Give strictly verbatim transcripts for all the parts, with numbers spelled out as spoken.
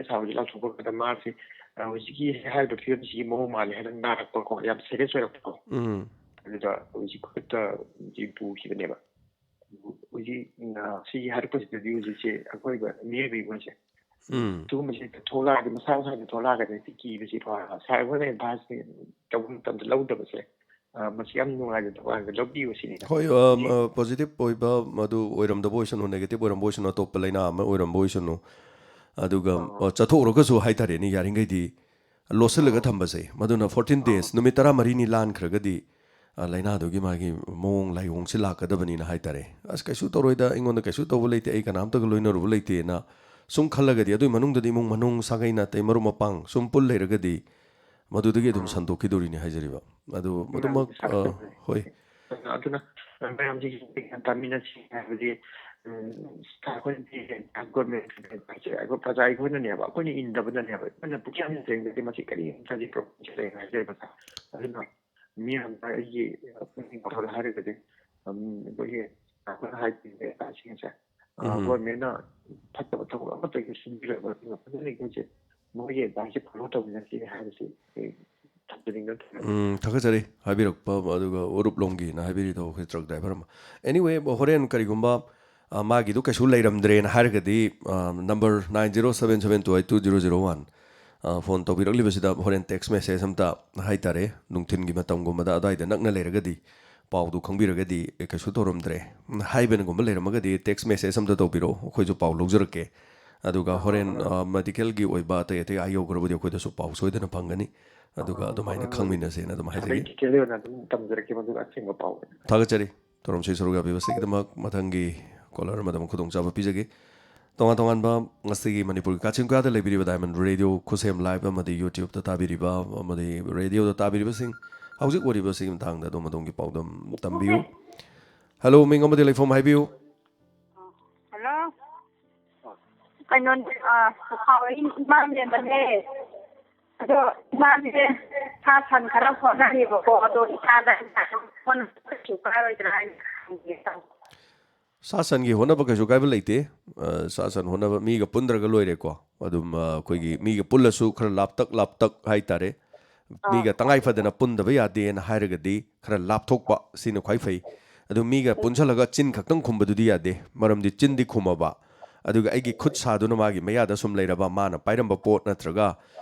ꯁꯥꯕꯁꯤ ꯂꯥꯎꯊꯣꯛꯄ ꯀꯥꯟꯗ ꯃꯥꯁꯤ, ꯑ, ꯍꯧꯖꯤꯛꯀꯤ ꯍꯥꯏꯔꯤꯕ ꯐꯤꯕꯝꯁꯤꯒꯤ ꯃꯑꯣꯡ ꯃꯥꯜꯂꯦ ꯍꯥꯏꯅ ꯅꯥꯔꯛꯄꯀꯣ, ꯌꯥꯝ ꯁꯦꯔꯤꯌꯁ ꯑꯣꯏꯔꯛꯄꯀꯣ꯫ ꯎꯝ ꯑꯗꯨꯗ ꯍꯧꯖꯤꯛ ꯈꯨꯗꯛꯇ ꯍꯧꯖꯤꯛ ꯄꯨꯈꯤꯕꯅꯦꯕ꯫ ꯍꯧꯖꯤꯛ, ꯑ, ꯁꯤꯒꯤ ꯍꯥꯏꯔꯛꯄꯁꯤꯗꯗꯤ ꯍꯧꯖꯤꯛꯁꯦ ꯑꯩꯈꯣꯏ ꯃꯤꯑꯣꯏꯕ ꯑꯩꯈꯣꯏꯁꯦ ꯎꯝ ꯁꯤꯒꯨꯝꯕꯁꯦ ꯊꯣꯛꯂꯛꯑꯗꯤ ꯃꯁꯥ ꯃꯁꯥꯅ ꯊꯣꯛꯂꯛꯑꯒꯗꯤ ꯍꯦꯛꯇ ꯀꯤꯕꯁꯤ ꯐꯥꯎꯕ ꯁꯥꯔ ꯑꯩꯈꯣꯏꯅ ꯑꯦꯗꯚꯥꯟꯁ ꯇꯧꯕ ꯃꯇꯝꯗ ꯂꯧꯗꯕꯁꯦ, ꯑ, ꯃꯁꯤ ꯌꯥꯝ ꯅꯨꯡꯉꯥꯏꯖꯗꯕ ꯋꯥꯅꯤꯗ, ꯂꯧꯕꯤꯌꯨ ꯁꯤꯅꯤꯗ꯫ ꯍꯣꯏ, ꯑ, ꯑ, ꯄꯣꯖꯤꯇꯤꯚ ꯑꯣꯏꯕ, ꯃꯗꯨ ꯑꯣꯏꯔꯝꯗꯕ ꯑꯣꯏꯁꯅꯨ, ꯅꯦꯒꯦꯇꯤꯚ ꯑꯣꯏꯔꯝꯕ ꯑꯣꯏꯁꯅꯨ, ꯑꯇꯣꯞꯄ ꯂꯥꯏꯅꯥ ꯑꯃ ꯑꯣꯏꯔꯝꯕ ꯑꯣꯏꯁꯅꯨ, ꯑꯗꯨꯒ, ꯑ, ꯆꯠꯊꯣꯛꯎꯔꯒꯁꯨ ꯍꯥꯏꯇꯥꯔꯦꯅꯦ, ꯌꯥꯔꯤꯈꯩꯗꯤ ꯂꯣꯠꯁꯤꯜꯂꯒ ꯊꯝꯕꯁꯦ, ꯃꯗꯨꯅ ꯐꯣꯔꯇꯤꯟ ꯗꯦꯖ, ꯅꯨꯃꯤꯠ ꯇꯔꯥꯃꯔꯤꯅꯤ ꯂꯥꯟꯈ꯭ꯔꯒꯗꯤ, ꯑ, ꯂꯥꯏꯅꯥꯗꯨꯒꯤ ꯃꯥꯒꯤ ꯃꯑꯣꯡ ꯂꯥꯏꯑꯣꯡꯁꯤ ꯂꯥꯛꯀꯗꯕꯅꯤꯅ ꯍꯥꯏꯇꯥꯔꯦ꯫ "ꯑꯁ, ꯀꯩꯁꯨ ꯇꯧꯔꯣꯏꯗ, ꯑꯩꯉꯣꯟꯗ ꯀꯩꯁꯨ ꯇꯧꯕ ꯂꯩꯇꯦ, ꯑꯩ ꯀꯅꯥꯝꯇꯒ ꯂꯣꯏꯅꯔꯨꯕ ꯂꯩꯇꯦꯅ" ꯁꯨꯝ ꯈꯜꯂꯒꯗꯤ, ꯑꯗꯨꯒꯤ ꯃꯅꯨꯡꯗꯗꯤ ꯏꯃꯨꯡ ꯃꯅꯨꯡ, ꯁꯥꯒꯩ ꯅꯥꯇꯩ, ꯃꯔꯨꯞ ꯃꯄꯥꯡ ꯁꯨꯝ ꯄꯨꯜ ꯂꯩꯔꯒꯗꯤ, ꯃꯗꯨꯗꯒꯤ ꯑꯗꯨꯝ ꯁꯟꯗꯣꯛꯈꯤꯗꯣꯔꯤꯅꯤ ꯍꯥꯏꯖꯔꯤꯕ꯫ ꯑꯗꯨ ꯃꯗꯨꯃꯛ, ꯑ, ꯍꯣꯏ꯫ ꯑꯗꯨꯅ ꯃꯌꯥꯝꯁꯤꯒꯤ ꯒ꯭ꯌꯥꯟ ꯇꯥꯃꯤꯟꯅꯁꯤ ꯍꯥꯏꯕꯗꯤ, ꯎꯝ, ꯑꯩꯈꯣꯏꯅꯗꯤ ꯒꯣꯔꯃꯦꯟ, ꯑꯩꯈꯣꯏ ꯄ꯭ꯔꯖꯥ ꯑꯩꯈꯣꯏꯅꯅꯦꯕ, ꯑꯩꯈꯣꯏꯅ ꯏꯟꯗꯕꯅꯅꯦꯕ, ꯑꯩꯈꯣꯏꯅ ꯄꯨꯛꯆꯦꯜ ꯁꯦꯡꯗ꯭ꯔꯗꯤ ꯃꯁꯤ ꯀꯔꯤꯝꯇꯗꯤ ꯄ꯭ꯔꯣꯕ꯭ꯂꯦꯝꯁꯦ ꯂꯩꯔꯣꯏ ꯍꯥꯏꯖꯔꯤꯕ꯫ ꯑꯗꯨꯅ ꯃꯤꯌꯥꯝꯗ ꯑꯩꯒꯤ ꯄꯨꯛꯅꯤꯡ ꯋꯥꯈꯜ ꯍꯥꯏꯔꯒꯗꯤ, ꯎꯝ, ꯑꯩꯈꯣꯏꯒꯤ ꯑꯩꯈꯣꯏꯅ ꯍꯥꯏꯗꯣꯏꯁꯦ ꯑꯁꯤꯒꯤꯁꯦ, ꯑ, ꯎꯝ꯫ ꯒꯣꯔꯃꯦꯟꯅ ꯐꯠꯇꯕ ꯊꯕꯛ ꯑꯃꯠꯇ ꯁꯤꯟꯕꯤꯔꯕ ꯑꯗꯨꯒ ꯐꯖꯅ ꯑꯩꯈꯣꯏꯁꯦ ꯃꯣꯏꯒꯤ ꯑꯦꯗꯚꯥꯏꯁꯁꯦ ꯐꯣꯂꯣ ꯇꯧꯃꯤꯟꯅꯁꯤ ꯍꯥꯏꯕꯁꯤ ꯑꯩ ꯊꯝꯖꯅꯤꯡꯗꯅ ꯊꯝꯖꯕꯅꯤ꯫ ꯎꯝ, ꯊꯥꯒꯠꯆꯔꯤ ꯍꯥꯏꯕꯤꯔꯛꯄ, ꯑꯗꯨꯒ ꯎꯔꯨꯞꯂꯣꯝꯒꯤꯅ ꯍꯥꯏꯕꯤꯔꯤꯗꯣ ꯑꯩꯈꯣꯏ ꯇ꯭ꯔꯛ ꯗ꯭ꯔꯥꯏꯚꯔ ꯑꯃ꯫ Anyway, ꯍꯣꯔꯦꯟ ꯀꯔꯤꯒꯨꯝꯕ, ꯑ, ꯃꯥꯒꯤꯗꯨ ꯀꯩꯁꯨ ꯂꯩꯔꯝꯗ꯭ꯔꯦꯅ ꯍꯥꯏꯔꯒꯗꯤ, ꯑ, number nine zero seven seven two eight two zero zero one, ꯑ, ꯐꯣꯟ ꯇꯧꯕꯤꯔꯛꯂꯤꯕꯁꯤꯗ ꯍꯣꯔꯦꯟ ꯇꯦꯛꯁ ꯃꯦꯁꯦꯖ ꯑꯝꯇ ꯍꯥꯏꯇꯥꯔꯦ, ꯅꯨꯡꯊꯤꯟꯒꯤ ꯃꯇꯝꯒꯨꯝꯕꯗ ꯑꯗꯨꯋꯥꯏꯗ ꯅꯛꯅ ꯂꯩꯔꯒꯗꯤ ꯄꯥꯎꯗꯨ ꯈꯪꯕꯤꯔꯒꯗꯤ, "ꯑꯦ, ꯀꯩꯁꯨ ꯇꯧꯔꯝꯗ꯭ꯔꯦ" ꯍꯥꯏꯕꯅꯒꯨꯝꯕ ꯂꯩꯔꯝꯃꯒꯗꯤ ꯇꯦꯛꯁ ꯃꯦꯁꯦꯖ ꯑꯝꯇ ꯇꯧꯕꯤꯔꯛꯑꯣ, ꯑꯩꯈꯣꯏꯁꯨ ꯄꯥꯎ ꯂꯧꯖꯔꯛꯀꯦ꯫ ꯑꯗꯨꯒ ꯍꯣꯔꯦꯟ, ꯑ, ꯃꯦꯗꯤꯀꯦꯜꯒꯤ ꯑꯣꯏꯕ ꯑꯇꯩ ꯑꯇꯩ ꯑꯥ ꯌꯧꯈ꯭ꯔꯕꯗꯤ ꯑꯩꯈꯣꯏꯗꯁꯨ ꯄꯥꯎ ꯁꯣꯏꯗꯅ ꯐꯪꯒꯅꯤ꯫ ꯑꯗꯨꯒ ꯑꯗꯨꯃꯥꯏꯅ ꯈꯪꯃꯤꯟꯅꯁꯦꯅ ꯑꯗꯨꯝ ꯍꯥꯏꯖꯒꯦ꯫ ꯗꯤꯇꯦꯜ ꯑꯣꯏꯅ ꯑꯗꯨꯝ ꯇꯝꯖꯔꯛꯀꯦ ꯃꯗꯨꯒ ꯑꯁꯦꯡꯕ ꯄꯥꯎ꯫ ꯊꯥꯒꯠꯆꯔꯤ꯫ ꯊꯧꯔꯝꯁꯤ ꯁꯔꯨꯛ ꯌꯥꯕꯤꯕꯁꯤꯒꯤꯗꯃꯛ ꯃꯊꯪꯒꯤ ꯀꯣꯂꯔ ꯑꯃꯗ ꯑꯃꯨꯛ ꯈꯨꯗꯣꯡꯆꯥꯕ ꯄꯤꯖꯒꯦ꯫ ꯇꯣꯉꯥꯟ ꯇꯣꯉꯥꯟꯕ ꯉꯁꯤꯒꯤ ꯃꯅꯤꯄꯨꯔꯒꯤ ꯀꯥꯆꯤꯟ ꯀꯣꯌꯥꯗ ꯂꯩꯕꯤꯔꯤꯕ ꯗꯥꯏꯃꯟ ꯔꯦꯗꯤꯑꯣ ꯈꯨꯠꯁꯦꯝ ꯂꯥꯏꯚ ꯑꯃꯗꯤ ꯌꯨꯇ꯭ꯌꯨꯕꯇ ꯇꯥꯕꯤꯔꯤꯕ ꯑꯃꯗꯤ ꯔꯦꯗꯤꯑꯣꯗ ꯇꯥꯕꯤꯔꯤꯕꯁꯤꯡ ꯍꯧꯖꯤꯛ ꯑꯣꯏꯔꯤꯕꯁꯤꯒꯤ ꯃꯇꯥꯡꯗ ꯑꯗꯣꯝ ꯑꯗꯣꯝꯒꯤ ꯄꯥꯎꯗꯝ ꯇꯝꯕꯤꯌꯨ꯫ ꯍꯜꯂꯣ, ꯃꯤꯡ ꯑꯃꯗꯤ ꯂꯩꯐꯝ ꯍꯥꯏꯕꯤꯌꯨ꯫ ꯍꯜꯂꯣ꯫ ꯀꯩꯅꯣꯅꯦ, ꯑ, ꯄꯥꯎ ꯏꯃꯥ ꯃꯦꯝꯕꯅꯦ꯫ ꯑꯗꯣ ꯏꯃꯥꯁꯦ ꯁꯥ ꯁꯟ ꯈꯔ ꯍꯣꯠꯅꯔꯤꯕꯀꯣ, ꯑꯗꯣ ꯏꯁꯥꯗ ꯍꯣꯠꯅꯕ ꯀꯩꯁꯨ ꯀꯥꯏꯔꯣꯏꯗ꯭ꯔꯥ ꯍꯥꯏꯅ ꯍꯪꯒꯦ ꯇꯧꯕ꯫ ꯁꯥ ꯁꯟꯒꯤ ꯍꯣꯠꯅꯕ ꯀꯩꯁꯨ ꯀꯥꯏꯕ ꯂꯩꯇꯦ꯫ ꯑ, ꯁꯥ ꯁꯟ ꯍꯣꯠꯅꯕ, ꯃꯤꯒ ꯄꯨꯟꯗ꯭ꯔꯒ ꯂꯣꯏꯔꯦꯀꯣ꯫ ꯑꯗꯨꯝ, ꯑ, ꯑꯩꯈꯣꯏꯒꯤ ꯃꯤꯒ ꯄꯨꯜꯂꯁꯨ ꯈꯔ ꯂꯥꯞꯇꯛ ꯂꯥꯞꯇꯛ ꯍꯥꯏꯇꯥꯔꯦ꯫ ꯑꯥ, ꯃꯤꯒ ꯇꯉꯥꯏ ꯐꯗꯅ ꯄꯨꯟꯗꯕ ꯌꯥꯗꯦꯅ ꯍꯥꯏꯔꯒꯗꯤ ꯈꯔ ꯂꯥꯞꯊꯣꯛꯄ, ꯁꯤꯅ ꯈ꯭ꯋꯥꯏ ꯐꯩ꯫ ꯑꯗꯨ ꯃꯤꯒ ꯄꯨꯟꯁꯜꯂꯒ ꯆꯤꯟ ꯈꯛꯇꯪ ꯈꯨꯝꯕꯗꯨꯗꯤ ꯌꯥꯗꯦ, ꯃꯔꯝꯗꯤ ꯆꯤꯟꯗꯤ ꯈꯨꯝꯃꯕ, ꯑꯗꯨꯒ ꯑꯩꯒꯤ ꯈꯨꯠ ꯁꯥꯗꯨꯅ ꯃꯥꯒꯤ ꯃꯌꯥꯗ ꯁꯨꯝ ꯂꯩꯔꯕ, ꯃꯥꯅ ꯄꯥꯏꯔꯝꯕ ꯄꯣꯠ ꯅꯠꯇ꯭ꯔꯒ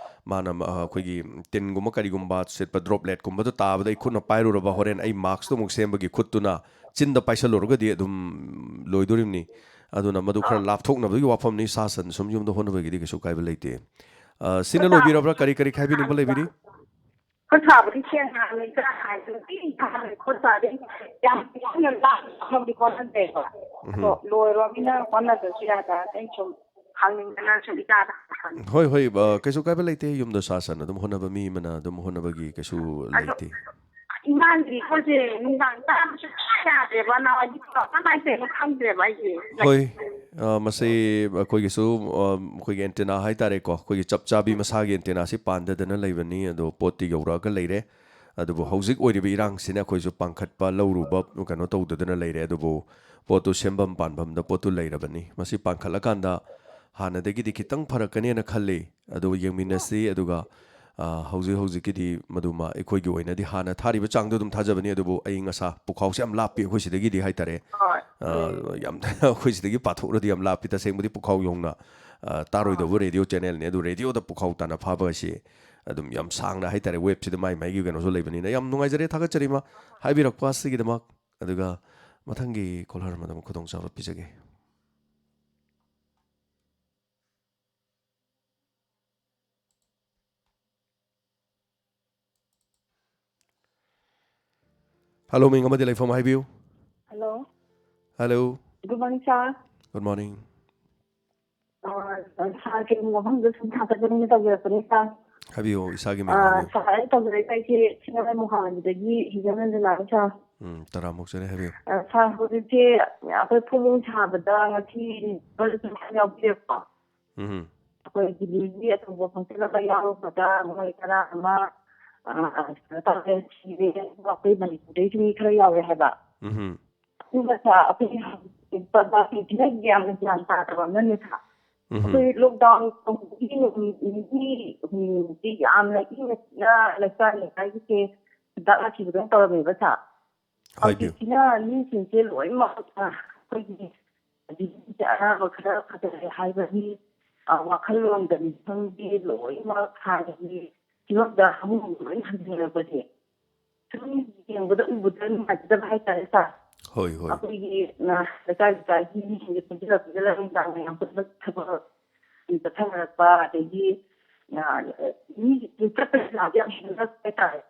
ꯃꯥꯅ, ꯑ, ꯑꯩꯈꯣꯏꯒꯤ ꯇꯤꯟꯒꯨꯝꯕ ꯀꯔꯤꯒꯨꯝꯕ ꯁꯤꯠꯄ ꯗ꯭ꯔꯣꯞꯂꯦꯠꯀꯨꯝꯕꯗꯣ ꯇꯥꯕꯗ ꯑꯩ ꯈꯨꯠꯅ ꯄꯥꯏꯔꯨꯔꯕ, ꯍꯣꯔꯦꯟ ꯑꯩ ꯃꯥꯛꯁꯇꯨ ꯑꯃꯨꯛ ꯁꯦꯝꯕꯒꯤ ꯈꯨꯠꯇꯨꯅ ꯆꯤꯟꯗ ꯄꯥꯏꯁꯜꯂꯨꯔꯒꯗꯤ ꯑꯗꯨꯝ ꯂꯣꯏꯗꯣꯔꯤꯕꯅꯤ꯫ ꯑꯗꯨꯅ ꯃꯗꯨ ꯈꯔ ꯂꯥꯞꯊꯣꯛꯅꯕꯒꯤ ꯋꯥꯐꯝꯅꯤ, ꯁꯥ ꯁꯟ ꯁꯨꯝ ꯌꯨꯝꯗ ꯍꯣꯠꯅꯕꯒꯤꯗꯤ ꯀꯩꯁꯨ ꯀꯥꯏꯕ ꯂꯩꯇꯦ꯫ ꯑ, ꯁꯤꯅ ꯂꯣꯏꯕꯤꯔꯕ꯭ꯔꯥ? ꯀꯔꯤ ꯀꯔꯤ ꯈꯥꯏꯕꯤꯅꯤꯡꯕ ꯂꯩꯕꯤꯔꯤ? ꯈꯨꯠ ꯁꯥꯕꯨꯗꯤ ꯁꯦꯡꯅ ꯍꯥꯟꯅ ꯏꯆꯥ ꯍꯥꯏꯗꯨꯗꯤ ꯈꯨꯠ ꯁꯥꯗꯤ ꯌꯥꯝ ꯌꯥꯝꯅ ꯂꯥꯞꯅ ꯍꯣꯠꯅꯕꯗꯤ ꯍꯣꯠꯅꯗꯦꯕ꯫ ꯎꯝ꯫ ꯑꯗꯣ ꯂꯣꯏꯔꯕꯅꯤꯅ ꯍꯣꯠꯅꯗ꯭ꯔꯁꯨ ꯌꯥꯗ꯫ ꯑꯩ ꯁꯨꯝ ꯍꯪꯅꯤꯡꯗꯅ ꯁꯨꯝ ꯏꯆꯥꯗ ꯍꯪꯕꯅꯤ꯫ ꯍꯣꯏ, ꯍꯣꯏ, ꯑ, ꯀꯩꯁꯨ ꯀꯥꯏꯕ ꯂꯩꯇꯦ꯫ ꯌꯨꯝꯗ ꯁꯥ ꯁꯟ ꯑꯗꯨꯝ ꯍꯣꯠꯅꯕ ꯃꯤ ꯑꯃꯅ ꯑꯗꯨꯝ ꯍꯣꯠꯅꯕꯒꯤ ꯀꯩꯁꯨ ꯑꯗꯣ ꯂꯩꯇꯦ꯫ ꯏꯃꯥꯒꯤꯗꯤ ꯑꯩꯈꯣꯏꯁꯦ ꯅꯨꯡꯗꯥꯡ ꯆꯥꯕꯁꯨ ꯁꯨꯡꯌꯥ ꯌꯥꯗꯦꯕ꯫ ꯅꯍꯥꯟꯋꯥꯏꯗꯤ ꯀꯃꯥꯏꯅ ꯇꯧꯔꯤꯅꯣ ꯈꯪꯗ꯭ꯔꯦꯕ ꯑꯩꯁꯦ꯫ ꯍꯣꯏ, ꯑ, ꯃꯁꯤ ꯑꯩꯈꯣꯏꯒꯤꯁꯨ, ꯑ, ꯑꯩꯈꯣꯏꯒꯤ ꯑꯦꯟꯇꯦꯅꯥ ꯍꯥꯏꯇꯥꯔꯦꯀꯣ, ꯑꯩꯈꯣꯏꯒꯤ ꯆꯞ ꯆꯥꯕꯤ ꯃꯁꯥꯒꯤ ꯑꯦꯟꯇꯦꯅꯥꯁꯤ ꯄꯥꯟꯗꯗꯅ ꯂꯩꯕꯅꯤ꯫ ꯑꯗꯣ ꯄꯣꯠꯇꯤ ꯌꯧꯔꯛꯑꯒ ꯂꯩꯔꯦ꯫ ꯑꯗꯨꯕꯨ ꯍꯧꯖꯤꯛ ꯑꯣꯏꯔꯤꯕ ꯏꯔꯥꯡꯁꯤꯅ ꯑꯩꯈꯣꯏꯁꯨ ꯄꯥꯡꯈꯠꯄ ꯂꯧꯔꯨꯕ ꯀꯩꯅꯣ ꯇꯧꯗꯗꯅ ꯂꯩꯔꯦ꯫ ꯑꯗꯨꯕꯨ ꯄꯣꯠꯇꯨ ꯁꯦꯝꯐꯝ ꯄꯥꯟꯐꯝꯗ ꯄꯣꯠꯇꯨ ꯂꯩꯔꯕꯅꯤ꯫ ꯃꯁꯤ ꯄꯥꯟꯈꯠꯂꯀꯥꯟꯗ ꯍꯥꯟꯅꯗꯒꯤꯗꯤ ꯈꯤꯇꯪ ꯐꯔꯛꯀꯅꯦꯅ ꯈꯜꯂꯤ꯫ ꯑꯗꯨ ꯌꯦꯡꯃꯤꯟꯅꯁꯤ꯫ ꯑꯗꯨꯒ, ꯑ, ꯍꯧꯖꯤꯛ ꯍꯧꯖꯤꯛꯀꯤꯗꯤ ꯃꯗꯨꯃ ꯑꯩꯈꯣꯏꯒꯤ ꯑꯣꯏꯅꯗꯤ ꯍꯥꯟꯅ ꯊꯥꯔꯤꯕ ꯆꯥꯡꯗꯣ ꯑꯗꯨꯝ ꯊꯥꯖꯕꯅꯤ꯫ ꯑꯗꯨꯕꯨ ꯑꯌꯤꯡ ꯑꯁꯥ, ꯄꯨꯈꯥꯎꯁꯦ ꯌꯥꯝ ꯂꯥꯞꯄꯤ ꯑꯩꯈꯣꯏ ꯁꯤꯗꯒꯤꯗꯤ ꯍꯥꯏꯇꯥꯔꯦ꯫ ꯍꯣꯏ꯫ ꯑ, ꯎꯝ꯫ ꯌꯥꯝ ꯑꯩꯈꯣꯏ ꯁꯤꯗꯒꯤ ꯄꯥꯊꯣꯛꯎꯔꯗꯤ ꯌꯥꯝ ꯂꯥꯞꯄꯤ꯫ ꯇꯁꯦꯡꯕꯗꯤ ꯄꯨꯈꯥꯎ ꯌꯧꯅ, ꯑ, ꯇꯥꯔꯣꯏꯗꯧꯕ ꯔꯦꯗꯤꯑꯣ ꯆꯦꯅꯦꯜꯅꯤ꯫ ꯑꯗꯨ ꯔꯦꯗꯤꯑꯣꯗ ꯄꯨꯈꯥꯎ ꯇꯥꯅ ꯐꯥꯕ ꯑꯁꯤ ꯑꯗꯨꯝ ꯌꯥꯝ ꯁꯥꯡꯅ ꯍꯥꯏꯇꯥꯔꯦ, ꯋꯦꯕꯁꯤꯗ ꯃꯥꯏ ꯃꯥꯏꯒꯤ ꯀꯩꯅꯣꯁꯨ ꯂꯩꯕꯅꯤꯅ꯫ ꯌꯥꯝ ꯅꯨꯡꯉꯥꯏꯖꯔꯦ, ꯊꯥꯒꯠꯆꯔꯤ ꯃꯥ ꯍꯥꯏꯕꯤꯔꯛꯄ ꯑꯁꯤꯒꯤꯗꯃꯛ꯫ ꯑꯗꯨꯒ ꯃꯊꯪꯒꯤ ꯀꯣꯂꯔ ꯑꯃꯗ ꯑꯃꯨꯛ ꯈꯨꯗꯣꯡꯆꯥꯕ ꯄꯤꯖꯒꯦ꯫ ꯍꯜꯂꯣ, ꯃꯤꯡ ꯑꯃꯗꯤ ꯂꯩꯐꯝ ꯍꯥꯏꯕꯤꯌꯨ꯫ Hello. Hello. Good morning, sir꯫ Good morning꯫ ꯑ, sir, ꯀꯩꯅꯣ, ꯃꯐꯝꯗ ꯁꯨꯝ ꯊꯥꯒꯠꯆꯅꯤꯡꯅ ꯇꯧꯖꯔꯛꯄꯅꯦ, sir꯫ ꯍꯥꯏꯕꯤꯌꯨ, ꯏꯁꯥꯒꯤ ꯃꯤꯡ ꯑ, ꯍꯥꯏꯕꯤꯌꯨ꯫ Sir, ꯑꯩ ꯇꯧꯖꯔꯛꯏꯁꯦ ꯑꯩꯁꯦ ꯁꯤꯡꯖꯃꯩ ꯃꯣꯍꯥꯟꯗꯒꯤ ꯍꯤꯖꯝ ꯔꯟꯖꯅꯥꯅꯤ, sir꯫ ꯎꯝ, ꯇꯔꯥꯝ ꯑꯣꯛꯆꯔꯤ, ꯍꯥꯏꯕꯤꯌꯨ꯫ ꯑ, sir, ꯍꯧꯖꯤꯛꯁꯦ ꯑꯩꯈꯣꯏ ꯐꯃꯨꯡ ꯁꯥꯕꯗ ꯉꯁꯤ ꯈꯔ ꯁꯨꯝ ꯌꯥꯎꯕꯤꯔꯛꯄ꯫ ꯎꯝ꯫ ꯑꯩꯈꯣꯏ ꯗꯤꯜꯂꯤꯒꯤ ꯑꯆꯧꯕ ꯐꯪꯁꯟ ꯑꯃ ꯌꯥꯎꯔꯨꯕꯗ ꯃꯣꯏ ꯈꯔ ꯑꯃ, ꯑ, ꯀꯩꯅꯣ ꯇꯧꯔꯦ, ꯁꯤꯔꯦ, ꯑꯗꯨꯒ ꯑꯩꯈꯣꯏ ꯃꯅꯤꯄꯨꯔꯗꯩꯁꯨ ꯃꯤ ꯈꯔ ꯌꯥꯎꯔꯦ ꯍꯥꯏꯕ꯫ ꯎꯝ꯫ ꯑꯗꯨꯒ sir, ꯑꯩꯈꯣꯏ ꯄ꯭ꯔꯖꯥꯁꯤꯡꯁꯤꯅ ꯌꯥꯝꯅ ꯒ꯭ꯌꯥꯟ ꯇꯥꯗꯕ ꯑꯃꯅꯅꯦ ꯁꯥꯔ꯫ ꯑꯩꯈꯣꯏ ꯂꯣꯛꯗꯥꯎꯟ ꯇꯧꯕꯒꯤ ꯅꯨꯃꯤꯠ ꯅꯤꯅꯤ ꯍꯨꯝꯅꯤꯃꯨꯛꯇꯤ ꯌꯥꯝꯅ ꯏꯪꯅ ꯆꯤꯛꯅ ꯂꯩꯀꯥꯏ ꯂꯩꯀꯥꯏꯒꯤꯁꯦ ꯍꯤꯗꯥꯛ ꯂꯥꯛꯈꯤꯕꯗꯧ ꯇꯧꯔꯝꯃꯦꯕ ꯁꯥꯔ꯫ ꯍꯥꯏꯕꯤꯌꯨ꯫ ꯍꯧꯖꯤꯛꯁꯤꯅ ꯃꯤꯁꯤꯡꯁꯦ ꯂꯣꯏꯅꯃꯛ, ꯑ, ꯑꯩꯈꯣꯏꯒꯤ ꯗꯤꯖꯤꯁꯦ ꯑꯅꯥꯕ ꯈꯔ ꯐꯖꯔꯦ ꯍꯥꯏꯕꯒꯤ, ꯑ, ꯋꯥꯈꯜꯂꯣꯟꯗꯅꯤ ꯈꯪꯗꯦ, ꯂꯣꯏꯅꯃꯛ ꯍꯥꯟꯅꯒꯤ ꯐꯤꯕꯝꯗ ꯍꯥꯃꯨ ꯂꯣꯏ ꯍꯟꯖꯤꯟꯅꯔꯛꯄꯁꯦ ꯁꯨꯝ ꯌꯦꯡꯕꯗ ꯎꯕꯗ ꯅꯨꯡꯉꯥꯏꯖꯗꯕ ꯍꯥꯏꯇꯥꯔꯦ ꯁꯥꯔ꯫ ꯍꯣꯏ, ꯍꯣꯏ꯫ ꯑꯩꯈꯣꯏꯒꯤ, ꯑ, ꯂꯩꯀꯥꯏ ꯂꯩꯀꯥꯏꯒꯤ ꯃꯤꯁꯤꯡꯁꯦ ꯄꯨꯟꯁꯤꯜꯂꯛꯄꯗ ꯅꯨꯡꯗꯥꯡ ꯋꯥꯏꯔꯝ ꯄꯨꯟꯕ ꯊꯕꯛ ꯆꯠꯊꯅꯔꯛꯄ, ꯑꯗꯒꯤ, ꯑ, ꯃꯤ ꯆꯠꯄ ꯌꯥꯕ ꯌꯥꯝ ꯍꯦꯟꯒꯠꯂꯛꯄ ꯍꯥꯏꯇꯥꯔꯦ꯫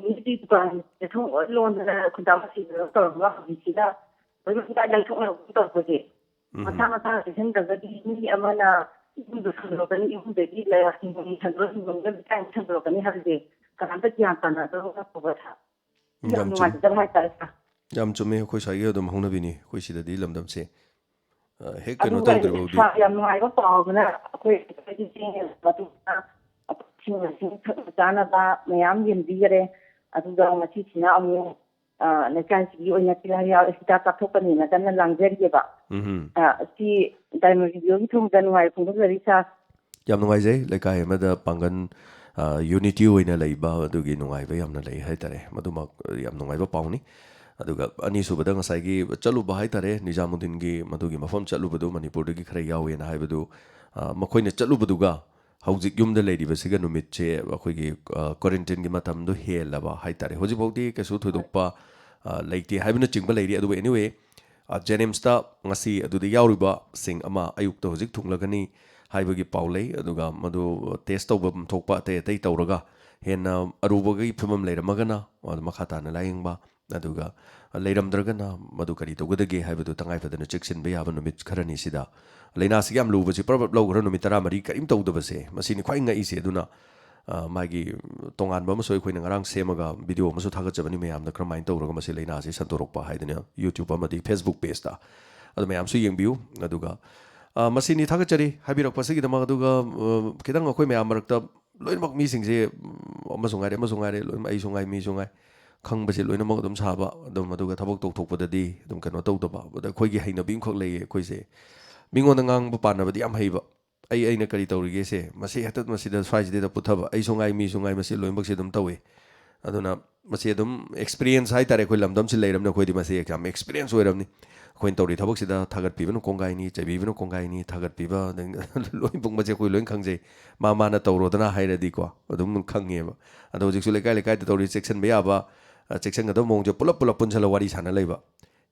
ꯃꯤꯗꯤ ꯗꯨꯀꯥꯟ ꯆꯦꯛꯊꯣꯡ ꯂꯣꯏ ꯂꯣꯟꯗꯅ ꯈꯨꯟꯗꯥ ꯃꯁꯤꯗ ꯇꯧꯔꯒ ꯍꯧꯖꯤꯛꯁꯤꯗ ꯂꯣꯏꯅꯃꯛ ꯍꯤꯗꯥꯛ ꯂꯩꯊꯣꯛꯅꯕ ꯇꯧꯔꯛꯄꯁꯦ꯫ ꯎꯝ꯫ ꯃꯁꯥ ꯃꯁꯥꯅ ꯆꯦꯛꯁꯤꯟꯗ꯭ꯔꯒꯗꯤ ꯃꯤ ꯑꯃꯅ ꯏꯃꯨꯡꯗ ꯁꯟꯗꯣꯔꯛꯀꯅꯤ, ꯏꯃꯨꯡꯗꯒꯤ ꯂꯩꯔꯛ ꯍꯤꯡꯒꯣꯜ ꯁꯟꯗꯣꯔꯛ, ꯍꯤꯡꯒꯣꯜꯗ ꯂꯩꯀꯥꯏ ꯑꯃ ꯁꯟꯗꯣꯔꯛꯀꯅꯤ ꯍꯥꯏꯕꯁꯦ ꯀꯅꯥꯝꯇ ꯒ꯭ꯌꯥꯟ ꯇꯥꯅꯗꯕ ꯉꯥꯛꯇꯕ ꯁꯥ꯫ ꯌꯥꯝ ꯌꯥꯝ ꯆꯨꯝ-, ꯅꯨꯡꯉꯥꯏꯖꯗꯕ ꯍꯥꯏꯇꯥꯔꯦ ꯁꯥ꯫ ꯌꯥꯝ ꯆꯨꯝꯃꯦ꯫ ꯑꯩꯈꯣꯏ ꯁ꯭ꯋꯥꯏꯒꯤ ꯑꯗꯨꯝ ꯍꯧꯅꯕꯤꯅꯤ꯫ ꯑꯩꯈꯣꯏ ꯁꯤꯗꯗꯤ ꯂꯝꯗꯝꯁꯦ, ꯑ, ꯍꯦꯛ ꯀꯩꯅꯣ ꯑꯗꯨꯒ ꯇꯧꯗ꯭ꯔꯤꯐꯥꯎꯗꯤ꯫ ꯁꯥ, ꯌꯥꯝ ꯅꯨꯡꯉꯥꯏꯕ ꯄꯥꯎ ꯑꯃꯅ ꯑꯩꯈꯣꯏ ꯂꯩꯀꯥꯏꯒꯤ ꯆꯦꯡ ꯃꯇꯨꯡꯗ ꯏꯁꯤꯡ ꯃꯥꯏꯁꯤꯡ ꯊꯛꯅ ꯆꯥꯅꯕ ꯃꯌꯥꯝ ꯌꯦꯟꯕꯤꯈꯔꯦ꯫ ꯑꯗꯨꯒ ꯉꯁꯤꯁꯤꯅ ꯑꯃꯨꯛ, ꯑ, ꯂꯩꯀꯥꯏꯁꯤꯒꯤ ꯑꯣꯏꯅ ꯇꯤꯜꯍꯥꯠ ꯍꯤꯗꯥꯛ ꯀꯥꯞꯊꯣꯛꯀꯅꯤꯅ ꯀꯟꯅ ꯂꯥꯡꯖꯔꯤꯑꯕ꯫ ꯎꯝꯍꯨꯝ꯫ ꯑ, ꯁꯤ ꯗꯥꯏꯃꯟ ꯔꯦꯗꯤꯑꯣꯒꯤ ꯊꯣꯡꯗ ꯅꯨꯡꯉꯥꯏꯕ ꯐꯣꯡꯗꯣꯛꯆꯔꯤ ꯁꯥꯔ꯫ ꯌꯥꯝ ꯅꯨꯡꯉꯥꯏꯖꯩ꯫ ꯂꯩꯀꯥꯏ ꯑꯃꯗ ꯄꯥꯡꯒꯜ, ꯑ, unity ꯑꯣꯏꯅ ꯂꯩꯕ ꯑꯗꯨꯒꯤ ꯅꯨꯡꯉꯥꯏꯕ ꯌꯥꯝꯅ ꯂꯩ ꯍꯥꯏꯇꯥꯔꯦ꯫ ꯃꯗꯨꯃꯛ ꯌꯥꯝ ꯅꯨꯡꯉꯥꯏꯕ ꯄꯥꯎꯅꯤ꯫ ꯑꯗꯨꯒ ꯑꯅꯤꯁꯨꯕꯗ ꯉꯁꯥꯏꯒꯤ ꯆꯠꯂꯨꯕ ꯍꯥꯏꯇꯥꯔꯦ, ꯅꯤꯖꯥꯃꯨꯗꯤꯟꯒꯤ ꯃꯗꯨꯒꯤ ꯃꯐꯝ ꯆꯠꯂꯨꯕꯗꯨ, ꯃꯅꯤꯄꯨꯔꯗꯒꯤ ꯈꯔ ꯌꯥꯎꯋꯦꯅ ꯍꯥꯏꯕꯗꯨ, ꯑ, ꯃꯈꯣꯏꯅ ꯆꯠꯂꯨꯕꯗꯨꯒ ꯍꯧꯖꯤꯛ ꯌꯨꯝꯗ ꯂꯩꯔꯤꯕꯁꯤꯒ ꯅꯨꯃꯤꯠꯁꯦ ꯑꯩꯈꯣꯏꯒꯤ, ꯑ, quarantineꯒꯤ ꯃꯇꯝꯗꯣ ꯍꯦꯜꯂꯕ ꯍꯥꯏꯇꯥꯔꯦ꯫ ꯍꯧꯖꯤꯛꯐꯥꯎꯗꯤ ꯀꯩꯁꯨ ꯊꯣꯏꯗꯣꯛꯄ, ꯑ, ꯂꯩꯇꯦ ꯍꯥꯏꯕꯅꯆꯤꯡꯕ ꯂꯩꯔꯤ꯫ ꯑꯗꯨꯕꯨ anyway, ꯑ, JNIMSꯇ ꯉꯁꯤ ꯑꯗꯨꯗ ꯌꯥꯎꯔꯤꯕꯁꯤꯡ ꯑꯃ ꯑꯌꯨꯛꯇ ꯍꯧꯖꯤꯛ ꯊꯨꯡꯂꯒꯅꯤ ꯍꯥꯏꯕꯒꯤ ꯄꯥꯎ ꯂꯩ꯫ ꯑꯗꯨꯒ ꯃꯗꯨ test ꯇꯧꯐꯝ ꯊꯣꯛꯄ ꯑꯇꯩ ꯑꯇꯩ ꯇꯧꯔꯒ ꯍꯦꯟꯅ ꯑꯔꯨꯕꯒꯤ ꯐꯤꯕꯝ ꯂꯩꯔꯝꯃꯒꯅ ꯃꯗꯨ ꯃꯈꯥ ꯇꯥꯅ ꯂꯥꯌꯦꯡꯕ, ꯑꯗꯨꯒ ꯂꯩꯔꯝꯗ꯭ꯔꯒꯅ ꯃꯗꯨ ꯀꯔꯤ ꯇꯧꯒꯗꯒꯦ ꯍꯥꯏꯕꯗꯨ ꯇꯉꯥꯏ ꯐꯗꯅ ꯆꯦꯛꯁꯤꯟꯕ ꯌꯥꯕ ꯅꯨꯃꯤꯠ ꯈꯔꯅꯤ ꯁꯤꯗ꯫ ꯂꯥꯏꯅꯥꯁꯤꯒꯤ ꯌꯥꯝ ꯂꯨꯕꯁꯤ ꯄ꯭ꯔꯞ ꯄ꯭ꯔꯞ ꯂꯧꯈ꯭ꯔ ꯅꯨꯃꯤꯠ ꯇꯔꯥꯃꯔꯤ ꯀꯔꯤꯝ ꯇꯧꯗꯕꯁꯦ, ꯃꯁꯤꯅꯤ ꯈ꯭ꯋꯥꯏ ꯉꯛꯏꯁꯦ꯫ ꯑꯗꯨꯅ, ꯑ, ꯃꯥꯒꯤ ꯇꯣꯉꯥꯟꯕ ꯑꯃꯁꯨ ꯑꯩꯈꯣꯏꯅ ꯉꯔꯥꯡ ꯁꯦꯝꯃꯒ video ꯑꯃꯁꯨ ꯊꯥꯒꯠꯆꯕꯅꯤ ꯃꯌꯥꯝꯗ, ꯀꯔꯝꯍꯥꯏꯅ ꯇꯧꯔꯒ ꯃꯁꯤ ꯂꯥꯏꯅꯥꯁꯤ ꯁꯟꯗꯣꯔꯛꯄ ꯍꯥꯏꯗꯅ YouTube ꯑꯃꯗꯤ Facebook pageꯇ꯫ ꯑꯗꯨ ꯃꯌꯥꯝꯁꯨ ꯌꯦꯡꯕꯤꯌꯨ꯫ ꯑꯗꯨꯒ, ꯑ, ꯃꯁꯤꯅꯤ ꯊꯥꯒꯠꯆꯔꯤ ꯍꯥꯏꯕꯤꯔꯛꯄꯁꯤꯒꯤꯗꯃꯛ꯫ ꯑꯗꯨꯒ, ꯑ, ꯈꯤꯇꯪ ꯑꯩꯈꯣꯏ ꯃꯌꯥꯝ ꯃꯔꯛꯇ ꯂꯣꯏꯅꯃꯛ ꯃꯤꯁꯤꯡꯁꯦ, ꯎꯝ, ꯑꯃꯁꯨ ꯉꯥꯏꯔꯦ, ꯑꯃꯁꯨ ꯉꯥꯏꯔꯦ, ꯂꯣꯏꯅꯃꯛ ꯑꯩꯁꯨ ꯉꯥꯏ, ꯃꯤꯁꯨ ꯉꯥꯏ꯫ ꯈꯪꯕꯁꯦ ꯂꯣꯏꯅꯃꯛ ꯑꯗꯨꯝ ꯁꯥꯕ, ꯑꯗꯨꯝ, ꯑꯗꯨꯒ ꯊꯕꯛ ꯇꯧꯊꯣꯛꯄꯗꯗꯤ ꯑꯗꯨꯝ ꯀꯩꯅꯣ ꯇꯧꯗꯕ꯫ ꯑꯗ ꯑꯩꯈꯣꯏꯒꯤ ꯍꯩꯅꯕꯤ ꯑꯃꯈꯛ ꯂꯩꯌꯦ ꯑꯩꯈꯣꯏꯁꯦ, ꯃꯤꯉꯣꯟꯗ ꯉꯥꯡꯕ ꯄꯥꯟꯅꯕꯗꯤ ꯌꯥꯝ ꯍꯩꯕ꯫ "ꯑꯩ, ꯑꯩꯅ ꯀꯔꯤ ꯇꯧꯔꯤꯒꯦꯁꯦ, ꯃꯁꯤ ꯍꯦꯛꯇ ꯃꯁꯤꯗ ꯁ꯭ꯋꯥꯏꯁꯤꯗ ꯄꯨꯊꯕ, ꯑꯩꯁꯨ ꯉꯥꯏ, ꯃꯤꯁꯨ ꯉꯥꯏ, ꯃꯁꯤ ꯂꯣꯏꯅꯃꯛꯁꯦ ꯑꯗꯨꯝ ꯇꯧꯏ"꯫ ꯑꯗꯨꯅ ꯃꯁꯤ ꯑꯗꯨꯝ experience ꯍꯥꯏꯇꯥꯔꯦ, ꯑꯩꯈꯣꯏ ꯂꯝꯗꯝꯁꯤ ꯂꯩꯔꯕꯅꯤꯅ ꯑꯩꯈꯣꯏꯗꯤ ꯃꯁꯤ ꯌꯥꯝ experience ꯑꯣꯏꯔꯕꯅꯤ꯫ ꯑꯩꯈꯣꯏꯅ ꯇꯧꯔꯤ ꯊꯕꯛꯁꯤꯗ ꯊꯥꯒꯠꯄꯤꯕꯅ ꯀꯣꯡꯒꯥꯏꯅꯤ, ꯆꯩꯕꯤꯕꯅ ꯀꯣꯡꯒꯥꯏꯅꯤ, ꯊꯥꯒꯠꯄꯤꯕ, ꯑꯗꯩ ꯂꯣꯏ ꯄꯨꯝꯕꯁꯦ ꯑꯩꯈꯣꯏ ꯂꯣꯏ ꯈꯪꯖꯩ꯫ ꯃꯥ ꯃꯥꯅ ꯇꯧꯔꯣꯗꯅ ꯍꯥꯏꯔꯗꯤꯀꯣ, ꯑꯗꯨꯝ ꯈꯪꯉꯦꯕ꯫ ꯑꯗꯣ ꯍꯧꯖꯤꯛꯁꯨ ꯂꯩꯀꯥꯏ ꯂꯩꯀꯥꯏꯗ ꯇꯧꯔꯤ ꯆꯦꯛꯁꯤꯟꯕ ꯌꯥꯕ, ꯑ, ꯆꯦꯛꯁꯤꯟꯒꯗꯕ ꯃꯑꯣꯡꯁꯦ ꯄꯨꯂꯞ ꯄꯨꯂꯞ ꯄꯨꯟꯁꯤꯜꯂ ꯋꯥꯔꯤ ꯁꯥꯟꯅ ꯂꯩꯕ꯫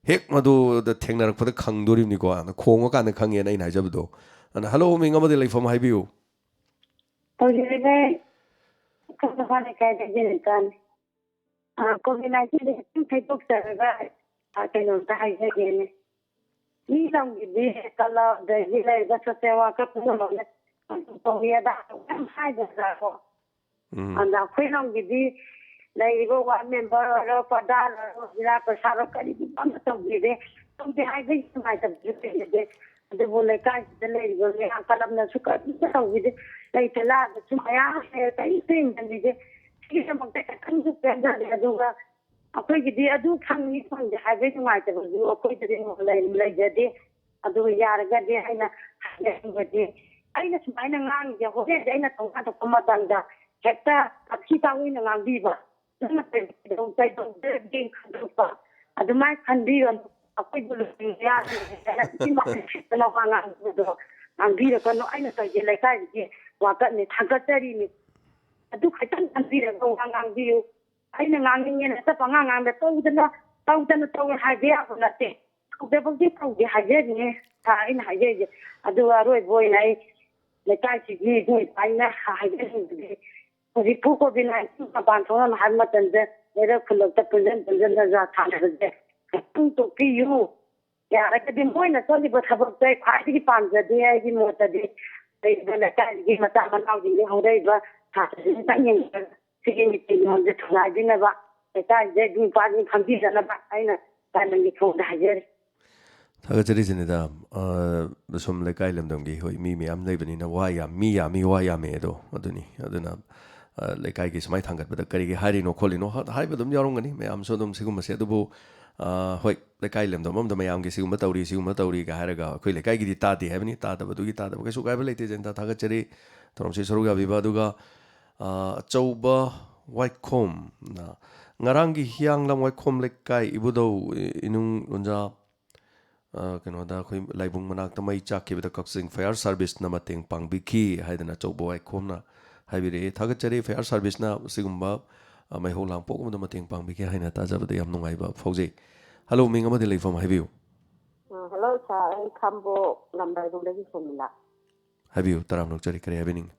ꯍꯦꯛ ꯃꯗꯨꯗ ꯊꯦꯡꯅꯔꯛꯄꯗ ꯈꯪꯗꯣꯔꯤꯕꯅꯤꯀꯣ, ꯑꯗ ꯈꯣꯡꯉꯀꯥꯟꯗ ꯈꯪꯉꯦꯅ ꯑꯩꯅ ꯍꯥꯏꯖꯕꯗꯣ꯫ ꯑꯗꯨꯅ, "ꯍꯜꯂꯣ, ꯃꯤꯡ ꯑꯃꯗꯤ ꯂꯩꯐꯝ ꯍꯥꯏꯕꯤꯌꯨ"꯫ ꯇꯧꯖꯔꯤꯕ ꯈꯪꯗꯕ ꯂꯩꯀꯥꯏꯗꯒꯤ ꯂꯩꯀꯥꯏꯅꯤ꯫ ꯑ, COVID nineteen ꯗꯒꯤ ꯈꯤꯇꯪ ꯊꯩꯗꯣꯛꯆꯔꯒ, ꯑ, ꯀꯩꯅꯣꯝꯇ ꯍꯥꯏꯖꯒꯦꯅꯦ꯫ ꯃꯤ ꯂꯝꯒꯤꯗꯤ ꯀꯂꯕ ꯑꯗꯒꯤ ꯂꯩꯔꯤꯕ social worker ꯄꯨꯝꯅꯃꯛꯅ ꯑꯗꯨ ꯇꯧꯏ ꯑꯗꯥ ꯇꯧꯏ ꯌꯥꯝ ꯍꯥꯏꯗ꯭ꯔꯥꯀꯣ? ꯎꯝ꯫ ꯑꯗ ꯑꯩꯈꯣꯏ ꯂꯝꯒꯤꯗꯤ ꯂꯩꯔꯤꯕ ward member ꯑꯣꯏꯔꯣ, ꯄ꯭ꯔꯙꯥꯟ ꯑꯣꯏꯔꯣ, ꯖꯤꯂꯥ ꯄ꯭ꯔꯁꯥꯗ ꯀꯔꯤꯒꯨꯝꯕ ꯑꯃ ꯇꯧꯕꯤꯗꯦ꯫ ꯇꯧꯗꯦ ꯍꯥꯏꯕꯒꯤ ꯅꯨꯡꯉꯥꯏꯇꯕꯁꯨ ꯂꯩꯖꯗꯦ꯫ ꯑꯗꯨꯕꯨ ꯂꯩꯀꯥꯏꯁꯤꯗ ꯂꯩꯔꯤꯕ ꯃꯌꯥꯝ ꯀꯂꯕꯅꯁꯨ ꯀꯔꯤꯝꯇ ꯇꯧꯕꯤꯗꯦ꯫ ꯂꯩꯇ ꯂꯥꯏꯔꯕꯁꯨ ꯃꯌꯥꯝ ꯂꯩꯔꯦ, ꯀꯔꯤꯝꯇ ꯌꯦꯡꯁꯤꯟꯕꯤꯗꯦ꯫ ꯁꯤꯒꯤꯗꯃꯛꯇ ꯈꯤꯇꯪꯁꯨ ꯄꯦꯟꯖꯗꯦ꯫ ꯑꯗꯨꯒ ꯑꯩꯈꯣꯏꯒꯤꯗꯤ ꯑꯗꯨ ꯐꯪꯉꯤ ꯐꯪꯗꯦ ꯍꯥꯏꯕꯒꯤ ꯅꯨꯡꯉꯥꯏꯇꯕꯁꯨ ꯑꯩꯈꯣꯏꯗꯗꯤ ꯂꯩ-, ꯂꯩꯖꯗꯦ꯫ ꯑꯗꯨꯒ ꯌꯥꯔꯒꯗꯤ ꯑꯩꯅ ꯍꯥꯏꯖꯅꯤꯡꯕꯗꯤ, ꯑꯩꯅ ꯁꯨꯃꯥꯏꯅ ꯉꯥꯡꯉꯤꯁꯦ, ꯍꯣꯔꯦꯟꯗꯤ ꯑꯩꯅ ꯊꯧꯅꯥ ꯊꯣꯛꯄ ꯃꯇꯝꯗ ꯍꯦꯛꯇ ꯇꯥꯊꯤ ꯇꯥꯑꯣꯏꯅ ꯉꯥꯡꯕꯤꯕ, ꯅꯪꯅ ꯀꯩꯗꯧ-, ꯀꯩꯗꯧꯗ꯭ꯔꯒꯦ ꯈꯟꯗꯣꯛꯄ, ꯑꯗꯨꯃꯥꯏꯅ ꯈꯟꯕꯤꯒꯅꯨ꯫ ꯑꯩꯈꯣꯏꯕꯨ ꯂꯨꯆꯤꯡꯕ ꯌꯥꯗꯕꯅꯤ ꯍꯥꯏꯅ ꯁꯤꯃꯛ ꯐꯠꯇꯅ ꯋꯥ ꯉꯥꯡꯕꯗꯣ ꯉꯥꯡꯕꯤꯔꯒꯅꯨ꯫ ꯑꯩꯅ ꯇꯧꯔꯤꯁꯦ ꯂꯩꯀꯥꯏꯒꯤ ꯋꯥꯀꯠꯅꯤ, ꯊꯥꯡꯒꯠꯆꯔꯤꯅꯤ꯫ ꯑꯗꯨ ꯈꯛꯇꯪ ꯈꯟꯕꯤꯔꯒ ꯋꯥ ꯉꯥꯡꯕꯤꯌꯨ꯫ ꯑꯩꯅ ꯉꯥꯡꯅꯤꯡꯉꯦꯅ ꯍꯦꯛꯇ ꯄꯉꯥꯡ ꯉꯥꯡꯗ ꯇꯧꯗꯅ, ꯇꯧꯗꯅ ꯇꯧꯋꯦ ꯍꯥꯏꯕ ꯌꯥꯕ ꯅꯠꯇꯦ꯫ ꯇꯧꯗꯕꯒꯤ ꯇꯧꯗꯦ ꯍꯥꯏꯖꯔꯤꯅꯦ꯫ ꯁꯥꯔ, ꯑꯩꯅ ꯍꯥꯏꯖꯔꯤꯁꯦ꯫ ꯑꯗꯨꯒ ꯑꯔꯣꯏꯕ ꯑꯣꯏꯅ ꯑꯩ ꯂꯩꯀꯥꯏꯁꯤꯒꯤ ꯏꯕꯨꯡ ꯏꯄ꯭ꯋꯥꯁꯤꯡꯅ ꯍꯥꯏꯖꯅꯤꯡꯕꯗꯤ, ꯍꯧꯖꯤꯛꯄꯨ COVID nineteen ꯃꯄꯥꯟ ꯊꯣꯛꯅꯕ ꯍꯥꯏꯕ ꯃꯇꯝꯗ ꯂꯩꯔꯛ ꯈꯨꯜꯂꯛꯇ ꯄꯨꯟꯁꯤꯟ ꯄꯨꯟꯁꯤꯟꯗꯅ ꯖꯥꯠ ꯊꯥꯅꯕꯁꯦ ꯈꯤꯇꯪ ꯇꯣꯛꯄꯤꯌꯨ꯫ ꯌꯥꯔꯒꯗꯤ ꯃꯣꯏꯅ ꯆꯠꯂꯤꯕ ꯊꯕꯛꯁꯦ ꯑꯩ ꯈ꯭ꯋꯥꯏꯗꯒꯤ ꯄꯥꯝꯖꯗꯦ꯫ ꯑꯩꯒꯤ ꯃꯣꯠꯇꯗꯤ ꯂꯩꯔꯤꯕ ꯂꯩꯀꯥꯏꯒꯤ ꯃꯆꯥ ꯃꯅꯥꯎꯁꯤꯡꯗꯤ, ꯍꯧꯔꯛꯏꯕ ꯁꯥꯇ꯭ꯔꯁꯤꯡ ꯈꯤꯇꯪ ꯌꯦꯡꯕꯤꯔꯒ ꯁꯤꯒꯤ ꯃꯤꯇꯤꯡ ꯍꯣꯜꯁꯦ ꯊꯨꯒꯥꯏꯕꯤꯅꯕ, ꯂꯩꯀꯥꯏꯁꯤꯗ ꯏꯕꯨꯡ ꯏꯄ꯭ꯋꯥꯁꯤꯡ ꯈꯪꯕꯤꯗꯅꯕ ꯑꯩꯅ ꯂꯥꯏꯅꯤꯡꯒꯤ ꯊꯣꯡꯗ ꯍꯥꯏꯖꯔꯤ꯫ ꯊꯥꯒꯠꯆꯔꯤ ꯁꯤꯅꯤꯗ꯫ ꯑ, ꯁꯨꯝ ꯂꯩꯀꯥꯏ ꯂꯝꯗꯝꯒꯤ, ꯍꯣꯏ, ꯃꯤ ꯃꯌꯥꯝ ꯂꯩꯕꯅꯤꯅ ꯋꯥ ꯌꯥꯝ, ꯃꯤ ꯌꯥꯝꯃꯤ, ꯋꯥ ꯌꯥꯝꯃꯦ ꯑꯗꯣ, ꯑꯗꯨꯅꯤ꯫ ꯑꯗꯨꯅ, ꯑ, ꯂꯩꯀꯥꯏꯒꯤ ꯁꯨꯃꯥꯏꯅ ꯊꯥꯡꯒꯠꯄꯗ ꯀꯔꯤꯒꯤ ꯍꯥꯏꯔꯤꯅꯣ ꯈꯣꯠꯂꯤꯅꯣ ꯍ-, ꯍꯥꯏꯕ ꯑꯗꯨꯝ ꯌꯥꯎꯔꯝꯒꯅꯤ ꯃꯌꯥꯝꯁꯨ ꯑꯗꯨꯝ ꯁꯤꯒꯨꯝꯕꯁꯦ꯫ ꯑꯗꯨꯕꯨ, ꯑ, ꯍꯣꯏ, ꯂꯩꯀꯥꯏ ꯂꯝꯗꯝ ꯑꯃꯗ ꯃꯌꯥꯝꯒꯤ ꯁꯤꯒꯨꯝꯕ ꯇꯧꯔꯤ, ꯁꯤꯒꯨꯝꯕ ꯇꯧꯔꯤꯒ ꯍꯥꯏꯔꯒ ꯑꯩꯈꯣꯏ ꯂꯩꯀꯥꯏꯒꯤꯗꯤ ꯇꯥꯗꯦ ꯍꯥꯏꯕꯅꯤ, ꯇꯥꯗꯕꯗꯨꯒꯤ ꯇꯥꯗꯕ ꯀꯩꯁꯨ ꯀꯥꯏꯕ ꯂꯩꯇꯦ꯫ ꯖꯌꯟꯇ, ꯊꯥꯒꯠꯆꯔꯤ ꯊꯧꯔꯝꯁꯤ ꯁꯔꯨꯛ ꯌꯥꯕꯤꯕ꯫ ꯑꯗꯨꯒ, ꯑ, ꯑꯆꯧꯕ ꯋꯥꯏꯈꯣꯝꯅ, ꯉꯔꯥꯡꯒꯤ ꯍꯤꯌꯥꯡꯂꯝ ꯋꯥꯏꯈꯣꯝ ꯂꯩꯀꯥꯏ ꯏꯕꯨꯙꯧ ꯏ-, ꯏꯅꯨꯡ ꯂꯣꯟꯖꯥ, ꯑ, ꯀꯩꯅꯣꯗ ꯑꯩꯈꯣꯏ ꯂꯥꯏꯕꯨꯡ ꯃꯅꯥꯛꯇ ꯃꯩ ꯆꯥꯛꯈꯤꯕꯗ ꯀꯛꯆꯤꯡ Fire Serviceꯅ ꯃꯇꯦꯡ ꯄꯥꯡꯕꯤꯈꯤ ꯍꯥꯏꯗꯅ ꯑꯆꯧꯕ ꯋꯥꯏꯈꯣꯝꯅ ꯍꯥꯏꯕꯤꯔꯛꯑꯦ꯫ ꯊꯥꯒꯠꯆꯔꯤ, Fire Serviceꯅ ꯁꯤꯒꯨꯝꯕ, ꯑ, ꯃꯩꯍꯧ ꯂꯥꯡꯄꯣꯛ ꯑꯃꯗ ꯃꯇꯦꯡ ꯄꯥꯡꯕꯤꯈꯤ ꯍꯥꯏꯅ ꯇꯥꯖꯕꯗ ꯌꯥꯝ ꯅꯨꯡꯉꯥꯏꯕ ꯐꯥꯎꯖꯩ꯫ Hello, ꯃꯤꯡ ꯑꯃꯗꯤ ꯂꯩꯐꯝ ꯍꯥꯏꯕꯤꯌꯨ꯫ ꯑ, hello sir, ꯑꯩ ꯈꯥꯝꯕꯣꯛ ꯂꯝꯕꯥꯏꯕꯨꯡꯗꯒꯤ ꯁꯣꯃꯤꯂꯥ꯫ ꯍꯥꯏꯕꯤꯌꯨ, ꯇꯔꯥꯝꯅ ꯑꯣꯛꯆꯔꯤ, ꯀꯔꯤ ꯍꯥꯏꯕꯤꯅꯤꯡꯉꯤ?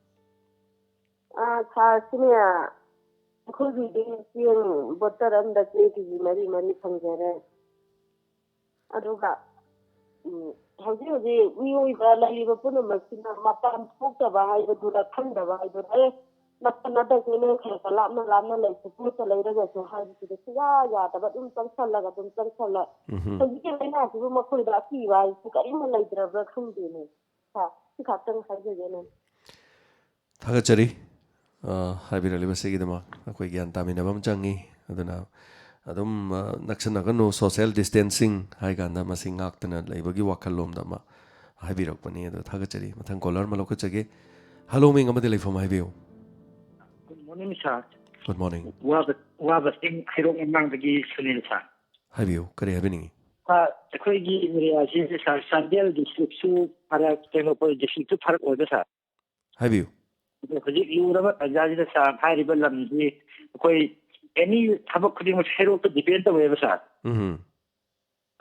ꯑ, sir, ꯁꯤꯅꯦ, ꯑꯩꯈꯣꯏꯒꯤꯗꯤ ꯆꯦꯡ bottle ꯑꯃꯗ ꯆꯦꯡ ꯀꯦꯖꯤ ꯃꯔꯤ ꯃꯔꯤ ꯐꯪꯖꯔꯦ꯫ ꯑꯗꯨꯒ, ꯎꯝ, ꯍꯧꯖꯤꯛ ꯍꯧꯖꯤꯛ ꯃꯤꯑꯣꯏꯕ ꯂꯩꯔꯤꯕ ꯄꯨꯝꯅꯃꯛꯁꯤꯅ ꯃꯄꯥꯟ ꯊꯣꯛꯇꯕ ꯍꯥꯏꯕꯗꯨꯔ ꯈꯪꯗꯕ ꯍꯥꯏꯗꯨꯔ, ꯑꯦ, ꯅꯛꯄ ꯅꯠꯇ꯭ꯔꯁꯨ ꯅꯣꯏ ꯈꯔ ꯈꯔ ꯂꯥꯞꯅ ꯂꯥꯞꯅ ꯂꯩꯁꯨ, ꯄꯣꯠꯇ ꯂꯩꯔꯒꯁꯨ ꯍꯥꯏꯕꯁꯤꯗ ꯁꯨꯡꯌꯥ ꯌꯥꯗꯕ, ꯑꯗꯨꯝ ꯆꯪꯁꯜꯂꯒ ꯑꯗꯨꯝ ꯆꯪꯁꯜꯂ꯫ ꯎꯝꯍꯨꯝ꯫ ꯍꯧꯖꯤꯛꯀꯤ ꯂꯥꯏꯅꯥꯁꯤꯕꯨ ꯃꯈꯣꯏꯗ ꯑꯀꯤꯕ ꯍꯥꯏꯁꯤ ꯀꯔꯤꯝꯇ ꯂꯩꯇ꯭ꯔꯕ꯭ꯔꯥ ꯈꯪꯗꯦꯅꯦ꯫ ꯁꯥ, ꯁꯤ ꯈꯛꯇꯪ ꯍꯥꯏꯖꯒꯦꯅꯦ꯫ ꯊꯥꯒꯠꯆꯔꯤ꯫ ꯑ, ꯍꯥꯏꯕꯤꯔꯛꯂꯤꯕꯁꯤꯒꯤꯗꯃꯛ ꯑꯩꯈꯣꯏ ꯒ꯭ꯌꯥꯟ ꯇꯥꯃꯤꯟꯅꯕ ꯑꯃ ꯆꯪꯉꯤ꯫ ꯑꯗꯨꯅ ꯑꯗꯨꯝ, ꯑ, ꯅꯛꯁꯟꯅꯒꯅꯨ, social distancing ꯍꯥꯏ ꯀꯥꯟꯗ ꯃꯁꯤ ꯉꯥꯛꯇꯅ ꯂꯩꯕꯒꯤ ꯋꯥꯈꯜꯂꯣꯝꯗ ꯑꯃ ꯍꯥꯏꯕꯤꯔꯛꯄꯅꯤ꯫ ꯑꯗꯣ ꯊꯥꯒꯠꯆꯔꯤ꯫ ꯃꯊꯪ caller ꯑꯃ ꯂꯧꯈꯠꯆꯒꯦ꯫ Hello, ꯃꯤꯡ ꯑꯃꯗꯤ ꯂꯩꯐꯝ ꯍꯥꯏꯕꯤꯌꯨ꯫ Good morning, sir. Good morning. ꯋꯥꯕ-, ꯋꯥꯕꯁꯤꯡ ꯍꯩꯔꯣꯛ ꯃꯃꯥꯡꯗꯒꯤ ꯁꯨꯅꯤꯜ, sir꯫ ꯍꯥꯏꯕꯤꯌꯨ, ꯀꯔꯤ ꯍꯥꯏꯕꯤꯅꯤꯡꯉꯤ? Sir, ꯑꯩꯈꯣꯏꯒꯤ area ꯁꯤ, sir, ꯆꯥꯟꯗꯦꯜ districtꯁꯨ ꯐꯔꯛ, ꯇꯦꯡꯅꯧꯄꯜ districtꯁꯨ ꯐꯔꯛ ꯑꯣꯏꯕ, sir꯫ ꯍꯥꯏꯕꯤꯌꯨ꯫ ꯑꯗꯣ ꯍꯧꯖꯤꯛ ꯂꯨꯔꯕ ꯇꯥꯟꯖꯥꯁꯤꯗ, sir, ꯍꯥꯏꯔꯤꯕ ꯂꯝꯁꯤ ꯑꯩꯈꯣꯏ any ꯊꯕꯛ ꯈꯨꯗꯤꯡꯃꯛ ꯍꯩꯔꯣꯛꯇ depend ꯇꯧꯋꯦꯕ, sir꯫ ꯎꯝ꯫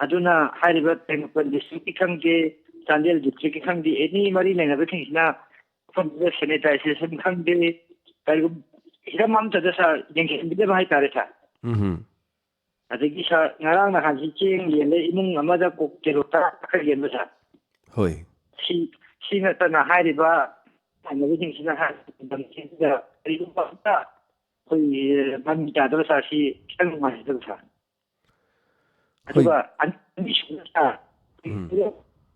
ꯑꯗꯨꯅ ꯍꯥꯏꯔꯤꯕ ꯇꯦꯡꯅꯧꯄꯜ districtꯀꯤ ꯈꯪꯗꯦ, ꯆꯥꯟꯗꯦꯜ districtꯀꯤ ꯈꯪꯗꯦ, any ꯃꯔꯤ ꯂꯩꯅꯕꯁꯤꯡꯁꯤꯅ ꯃꯐꯝꯗꯨꯗ sanitisation ꯈꯪꯗꯦ, ꯀꯔꯤꯒꯨꯝꯕ ꯍꯤꯔꯝ ꯑꯃꯠꯇꯗ, sir, ꯌꯦꯡꯁꯤꯟꯕꯤꯗꯕ ꯍꯥꯏꯇꯥꯔꯦ, sir꯫ ꯎꯝ꯫ ꯑꯗꯒꯤ, sir, ꯉꯔꯥꯡ ꯅꯍꯥꯟꯁꯤ ꯆꯦꯡ ꯌꯦꯜꯂꯦ, ꯏꯃꯨꯡ ꯑꯃꯗ ꯀꯣꯛ ꯀꯤꯂꯣ ꯇꯔꯥ ꯈꯔ ꯌꯦꯟꯕ, sir꯫ ꯍꯣꯏ꯫ ꯁꯤ, ꯁꯤ ꯅꯠꯇꯅ ꯍꯥꯏꯔꯤꯕ ꯏꯃꯥꯟꯅꯕꯁꯤꯡꯁꯤꯅ ꯍꯥꯏꯔꯤꯕ ꯂꯝꯁꯤꯡꯁꯤꯗ ꯀꯔꯤꯒꯨꯝꯕ ꯑꯝꯇ ꯑꯩꯈꯣꯏꯒꯤ ꯃꯃꯤ ꯇꯥꯗꯕ, sir, ꯁꯤ ꯈꯤꯇꯪ ꯅꯨꯡꯉꯥꯏꯖꯗꯕ, sir꯫ ꯍꯣꯏ꯫ ꯑꯗꯨꯒ ꯑꯅꯤꯁꯨꯕꯗ, sir, ꯎꯝ꯫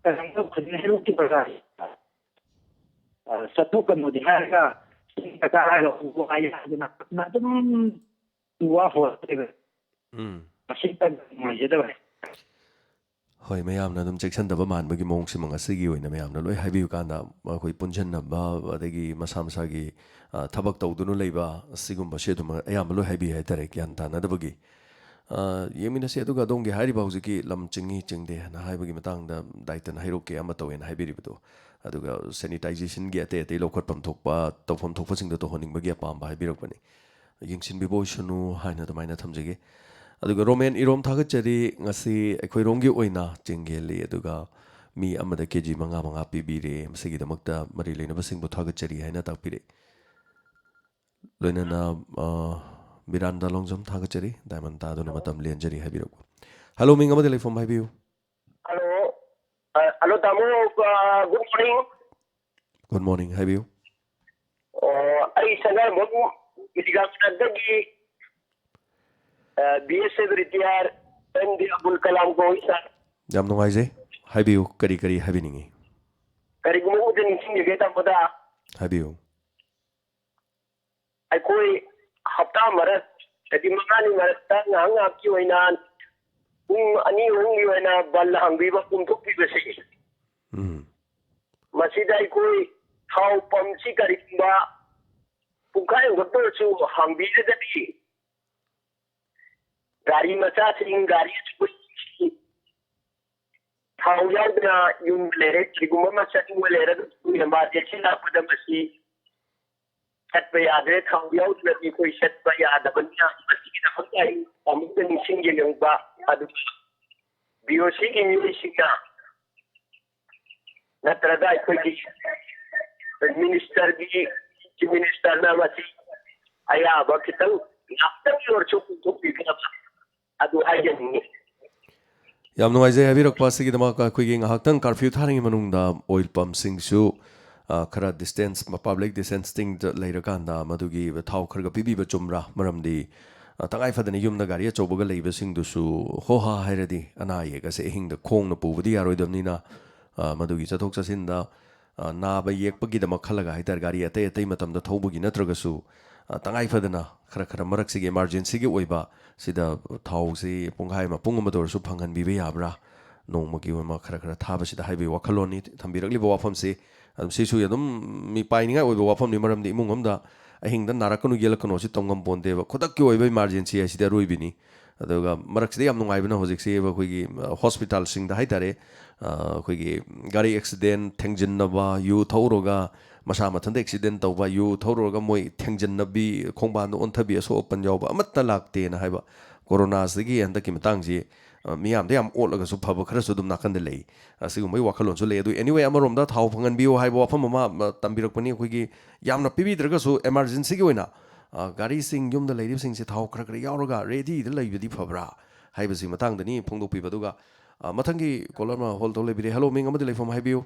ꯀꯔꯝꯕ ꯈꯨꯗꯤꯡ ꯍꯩꯔꯣꯛꯀꯤ ꯕꯖꯥꯔ, ꯑ, ꯆꯠꯊꯣꯛꯀꯅꯣꯗꯤ ꯍꯥꯏꯔꯒ ꯀꯀꯥ ꯍꯥꯏꯔꯒ ꯋꯥ ꯌꯥꯗꯅ ꯑꯗꯨꯝ ꯋꯥ ꯍꯣꯠꯂꯦꯕ꯫ ꯎꯝ꯫ ꯃꯁꯤꯇꯪ ꯅꯨꯡꯉꯥꯏꯖꯗꯕ꯫ ꯍꯣꯏ, ꯃꯌꯥꯝꯅ ꯑꯗꯨꯝ ꯆꯦꯛꯁꯤꯟꯗꯕ ꯃꯥꯟꯕꯒꯤ ꯃꯑꯣꯡꯁꯤꯃ ꯉꯁꯤꯒꯤ ꯑꯣꯏꯅ ꯃꯌꯥꯝꯅ ꯂꯣꯏ ꯍꯥꯏꯕꯤꯌꯨ ꯀꯥꯟꯗ, ꯑꯩꯈꯣꯏ ꯄꯨꯟꯁꯤꯟꯅꯕ, ꯑꯗꯒꯤ ꯃꯁꯥ ꯃꯁꯥꯒꯤ, ꯑ, ꯊꯕꯛ ꯇꯧꯗꯨꯅ ꯂꯩꯕ, ꯑꯁꯤꯒꯨꯝꯕꯁꯦ ꯑꯗꯨꯝ ꯑꯌꯥꯝꯕ ꯂꯣꯏ ꯍꯥꯏꯕꯤ ꯍꯥꯏꯇꯥꯔꯦ, ꯒ꯭ꯌꯥꯟ ꯇꯥꯅꯗꯕꯒꯤ꯫ ꯑ, ꯌꯦꯡꯃꯤꯟꯅꯁꯤ꯫ ꯑꯗꯨꯒ ꯑꯗꯣꯝꯒꯤ ꯍꯥꯏꯔꯤꯕ ꯍꯧꯖꯤꯛꯀꯤ ꯂꯝ ꯆꯤꯡꯏ ꯆꯤꯡꯗꯦ ꯍꯥꯏꯅ ꯍꯥꯏꯕꯒꯤ ꯃꯇꯥꯡꯗ ꯗꯥꯏꯇꯟ ꯍꯩꯔꯣꯛꯀꯤ ꯑꯃ ꯇꯧꯋꯦꯅ ꯍꯥꯏꯕꯤꯔꯤꯕꯗꯣ, ꯑꯗꯨꯒ ꯁꯦꯅꯤꯇꯥꯏꯖꯦꯁꯟꯒꯤ ꯑꯇꯩ ꯑꯇꯩ ꯂꯧꯈꯠꯐꯝ ꯊꯣꯛꯄ, ꯇꯧꯐꯝ ꯊꯣꯛꯄꯁꯤꯡꯗꯣ ꯇꯧꯍꯟꯅꯤꯡꯕꯒꯤ ꯑꯄꯥꯝꯕ ꯍꯥꯏꯕꯤꯔꯛꯄꯅꯤ꯫ ꯌꯦꯡꯁꯤꯟꯕꯤꯕ ꯑꯣꯏꯁꯅꯨ ꯍꯥꯏꯅ ꯑꯗꯨꯃꯥꯏꯅ ꯊꯝꯖꯒꯦ꯫ ꯑꯗꯨꯒ ꯔꯣꯃꯦꯟ ꯏꯔꯣꯝ ꯊꯥꯒꯠꯆꯔꯤ꯫ ꯉꯁꯤ ꯑꯩꯈꯣꯏꯔꯣꯝꯒꯤ ꯑꯣꯏꯅ ꯆꯦꯡꯒꯦꯜꯂꯤ, ꯑꯗꯨꯒ ꯃꯤ ꯑꯃꯗ ꯀꯦ ꯖꯤ ꯃꯉꯥ ꯃꯉꯥ ꯄꯤꯕꯤꯔꯦ꯫ ꯃꯁꯤꯒꯤꯗꯃꯛꯇ ꯃꯔꯤ ꯂꯩꯅꯕꯁꯤꯡꯕꯨ ꯊꯥꯒꯠꯆꯔꯤ ꯍꯥꯏꯅ ꯇꯥꯛꯄꯤꯔꯦ꯫ ꯂꯣꯏꯅꯅ, ꯑ, ꯃꯤꯔꯥꯟꯗ ꯂꯣꯡꯖꯝ ꯊꯥꯒꯠꯆꯔꯤ꯫ ꯗꯥꯏꯃꯟ ꯇꯥꯗꯨꯅ ꯃꯇꯝ ꯂꯦꯟꯖꯔꯤ ꯍꯥꯏꯕꯤꯔꯛꯄ꯫ ꯍꯜꯂꯣ, ꯃꯤꯡ ꯑꯃꯗꯤ ꯂꯩꯐꯝ ꯍꯥꯏꯕꯤꯌꯨ꯫ ꯍꯜꯂꯣ꯫ ꯑ, ꯍꯜꯂꯣ, ꯇꯥꯃꯣ꯫ ꯑ, ꯒꯨꯗ ꯃꯣꯔꯅꯤꯡ꯫ ꯒꯨꯗ ꯃꯣꯔꯅꯤꯡ, ꯍꯥꯏꯕꯤꯌꯨ꯫ ꯑꯣ, ꯑꯩ ꯁꯉꯥꯏꯌꯨꯝꯐꯝ ꯃꯤꯂꯤꯒꯥꯝꯗꯒꯤ, ꯑ, B S F retired M D Abul Kalam ꯀꯧꯏ, ꯁꯥꯔ꯫ ꯌꯥꯝ ꯅꯨꯡꯉꯥꯏꯖꯩ꯫ ꯍꯥꯏꯕꯤꯌꯨ, ꯀꯔꯤ ꯀꯔꯤ ꯍꯥꯏꯕꯤꯅꯤꯡꯉꯤ? ꯀꯔꯤꯒꯨꯝꯕ ꯑꯃꯇ ꯅꯤꯡꯁꯤꯡꯖꯒꯦ ꯇꯥꯃꯣꯗ꯫ ꯍꯥꯏꯕꯤꯌꯨ꯫ ꯑꯩꯈꯣꯏ ꯍꯞꯇꯥ ꯃꯔꯛ, ꯍꯥꯏꯗꯤ ꯃꯉꯥꯅꯤ ꯃꯔꯛꯇ ꯉꯥꯏꯍꯥꯛ ꯉꯥꯏꯍꯥꯛꯀꯤ ꯑꯣꯏꯅ ꯄꯨꯡ ꯑꯅꯤ ꯑꯍꯨꯝꯒꯤ ꯑꯣꯏꯅ ꯕꯟ ꯍꯥꯡꯕꯤꯕ, ꯀꯣꯝꯊꯣꯛꯄꯤꯕꯁꯦ, ꯎꯝ꯫ ꯃꯁꯤꯗ ꯑꯩꯈꯣꯏ ꯊꯥꯎ ꯄꯝꯁꯤ ꯀꯔꯤꯒꯨꯝꯕ ꯄꯨꯡꯈꯥꯏ ꯑꯃꯈꯛꯇ ꯑꯣꯏꯔꯁꯨ ꯍꯥꯡꯕꯤꯔꯒꯗꯤ, ꯒꯥꯔꯤ ꯃꯆꯥꯁꯤꯡ, ꯒꯥꯔꯤ ꯑꯆꯧꯕꯁꯤꯡ ꯊꯥꯎ ꯌꯥꯎꯗꯅ ꯌꯨꯝꯗ ꯂꯩꯔꯦ, ꯀꯔꯤꯒꯨꯝꯕ ꯑꯃ ꯆꯠꯅꯤꯡꯕ ꯂꯩꯔꯒꯁꯨ, ꯏꯃꯥꯔꯖꯦꯟꯁꯤ ꯂꯥꯛꯄꯗ ꯃꯁꯤ ꯆꯠꯄ ꯌꯥꯗ꯭ꯔꯦ, ꯊꯥꯎ ꯌꯥꯎꯗ꯭ꯔꯗꯤ ꯑꯩꯈꯣꯏ ꯆꯠꯄ ꯌꯥꯗꯕꯅꯤꯅ, ꯃꯁꯤꯒꯤꯗꯃꯛꯇ ꯑꯩ ꯑꯃꯨꯛꯇ ꯅꯤꯡꯁꯤꯡꯖꯅꯤꯡꯕ꯫ ꯑꯗꯨꯒ ꯕꯤ ꯑꯣ ꯁꯤꯒꯤ ꯃꯤꯑꯣꯏꯁꯤꯡꯅ ꯅꯠꯇ꯭ꯔꯒ ꯑꯩꯈꯣꯏꯒꯤ ꯃꯤꯅꯤꯁꯇꯔꯒꯤ, ꯆꯤꯐ ꯃꯤꯅꯤꯁꯇꯔꯅ ꯃꯁꯤ ꯑꯌꯥꯕ ꯈꯤꯇꯪ ꯉꯥꯛꯇꯪꯒꯤ ꯑꯣꯏꯔꯁꯨ ꯀꯣꯝꯊꯣꯛꯄꯤꯒꯗꯕ ꯑꯗꯨ ꯍꯥꯏꯖꯅꯤꯡꯉꯤ꯫ ꯌꯥꯝ ꯅꯨꯡꯉꯥꯏꯖꯩ ꯍꯥꯏꯕꯤꯔꯛꯄ ꯑꯁꯤꯒꯤꯗꯃꯛ꯫ ꯑꯩꯈꯣꯏꯒꯤ ꯉꯥꯏꯍꯥꯛꯇꯪ ꯀꯥꯔꯐ꯭ꯌꯨ ꯊꯥꯔꯤꯉꯩ ꯃꯅꯨꯡꯗ ꯑꯣꯏꯜ ꯄꯝꯁꯤꯡꯁꯨ, ꯑ, ꯈꯔ ꯗꯤꯁꯇꯦꯟꯁ, ꯄꯕ꯭ꯂꯤꯛ ꯗꯤꯁꯇꯦꯟꯁꯇꯤꯡꯗ ꯂꯩꯔꯀꯥꯟꯗ ꯃꯗꯨꯒꯤ ꯊꯥꯎ ꯈꯔ ꯈꯔ ꯄꯤꯕꯤꯕ ꯆꯨꯝꯕ꯭ꯔꯥ? ꯃꯔꯝꯗꯤ, ꯑ, ꯇꯉꯥꯏ ꯐꯗꯅ ꯌꯨꯝꯗ ꯒꯥꯔꯤ ꯑꯆꯧꯕꯒ ꯂꯩꯕꯁꯤꯡꯗꯨꯁꯨ ꯍꯣ ꯍꯥ ꯍꯥꯏꯔꯗꯤ ꯑꯅꯥ ꯑꯌꯦꯛ ꯑꯁꯦ ꯑꯍꯤꯡꯗ ꯈꯣꯡꯅ ꯄꯨꯕꯗꯤ ꯌꯥꯔꯣꯏꯗꯕꯅꯤꯅ, ꯑ, ꯃꯗꯨꯒꯤ ꯆꯠꯊꯣꯛ ꯆꯠꯁꯤꯟꯗ ꯑ, ꯅꯥꯕ ꯌꯦꯛꯄꯒꯤꯗꯃꯛ ꯈꯜꯂꯒ ꯍꯥꯏꯇꯥꯔꯦ, ꯒꯥꯔꯤ ꯑꯇꯩ ꯑꯇꯩ ꯃꯇꯝꯗ ꯊꯧꯕꯒꯤ ꯅꯠꯇ꯭ꯔꯒꯁꯨ, ꯑ, ꯇꯉꯥꯏ ꯐꯗꯅ ꯈꯔ ꯈꯔ ꯃꯔꯛꯁꯤꯒꯤ emergencyꯒꯤ ꯑꯣꯏꯕ ꯁꯤꯗ ꯊꯥꯎꯁꯤ ꯄꯨꯡꯈꯥꯏ ꯑꯃ, ꯄꯨꯡ ꯑꯃꯗ ꯑꯣꯏꯔꯁꯨ ꯐꯪꯍꯟꯕꯤꯕ ꯌꯥꯕ꯭ꯔꯥ? ꯅꯣꯡꯃꯒꯤ ꯑꯣꯏꯅ ꯈꯔ ꯈꯔ ꯊꯥꯕꯁꯤꯗ ꯍꯥꯏꯕꯒꯤ ꯋꯥꯈꯜꯂꯣꯟꯅꯤ ꯊꯝꯕꯤꯔꯛꯂꯤꯕ ꯋꯥꯐꯝꯁꯤ꯫ ꯑꯗꯨꯝ ꯁꯤꯁꯨ ꯑꯗꯨꯝ ꯃꯤ ꯄꯥꯏꯅꯤꯡꯉꯥꯏ ꯑꯣꯏꯕ ꯋꯥꯐꯝꯅꯤ, ꯃꯔꯝꯗꯤ ꯏꯃꯨꯡ ꯑꯃꯗ ꯑꯍꯤꯡꯗ ꯅꯥꯔꯛꯀꯅꯨ ꯌꯦꯛꯂꯛꯀꯅꯨ ꯁꯤ ꯇꯝꯉꯝ ꯄꯣꯟꯗꯦꯕ꯫ ꯈꯨꯗꯛꯀꯤ ꯑꯣꯏꯕ emergency ꯍꯥꯏꯁꯤꯗꯤ ꯑꯔꯣꯏꯕꯤꯅꯤ꯫ ꯑꯗꯨꯒ ꯃꯔꯛꯁꯤꯗ ꯌꯥꯝ ꯅꯨꯡꯉꯥꯏꯕꯅ ꯍꯧꯖꯤꯛꯁꯤ ꯑꯩꯈꯣꯏꯒꯤ, ꯑ, hospitalꯁꯤꯡꯗ ꯍꯥꯏꯇꯥꯔꯦ, ꯑ, ꯑꯩꯈꯣꯏꯒꯤ ꯒꯥꯔꯤ accident ꯊꯦꯡꯖꯤꯟꯅꯕ, ꯌꯨ ꯊꯧꯔꯒ ꯃꯁꯥ ꯃꯊꯟꯇ accident ꯇꯧꯕ, ꯌꯨ ꯊꯧꯔꯨꯔꯒ ꯃꯣꯏ ꯊꯦꯡꯖꯤꯟꯅꯕꯤ, ꯈꯣꯡꯕꯥꯟꯗ ꯑꯣꯟꯊꯕꯤ, ꯑꯁꯣꯛ ꯑꯄꯟ ꯌꯥꯎꯕ ꯑꯃꯠꯇ ꯂꯥꯛꯇꯦꯅ ꯍꯥꯏꯕ꯫ ꯀꯣꯔꯣꯅꯥꯁꯤꯗꯒꯤ ꯍꯟꯗꯛꯀꯤ ꯃꯇꯥꯡꯁꯤ, ꯑ, ꯃꯤꯌꯥꯝꯗ ꯌꯥꯝ ꯑꯣꯠꯂꯒꯁꯨ ꯐꯕ ꯈꯔꯁꯨ ꯑꯗꯨꯝ ꯅꯥꯀꯟꯗ ꯂꯩ꯫ ꯑꯁꯤꯒꯨꯝꯕꯒꯤ ꯋꯥꯈꯜꯂꯣꯟꯁꯨ ꯂꯩ꯫ ꯑꯗꯨ anyway, ꯑꯃꯔꯣꯝꯗ ꯊꯥꯎ ꯐꯪꯍꯟꯕꯤꯌꯨ ꯍꯥꯏꯕ ꯋꯥꯐꯝ ꯑꯃ, ꯑ, ꯇꯝꯕꯤꯔꯛꯄꯅꯤ꯫ ꯑꯩꯈꯣꯏꯒꯤ ꯌꯥꯝꯅ ꯄꯤꯕꯤꯗ꯭ꯔꯒꯁꯨ emergencyꯒꯤ ꯑꯣꯏꯅ, ꯑ, ꯒꯥꯔꯤꯁꯤꯡ, ꯌꯨꯝꯗ ꯂꯩꯔꯤꯕꯁꯤꯡꯁꯦ ꯊꯥꯎ ꯈꯔ ꯈꯔ ꯌꯥꯎꯔꯒ readyꯗ ꯂꯩꯕꯗꯤ ꯐꯕ꯭ꯔꯥ ꯍꯥꯏꯕꯁꯤ ꯃꯇꯥꯡꯗꯅꯤ ꯐꯣꯡꯗꯣꯛꯄꯤꯕ꯫ ꯑꯗꯨꯒ, ꯑ, ꯃꯊꯪꯒꯤ caller ꯑꯃ hold ꯇꯧ ꯂꯩꯕꯤꯔꯦ꯫ Hello, ꯃꯤꯡ ꯑꯃꯗꯤ ꯂꯩꯐꯝ ꯍꯥꯏꯕꯤꯌꯨ꯫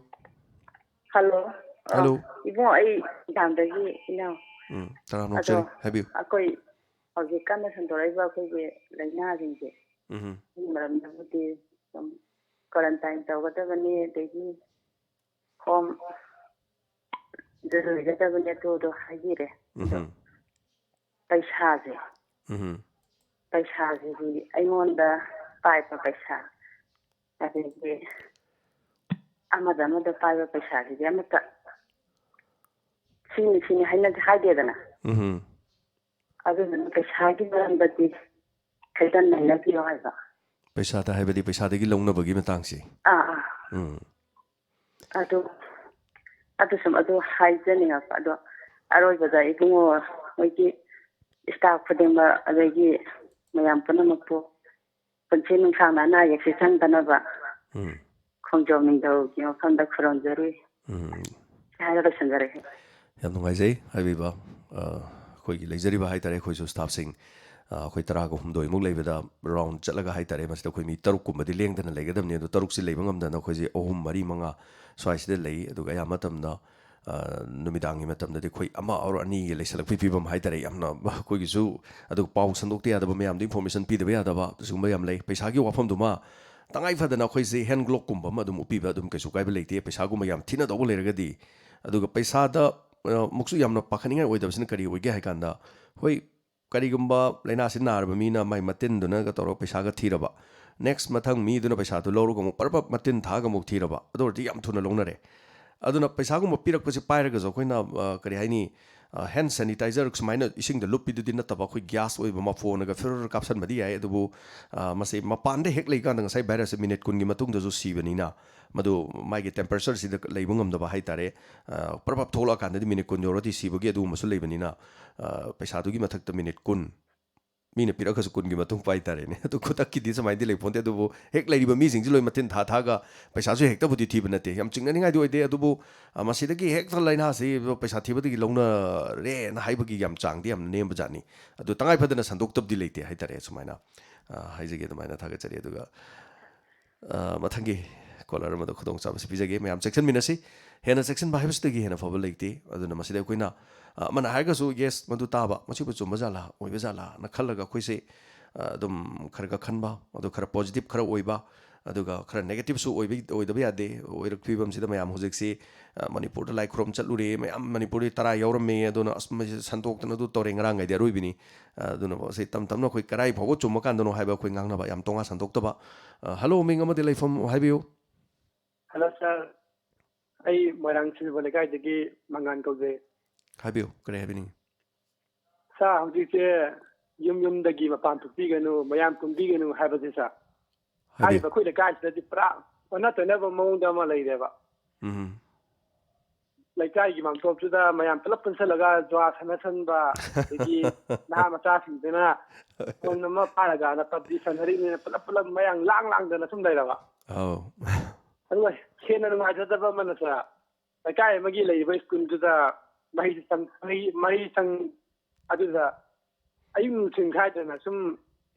Hello꯫ ꯑ, Hello꯫ ꯏꯕꯨꯡꯉꯣ, ꯑꯩ ꯏꯝꯐꯥꯜꯗꯒꯤ ꯏꯅꯥꯎ꯫ ꯎꯝ, ꯇꯔꯥꯝꯅ ꯑꯗꯣ ꯑꯣꯛꯆꯔꯤ꯫ ꯍꯥꯏꯕꯤꯌꯨ꯫ ꯑꯩꯈꯣꯏ ꯍꯧꯖꯤꯛ ꯀꯟꯅ ꯁꯟꯗꯣꯔꯛꯏꯕ ꯑꯩꯈꯣꯏꯒꯤ ꯂꯥꯏꯅꯥꯁꯤꯡꯁꯦ, ꯎꯝ꯫ ꯁꯤꯒꯤ ꯃꯔꯝꯗꯕꯨꯗꯤ ꯁꯨꯝ quarantine ꯇꯧꯒꯗꯕꯅꯤ, ꯑꯗꯒꯤ homeꯗ ꯂꯩꯒꯗꯕꯅꯤ, ꯑꯗꯨꯗꯣ ꯍꯥꯏꯕꯤꯔꯦ꯫ ꯑꯗꯣ ꯎꯝ꯫ ꯄꯩꯁꯥꯁꯦ, ꯎꯝ꯫ ꯄꯩꯁꯥꯁꯤꯗꯤ ꯑꯩꯉꯣꯟꯗ ꯄꯥꯏꯕ ꯄꯩꯁꯥ, ꯑꯗꯒꯤ ꯑꯃꯗ ꯑꯃꯗ ꯄꯥꯏꯕ ꯄꯩꯁꯥꯁꯤꯗꯤ ꯑꯃꯠꯇ ꯁꯤꯅꯤ ꯁꯤꯅꯤ ꯍꯥꯏꯅ ꯍꯥꯏꯗꯦꯗꯅ꯫ ꯎꯝ꯫ ꯑꯗꯨꯗꯨꯅ ꯄꯩꯁꯥꯒꯤ ꯃꯔꯝꯗꯗꯤ ꯈꯤꯇꯪ ꯅꯩꯅꯕꯤꯌꯣ ꯍꯥꯏꯕ꯫ ꯄꯩꯁꯥꯗ ꯍꯥꯏꯕꯗꯤ ꯄꯩꯁꯥꯗꯒꯤ ꯂꯧꯅꯕꯒꯤ ꯃꯇꯥꯡꯁꯤ꯫ ꯑꯥ, ꯑꯥ꯫ ꯎꯝ꯫ ꯑꯗꯨ, ꯑꯗꯨ ꯁꯨꯝ ꯑꯗꯨ ꯍꯥꯏꯖꯅꯤꯡꯉꯛꯄ꯫ ꯑꯗꯣ ꯑꯔꯣꯏꯕꯗ ꯏꯕꯨꯡꯉꯣ ꯍꯣꯏꯒꯤ staff ꯈꯨꯗꯤꯡꯃꯛ, ꯑꯗꯒꯤ ꯃꯌꯥꯝ ꯄꯨꯝꯅꯃꯛꯄꯨ ꯄꯨꯟꯁꯤ ꯅꯨꯡꯁꯥꯡꯅ ꯑꯅꯥ ꯑꯌꯦꯛꯁꯤ ꯆꯪꯗꯅꯕ ꯎꯝ꯫ ꯈꯣꯡꯖꯣꯝ ꯅꯤꯡꯊꯧꯒꯤ ꯃꯐꯝꯗ ꯈꯨꯔꯨꯝꯖꯔꯤ꯫ ꯎꯝ꯫ ꯍꯥꯏꯔꯒ ꯂꯣꯏꯁꯤꯟꯖꯔꯒꯦ꯫ ꯌꯥꯝ ꯅꯨꯡꯉꯥꯏꯖꯩ ꯍꯥꯏꯕꯤꯕ꯫ ꯑ, ꯑꯩꯈꯣꯏꯒꯤ ꯂꯩꯖꯔꯤꯕ ꯍꯥꯏꯇꯥꯔꯦ, ꯑꯩꯈꯣꯏꯁꯨ staffꯁꯤꯡ, ꯑ, ꯑꯩꯈꯣꯏ ꯇꯔꯥꯒ ꯍꯨꯝꯗꯣꯏꯃꯨꯛ ꯂꯩꯕꯗ round ꯆꯠꯂꯒ ꯍꯥꯏꯇꯥꯔꯦ, ꯃꯁꯤꯗ ꯑꯩꯈꯣꯏ ꯃꯤ ꯇꯔꯨꯛ ꯀꯨꯝꯕꯗꯤ ꯂꯦꯡꯗꯅ ꯂꯩꯒꯗꯕꯅꯤ꯫ ꯑꯗꯣ ꯇꯔꯨꯛꯁꯤ ꯂꯩꯕ ꯉꯝꯗꯅ ꯑꯩꯈꯣꯏꯁꯦ ꯑꯍꯨꯝ, ꯃꯔꯤ, ꯃꯉꯥ ꯁ꯭ꯋꯥꯏꯁꯤꯗ ꯂꯩ꯫ ꯑꯗꯨꯒ ꯑꯌꯥꯝꯕ ꯃꯇꯝꯗ, ꯑ, ꯅꯨꯃꯤꯗꯥꯡꯒꯤ ꯃꯇꯝꯗꯗꯤ ꯑꯩꯈꯣꯏ ꯑꯃ ꯑꯣꯔ ꯑꯅꯤꯒ ꯂꯩꯁꯜꯂꯛꯄꯒꯤ ꯐꯤꯕꯝ ꯍꯥꯏꯇꯥꯔꯦ꯫ ꯌꯥꯝꯅ ꯑꯩꯈꯣꯏꯒꯤꯁꯨ, ꯑꯗꯨꯒ ꯄꯥꯎ ꯁꯟꯗꯣꯛꯇ ꯌꯥꯗꯕ, ꯃꯌꯥꯝꯗ information ꯄꯤꯗꯕ ꯌꯥꯗꯕ, ꯑꯗꯨꯒꯨꯝꯕ ꯌꯥꯝ ꯂꯩ꯫ ꯄꯩꯁꯥꯒꯤ ꯋꯥꯐꯝꯗꯨꯃ ꯇꯉꯥꯏ ꯐꯗꯅ ꯑꯩꯈꯣꯏꯁꯦ ꯍꯦꯟ ꯒ꯭ꯂꯣꯕꯀꯨꯝꯕ ꯑꯃ ꯑꯗꯨꯝ ꯎꯞꯄꯤꯕ ꯑꯗꯨꯝ ꯀꯩꯁꯨ ꯀꯥꯏꯕ ꯂꯩꯇꯦ, ꯄꯩꯁꯥꯒꯨꯝꯕ ꯌꯥꯝ ꯊꯤꯅ ꯇꯧꯕ ꯂꯩꯔꯒꯗꯤ꯫ ꯑꯗꯨꯒ ꯄꯩꯁꯥꯗ, ꯑ, ꯑꯃꯨꯛꯁꯨ ꯌꯥꯝꯅ ꯄꯥꯈꯠꯅꯤꯡꯉꯥꯏ ꯑꯣꯏꯗꯕꯁꯤꯅ ꯀꯔꯤ ꯑꯣꯏꯒꯦ ꯍꯥꯏ ꯀꯥꯟꯗ, ꯍꯣꯏ, ꯀꯔꯤꯒꯨꯝꯕ ꯂꯥꯏꯅꯥꯁꯤ ꯅꯥꯔꯕ ꯃꯤꯅ ꯃꯥꯏ ꯃꯇꯤꯟꯗꯨꯅꯒ ꯇꯧꯔꯒ ꯄꯩꯁꯥꯒ ꯊꯤꯔꯕ, ꯅꯦꯛꯁ ꯃꯊꯪ ꯃꯤꯗꯨꯅ ꯄꯩꯁꯥꯗꯨ ꯂꯧꯔꯒ ꯑꯃꯨꯛ ꯄꯔꯞ ꯄꯔꯞ ꯃꯇꯤꯟ ꯊꯥꯒ ꯑꯃꯨꯛ ꯊꯤꯔꯕ, ꯑꯗꯨ ꯑꯣꯏꯔꯗꯤ ꯌꯥꯝ ꯊꯨꯅ ꯂꯧꯅꯔꯦ꯫ ꯑꯗꯨꯅ ꯄꯩꯁꯥꯒꯨꯝꯕ ꯄꯤꯔꯛꯄꯁꯤ ꯄꯥꯏꯔꯒꯁꯨ ꯑꯩꯈꯣꯏꯅ, ꯑ, ꯀꯔꯤ ꯍꯥꯏꯅꯤ, ꯑ, ꯍꯦꯟ ꯁꯦꯅꯤꯇꯥꯏꯖꯔ ꯁꯨꯃꯥꯏꯅ ꯏꯁꯤꯡꯗ ꯂꯨꯞꯄꯤꯗꯨꯗꯤ ꯅꯠꯇꯕ, ꯑꯩꯈꯣꯏ ꯒ꯭ꯌꯥꯁ ꯑꯣꯏꯕ ꯃꯐꯣꯟꯒ ꯐꯤꯔ ꯀꯥꯞꯁꯟꯕꯗꯤ ꯌꯥꯏ, ꯑꯗꯨꯕꯨ, ꯑ, ꯃꯁꯤ ꯃꯄꯥꯟꯗ ꯍꯦꯛ ꯂꯩꯀꯥꯟꯗ ꯉꯁꯥꯏ ꯚꯥꯏꯔꯁꯁꯦ ꯃꯤꯅꯤꯠ ꯀꯨꯟꯒꯤ ꯃꯇꯨꯡꯗꯁꯨ ꯁꯤꯕꯅꯤꯅ, ꯃꯗꯨ ꯃꯥꯒꯤ ꯇꯦꯝꯄꯔꯦꯆꯔꯁꯤꯗ ꯂꯩꯕ ꯉꯝꯗꯕ ꯍꯥꯏꯇꯥꯔꯦ꯫ ꯑ, ꯄ꯭ꯔꯞ ꯄ꯭ꯔꯞ ꯊꯣꯛꯂꯛꯑꯀꯥꯟꯗꯗꯤ ꯃꯤꯅꯤꯠ ꯀꯨꯟ ꯌꯧꯔꯗꯤ ꯁꯤꯕꯒꯤ ꯑꯗꯨꯒꯨꯝꯕꯁꯨ ꯂꯩꯕꯅꯤꯅ, ꯑ, ꯄꯩꯁꯥꯗꯨꯒꯤ ꯃꯊꯛꯇ ꯃꯤꯅꯤꯠ ꯀꯨꯟ, ꯃꯤꯅ ꯄꯤꯔꯛꯑꯒꯁꯨ ꯀꯨꯟꯒꯤ ꯃꯇꯨꯡ ꯄꯥꯏ ꯇꯥꯔꯦꯅꯦ꯫ ꯑꯗꯨ ꯈꯨꯗꯛꯀꯤꯗꯤ ꯁꯨꯃꯥꯏꯅꯗꯤ ꯂꯩ ꯄꯣꯟꯇꯦ, ꯑꯗꯨꯕꯨ ꯍꯦꯛ ꯂꯩꯔꯤꯕ ꯃꯤꯁꯤꯡꯁꯤ ꯂꯣꯏ ꯃꯇꯤꯟ ꯊꯥ ꯊꯥꯒ ꯄꯩꯁꯥꯁꯨ ꯍꯦꯛꯇꯕꯨꯗꯤ ꯊꯤꯕ ꯅꯠꯇꯦ, ꯌꯥꯝ ꯆꯤꯡꯅꯅꯤꯡꯉꯥꯏꯗꯤ ꯑꯣꯏꯗꯦ꯫ ꯑꯗꯨꯕꯨ, ꯑ, ꯃꯁꯤꯗꯒꯤ ꯍꯦꯛꯇ ꯂꯥꯏꯅꯥꯁꯤ ꯄꯩꯁꯥ ꯊꯤꯕꯗꯒꯤ ꯂꯧꯅꯔꯦꯅ ꯍꯥꯏꯕꯒꯤ ꯌꯥꯝ ꯆꯥꯡꯗꯤ ꯌꯥꯝ ꯅꯦꯝꯕ ꯖꯥꯠꯅꯤ꯫ ꯑꯗꯨ ꯇꯉꯥꯏ ꯐꯗꯅ ꯁꯟꯗꯣꯛꯇꯕꯗꯤ ꯂꯩꯇꯦ ꯍꯥꯏꯇꯥꯔꯦ꯫ ꯁꯨꯃꯥꯏꯅ, ꯑ, ꯍꯥꯏꯖꯒꯦ, ꯑꯗꯨꯃꯥꯏꯅ ꯊꯥꯒꯠꯆꯔꯤ꯫ ꯑꯗꯨꯒ, ꯑ, ꯃꯊꯪꯒꯤ ꯀꯣꯂꯔ ꯑꯃꯗ ꯈꯨꯗꯣꯡꯆꯥꯕꯁꯤ ꯄꯤꯖꯒꯦ꯫ ꯃꯌꯥꯝ ꯆꯦꯛꯁꯤꯟꯃꯤꯟꯅꯁꯤ꯫ ꯍꯦꯟꯅ ꯆꯦꯛꯁꯤꯟꯕ ꯍꯥꯏꯕꯁꯤꯗꯒꯤ ꯍꯦꯟꯅ ꯐꯕ ꯂꯩꯇꯦ꯫ ꯑꯗꯨꯅ ꯃꯁꯤꯗ ꯑꯩꯈꯣꯏꯅ, ꯑ, ꯑꯃꯅ ꯍꯥꯏꯔꯒꯁꯨ, "ꯌꯦꯁ, ꯃꯗꯨ ꯇꯥꯕ, ꯃꯁꯤꯕꯨ ꯆꯨꯝꯕ ꯖꯥꯠꯂꯥ, ꯑꯣꯏꯕ ꯖꯥꯠꯂꯥꯅ" ꯈꯜꯂꯒ ꯑꯩꯈꯣꯏꯁꯦ, ꯑ, ꯑꯗꯨꯝ ꯈꯔ ꯈꯔ ꯈꯟꯕ, ꯑꯗꯨ ꯈꯔ ꯄꯣꯖꯤꯇꯤꯚ ꯈꯔ ꯑꯣꯏꯕ, ꯑꯗꯨꯒ ꯈꯔ ꯅꯦꯒꯦꯇꯤꯚꯁꯨ ꯑꯣꯏꯕ, ꯑꯣꯏꯗꯕ ꯌꯥꯗꯦ꯫ ꯑꯣꯏꯔꯛ ꯐꯤꯕꯝꯁꯤꯗ ꯃꯌꯥꯝ ꯍꯧꯖꯤꯛꯁꯤ, ꯑ, ꯃꯅꯤꯄꯨꯔꯗ ꯂꯥꯏ ꯈꯨꯔꯨꯝ ꯆꯠꯂꯨꯔꯦ, ꯃꯌꯥꯝ ꯃꯅꯤꯄꯨꯔꯗꯤ ꯇꯔꯥ ꯌꯥꯎꯔꯝꯃꯦ, ꯑꯗꯨꯅ ꯑꯁ, ꯃꯁꯤ ꯁꯟꯗꯣꯛꯇꯅ ꯑꯗꯨ ꯇꯧꯔꯦ, ꯉꯔꯥꯡꯈꯩꯗꯤ ꯑꯔꯣꯏꯕꯤꯅꯤ꯫ ꯑ, ꯑꯗꯨꯅ ꯃꯁꯤ ꯇꯝ ꯇꯝꯅ ꯑꯩꯈꯣꯏ ꯀꯔꯥꯏ ꯐꯥꯎꯕ ꯆꯨꯝꯃ ꯀꯥꯟꯗꯅꯣ ꯍꯥꯏꯕ ꯑꯩꯈꯣꯏ ꯉꯥꯡꯅꯕ, ꯌꯥꯝ ꯇꯣꯉꯥꯟ ꯁꯟꯗꯣꯛꯇꯕ꯫ ꯑ, ꯍꯜꯂꯣ, ꯃꯤꯡ ꯑꯃꯗꯤ ꯂꯩꯐꯝ ꯍꯥꯏꯕꯤꯌꯨ꯫ ꯍꯜꯂꯣ ꯁꯥꯔ, ꯑꯩ ꯃꯣꯏꯔꯥꯡ ꯁꯤꯜꯕ ꯂꯩꯀꯥꯏꯗꯒꯤ ꯃꯉꯥꯟ ꯀꯧꯖꯩ꯫ ꯍꯥꯏꯕꯤꯌꯨ, ꯀꯔꯤ ꯍꯥꯏꯕꯤꯅꯤꯡꯉꯤ? ꯁꯥꯔ, ꯍꯧꯖꯤꯛꯁꯦ ꯌꯨꯝ ꯌꯨꯝꯗꯒꯤ ꯃꯄꯥꯟ ꯊꯣꯛꯄꯤꯒꯅꯨ, ꯃꯌꯥꯝ ꯄꯨꯟꯕꯤꯒꯅꯨ ꯍꯥꯏꯕꯁꯦ ꯁꯥꯔ, ꯍꯥꯏꯕꯤꯌꯨ꯫ ꯍꯥꯏꯔꯤꯕ ꯑꯩꯈꯣꯏ ꯂꯩꯀꯥꯏꯁꯤꯗꯗꯤ ꯄꯨꯔꯥ ꯑꯣꯟꯅ ꯇꯩꯅꯕ ꯃꯑꯣꯡꯗ ꯑꯃ ꯂꯩꯔꯦꯕ꯫ ꯎꯝ꯫ ꯂꯩꯀꯥꯏꯒꯤ ꯃꯥꯡꯇꯣꯞꯇꯨꯗ ꯃꯌꯥꯝ ꯄꯨꯂꯞ ꯄꯨꯟꯁꯜꯂꯒ ꯖꯨꯋꯥ ꯁꯥꯟꯅꯁꯟꯕ, ꯑꯗꯒꯤ ꯅꯍꯥ ꯃꯆꯥꯁꯤꯡꯗꯨꯅ ꯐꯣꯟ ꯑꯃ ꯄꯥꯏꯔꯒꯅ ꯄꯞꯖꯤ ꯁꯥꯟꯅꯔꯤꯅꯤꯅ ꯄꯨꯂꯞ ꯄꯨꯂꯞ ꯃꯌꯥꯝ ꯂꯥꯡ ꯂꯥꯡꯗꯅ ꯁꯨꯝ ꯂꯩꯔꯕ꯫ ꯑꯧ꯫ ꯑꯗꯨꯒ ꯍꯦꯟꯅ ꯅꯨꯡꯉꯥꯏꯖꯗꯕ ꯑꯃꯅ ꯁꯥꯔ, ꯂꯩꯀꯥꯏ ꯑꯃꯒꯤ ꯂꯩꯔꯤꯕ ꯁ꯭ꯀꯨꯜꯗꯨꯗ ꯃꯍꯩꯁꯪ, ꯃꯍꯩ, ꯃꯍꯩꯁꯪ ꯑꯗꯨꯗ ꯑꯌꯨꯛ ꯅꯨꯡꯊꯤꯜ ꯈꯥꯏꯗꯅ ꯁꯨꯝ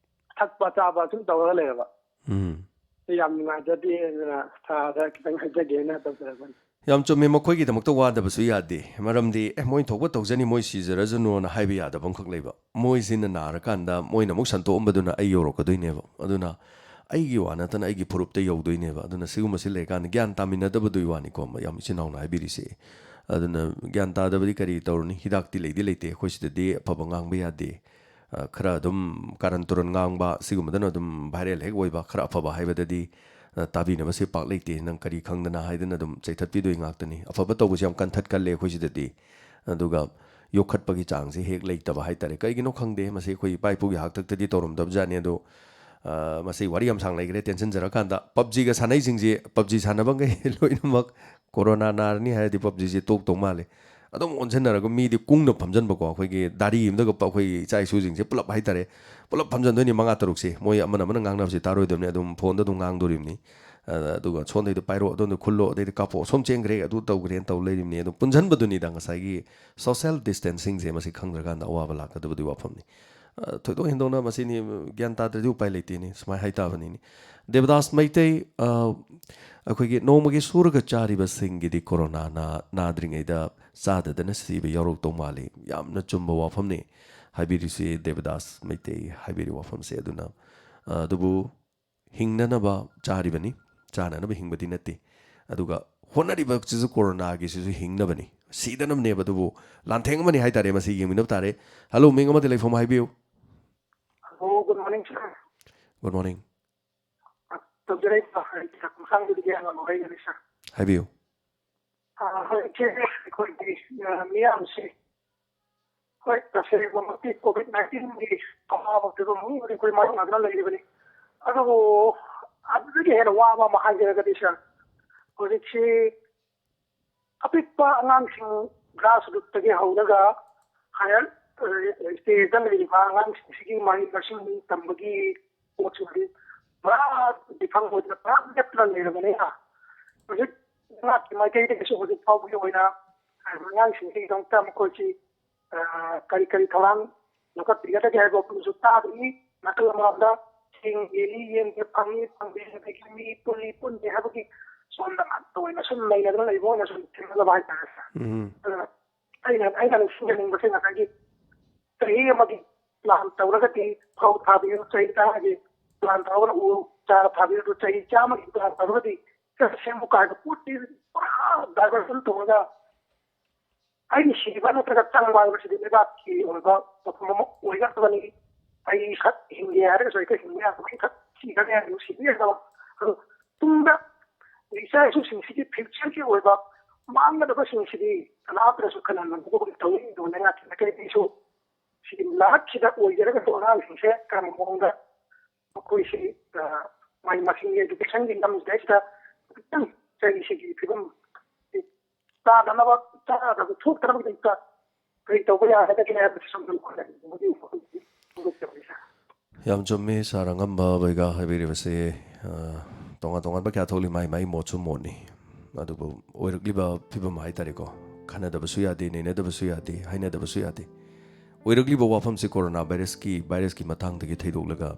ꯊꯛꯄ ꯆꯥꯕ ꯁꯨꯝ ꯇꯧꯔꯒ ꯂꯩꯔꯕ꯫ ꯎꯝ꯫ ꯁꯤ ꯌꯥꯝ ꯅꯨꯡꯉꯥꯏꯖꯗꯦ, ꯑꯗꯨꯅ ꯁꯥꯔꯗ ꯈꯤꯇꯪ ꯍꯥꯏꯖꯒꯦꯅ ꯇꯧꯖꯔꯛꯄꯅꯤ꯫ ꯌꯥꯝ ꯆꯨꯝꯃꯦ, ꯃꯈꯣꯏꯒꯤꯗꯃꯛꯇ ꯋꯥꯗꯕꯁꯨ ꯌꯥꯗꯦ꯫ ꯃꯔꯝꯗꯤ, "ꯑꯦ, ꯃꯣꯏ ꯊꯣꯛꯄ ꯇꯧꯖꯅꯤ, ꯃꯣꯏ ꯁꯤꯖꯔꯖꯅꯨꯅ" ꯍꯥꯏꯕ ꯌꯥꯗꯕ ꯑꯃꯈꯛ ꯂꯩꯕ꯫ ꯃꯣꯏꯁꯤꯅ ꯅꯥꯔꯀꯥꯟꯗ ꯃꯣꯏꯅ ꯑꯃꯨꯛ ꯁꯟꯇꯣꯛꯑꯝꯕꯗꯨꯅ ꯑꯩ ꯌꯧꯔꯛꯀꯗꯣꯏꯅꯦꯕ꯫ ꯑꯗꯨꯅ ꯑꯩꯒꯤ ꯋꯥ ꯅꯠꯇꯅ ꯑꯩꯒꯤ ꯐꯨꯔꯨꯞꯇ ꯌꯧꯗꯣꯏꯅꯦꯕ꯫ ꯑꯗꯨꯅ ꯁꯤꯒꯨꯝꯕꯁꯤ ꯂꯩꯔꯀꯥꯟꯗ ꯒ꯭ꯌꯥꯟ ꯇꯥꯃꯤꯟꯅꯗꯕꯗꯨꯒꯤ ꯋꯥꯅꯤꯀꯣ, ꯌꯥꯝ ꯏꯆꯤꯟ ꯏꯅꯥꯎꯅ ꯍꯥꯏꯕꯤꯔꯤꯁꯦ꯫ ꯑꯗꯨꯅ ꯒ꯭ꯌꯥꯟ ꯇꯥꯗꯕꯗꯤ ꯀꯔꯤ ꯇꯧꯔꯨꯅꯤ? ꯍꯤꯗꯥꯛꯇꯤ ꯂꯩꯗꯤ ꯂꯩꯇꯦ ꯑꯩꯈꯣꯏ ꯁꯤꯗꯗꯤ, ꯑꯐꯕ ꯉꯥꯡꯕ ꯌꯥꯗꯦ꯫ ꯑ, ꯈꯔ ꯑꯗꯨꯝ ꯀꯥꯔꯟ ꯇꯨꯔꯟ ꯉꯥꯡꯕ, ꯁꯤꯒꯨꯝꯕꯗꯅ ꯑꯗꯨꯝ viral ꯍꯦꯛ ꯑꯣꯏꯕ, ꯈꯔ ꯑꯐꯕ ꯍꯥꯏꯕꯗꯗꯤ, ꯑ, ꯇꯥꯕꯤꯅꯕꯁꯦ ꯄꯥꯛ ꯂꯩꯇꯦ, ꯅꯪ ꯀꯔꯤ ꯈꯪꯗꯅ ꯍꯥꯏꯗꯅ ꯑꯗꯨꯝ ꯆꯩꯊꯠꯄꯤꯗꯣꯏ ꯉꯥꯛꯇꯅꯤ꯫ ꯑꯐꯕ ꯇꯧꯕꯁꯦ ꯌꯥꯝ ꯀꯟꯊꯠꯀꯜꯂꯦ ꯑꯩꯈꯣꯏ ꯁꯤꯗꯗꯤ꯫ ꯑꯗꯨꯒ ꯌꯣꯛꯈꯠꯄꯒꯤ ꯆꯥꯡꯁꯦ ꯍꯦꯛ ꯂꯩꯇꯕ ꯍꯥꯏꯇꯥꯔꯦ꯫ ꯀꯩꯒꯤꯅꯣ ꯈꯪꯗꯦ, ꯃꯁꯤ ꯑꯩꯈꯣꯏ ꯏꯄꯥ ꯏꯄꯨꯒꯤ ꯍꯥꯛꯇꯛꯇꯗꯤ ꯇꯧꯔꯝꯗꯕꯖꯥꯠꯅꯤ꯫ ꯑꯗꯣ, ꯑ, ꯃꯁꯤ ꯋꯥꯔꯤ ꯌꯥꯝ ꯁꯥꯡ ꯂꯩꯈ꯭ꯔꯦ, ꯇꯦꯟꯁꯤꯟꯖꯔꯀꯥꯟꯗ꯫ PUBG ꯒ ꯁꯥꯟꯅꯩꯁꯤꯡꯁꯦ, PUBG ꯁꯥꯟꯅꯕꯈꯩ ꯂꯣꯏꯅꯃꯛ ꯀꯣꯔꯣꯅꯥ ꯅꯥꯔꯅꯤ ꯍꯥꯏꯔꯗꯤ PUBG ꯁꯦ ꯇꯣꯛꯇꯧ ꯃꯥꯜꯂꯦ꯫ ꯑꯗꯨꯝ ꯑꯣꯟꯁꯤꯟꯅꯔꯒ ꯃꯤꯗꯤ ꯀꯨꯡꯅ ꯐꯝꯖꯟꯕꯀꯣ, ꯑꯩꯈꯣꯏꯒꯤ ꯗꯥꯔꯤ ꯑꯃꯗꯒ ꯄ-, ꯑꯩꯈꯣꯏ ꯏꯆꯥ ꯏꯁꯨꯁꯤꯡꯁꯦ ꯄꯨꯂꯞ ꯍꯥꯏꯇꯥꯔꯦ, ꯄꯨꯂꯞ ꯐꯝꯖꯟꯗꯣꯏꯅꯤ, ꯃꯉꯥ ꯇꯔꯨꯛꯁꯦ꯫ ꯃꯣꯏ ꯑꯃꯅ ꯑꯃꯅ ꯉꯥꯡꯅꯕꯁꯦ ꯇꯥꯔꯣꯏꯗꯕꯅꯤ, ꯑꯗꯨꯝ ꯐꯣꯟꯗ ꯑꯗꯨꯝ ꯉꯥꯡꯗꯣꯔꯤꯕꯅꯤ꯫ ꯑ, ꯑꯗꯨꯒ ꯁꯣꯝꯗꯩꯗ ꯄꯥꯏꯔꯛꯑꯣ, ꯑꯗꯣꯝꯗ ꯈꯨꯜꯂꯣ, ꯑꯗꯩꯗꯤ ꯀꯥꯞꯄꯛꯑꯣ, ꯁꯣꯝ ꯆꯦꯟꯈ꯭ꯔꯦ, ꯑꯗꯨ ꯇꯧꯈ꯭ꯔꯦꯅ ꯇꯧ ꯂꯩꯔꯤꯕꯅꯤ꯫ ꯑꯗꯨꯝ ꯄꯨꯟꯁꯤꯟꯕꯗꯨꯅꯤꯗ ꯉꯁꯥꯏꯒꯤ social distancing ꯁꯦ, ꯃꯁꯤ ꯈꯪꯗ꯭ꯔꯀꯥꯟꯗ ꯑꯋꯥꯕ ꯂꯥꯛꯀꯗꯕꯗꯨꯒꯤ ꯋꯥꯐꯝꯅꯤ꯫ ꯑ, ꯊꯣꯏꯗꯣꯛ ꯍꯦꯟꯗꯣꯛꯅ ꯃꯁꯤꯅꯤ, ꯒ꯭ꯌꯥꯟ ꯇꯥꯗ꯭ꯔꯗꯤ ꯎꯄꯥꯏ ꯂꯩꯇꯦꯅꯦ, ꯁꯨꯃꯥꯏꯅ ꯍꯥꯏꯇꯥꯕꯅꯤꯅꯦ꯫ ꯗꯦꯕꯗꯥꯁ ꯃꯩꯇꯩ, ꯑ, ꯑꯩꯈꯣꯏꯒꯤ ꯅꯣꯡꯃꯒꯤ ꯁꯨꯔꯒ ꯆꯥꯔꯤꯕꯁꯤꯡꯒꯤꯗꯤ ꯀꯣꯔꯣꯅꯥꯅ ꯅꯥꯗ꯭ꯔꯤꯉꯩꯗ ꯆꯥꯗꯗꯅ ꯁꯤꯕ ꯌꯥꯎꯔꯛꯇꯧ ꯃꯥꯜꯂꯤ꯫ ꯌꯥꯝꯅ ꯆꯨꯝꯕ ꯋꯥꯐꯝꯅꯤ ꯍꯥꯏꯕꯤꯔꯤꯁꯤ, ꯗꯦꯕꯗꯥꯁ ꯃꯩꯇꯩ ꯍꯥꯏꯕꯤꯔꯤꯕ ꯋꯥꯐꯝꯁꯦ꯫ ꯑꯗꯨꯅ, ꯑ, ꯑꯗꯨꯕꯨ ꯍꯤꯡꯅꯅꯕ ꯆꯥꯔꯤꯕꯅꯤ, ꯆꯥꯅꯅꯕ ꯍꯤꯡꯕꯗꯤ ꯅꯠꯇꯦ꯫ ꯑꯗꯨꯒ ꯍꯣꯠꯅꯔꯤꯕꯁꯤꯁꯨ ꯀꯣꯔꯣꯅꯥꯒꯤꯁꯤꯁꯨ ꯍꯤꯡꯅꯕꯅꯤ, ꯁꯤꯗꯅꯕꯅꯦꯕ꯫ ꯑꯗꯨꯕꯨ ꯂꯥꯟꯊꯦꯡ ꯑꯃꯅꯤ ꯍꯥꯏꯇꯥꯔꯦ, ꯃꯁꯤ ꯌꯦꯡꯃꯤꯟꯅꯕ ꯇꯥꯔꯦ꯫ ꯍꯜꯂꯣ, ꯃꯤꯡ ꯑꯃꯗꯤ ꯂꯩꯐꯝ ꯍꯥꯏꯕꯤꯌꯨ꯫ Hello, good morning, sir. Good morning. ꯇꯧꯖꯔꯛꯏꯕ ꯍꯥꯏꯗꯤ ꯃꯇꯥꯡꯗꯨꯗꯤ ꯌꯥꯝꯅ ꯅꯨꯡꯉꯥꯏꯒꯅꯤ, sir. ꯍꯥꯏꯕꯤꯌꯨ꯫ ꯑ, ꯍꯧꯖꯤꯛꯁꯦ ꯑꯩꯈꯣꯏꯒꯤ, ꯑ, ꯃꯤꯌꯥꯝꯁꯤ, ꯍꯣꯏ, ꯇꯁꯦꯡꯕꯃꯛꯇꯤ COVID nineteen ꯒꯤ ꯑꯋꯥꯕ ꯐꯤꯕꯝ ꯑꯃꯗꯤ ꯑꯩꯈꯣꯏ ꯃꯥꯌꯣꯛꯅꯗꯨꯅ ꯂꯩꯔꯤꯕꯅꯤ꯫ ꯑꯗꯨꯕꯨ ꯑꯗꯨꯗꯒꯤ ꯍꯦꯟꯅ ꯋꯥꯕ ꯑꯃ ꯍꯥꯏꯖꯔꯒꯗꯤ, sir, ꯍꯧꯖꯤꯛꯁꯤ ꯑꯄꯤꯛꯄ ꯑꯉꯥꯡꯁꯤꯡ grassroot ꯇꯒꯤ ꯍꯧꯔꯒ higher, ꯑ, stage ꯗ ꯂꯩꯔꯤꯕ ꯑꯉꯥꯡꯁꯤꯡꯁꯤꯒꯤ ꯃꯍꯩ ꯃꯁꯤꯡ ꯇꯝꯕꯒꯤ ꯄꯣꯠꯁꯤꯃꯗꯤ ꯄꯨꯔꯥ ꯃꯤꯐꯝ ꯑꯣꯏꯗꯅ ꯄꯨꯔꯥ ꯂꯦꯞꯇꯅ ꯂꯩꯔꯕꯅꯤꯅ, ꯍꯧꯖꯤꯛ ꯂꯩꯉꯥꯛꯀꯤ ꯃꯥꯏꯀꯩꯗꯒꯤꯁꯨ ꯍꯧꯖꯤꯛ ꯐꯥꯎꯕꯒꯤ ꯑꯣꯏꯅ ꯍꯥꯏꯔꯤꯕ ꯑꯉꯥꯡꯁꯤꯡꯁꯤꯒꯤꯗꯃꯛꯇ ꯃꯈꯣꯏꯁꯤ, ꯑ, ꯀꯔꯤ ꯀꯔꯤ ꯊꯧꯔꯥꯡ ꯂꯧꯈꯠꯄꯤꯒꯗꯒꯦ ꯍꯥꯏꯕ ꯋꯥꯐꯝꯗꯨꯁꯨ ꯇꯥꯗ꯭ꯔꯤ꯫ ꯅꯥꯀꯜ ꯑꯃꯔꯣꯝꯗ ꯁꯦꯟ ꯌꯦꯜꯂꯤ, ꯌꯦꯟꯁꯦ ꯐꯪꯉꯤ, ꯐꯪꯗꯦ, ꯑꯗꯒꯤ ꯃꯤ ꯄꯨꯜꯂꯤ, ꯄꯨꯟꯗꯦ ꯍꯥꯏꯕꯒꯤ ꯁꯣꯝꯗ ꯉꯥꯛꯇ ꯑꯣꯏꯅ ꯁꯨꯝ ꯅꯩꯅꯗꯅ ꯂꯩꯕ ꯑꯣꯏꯅ ꯁꯨꯝ ꯊꯦꯡꯅꯖꯕ ꯍꯥꯏꯇꯥꯔꯦ, sir꯫ ꯎꯝ꯫ ꯑꯗꯨꯅ ꯑꯩꯅ, ꯑꯩꯅ ꯅꯤꯡꯁꯤꯡꯖꯅꯤꯡꯕꯁꯦ ꯉꯁꯥꯏꯒꯤ ꯆꯍꯤ ꯑꯃꯒꯤ plan ꯇꯧꯔꯒꯗꯤ ꯐꯧ ꯊꯥꯕꯤꯌꯨ, ꯆꯍꯤ ꯇꯔꯥꯒꯤ plan ꯇꯧꯔꯒ ꯎ ꯆꯥꯔ ꯐꯥꯕꯤꯔꯤꯕ ꯆꯍꯤ ꯆꯥꯝꯃꯒꯤ ꯆꯥꯔ ꯐꯥꯕꯗꯤ ꯈꯔ ꯁꯦꯝꯃꯨ ꯀꯥꯏꯕ ꯄꯣꯠꯇꯤ ꯄꯨꯔꯥ diversion ꯇꯧꯔꯒ ꯑꯩꯅ ꯁꯤꯕ ꯅꯠꯇ꯭ꯔꯒ ꯆꯪꯕ ꯍꯥꯏꯕꯁꯤꯗꯤ ꯂꯩꯕꯥꯛꯀꯤ ꯑꯣꯏꯕ ꯋꯥꯐꯝ ꯑꯃ ꯑꯣꯏꯒꯗꯕꯅꯤ꯫ ꯑꯩ ꯈꯛ ꯍꯤꯡꯒꯦ ꯍꯥꯏꯔꯒꯁꯨ ꯑꯩ ꯈꯛ ꯍꯤꯡꯕ ꯌꯥꯗꯕ, ꯑꯩ ꯈꯛ ꯁꯤꯈ꯭ꯔꯒꯦ ꯍꯥꯏꯔꯒꯁꯨ ꯁꯤꯕ ꯌꯥꯗꯕ꯫ ꯑꯗꯣ ꯇꯨꯡꯗ ꯏꯆꯥ ꯏꯁꯨꯁꯤꯡꯁꯤꯒꯤ future ꯀꯤ ꯑꯣꯏꯕ ꯃꯥꯡꯒꯗꯕꯁꯤꯡꯁꯤꯗꯤ ꯀꯅꯥꯝꯇꯅꯁꯨ ꯈꯟꯍꯟꯕ ꯇꯧꯅꯤꯡꯗꯕ ꯂꯩꯉꯥꯛꯀꯤ ꯃꯥꯏꯀꯩꯗꯒꯤꯁꯨ꯫ ꯁꯤꯒꯤ ꯂꯥꯛꯁꯤꯗ ꯑꯣꯏꯖꯔꯒꯁꯨ ꯑꯉꯥꯡꯁꯤꯡꯁꯦ ꯀꯔꯝꯕ ꯃꯑꯣꯡꯗ ꯃꯈꯣꯏꯁꯤ, ꯑ, ꯃꯍꯩ ꯃꯁꯤꯡꯒꯤ education ꯒꯤ ꯂꯝꯁꯤꯗꯩꯁꯤꯗ ꯈꯤꯇꯪ ꯆꯍꯤꯁꯤꯒꯤ ꯐꯤꯕꯝ ꯆꯥꯗꯅꯕ, ꯆꯥꯗꯕ ꯊꯣꯛꯇꯅꯕꯒꯤꯗꯃꯛꯇ ꯀꯔꯤ ꯇꯧꯕ ꯌꯥꯒꯗꯒꯦ ꯍꯥꯏꯕꯁꯤ ꯁꯣꯝꯗ ꯃꯈꯣꯏꯅ ꯐꯣꯡꯗꯣꯛꯆꯕꯅꯤ, ꯁꯥꯔ꯫ ꯌꯥꯝ ꯆꯨꯝꯃꯤ, ꯁꯥꯔ ꯑꯉꯝꯕ ꯕꯩꯒꯥ ꯍꯥꯏꯕꯤꯔꯤꯕꯁꯦ꯫ ꯑ, ꯇꯣꯉꯥꯟ ꯇꯣꯉꯥꯟꯕ ꯀꯌꯥ ꯊꯣꯛꯂꯤ, ꯃꯥꯏ ꯃꯥꯏ ꯃꯣꯠꯁꯨ ꯃꯣꯠꯅꯤ꯫ ꯑꯗꯨꯕꯨ ꯑꯣꯏꯔꯛꯂꯤꯕ ꯐꯤꯕꯝ ꯍꯥꯏ ꯇꯥꯔꯦꯀꯣ, ꯈꯟꯅꯗꯕꯁꯨ ꯌꯥꯗꯦ, ꯅꯩꯅꯗꯕꯁꯨ ꯌꯥꯗꯦ, ꯍꯥꯏꯅꯗꯕꯁꯨ ꯌꯥꯗꯦ꯫ ꯑꯣꯏꯔꯛꯂꯤꯕ ꯋꯥꯐꯝꯁꯤ ꯀꯣꯔꯣꯅꯥ ꯚꯥꯏꯔꯁꯀꯤ, ꯚꯥꯏꯔꯁꯀꯤ ꯃꯇꯥꯡꯗꯒꯤ ꯊꯩꯗꯣꯛꯂꯒ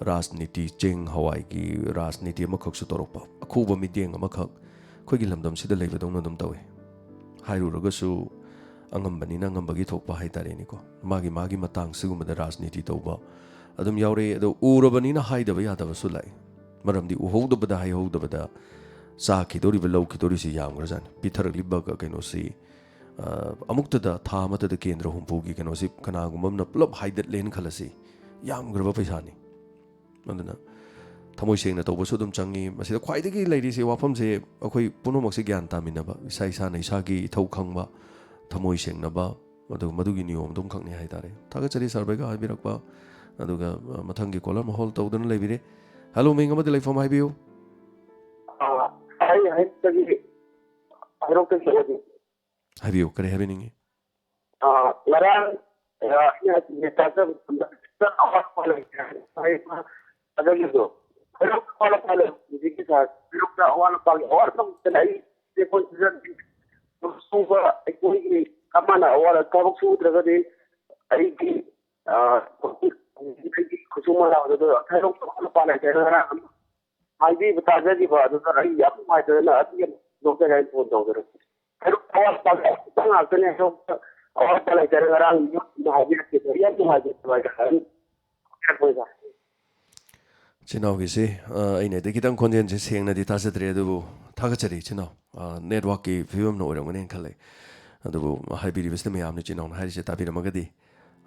ꯔꯥꯖꯅꯤꯇꯤ, ꯆꯦꯡ ꯍꯋꯥꯏꯒꯤ ꯔꯥꯖꯅꯤꯇꯤ ꯑꯃꯈꯛꯁꯨ ꯇꯧꯔꯛꯄ, ꯑꯈꯨꯕ ꯃꯤꯠꯌꯦꯡ ꯑꯃꯈꯛ ꯑꯩꯈꯣꯏꯒꯤ ꯂꯝꯗꯝꯁꯤꯗ ꯂꯩꯕꯗꯧꯅ ꯑꯗꯨꯝ ꯇꯧꯏ꯫ ꯍꯥꯏꯔꯨꯔꯒꯁꯨ ꯑꯉꯝꯕꯅꯤꯅ ꯑꯉꯝꯕꯒꯤ ꯊꯣꯛꯄ ꯍꯥꯏ ꯇꯥꯔꯦꯅꯦꯀꯣ, ꯃꯥꯒꯤ ꯃꯥꯒꯤ ꯃꯇꯥꯡ ꯁꯤꯒꯨꯝꯕꯗ ꯔꯥꯖꯅꯤꯇꯤ ꯇꯧꯕ ꯑꯗꯨꯝ ꯌꯥꯎꯔꯛꯏ꯫ ꯑꯗꯣ ꯎꯔꯕꯅꯤꯅ ꯍꯥꯏꯗꯕ ꯌꯥꯗꯕꯁꯨ ꯂꯥꯛꯏ꯫ ꯃꯔꯝꯗꯤ ꯎꯍꯧꯗꯕꯗ ꯍꯥꯏꯍꯧꯗꯕꯗ ꯆꯥꯈꯤꯗꯧꯔꯤꯕ, ꯂꯧꯈꯤꯗꯧꯔꯤꯁꯤ ꯌꯥꯝꯈ꯭ꯔꯖꯥꯠꯅꯤ꯫ ꯄꯤꯊꯔꯛꯂꯤꯕ ꯀ-, ꯀꯩꯅꯣꯁꯤ, ꯑ, ꯑꯃꯨꯛꯇꯗ ꯊꯥ ꯑꯃꯠꯇꯗ ꯀꯦꯟꯗ꯭ꯔ ꯍꯨꯝꯐꯨꯒꯤ ꯀꯩꯅꯣꯁꯤ ꯀꯅꯥꯒꯨꯝꯕ ꯑꯃꯅ ꯄꯨꯂꯞ ꯍꯥꯏꯗꯠꯂꯦꯅ ꯈꯜꯂꯁꯤ, ꯌꯥꯝꯈ꯭ꯔꯕ ꯄꯩꯁꯥꯅꯤ꯫ ꯑꯗꯨꯅ ꯊꯃꯣꯏ ꯁꯦꯡꯅ ꯇꯧꯕꯁꯨ ꯑꯗꯨꯝ ꯆꯪꯉꯤ꯫ ꯃꯁꯤꯗ ꯈ꯭ꯋꯥꯏꯗꯒꯤ ꯂꯩꯔꯤꯁꯦ ꯋꯥꯐꯝꯁꯦ, ꯑꯩꯈꯣꯏ ꯄꯨꯝꯅꯃꯛꯁꯦ ꯒ꯭ꯌꯥꯟ ꯇꯥꯃꯤꯟꯅꯕ, ꯏꯁꯥ ꯏꯁꯥꯅ ꯏꯁꯥꯒꯤ ꯏꯊꯧ ꯈꯪꯕ, ꯊꯃꯣꯏ ꯁꯦꯡꯅꯕ, ꯑꯗꯨꯒ ꯃꯗꯨꯒꯤ ꯅꯤꯌꯣꯝ ꯑꯗꯨꯝꯈꯛꯅꯤ ꯍꯥꯏ ꯇꯥꯔꯦ꯫ ꯊꯥꯒꯠꯆꯔꯤ ꯁꯥꯔ ꯕꯩꯒꯥ ꯍꯥꯏꯕꯤꯔꯛꯄ꯫ ꯑꯗꯨꯒ, ꯑ, ꯃꯊꯪꯒꯤ caller ꯑꯃ hold ꯇꯧꯗꯨꯅ ꯂꯩꯕꯤꯔꯦ꯫ Hello, ꯃꯤꯡ ꯑꯃꯗꯤ ꯂꯩꯐꯝ ꯍꯥꯏꯕꯤꯌꯨ꯫ ꯑ, ꯑꯩ ꯍꯥꯏꯔꯛꯇꯒꯤ, ꯍꯥꯏꯔꯛꯇꯒꯤ ꯑꯣꯏꯗꯣꯏꯅꯤ꯫ ꯍꯥꯏꯕꯤꯌꯨ, ꯀꯔꯤ ꯍꯥꯏꯕꯤꯅꯤꯡꯉꯤ? ꯑ, ꯉꯔꯥꯡ, ꯑ, ꯑꯩꯅ ꯇꯥꯖꯕ ꯃꯇꯝꯗ ꯈꯤꯇꯪ ꯑꯋꯥꯠꯄ ꯂꯩꯇꯦ ꯍꯥꯏꯅ ꯍꯥꯏꯕ ꯑꯗꯨꯒꯤꯗꯣ꯫ ꯍꯩꯔꯣꯛꯇ ꯑꯋꯥꯠ ꯑꯄꯥ ꯂꯩ꯫ ꯍꯧꯖꯤꯛꯀꯤ ꯁꯥꯔ, ꯍꯩꯔꯣꯛꯇ ꯑꯋꯥꯠ ꯑꯄꯥꯒꯤ ꯑꯋꯥꯠ ꯑꯄ ꯉꯥꯛꯇꯅ ꯑꯩ ꯁꯦꯟꯐꯝ ꯁꯤꯖꯟꯅꯗꯦ꯫ ꯁꯨꯕ ꯑꯩꯈꯣꯏꯒꯤ ꯑꯃꯅ ꯑꯋꯥꯠ ꯊꯕꯛ ꯁꯨꯗ꯭ꯔꯒꯗꯤ ꯑꯩꯒꯤ, ꯑ, ꯑꯩꯒꯤ ꯈꯨꯠꯁꯨꯃꯟ ꯂꯥꯛꯄꯗꯣ ꯍꯩꯔꯣꯛꯇ ꯑꯋꯥꯠ ꯑꯄꯥ ꯂꯩꯇꯦ ꯍꯥꯏꯅ ꯉꯔꯥꯡ ꯑꯃ ꯍꯥꯏꯕꯤꯕ ꯇꯥꯖꯈꯤꯕ ꯑꯗꯨꯗ ꯑꯩ ꯌꯥꯝ ꯅꯨꯡꯉꯥꯏꯇꯗꯅ ꯑꯗꯨꯒꯤ ꯑꯃ ꯐꯣꯡꯗꯣꯛꯆꯒꯦ ꯍꯥꯏꯅ ꯐꯣꯟ ꯇꯧꯖꯔꯛꯄꯅꯤ꯫ ꯍꯩꯔꯣꯛ ꯑꯋꯥꯠ ꯑꯄꯥ ꯉꯥꯛꯇꯅꯦ, ꯍꯩꯔꯣꯛꯇ ꯑꯋꯥꯠ ꯑꯄꯥ ꯂꯩꯇꯔꯦ꯫ ꯉꯔꯥꯡ ꯌꯨꯝꯗ ꯍꯥꯏꯕꯤꯔꯛꯀꯦ꯫ ꯌꯥꯝ ꯅꯨꯡꯉꯥꯏꯖꯩ ꯑꯗꯨꯃꯥꯏꯅ ꯍꯥꯏꯕꯤꯔꯛꯄꯁꯦ꯫ ꯏꯆꯤꯟ ꯏꯅꯥꯎꯒꯤꯁꯤ, ꯑ, ꯑꯩꯅꯗꯤ ꯈꯤꯇꯪ ꯈꯣꯟꯖꯦꯜꯁꯦ ꯁꯦꯡꯅꯗꯤ ꯇꯥꯖꯗ꯭ꯔꯦ, ꯑꯗꯨꯕꯨ ꯊꯥꯒꯠꯆꯔꯤ ꯏꯆꯤꯟ ꯏꯅꯥꯎ꯫ ꯑ, networkꯀꯤ ꯐꯤꯕꯝꯅ ꯑꯣꯏꯔꯝꯒꯅꯦꯅ ꯈꯜꯂꯦ꯫ ꯑꯗꯨꯕꯨ ꯍꯥꯏꯕꯤꯔꯤꯕꯁꯤꯅ, ꯃꯌꯥꯝꯅ ꯏꯆꯤꯟ ꯏꯅꯥꯎꯅ ꯍꯥꯏꯔꯤꯁꯦ ꯇꯥꯕꯤꯔꯝꯃꯒꯗꯤ,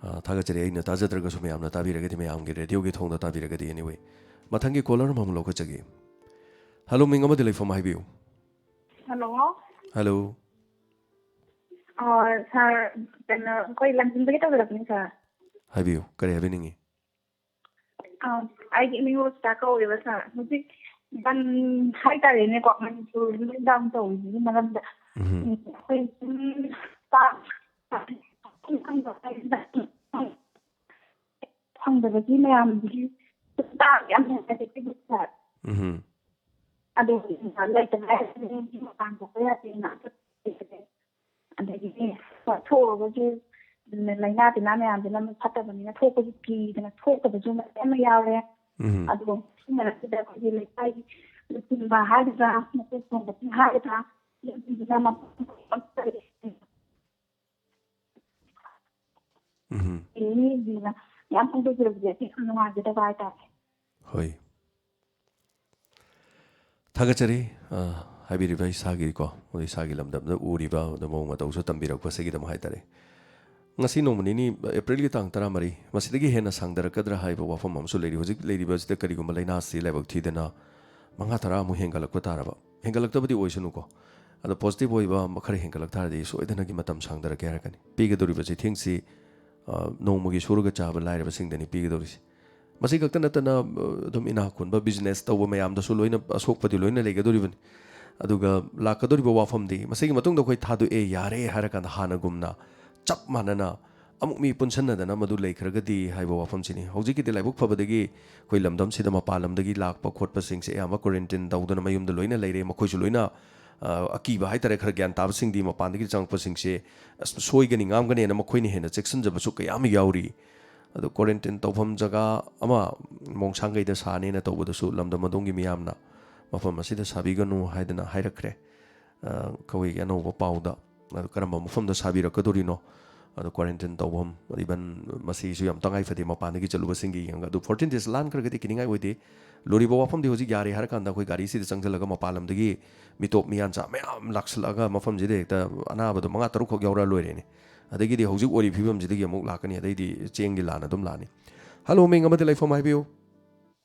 ꯑ, ꯊꯥꯒꯠꯆꯔꯤ꯫ ꯑꯩꯅ ꯇꯥꯖꯗ꯭ꯔꯒꯁꯨ ꯃꯌꯥꯝꯅ ꯇꯥꯕꯤꯔꯒꯗꯤ, ꯃꯌꯥꯝꯒꯤ radioꯒꯤ ꯊꯣꯡꯗ ꯇꯥꯕꯤꯔꯒꯗꯤ꯫ Anyway, ꯃꯊꯪꯒꯤ caller ꯑꯃꯃꯨꯛ ꯂꯧꯈꯠꯆꯒꯦ꯫ Hello, ꯃꯤꯡ ꯑꯃꯗꯤ ꯂꯩꯐꯝ ꯍꯥꯏꯕꯤꯌꯨ꯫ Hello꯫ Hello꯫ ꯑ, sir, ꯀꯩꯅꯣ, ꯑꯩꯈꯣꯏ ꯂꯝꯖꯤꯡꯕꯒꯤ ꯇꯧꯖꯔꯛꯄꯅꯤ, sir꯫ ꯍꯥꯏꯕꯤꯌꯨ, ꯀꯔꯤ ꯍꯥꯏꯕꯤꯅꯤꯡꯉꯤ? ꯑ, ꯑꯩꯒꯤ ꯏꯃꯤꯡ ꯔꯣꯁꯤꯇꯥ ꯀꯧꯋꯦꯕ, sir꯫ ꯍꯧꯖꯤꯛ ꯕꯟ ꯍꯥꯏꯇꯥꯔꯦꯅꯦꯀꯣ, ꯃꯅꯤꯄꯨꯔ lockdown ꯇꯧꯔꯤꯁꯤꯒꯤ ꯃꯔꯝꯗ꯫ ꯎꯝ꯫ ꯎꯝ, ꯑꯩꯈꯣꯏ ꯁꯨꯝ ꯆꯥꯛ ꯐꯪꯗꯕꯒꯤ ꯃꯌꯥꯝꯗꯨꯒꯤ ꯆꯥꯛ ꯌꯥꯝ ꯅꯨꯡꯉꯥꯏꯇꯦ, sir꯫ ꯎꯝ꯫ ꯑꯗꯣ ꯂꯩꯇꯕ ꯍꯥꯏꯔꯗꯤ ꯃꯄꯥꯟ ꯊꯣꯛꯄ ꯌꯥꯗꯦꯅ꯫ ꯑꯗꯒꯤꯗꯤ ꯊꯣꯛꯑꯒꯁꯨ ꯂꯥꯏꯅꯥ ꯇꯤꯟꯅꯥ ꯃꯌꯥꯝꯁꯤꯅ ꯑꯃꯨꯛ ꯐꯠꯇꯕꯅꯤꯅ ꯊꯣꯛꯄꯁꯨ ꯀꯤꯗꯅ ꯊꯣꯛꯇꯕꯁꯨ ꯃꯌꯥꯝ ꯑꯃ ꯌꯥꯎꯔꯦ꯫ ꯎꯝ꯫ ꯑꯗꯣ ꯁꯤ ꯃꯔꯛꯁꯤꯗ ꯑꯩꯈꯣꯏꯒꯤ ꯂꯩꯀꯥꯏꯒꯤ ꯂꯨꯆꯤꯡꯕ ꯍꯥꯏꯒꯗ꯭ꯔꯥ, ꯃꯀꯣꯛ ꯊꯣꯡꯕꯁꯤꯡ ꯍꯥꯏꯒꯗ꯭ꯔꯥ, ꯂꯝꯕꯤꯁꯤꯅ ꯃꯐꯝ ꯈꯪꯗ꯭ꯔꯦ꯫ ꯎꯝ꯫ ꯃꯤꯁꯤꯡꯅ ꯌꯥꯝ ꯐꯣꯡꯗꯣꯛꯄꯤꯔꯛꯄꯁꯦ ꯑꯩ ꯌꯥꯝ ꯅꯨꯡꯉꯥꯏꯖꯗꯕ ꯍꯥꯏꯇꯥꯔꯦ꯫ ꯍꯣꯏ꯫ ꯊꯥꯒꯠꯆꯔꯤ꯫ ꯑ, ꯍꯥꯏꯕꯤꯔꯤꯕ ꯏꯁꯥꯒꯤꯀꯣ, ꯏꯁꯥꯒꯤ ꯂꯝꯗꯝꯗ ꯎꯔꯤꯕ ꯑꯗꯨ ꯃꯑꯣꯡ ꯃꯇꯧꯁꯨ ꯇꯝꯕꯤꯔꯛꯄꯁꯤꯒꯤꯗꯃꯛ ꯍꯥꯏꯇꯥꯔꯦ꯫ ꯉꯁꯤ ꯅꯣꯡꯃ ꯅꯤꯅꯤ, ꯑꯦꯄ꯭ꯔꯤꯜꯒꯤ ꯇꯥꯡ ꯇꯔꯥꯃꯔꯤ, ꯃꯁꯤꯗꯒꯤ ꯍꯦꯟꯅ ꯁꯥꯡꯊꯔꯛꯀꯗ꯭ꯔꯥ ꯍꯥꯏꯕ ꯋꯥꯐꯝ ꯑꯃꯁꯨ ꯂꯩꯔꯤ꯫ ꯍꯧꯖꯤꯛ ꯂꯩꯔꯤꯕꯁꯤꯗ ꯀꯔꯤꯒꯨꯝꯕ ꯂꯥꯏꯅꯥꯁꯤ ꯂꯥꯏꯕꯛ ꯊꯤꯗꯅ ꯃꯉꯥ ꯇꯔꯥ ꯑꯃꯨꯛ ꯍꯦꯟꯒꯠꯂꯛꯄ ꯇꯥꯔꯕ, ꯍꯦꯟꯒꯠꯂꯛꯇꯕꯗꯤ ꯑꯣꯏꯁꯅꯨꯀꯣ, ꯑꯗꯣ positive ꯑꯣꯏꯕ ꯑꯃ ꯈꯔ ꯍꯦꯟꯒꯠꯂꯛ ꯇꯥꯔꯗꯤ ꯁꯣꯏꯗꯅꯒꯤ ꯃꯇꯝ ꯁꯥꯡꯊꯔꯛꯀꯦ ꯍꯥꯏꯔꯛꯀꯅꯤ꯫ ꯄꯤꯒꯗꯧꯔꯤꯕ ꯆꯩꯊꯦꯡꯁꯤ, ꯑ, ꯅꯣꯡꯃꯒꯤ ꯁꯨꯔꯒ ꯆꯥꯕ ꯂꯥꯏꯔꯕꯁꯤꯡꯗꯅꯤ ꯄꯤꯒꯗꯧꯔꯤꯁꯤ꯫ ꯃꯁꯤ ꯈꯛꯇ ꯅꯠꯇꯅ, ꯑ, ꯑꯗꯨꯝ ꯏꯅꯥꯛ ꯈꯨꯟꯕ business ꯇꯧꯕ ꯃꯌꯥꯝꯗꯁꯨ ꯂꯣꯏꯅ ꯑꯁꯣꯛꯄꯗꯤ ꯂꯣꯏꯅ ꯂꯩꯒꯗꯧꯔꯤꯕꯅꯤ꯫ ꯑꯗꯨꯒ ꯂꯥꯛꯀꯗꯧꯔꯤꯕ ꯋꯥꯐꯝꯗꯤ, ꯃꯁꯤꯒꯤ ꯃꯇꯨꯡꯗ ꯑꯩꯈꯣꯏ ꯊꯥꯗꯣꯛꯑꯦ, ꯌꯥꯔꯦ ꯍꯥꯏꯔꯀꯥꯟꯗ ꯍꯥꯟꯅꯒꯨꯝꯅ ꯆꯞ ꯃꯥꯟꯅꯅ ꯑꯃꯨꯛ ꯃꯤ ꯄꯨꯟꯁꯟꯅꯗꯅ ꯃꯗꯨ ꯂꯩꯈ꯭ꯔꯒꯗꯤ ꯍꯥꯏꯕ ꯋꯥꯐꯝꯁꯤꯅꯤ꯫ ꯍꯧꯖꯤꯛꯀꯤꯗꯤ ꯂꯥꯏꯕꯛ ꯐꯕꯗꯒꯤ ꯑꯩꯈꯣꯏ ꯂꯝꯗꯝꯁꯤꯗ ꯃꯄꯥꯟ ꯂꯝꯗꯒꯤ ꯂꯥꯛꯄ ꯈꯣꯠꯄꯁꯤꯡꯁꯦ ꯑꯌꯥꯝꯕ quarantine ꯇꯧꯗꯅ ꯃꯌꯨꯝꯗ ꯂꯣꯏꯅ ꯂꯩꯔꯦ꯫ ꯃꯈꯣꯏꯁꯨ ꯂꯣꯏꯅ, ꯑ, ꯑꯀꯤꯕ ꯍꯥꯏꯇꯥꯔꯦ, ꯈꯔ ꯒ꯭ꯌꯥꯟ ꯇꯥꯕꯁꯤꯡꯗꯤ ꯃꯄꯥꯟꯗꯒꯤ ꯆꯪꯉꯛꯄꯁꯤꯡꯁꯦ, ꯑꯁ, ꯁꯣꯏꯒꯅꯤ ꯉꯥꯝꯒꯅꯦꯅ ꯃꯈꯣꯏꯅ ꯍꯦꯟꯅ ꯆꯦꯛꯁꯤꯟꯖꯕꯁꯨ ꯀꯌꯥ ꯑꯃ ꯌꯥꯎꯔꯤ꯫ ꯑꯗꯣ quarantine ꯇꯧꯐꯝ ꯖꯒꯥ ꯑꯃ ꯃꯣꯡꯁꯥꯡꯒꯩꯗ ꯁꯥꯅꯦꯅ ꯇꯧꯕꯗꯁꯨ ꯂꯝꯗꯝ ꯑꯗꯣꯝꯒꯤ ꯃꯤꯌꯥꯝꯅ ꯃꯐꯝ ꯑꯁꯤꯗ ꯁꯥꯕꯤꯒꯅꯨ ꯍꯥꯏꯗꯅ ꯍꯥꯏꯔꯛꯈ꯭ꯔꯦ꯫ ꯑ, ꯑꯩꯈꯣꯏꯒꯤ ꯑꯅꯧꯕ ꯄꯥꯎꯗ꯫ ꯑꯗꯨ ꯀꯔꯝꯕ ꯃꯐꯝꯗ ꯁꯥꯕꯤꯔꯛꯀꯗꯧꯔꯤꯅꯣ? ꯑꯗꯣ quarantine ꯇꯧꯐꯝ, even ꯃꯁꯤꯁꯨ ꯌꯥꯝ ꯇꯉꯥꯏ ꯐꯗꯦ ꯃꯄꯥꯟꯗꯒꯤ ꯆꯠꯂꯨꯕꯁꯤꯡꯒꯤ ꯌꯦꯡꯉꯒ꯫ ꯑꯗꯨ fourteen days ꯂꯥꯟꯈ꯭ꯔꯒꯗꯤ ꯀꯤꯅꯤꯡꯉꯥꯏ ꯑꯣꯏꯗꯦ꯫ ꯂꯨꯔꯤꯕ ꯋꯥꯐꯝꯗꯤ ꯍꯧꯖꯤꯛ ꯌꯥꯔꯦ ꯍꯥꯏꯔꯀꯥꯟꯗ ꯑꯩꯈꯣꯏ ꯒꯥꯔꯤꯁꯤꯗ ꯆꯪꯁꯤꯜꯂꯒ ꯃꯄꯥꯟ ꯂꯝꯗꯒꯤ ꯃꯤꯇꯣꯞ ꯃꯤꯌꯥꯟꯆꯥ ꯃꯌꯥꯝ ꯂꯥꯛꯁꯤꯜꯂꯛꯑꯒ ꯃꯐꯝꯁꯤꯗ ꯍꯦꯛꯇ ꯑꯅꯥꯕꯗꯣ ꯃꯉꯥ ꯇꯔꯨꯛꯈꯛ ꯌꯥꯎꯔ ꯂꯣꯏꯔꯦꯅꯦ꯫ ꯑꯗꯒꯤꯗꯤ ꯍꯧꯖꯤꯛ ꯑꯣꯏꯔꯤ ꯐꯤꯕꯝꯁꯤꯗꯒꯤ ꯑꯃꯨꯛ ꯂꯥꯛꯀꯅꯤ, ꯑꯗꯩꯗꯤ ꯆꯦꯡꯒꯤ ꯂꯥꯟ ꯑꯗꯨꯝ ꯂꯥꯛꯑꯅꯤ꯫ ꯍꯜꯂꯣ, ꯃꯤꯡ ꯑꯃꯗꯤ ꯂꯩꯐꯝ ꯍꯥꯏꯕꯤꯌꯨ꯫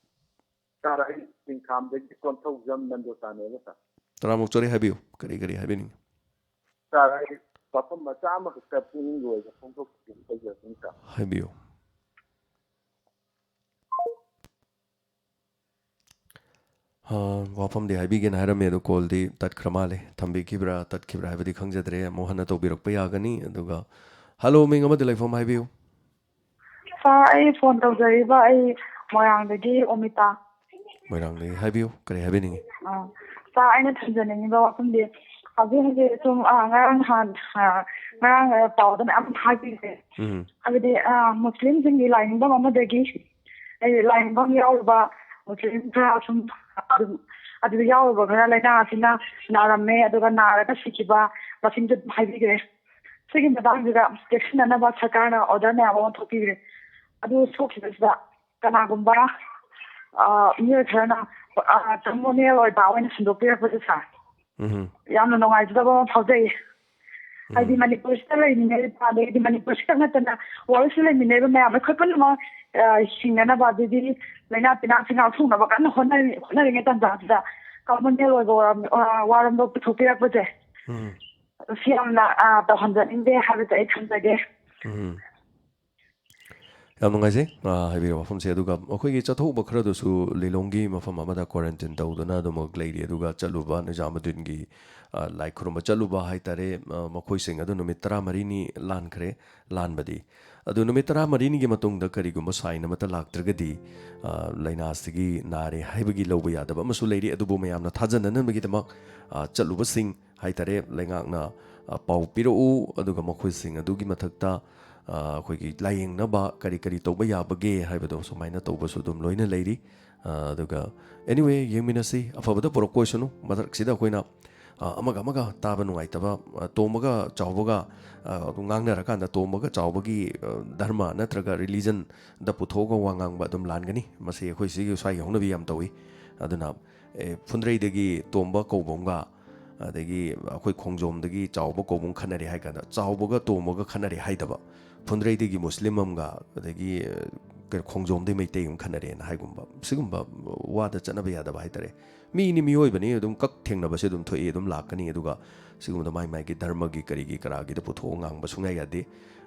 ꯁꯥꯔ, ꯑꯩ ꯆꯤꯡꯈꯥꯝꯗꯒꯤ ꯀꯣꯟꯊꯧꯖꯝ ꯅꯟꯗꯣꯁꯥꯅꯦꯕ ꯁꯥꯔ꯫ ꯇꯔꯥꯃꯨꯛ ꯆꯣꯔꯦ, ꯍꯥꯏꯕꯤꯌꯨ, ꯀꯔꯤ ꯀꯔꯤ ꯍꯥꯏꯕꯤꯅꯤꯡꯉꯤ? ꯁꯥꯔ, ꯑꯩ ꯋꯥꯐꯝ ꯃꯆꯥ ꯑꯃꯈꯛꯇ ꯄꯨꯛꯅꯤꯡꯒꯤ ꯑꯣꯏꯕ ꯐꯣꯡꯗꯣꯛꯆꯒꯦ ꯇꯧꯖꯔꯛꯄꯅꯤ ꯁꯥꯔ꯫ ꯍꯥꯏꯕꯤꯌꯨ꯫ ꯑ, ꯋꯥꯐꯝꯗꯤ ꯍꯥꯏꯕꯤꯒꯦꯅ ꯍꯥꯏꯔꯝꯃꯦ, ꯑꯗꯣ ꯀꯣꯜꯗꯤ ꯇꯠꯈ꯭ꯔ ꯃꯥꯜꯂꯦ꯫ ꯊꯝꯕꯤꯈꯤꯕ꯭ꯔꯥ ꯇꯠꯈꯤꯕ꯭ꯔꯥ ꯍꯥꯏꯕꯗꯤ ꯈꯪꯖꯗ꯭ꯔꯦ꯫ ꯑꯃꯨꯛ ꯍꯟꯅ ꯇꯧꯕꯤꯔꯛꯄ ꯌꯥꯒꯅꯤ꯫ ꯑꯗꯨꯒ, ꯍꯜꯂꯣ, ꯃꯤꯡ ꯑꯃꯗꯤ ꯂꯩꯐꯝ ꯍꯥꯏꯕꯤꯌꯨ꯫ ꯁꯥꯔ, ꯑꯩ ꯐꯣꯟ ꯇꯧꯖꯔꯤꯕ ꯑꯩ ꯃꯣꯏꯔꯥꯡꯗꯒꯤ ꯑꯣꯃꯤꯇꯥ꯫ ꯃꯣꯏꯔꯥꯡꯗꯒꯤ ꯍꯥꯏꯕꯤꯌꯨ, ꯀꯔꯤ ꯍꯥꯏꯕꯤꯅꯤꯡꯉꯤ? ꯑꯥ, ꯁꯥꯔ, ꯑꯩꯅ ꯊꯝꯖꯅꯤꯡꯉꯤꯕ ꯋꯥꯐꯝꯗꯤ ꯍꯧꯖꯤꯛ ꯍꯧꯖꯤꯛ ꯁꯨꯝ, ꯑꯥ, ꯉꯔꯥꯡ ꯅꯍꯥꯟ, ꯑꯥ, ꯉꯔꯥꯡ, ꯑꯥ, ꯄꯥꯎꯗ ꯃꯌꯥꯝ ꯍꯥꯏꯕꯤꯈ꯭ꯔꯦ꯫ ꯎꯝ꯫ ꯍꯥꯏꯕꯗꯤ, ꯑꯥ, ꯃꯨꯁꯂꯤꯝꯁꯤꯡꯒꯤ ꯂꯥꯏꯅꯤꯡꯐꯝ ꯑꯃꯗꯒꯤ, ꯍꯥꯏꯗꯤ ꯂꯥꯏꯅꯤꯡꯐꯝ ꯌꯥꯎꯔꯨꯕ ꯃꯨꯁꯂꯤꯝ ꯈꯔ ꯁꯨꯝ ꯑꯗꯨꯝ ꯑꯗꯨꯗ ꯌꯥꯎꯔꯨꯕ ꯈꯔ ꯂꯥꯏꯅꯥ ꯑꯁꯤꯅ ꯅꯥꯔꯝꯃꯦ, ꯑꯗꯨꯒ ꯅꯥꯔꯒ ꯁꯤꯈꯤꯕ ꯃꯁꯤꯡꯗꯨ ꯑꯗꯨꯝ ꯍꯥꯏꯕꯤꯈ꯭ꯔꯦ꯫ ꯁꯤꯒꯤ ꯃꯇꯥꯡꯁꯤꯗ ꯆꯦꯛꯁꯤꯟꯅꯅꯕ ꯁꯔꯀꯥꯔꯅ order ꯃꯌꯥꯝ ꯑꯃ ꯊꯣꯛꯄꯤꯈ꯭ꯔꯦ꯫ ꯑꯗꯨ ꯊꯣꯛꯈꯤꯕꯁꯤꯗ ꯀꯅꯥꯒꯨꯝꯕ, ꯑ, ꯃꯤꯑꯣꯏ ꯈꯔꯅ, ꯑ, ꯇꯃꯣꯅꯦꯜ ꯑꯣꯏꯕ ꯑꯣꯏꯅ ꯁꯟꯗꯣꯛꯄꯤꯔꯛꯄꯁꯦ ꯁꯥꯔ, ꯎꯝ꯫ ꯌꯥꯝꯅ ꯅꯨꯡꯉꯥꯏꯖꯗꯕ ꯑꯃ ꯐꯥꯎꯖꯩ꯫ ꯍꯥꯏꯗꯤ ꯎꯝ꯫ ꯃꯅꯤꯄꯨꯔꯁꯤꯗ ꯂꯩꯃꯤꯟꯅꯔꯤꯕ, ꯑꯗꯩꯗꯤ ꯃꯅꯤꯄꯨꯔꯁꯤꯗ ꯅꯠꯇꯅ worldꯁꯤꯗ ꯂꯩꯃꯤꯟꯅꯔꯤꯕ ꯃꯌꯥꯝ ꯑꯩꯈꯣꯏ ꯄꯨꯝꯅꯃꯛ, ꯑ, ꯍꯤꯡꯅꯅꯕ, ꯑꯗꯩꯗꯤ ꯂꯥꯏꯅꯥ ꯇꯤꯟꯅꯥꯁꯤꯡ ꯉꯥꯛꯊꯣꯛꯅꯕ ꯀꯟꯅ ꯍꯣꯠꯅꯔꯤ-, ꯍꯣꯠꯅꯔꯤꯉꯩ ꯇꯥꯟꯖꯥꯁꯤꯗ commonwealth ꯑꯣꯏꯕ ꯋꯥꯔꯝ-, ꯑ, ꯋꯥꯔꯣꯝꯗꯣꯝ ꯄꯨꯊꯣꯛꯄꯤꯔꯛꯄꯁꯦ, ꯎꯝ꯫ ꯁꯤ ꯌꯥꯝꯅ, ꯑ, ꯇꯧꯍꯟꯖꯅꯤꯡꯗꯦ ꯍꯥꯏꯕꯁꯦ ꯑꯩ ꯊꯝꯖꯒꯦ꯫ ꯎꯝ꯫ ꯌꯥꯝ ꯅꯨꯡꯉꯥꯏꯖꯩ, ꯑ, ꯍꯥꯏꯕꯤꯔꯤꯕ ꯋꯥꯐꯝꯁꯦ꯫ ꯑꯗꯨꯒ ꯑꯩꯈꯣꯏꯒꯤ ꯆꯠꯊꯣꯛꯎꯕ ꯈꯔꯗꯨꯁꯨ ꯂꯤꯂꯣꯡꯒꯤ ꯃꯐꯝ ꯑꯃꯗ quarantine ꯇꯧꯗꯨꯅ ꯑꯗꯨꯃꯛ ꯂꯩꯔꯤ꯫ ꯑꯗꯨꯒ ꯆꯠꯂꯨꯕ ꯅꯤꯖꯥꯃꯨꯗꯗꯤꯟꯒꯤ, ꯑ, ꯂꯥꯏ ꯈꯨꯔꯨꯝꯕ ꯆꯠꯂꯨꯕ ꯍꯥꯏꯇꯥꯔꯦ, ꯑ, ꯃꯈꯣꯏꯁꯤꯡ ꯑꯗꯨ ꯅꯨꯃꯤꯠ ꯇꯔꯥꯃꯔꯤꯅꯤ ꯂꯥꯟꯈ꯭ꯔꯦ ꯂꯥꯟꯕꯗꯤ꯫ ꯑꯗꯨ ꯅꯨꯃꯤꯠ ꯇꯔꯥꯃꯔꯤꯅꯤꯒꯤ ꯃꯇꯨꯡꯗ ꯀꯔꯤꯒꯨꯝꯕ sign ꯑꯃꯠꯇ ꯂꯥꯛꯇ꯭ꯔꯒꯗꯤ, ꯑ, ꯂꯥꯏꯅꯥꯁꯤꯒꯤ ꯅꯥꯔꯦ ꯍꯥꯏꯕꯒꯤ ꯂꯧꯕ ꯌꯥꯗꯕ ꯑꯃꯁꯨ ꯂꯩꯔꯤ꯫ ꯑꯗꯨꯕꯨ ꯃꯌꯥꯝꯅ ꯊꯥꯖꯅꯅꯕꯒꯤꯗꯃꯛ, ꯑ, ꯆꯠꯂꯨꯕꯁꯤꯡ ꯍꯥꯏꯇꯥꯔꯦ, ꯂꯩꯉꯥꯛꯅ, ꯑ, ꯄꯥꯎ ꯄꯤꯔꯛꯎ, ꯑꯗꯨꯒ ꯃꯈꯣꯏꯁꯤꯡ ꯑꯗꯨꯒꯤ ꯃꯊꯛꯇ, ꯑ, ꯑꯩꯈꯣꯏꯒꯤ ꯂꯥꯏꯌꯦꯡꯅꯕ ꯀꯔꯤ ꯀꯔꯤ ꯇꯧꯕ ꯌꯥꯕꯒꯦ ꯍꯥꯏꯕꯗꯣ ꯁꯨꯃꯥꯏꯅ ꯇꯧꯕꯁꯨ ꯑꯗꯨꯝ ꯂꯣꯏꯅ ꯂꯩꯔꯤ꯫ ꯑ, ꯑꯗꯨꯒ anyway, ꯌꯦꯡꯃꯤꯟꯅꯁꯤ, ꯑꯐꯕꯗ ꯄꯨꯔꯛꯄ ꯑꯣꯏꯁꯅꯨ꯫ ꯃꯊꯛꯁꯤꯗ ꯑꯩꯈꯣꯏꯅ ꯑ, ꯑꯃꯒ ꯑꯃꯒ ꯇꯥꯕ ꯅꯨꯡꯉꯥꯏꯇꯕ, ꯑ, ꯇꯣꯝꯕꯒ ꯆꯥꯎꯕꯒ, ꯑ, ꯑꯗꯨꯝ ꯉꯥꯡꯅꯔꯀꯥꯟꯗ ꯇꯣꯝꯕꯒ ꯆꯥꯎꯕꯒꯤ, ꯑ, ꯙꯔꯃ ꯅꯠꯇ꯭ꯔꯒ religion ꯗ ꯄꯨꯊꯣꯛꯑꯒ ꯋꯥ ꯉꯥꯡꯕ ꯑꯗꯨꯝ ꯂꯥꯟꯒꯅꯤ꯫ ꯃꯁꯤ ꯑꯩꯈꯣꯏ ꯁꯤꯒꯤ ꯁ꯭ꯋꯥꯏꯒꯤ ꯍꯧꯅꯕꯤ ꯌꯥꯝ ꯇꯧꯏ꯫ ꯑꯗꯨꯅ, ꯑꯦ, ꯐꯨꯟꯗ꯭ꯔꯩꯗꯒꯤ ꯇꯣꯝꯕ ꯀꯧꯕ ꯑꯃꯒ, ꯑꯗꯒꯤ ꯑꯩꯈꯣꯏ ꯈꯣꯡꯖꯣꯝꯗꯒꯤ ꯆꯥꯎꯕ ꯀꯧꯕ ꯑꯃ ꯈꯠꯅꯔꯦ ꯍꯥꯏ ꯀꯥꯟꯗ, ꯆꯥꯎꯕꯒ ꯇꯣꯝꯕꯒ ꯈꯠꯅꯔꯦ ꯍꯥꯏꯗꯕ, ꯐꯨꯟꯗ꯭ꯔꯩꯗꯒꯤ ꯃꯨꯁꯂꯤꯝ ꯑꯃꯒ, ꯑꯗꯒꯤ, ꯑ, ꯀꯩꯅꯣ, ꯈꯣꯡꯖꯣꯝꯗꯒꯤ ꯃꯩꯇꯩ ꯑꯃ ꯈꯠꯅꯔꯦꯅ ꯍꯥꯏꯒꯨꯝꯕ, ꯁꯤꯒꯨꯝꯕ ꯋꯥꯗ ꯆꯠꯅꯕ ꯌꯥꯗꯕ ꯍꯥꯏꯇꯥꯔꯦ꯫ ꯃꯤꯅꯤ, ꯃꯤꯑꯣꯏꯕꯅꯤ, ꯑꯗꯨꯝ ꯀꯛ ꯊꯦꯡꯅꯕꯁꯦ ꯑꯗꯨꯝ ꯊꯣꯛꯏ, ꯑꯗꯨꯝ ꯂꯥꯛꯀꯅꯤ꯫ ꯑꯗꯨꯒ ꯁꯤꯒꯨꯝꯕꯗ ꯃꯥꯏ ꯃꯥꯏꯒꯤ ꯙꯔꯃꯒꯤ ꯀꯔꯤꯒꯤ ꯀꯔꯥꯒꯤꯗ ꯄꯨꯊꯣꯛꯑ ꯉꯥꯡꯕ ꯁꯨꯡꯌꯥ ꯌꯥꯗꯦ꯫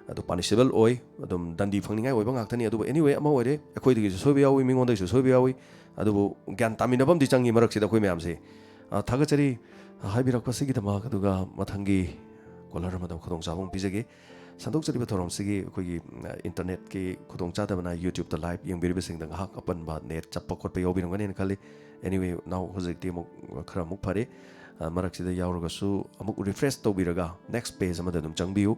ꯑꯗꯨ punishable ꯑꯣꯏ, ꯑꯗꯨꯝ ꯗꯟꯗꯤ ꯐꯪꯅꯤꯡꯉꯥꯏ ꯑꯣꯏꯕ ꯉꯥꯛꯇꯅꯤ꯫ ꯑꯗꯨꯕꯨ anyway, ꯑꯃ ꯑꯣꯏꯔꯦ, ꯑꯩꯈꯣꯏꯗꯒꯤꯁꯨ ꯁꯣꯏꯕ ꯌꯥꯎꯏ, ꯃꯤꯉꯣꯟꯗꯒꯤꯁꯨ ꯁꯣꯏꯕ ꯌꯥꯎꯏ꯫ ꯑꯗꯨꯕꯨ ꯒ꯭ꯌꯥꯟ ꯇꯥꯃꯤꯟꯅꯕ ꯑꯃꯗꯤ ꯆꯪꯉꯤ ꯃꯔꯛꯁꯤꯗ ꯑꯩꯈꯣꯏ ꯃꯌꯥꯝꯁꯦ꯫ ꯑ, ꯊꯥꯒꯠꯆꯔꯤ ꯍꯥꯏꯕꯤꯔꯛꯄꯁꯤꯒꯤꯗꯃꯛ꯫ ꯑꯗꯨꯒ ꯃꯊꯪꯒꯤ caller ꯑꯃꯗ ꯈꯨꯗꯣꯡꯆꯥꯕ ꯑꯃꯨꯛ ꯄꯤꯖꯒꯦ꯫ ꯁꯟꯗꯣꯛꯆꯔꯤꯕ ꯊꯧꯔꯝꯁꯤꯒꯤ ꯑꯩꯈꯣꯏꯒꯤ, ꯑ, internetꯀꯤ ꯈꯨꯗꯣꯡꯆꯥꯗꯕꯅ YouTubeꯇ live ꯌꯦꯡꯕꯤꯔꯤꯕꯁꯤꯡꯗ ꯉꯥꯏꯍꯥꯛ ꯑꯄꯟꯕ net ꯆꯞꯄ ꯈꯣꯠꯄ ꯌꯥꯎꯕꯤꯔꯝꯒꯅꯦꯅ ꯈꯜꯂꯤ꯫ Anyway, now ꯍꯧꯖꯤꯛꯇꯤ ꯑꯃꯨꯛ ꯈꯔ ꯑꯃꯨꯛ ꯐꯔꯦ꯫ ꯑ, ꯃꯔꯛꯁꯤꯗ ꯌꯥꯎꯔꯒꯁꯨ ꯑꯃꯨꯛ refresh ꯇꯧꯕꯤꯔꯒ next page ꯑꯃꯗ ꯑꯗꯨꯝ ꯆꯪꯕꯤꯌꯨ꯫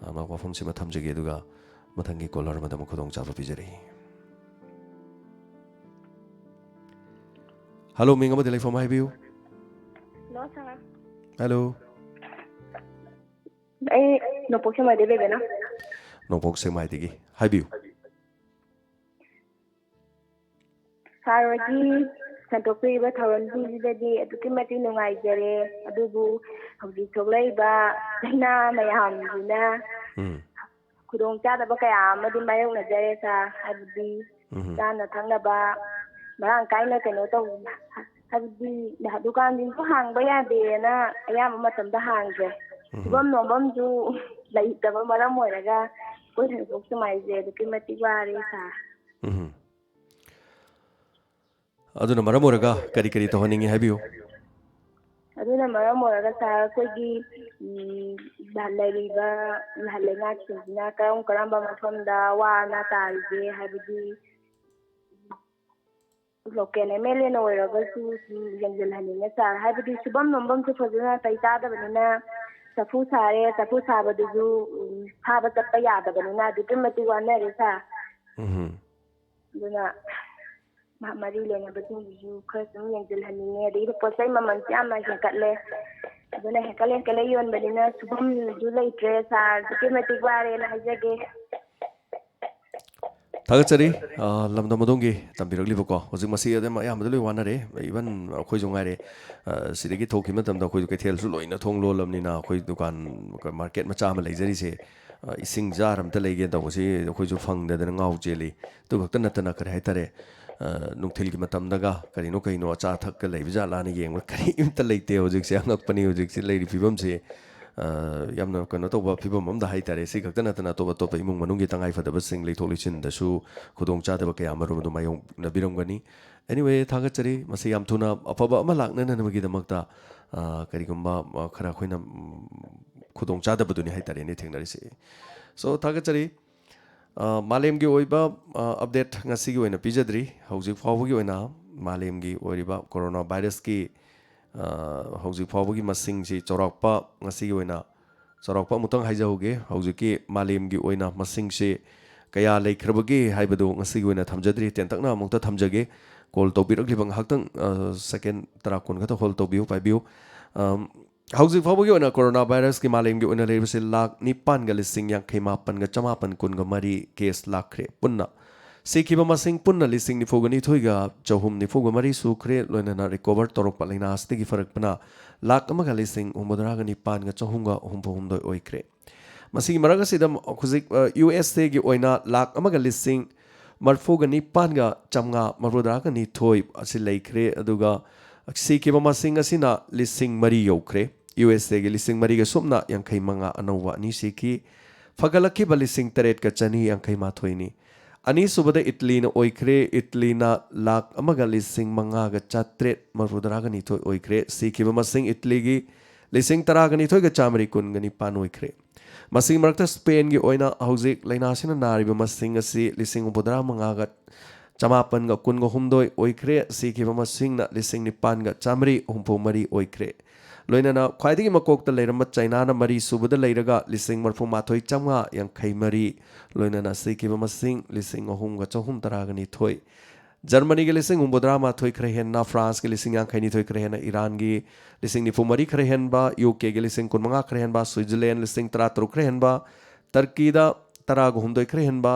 ꯑ, ꯃ-, ꯋꯥꯐꯝꯁꯤꯃ ꯊꯝꯖꯒꯦ, ꯑꯗꯨꯒ ꯃꯊꯪꯒꯤ caller ꯑꯃꯗ ꯑꯃꯨꯛ ꯈꯨꯗꯣꯡꯆꯥꯕ ꯄꯤꯖꯔꯤ꯫ Hello, ꯃꯤꯡ ꯑꯃꯗꯤ ꯂꯩꯐꯝ ꯍꯥꯏꯕꯤꯌꯨ꯫ Hello, sir꯫ Hello꯫ ꯑꯩ ꯅꯣꯡꯄꯣꯛ ꯁꯦꯛꯃꯥꯏꯗꯩ ꯕꯦꯕꯦꯅ꯫ ꯅꯣꯡꯄꯣꯛ ꯁꯦꯛꯃꯥꯏꯗꯒꯤ꯫ ꯍꯥꯏꯕꯤꯌꯨ꯫ Sir ꯍꯣꯏꯒꯤ ꯁꯟꯗꯣꯛꯄꯤꯔꯤꯕ ꯊꯧꯔꯝꯁꯤꯡꯁꯤꯗꯗꯤ ꯑꯗꯨꯛꯀꯤ ꯃꯇꯤꯛ ꯅꯨꯡꯉꯥꯏꯖꯔꯦ, ꯑꯗꯨꯕꯨ ꯍꯧꯖꯤꯛ ꯊꯣꯛꯂꯛꯏꯕ ꯂꯥꯏꯅꯥ ꯃꯌꯥꯝꯁꯤꯅ ꯎꯝ꯫ ꯈꯨꯗꯣꯡꯆꯥꯗꯕ ꯀꯌꯥ ꯑꯃꯗꯤ ꯃꯥꯌꯣꯛꯅꯖꯔꯦ, sir꯫ ꯍꯥꯏꯕꯗꯤ ꯎꯝ꯫ ꯆꯥꯅ ꯊꯛꯅꯕ ꯃꯔꯥꯡ ꯀꯥꯏꯅ ꯀꯩꯅꯣ ꯇꯧ-, ꯍꯥꯏꯕꯗꯤ ꯗꯨꯀꯥꯟꯁꯤꯡꯁꯨ ꯍꯥꯡꯕ ꯌꯥꯗꯦꯅ ꯑꯌꯥꯝꯕ ꯃꯇꯝꯗ ꯍꯥꯡꯗ꯭ꯔꯦ꯫ ꯎꯝ꯫ ꯁꯨꯐꯝ ꯅꯣꯝꯐꯝꯁꯨ ꯂꯩꯇꯕ ꯃꯔꯝ ꯑꯣꯏꯔꯒ ꯑꯩꯈꯣꯏ ꯅꯣꯡꯄꯣꯛ ꯁꯦꯛꯃꯥꯏꯁꯦ ꯑꯗꯨꯛꯀꯤ ꯃꯇꯤꯛ ꯋꯥꯔꯦ, sir꯫ ꯎꯝ꯫ ꯑꯗꯨꯅ ꯃꯔꯝ ꯑꯣꯏꯔꯒ ꯀꯔꯤ ꯀꯔꯤ ꯇꯧꯍꯟꯅꯤꯡꯉꯤ ꯍꯥꯏꯕꯤꯌꯨ꯫ ꯑꯗꯨꯅ ꯃꯔꯝ ꯑꯣꯏꯔꯒ, sir, ꯑꯩꯈꯣꯏꯒꯤ, ꯎꯝ, ꯂꯩꯔꯤꯕ ꯂꯩꯉꯥꯛꯁꯤꯡꯁꯤꯅ ꯀꯔꯝ ꯀꯔꯝꯕ ꯃꯐꯝꯗ ꯋꯥꯅ ꯇꯥꯔꯤꯒꯦ ꯍꯥꯏꯕꯗꯤ local MLAꯅ ꯑꯣꯏꯔꯒꯁꯨ ꯁꯨꯝ ꯌꯦꯡꯁꯤꯜꯍꯟꯅꯤꯡꯉꯦ, sir꯫ ꯍꯥꯏꯕꯗꯤ ꯁꯨꯐꯝ ꯅꯣꯝꯐꯝꯁꯨ ꯐꯖꯅ ꯅꯥꯇꯩ ꯆꯥꯗꯕꯅꯤꯅ ꯆꯐꯨ ꯁꯥꯔꯦ, ꯆꯐꯨ ꯁꯥꯕꯗꯨꯁꯨ, ꯎꯝ, ꯐꯥꯕ ꯆꯠꯄ ꯌꯥꯗꯕꯅꯤꯅ ꯑꯗꯨꯛꯀꯤ ꯃꯇꯤꯛ ꯋꯥꯅꯔꯦ, sir꯫ ꯎꯝ꯫ ꯑꯗꯨꯅ ꯃꯔꯤ ꯂꯩꯅꯕꯁꯤꯡꯁꯤꯁꯨ ꯈꯔ ꯁꯨꯝ ꯌꯦꯡꯁꯤꯜꯍꯟꯅꯤꯡꯉꯦ꯫ ꯑꯗꯒꯤꯗꯤ ꯄꯣꯠ ꯆꯩ ꯃꯃꯜꯁꯨ ꯌꯥꯝꯅ ꯍꯦꯟꯀꯠꯂꯦ꯫ ꯑꯗꯨꯅ ꯍꯦꯟꯀꯠꯂꯦ ꯍꯦꯟꯀꯠꯂꯦ ꯌꯣꯟꯕꯅꯤꯅ ꯁꯨꯐꯝꯁꯨ ꯂꯩꯇ꯭ꯔꯦ꯫ ꯁꯥꯔ ꯑꯗꯨꯛꯀꯤ ꯃꯇꯤꯛ ꯋꯥꯔꯦꯅ ꯍꯥꯏꯖꯒꯦ꯫ ꯊꯥꯒꯠꯆꯔꯤ꯫ ꯑ, ꯂꯝꯗꯝ ꯑꯗꯣꯝꯒꯤ ꯇꯝꯕꯤꯔꯛꯂꯤꯕꯀꯣ꯫ ꯍꯧꯖꯤꯛ ꯃꯁꯤ ꯑꯗꯨꯝ ꯑꯌꯥꯝꯕꯗ ꯂꯣꯏ ꯋꯥꯅꯔꯦ, even ꯑꯩꯈꯣꯏꯁꯨ ꯉꯥꯏꯔꯦ꯫ ꯑ, ꯁꯤꯗꯒꯤ ꯊꯣꯛꯈꯤꯕ ꯃꯇꯝꯗ ꯑꯩꯈꯣꯏꯁꯨ ꯀꯩꯊꯦꯜꯁꯨ ꯂꯣꯏꯅ ꯊꯣꯡ ꯂꯣꯜꯂꯕꯅꯤꯅ, ꯑꯩꯈꯣꯏ ꯗꯨꯀꯥꯟ, ꯃꯥꯔꯀꯦꯠ ꯃꯆꯥ ꯑꯃ ꯂꯩꯖꯔꯤꯁꯦ, ꯑ, ꯏꯁꯤꯡ ꯖꯥꯔ ꯑꯝꯇ ꯂꯩꯒꯦ ꯇꯧꯕꯁꯤ ꯑꯩꯈꯣꯏꯁꯨ ꯐꯪꯗꯗꯅ ꯉꯥꯎ ꯆꯦꯜꯂꯤ꯫ ꯑꯗꯨ ꯈꯛꯇ ꯅꯠꯇꯅ, ꯀꯔꯤ ꯍꯥꯏꯇꯥꯔꯦ, ꯑ, ꯅꯨꯡꯊꯤꯜꯒꯤ ꯃꯇꯝꯗꯒ ꯀꯔꯤꯅꯣ ꯀꯩꯅꯣ ꯑꯆꯥ ꯑꯊꯛꯀ ꯂꯩꯕ ꯖꯥꯠꯂꯥꯅ ꯌꯦꯡꯕ ꯀꯔꯤꯝꯇ ꯂꯩꯇꯦ꯫ ꯍꯧꯖꯤꯛꯁꯦ ꯑꯉꯛꯄꯅꯤ ꯍꯧꯖꯤꯛꯁꯦ ꯂꯩꯔꯤ ꯐꯤꯕꯝꯁꯦ꯫ ꯑ, ꯌꯥꯝꯅ ꯀꯩꯅꯣ ꯇꯧꯕ ꯐꯤꯕꯝ ꯑꯃꯗ ꯍꯥꯏꯇꯥꯔꯦ꯫ ꯁꯤ ꯈꯛꯇ ꯅꯠꯇꯅ ꯑꯇꯣꯞ ꯑꯇꯣꯞꯄ ꯏꯃꯨꯡ ꯃꯅꯨꯡꯒꯤ ꯇꯉꯥꯏ ꯐꯗꯕꯁꯤꯡ ꯂꯩꯊꯣꯛ ꯂꯩꯁꯤꯟꯗꯁꯨ ꯈꯨꯗꯣꯡꯆꯥꯗꯕ ꯀꯌꯥ ꯑꯃꯔꯣꯝ ꯑꯗꯨꯝ ꯃꯥꯌꯣꯛꯅꯕꯤꯔꯝꯒꯅꯤ꯫ Anyway, ꯊꯥꯒꯠꯆꯔꯤ꯫ ꯃꯁꯤ ꯌꯥꯝ ꯊꯨꯅ ꯑꯐꯕ ꯑꯃ ꯂꯥꯛꯅꯅꯕꯒꯤꯗꯃꯛꯇ, ꯑ, ꯀꯔꯤꯒꯨꯝꯕ, ꯑ, ꯈꯔ ꯑꯩꯈꯣꯏꯅ, ꯎꯝ, ꯈꯨꯗꯣꯡꯆꯥꯗꯕꯗꯨꯅꯤ ꯍꯥꯏꯇꯥꯔꯦꯅꯦ ꯊꯦꯡꯅꯔꯤꯁꯦ꯫ So, ꯊꯥꯒꯠꯆꯔꯤ꯫ ꯑ, ꯃꯥꯂꯦꯝꯒꯤ ꯑꯣꯏꯕ, ꯑ, update ꯉꯁꯤꯒꯤ ꯑꯣꯏꯅ ꯄꯤꯖꯗ꯭ꯔꯤ꯫ ꯍꯧꯖꯤꯛ ꯐꯥꯎꯕꯒꯤ ꯑꯣꯏꯅ ꯃꯥꯂꯦꯝꯒꯤ ꯑꯣꯏꯔꯤꯕ ꯀꯣꯔꯣꯅꯥ ꯚꯥꯏꯔꯁꯀꯤ, ꯑ, ꯍꯧꯖꯤꯛ ꯐꯥꯎꯕꯒꯤ ꯃꯁꯤꯡꯁꯤ ꯆꯥꯎꯔꯥꯛꯄ, ꯉꯁꯤꯒꯤ ꯑꯣꯏꯅ ꯆꯥꯎꯔꯥꯛꯄ ꯑꯃꯨꯛꯇꯪ ꯍꯥꯏꯖꯍꯧꯒꯦ꯫ ꯍꯧꯖꯤꯛꯀꯤ ꯃꯥꯂꯦꯝꯒꯤ ꯑꯣꯏꯅ ꯃꯁꯤꯡꯁꯤ ꯀꯌꯥ ꯂꯩꯈ꯭ꯔꯕꯒꯦ ꯍꯥꯏꯕꯗꯨ ꯉꯁꯤꯒꯤ ꯑꯣꯏꯅ ꯊꯝꯖꯗ꯭ꯔꯤ꯫ ꯇꯦꯟꯇꯛꯅ ꯑꯃꯨꯛꯇ ꯊꯝꯖꯒꯦ꯫ ꯀꯣꯜ ꯇꯧꯕꯤꯔꯛꯂꯤꯕ ꯉꯥꯏꯍꯥꯛꯇꯪ, ꯑ, ꯁꯦꯀꯦꯟ ꯇꯔꯥ ꯀꯨꯟ ꯈꯛꯇ ꯍꯣꯜ ꯇꯧꯕꯤꯌꯨ, ꯄꯥꯏꯕꯤꯌꯨ꯫ ꯑꯝ, ꯍꯧꯖꯤꯛ ꯐꯥꯎꯕꯒꯤ ꯑꯣꯏꯅ ꯀꯣꯔꯣꯅꯥ ꯚꯥꯏꯔꯁꯀꯤ ꯃꯥꯂꯦꯝꯒꯤ ꯑꯣꯏꯅ ꯂꯩꯔꯤꯕꯁꯤ ꯂꯥꯈ ꯅꯤꯄꯥꯟꯒ ꯂꯤꯁꯤꯡ ꯌꯥꯡꯈꯩ ꯃꯥꯄꯟꯒ ꯆꯃꯥꯄꯟ ꯀꯨꯟꯒ ꯃꯔꯤ ꯀꯦꯁ ꯂꯥꯛꯈ꯭ꯔꯦ꯫ ꯄꯨꯟꯅ ꯁꯤꯈꯤꯕ ꯃꯁꯤꯡ ꯄꯨꯟꯅ ꯂꯤꯁꯤꯡ ꯅꯤꯐꯨꯒ ꯅꯤꯊꯣꯏꯒ ꯆꯍꯨꯝ ꯅꯤꯐꯨꯒ ꯃꯔꯤ ꯁꯨꯈ꯭ꯔꯦ꯫ ꯂꯣꯏꯅꯅ ꯔꯤꯀꯣꯚꯔ ꯇꯧꯔꯛꯄ ꯂꯥꯏꯅꯥ ꯑꯁꯤꯗꯒꯤ ꯐꯔꯛꯄꯅ ꯂꯥꯈ ꯑꯃꯒ ꯂꯤꯁꯤꯡ ꯍꯨꯝꯐꯨꯇꯔꯥꯒ ꯅꯤꯄꯥꯟꯒ ꯆꯍꯨꯝꯒ ꯍꯨꯝꯐꯨ ꯍꯨꯝꯗꯣꯏ ꯑꯣꯏꯈ꯭ꯔꯦ꯫ ꯃꯁꯤꯒꯤ ꯃꯔꯛ ꯑꯁꯤꯗ ꯍꯧꯖꯤꯛ, ꯑ, ꯌꯨ ꯑꯦꯁ ꯑꯦꯒꯤ ꯑꯣꯏꯅ ꯂꯥꯈ ꯑꯃꯒ ꯂꯤꯁꯤꯡ ꯃꯔꯤꯐꯨꯒ ꯅꯤꯄꯥꯟꯒ ꯆꯥꯝꯃꯉꯥ ꯃꯔꯤꯐꯨꯇꯔꯥꯒ ꯅꯤꯊꯣꯏ ꯑꯁꯤ ꯂꯩꯈ꯭ꯔꯦ꯫ ꯑꯗꯨꯒ ꯁꯤꯈꯤꯕ ꯃꯁꯤꯡ ꯑꯁꯤꯅ ꯂꯤꯁꯤꯡ ꯃꯔꯤ ꯌꯧꯈ꯭ꯔꯦ꯫ ꯌꯨ ꯑꯦꯁ ꯑꯦꯒꯤ ꯂꯤꯁꯤꯡ ꯃꯔꯤꯒ ꯁꯨꯞꯅ ꯌꯥꯡꯈꯩ ꯃꯉꯥ ꯑꯅꯧꯕ ꯑꯅꯤ ꯁꯤꯈꯤ꯫ ꯐꯒꯠꯂꯛꯈꯤꯕ ꯂꯤꯁꯤꯡ ꯇꯔꯦꯠꯀ ꯆꯅꯤ ꯌꯥꯡꯈꯩ ꯃꯥꯊꯣꯏꯅꯤ꯫ ꯑꯅꯤꯁꯨꯕꯗ ꯏꯠꯂꯤꯅ ꯑꯣꯏꯈ꯭ꯔꯦ꯫ ꯏꯠꯂꯤꯅ ꯂꯥꯈ ꯑꯃꯒ ꯂꯤꯁꯤꯡ ꯃꯉꯥꯒ ꯆꯥꯇ꯭ꯔꯦꯠ ꯃꯔꯤꯐꯨꯇꯔꯥꯒ ꯅꯤꯊꯣꯏ ꯑꯣꯏꯈ꯭ꯔꯦ꯫ ꯁꯤꯈꯤꯕ ꯃꯁꯤꯡ ꯏꯠꯂꯤꯒꯤ ꯂꯤꯁꯤꯡ ꯇꯔꯥꯒ ꯅꯤꯊꯣꯏꯒ ꯆꯥꯃꯔꯤ ꯀꯨꯟꯒ ꯅꯤꯄꯥꯟ ꯑꯣꯏꯈ꯭ꯔꯦ꯫ ꯃꯁꯤꯒꯤ ꯃꯔꯛꯇ ꯁ꯭ꯄꯦꯟꯒꯤ ꯑꯣꯏꯅ ꯍꯧꯖꯤꯛ ꯂꯥꯏꯅꯥꯁꯤꯅ ꯅꯥꯔꯤꯕ ꯃꯁꯤꯡ ꯑꯁꯤ ꯂꯤꯁꯤꯡ ꯍꯨꯝꯐꯨꯇꯔꯥ ꯃꯉꯥꯒ ꯆꯃꯥꯄꯟꯒ ꯀꯨꯟꯒ ꯍꯨꯝꯗꯣꯏ ꯑꯣꯏꯈ꯭ꯔꯦ꯫ ꯁꯤꯈꯤꯕ ꯃꯁꯤꯡꯅ ꯂꯤꯁꯤꯡ ꯅꯤꯄꯥꯟꯒ ꯆꯥꯃꯔꯤ ꯍꯨꯝꯐꯨ ꯃꯔꯤ ꯑꯣꯏꯈ꯭ꯔꯦ꯫ ꯂꯣꯏꯅꯅ ꯈ꯭ꯋꯥꯏꯗꯒꯤ ꯃꯀꯣꯛꯇ ꯂꯩꯔꯝꯕ ꯆꯩꯅꯥꯅ ꯃꯔꯤ ꯁꯨꯕꯗ ꯂꯩꯔꯒ ꯂꯤꯁꯤꯡ ꯃꯔꯤꯐꯨ ꯃꯥꯊꯣꯏ ꯆꯥꯝꯃꯉꯥ ꯌꯥꯡꯈꯩ ꯃꯔꯤ, ꯂꯣꯏꯅꯅ ꯁꯤꯈꯤꯕ ꯃꯁꯤꯡ ꯂꯤꯁꯤꯡ ꯑꯍꯨꯝꯒ ꯆꯍꯨꯝ ꯇꯔꯥꯒ ꯅꯤꯊꯣꯏ꯫ ꯖꯔꯃꯅꯤꯒꯤ ꯂꯤꯁꯤꯡ ꯍꯨꯝꯐꯨꯇꯔꯥ ꯃꯥꯊꯣꯏ ꯈꯔ ꯍꯦꯟꯅ, ꯐ꯭ꯔꯥꯟꯁꯀꯤ ꯂꯤꯁꯤꯡ ꯌꯥꯡꯈꯩ ꯅꯤꯊꯣꯏ ꯈꯔ ꯍꯦꯟꯅ, ꯏꯔꯥꯟꯒꯤ ꯂꯤꯁꯤꯡ ꯅꯤꯐꯨ ꯃꯔꯤ ꯈꯔ ꯍꯦꯟꯕ, ꯌꯨ ꯀꯦꯒꯤ ꯂꯤꯁꯤꯡ ꯀꯨꯟꯃꯉꯥ ꯈꯔ ꯍꯦꯟꯕ, ꯁ꯭ꯋꯤꯖꯔꯂꯦꯟ ꯂꯤꯁꯤꯡ ꯇꯔꯥ ꯇꯔꯨꯛ ꯈꯔ ꯍꯦꯟꯕ, ꯇꯔꯀꯤꯗ ꯇꯔꯥꯒ ꯍꯨꯝꯗꯣꯏ ꯈꯔ ꯍꯦꯟꯕ,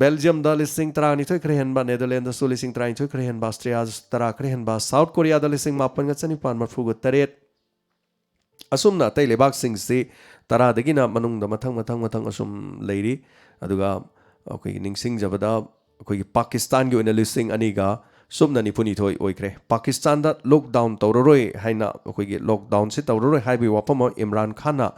ꯕꯦꯜꯖꯤꯌꯝꯗ ꯂꯤꯁꯤꯡ ꯇꯔꯥꯅꯤꯊꯣꯏ ꯈꯔ ꯍꯦꯟꯕ, ꯅꯦꯗꯔꯂꯦꯟꯗꯁꯨ ꯂꯤꯁꯤꯡ ꯇꯔꯥꯅꯤꯊꯣꯏ ꯈꯔ ꯍꯦꯟꯕ, ꯑꯁꯇ꯭ꯔꯤꯌꯥꯗꯁꯨ ꯇꯔꯥ ꯈꯔ ꯍꯦꯟꯕ, ꯁꯥꯎꯠ ꯀꯣꯔꯤꯌꯥꯗ ꯂꯤꯁꯤꯡ ꯃꯥꯄꯟꯒ ꯆꯅꯤꯄꯥꯟ ꯃꯔꯐꯨꯒ ꯇꯔꯦꯠ, ꯑꯁꯨꯝꯅ ꯑꯇꯩ ꯂꯩꯕꯥꯛꯁꯤꯡꯁꯤ ꯇꯔꯥꯗꯒꯤꯅ ꯃꯅꯨꯡꯗ ꯃꯊꯪ ꯃꯊꯪ ꯃꯊꯪ ꯑꯁꯨꯝ ꯂꯩꯔꯤ꯫ ꯑꯗꯨꯒ ꯑꯩꯈꯣꯏꯒꯤ ꯅꯤꯡꯁꯤꯡꯖꯕꯗ ꯑꯩꯈꯣꯏꯒꯤ ꯄꯥꯀꯤꯁꯇꯥꯟꯒꯤ ꯑꯣꯏꯅ ꯂꯤꯁꯤꯡ ꯑꯅꯤꯒ ꯁꯨꯞꯅ ꯅꯤꯐꯨꯅꯤꯊꯣꯏ ꯑꯣꯏꯈ꯭ꯔꯦ꯫ ꯄꯥꯀꯤꯁꯇꯥꯟꯗ ꯂꯣꯛꯗꯥꯎꯟ ꯇꯧꯔꯔꯣꯏ ꯍꯥꯏꯅ, ꯑꯩꯈꯣꯏꯒꯤ ꯂꯣꯛꯗꯥꯎꯟꯁꯤ ꯇꯧꯔꯔꯣꯏ ꯍꯥꯏꯕꯒꯤ ꯋꯥꯐꯝ ꯑꯃ ꯏꯝꯔꯥꯟ ꯈꯥꯟꯅ,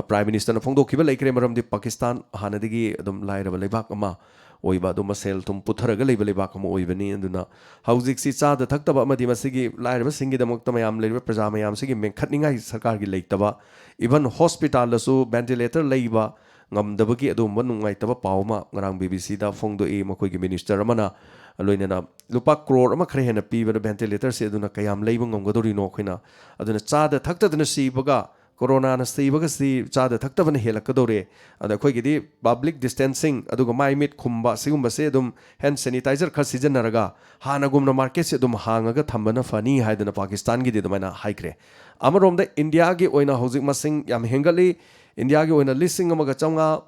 ꯄ꯭ꯔꯥꯏꯝ ꯃꯤꯅꯤꯁꯇꯔꯅ ꯐꯣꯡꯗꯣꯛꯈꯤꯕ ꯂꯩꯈ꯭ꯔꯦ꯫ ꯃꯔꯝꯗꯤ ꯄꯥꯀꯤꯁꯇꯥꯟ ꯍꯥꯟꯅꯗꯒꯤ ꯑꯗꯨꯝ ꯂꯥꯏꯔꯕ ꯂꯩꯕꯥꯛ ꯑꯃ ꯑꯣꯏꯕ, ꯑꯗꯨꯝ ꯃꯁꯦꯜ ꯊꯨꯝ ꯄꯨꯊꯔꯒ ꯂꯩꯕ ꯂꯩꯕꯥꯛ ꯑꯃ ꯑꯣꯏꯕꯅꯤ꯫ ꯑꯗꯨꯅ ꯍꯧꯖꯤꯛꯁꯤ ꯆꯥꯗ ꯊꯛꯇꯕ ꯑꯃꯗꯤ ꯃꯁꯤꯒꯤ ꯂꯥꯏꯔꯕꯁꯤꯡꯒꯤꯗꯃꯛꯇ ꯃꯌꯥꯝ ꯂꯩꯔꯤꯕ ꯄ꯭ꯔꯖꯥ ꯃꯌꯥꯝꯁꯤꯒꯤ ꯃꯦꯟꯈꯠꯅꯤꯡꯉꯥꯏ ꯁꯔꯀꯥꯔꯒꯤ ꯂꯩꯇꯕ, ꯏꯚꯟ ꯍꯣꯁꯄꯤꯇꯥꯜꯗꯁꯨ ꯚꯦꯟꯇꯤꯂꯦꯇꯔ ꯂꯩꯕ ꯉꯝꯗꯕꯒꯤ ꯑꯗꯨꯒꯨꯝꯕ ꯅꯨꯡꯉꯥꯏꯇꯕ ꯄꯥꯎ ꯑꯃ ꯉꯔꯥꯡ ꯕꯤ ꯕꯤ ꯁꯤꯗ ꯐꯣꯡꯗꯣꯛꯏ꯫ ꯃꯈꯣꯏꯒꯤ ꯃꯤꯅꯤꯁꯇꯔ ꯑꯃꯅ ꯂꯣꯏꯅꯅ ꯂꯨꯄꯥ ꯀ꯭ꯔꯣꯔ ꯑꯃ ꯈꯔ ꯍꯦꯟꯅ ꯄꯤꯕꯗ ꯚꯦꯟꯇꯤꯂꯦꯇꯔꯁꯦ ꯑꯗꯨꯅ ꯀꯌꯥꯝ ꯂꯩꯕ ꯉꯝꯒꯗꯧꯔꯤꯅꯣ? ꯑꯩꯈꯣꯏꯅ ꯑꯗꯨꯅ ꯆꯥꯗ ꯊꯛꯇꯗꯅ ꯁꯤꯕꯒ ꯀꯣꯔꯣꯅꯥꯅ ꯁꯤꯕꯒꯁꯤ ꯆꯥꯗ ꯊꯛꯇꯕꯅ ꯍꯦꯜꯂꯛꯀꯗꯧꯔꯦ꯫ ꯑꯗ ꯑꯩꯈꯣꯏꯒꯤꯗꯤ ꯄꯕ꯭ꯂꯤꯛ ꯗꯤꯁꯇꯦꯟꯁꯤꯡ ꯑꯗꯨꯒ ꯃꯥꯏ ꯃꯤꯠ ꯈꯨꯝꯕ ꯁꯤꯒꯨꯝꯕꯁꯦ ꯑꯗꯨꯝ ꯍꯦꯟ ꯁꯦꯅꯤꯇꯥꯏꯖꯔ ꯈꯔ ꯁꯤꯖꯤꯟꯅꯔꯒ ꯍꯥꯟꯅꯒꯨꯝꯅ ꯃꯥꯔꯀꯦꯠꯁꯦ ꯑꯗꯨꯝ ꯍꯥꯡꯉꯒ ꯊꯝꯕꯅ ꯐꯅꯤ ꯍꯥꯏꯗꯅ ꯄꯥꯀꯤꯁꯇꯥꯟꯒꯤꯗꯤ ꯑꯗꯨꯃꯥꯏꯅ ꯍꯥꯏꯈ꯭ꯔꯦ꯫ ꯑꯃꯔꯣꯝꯗ ꯏꯟꯗꯤꯌꯥꯒꯤ ꯑꯣꯏꯅ ꯍꯧꯖꯤꯛ ꯃꯁꯤꯡ ꯌꯥꯝ ꯍꯦꯟꯒꯠꯂꯤ꯫ ꯏꯟꯗꯤꯌꯥꯒꯤ ꯑꯣꯏꯅ ꯂꯤꯁꯤꯡ ꯑꯃꯒ ꯆꯥꯝꯃꯉꯥ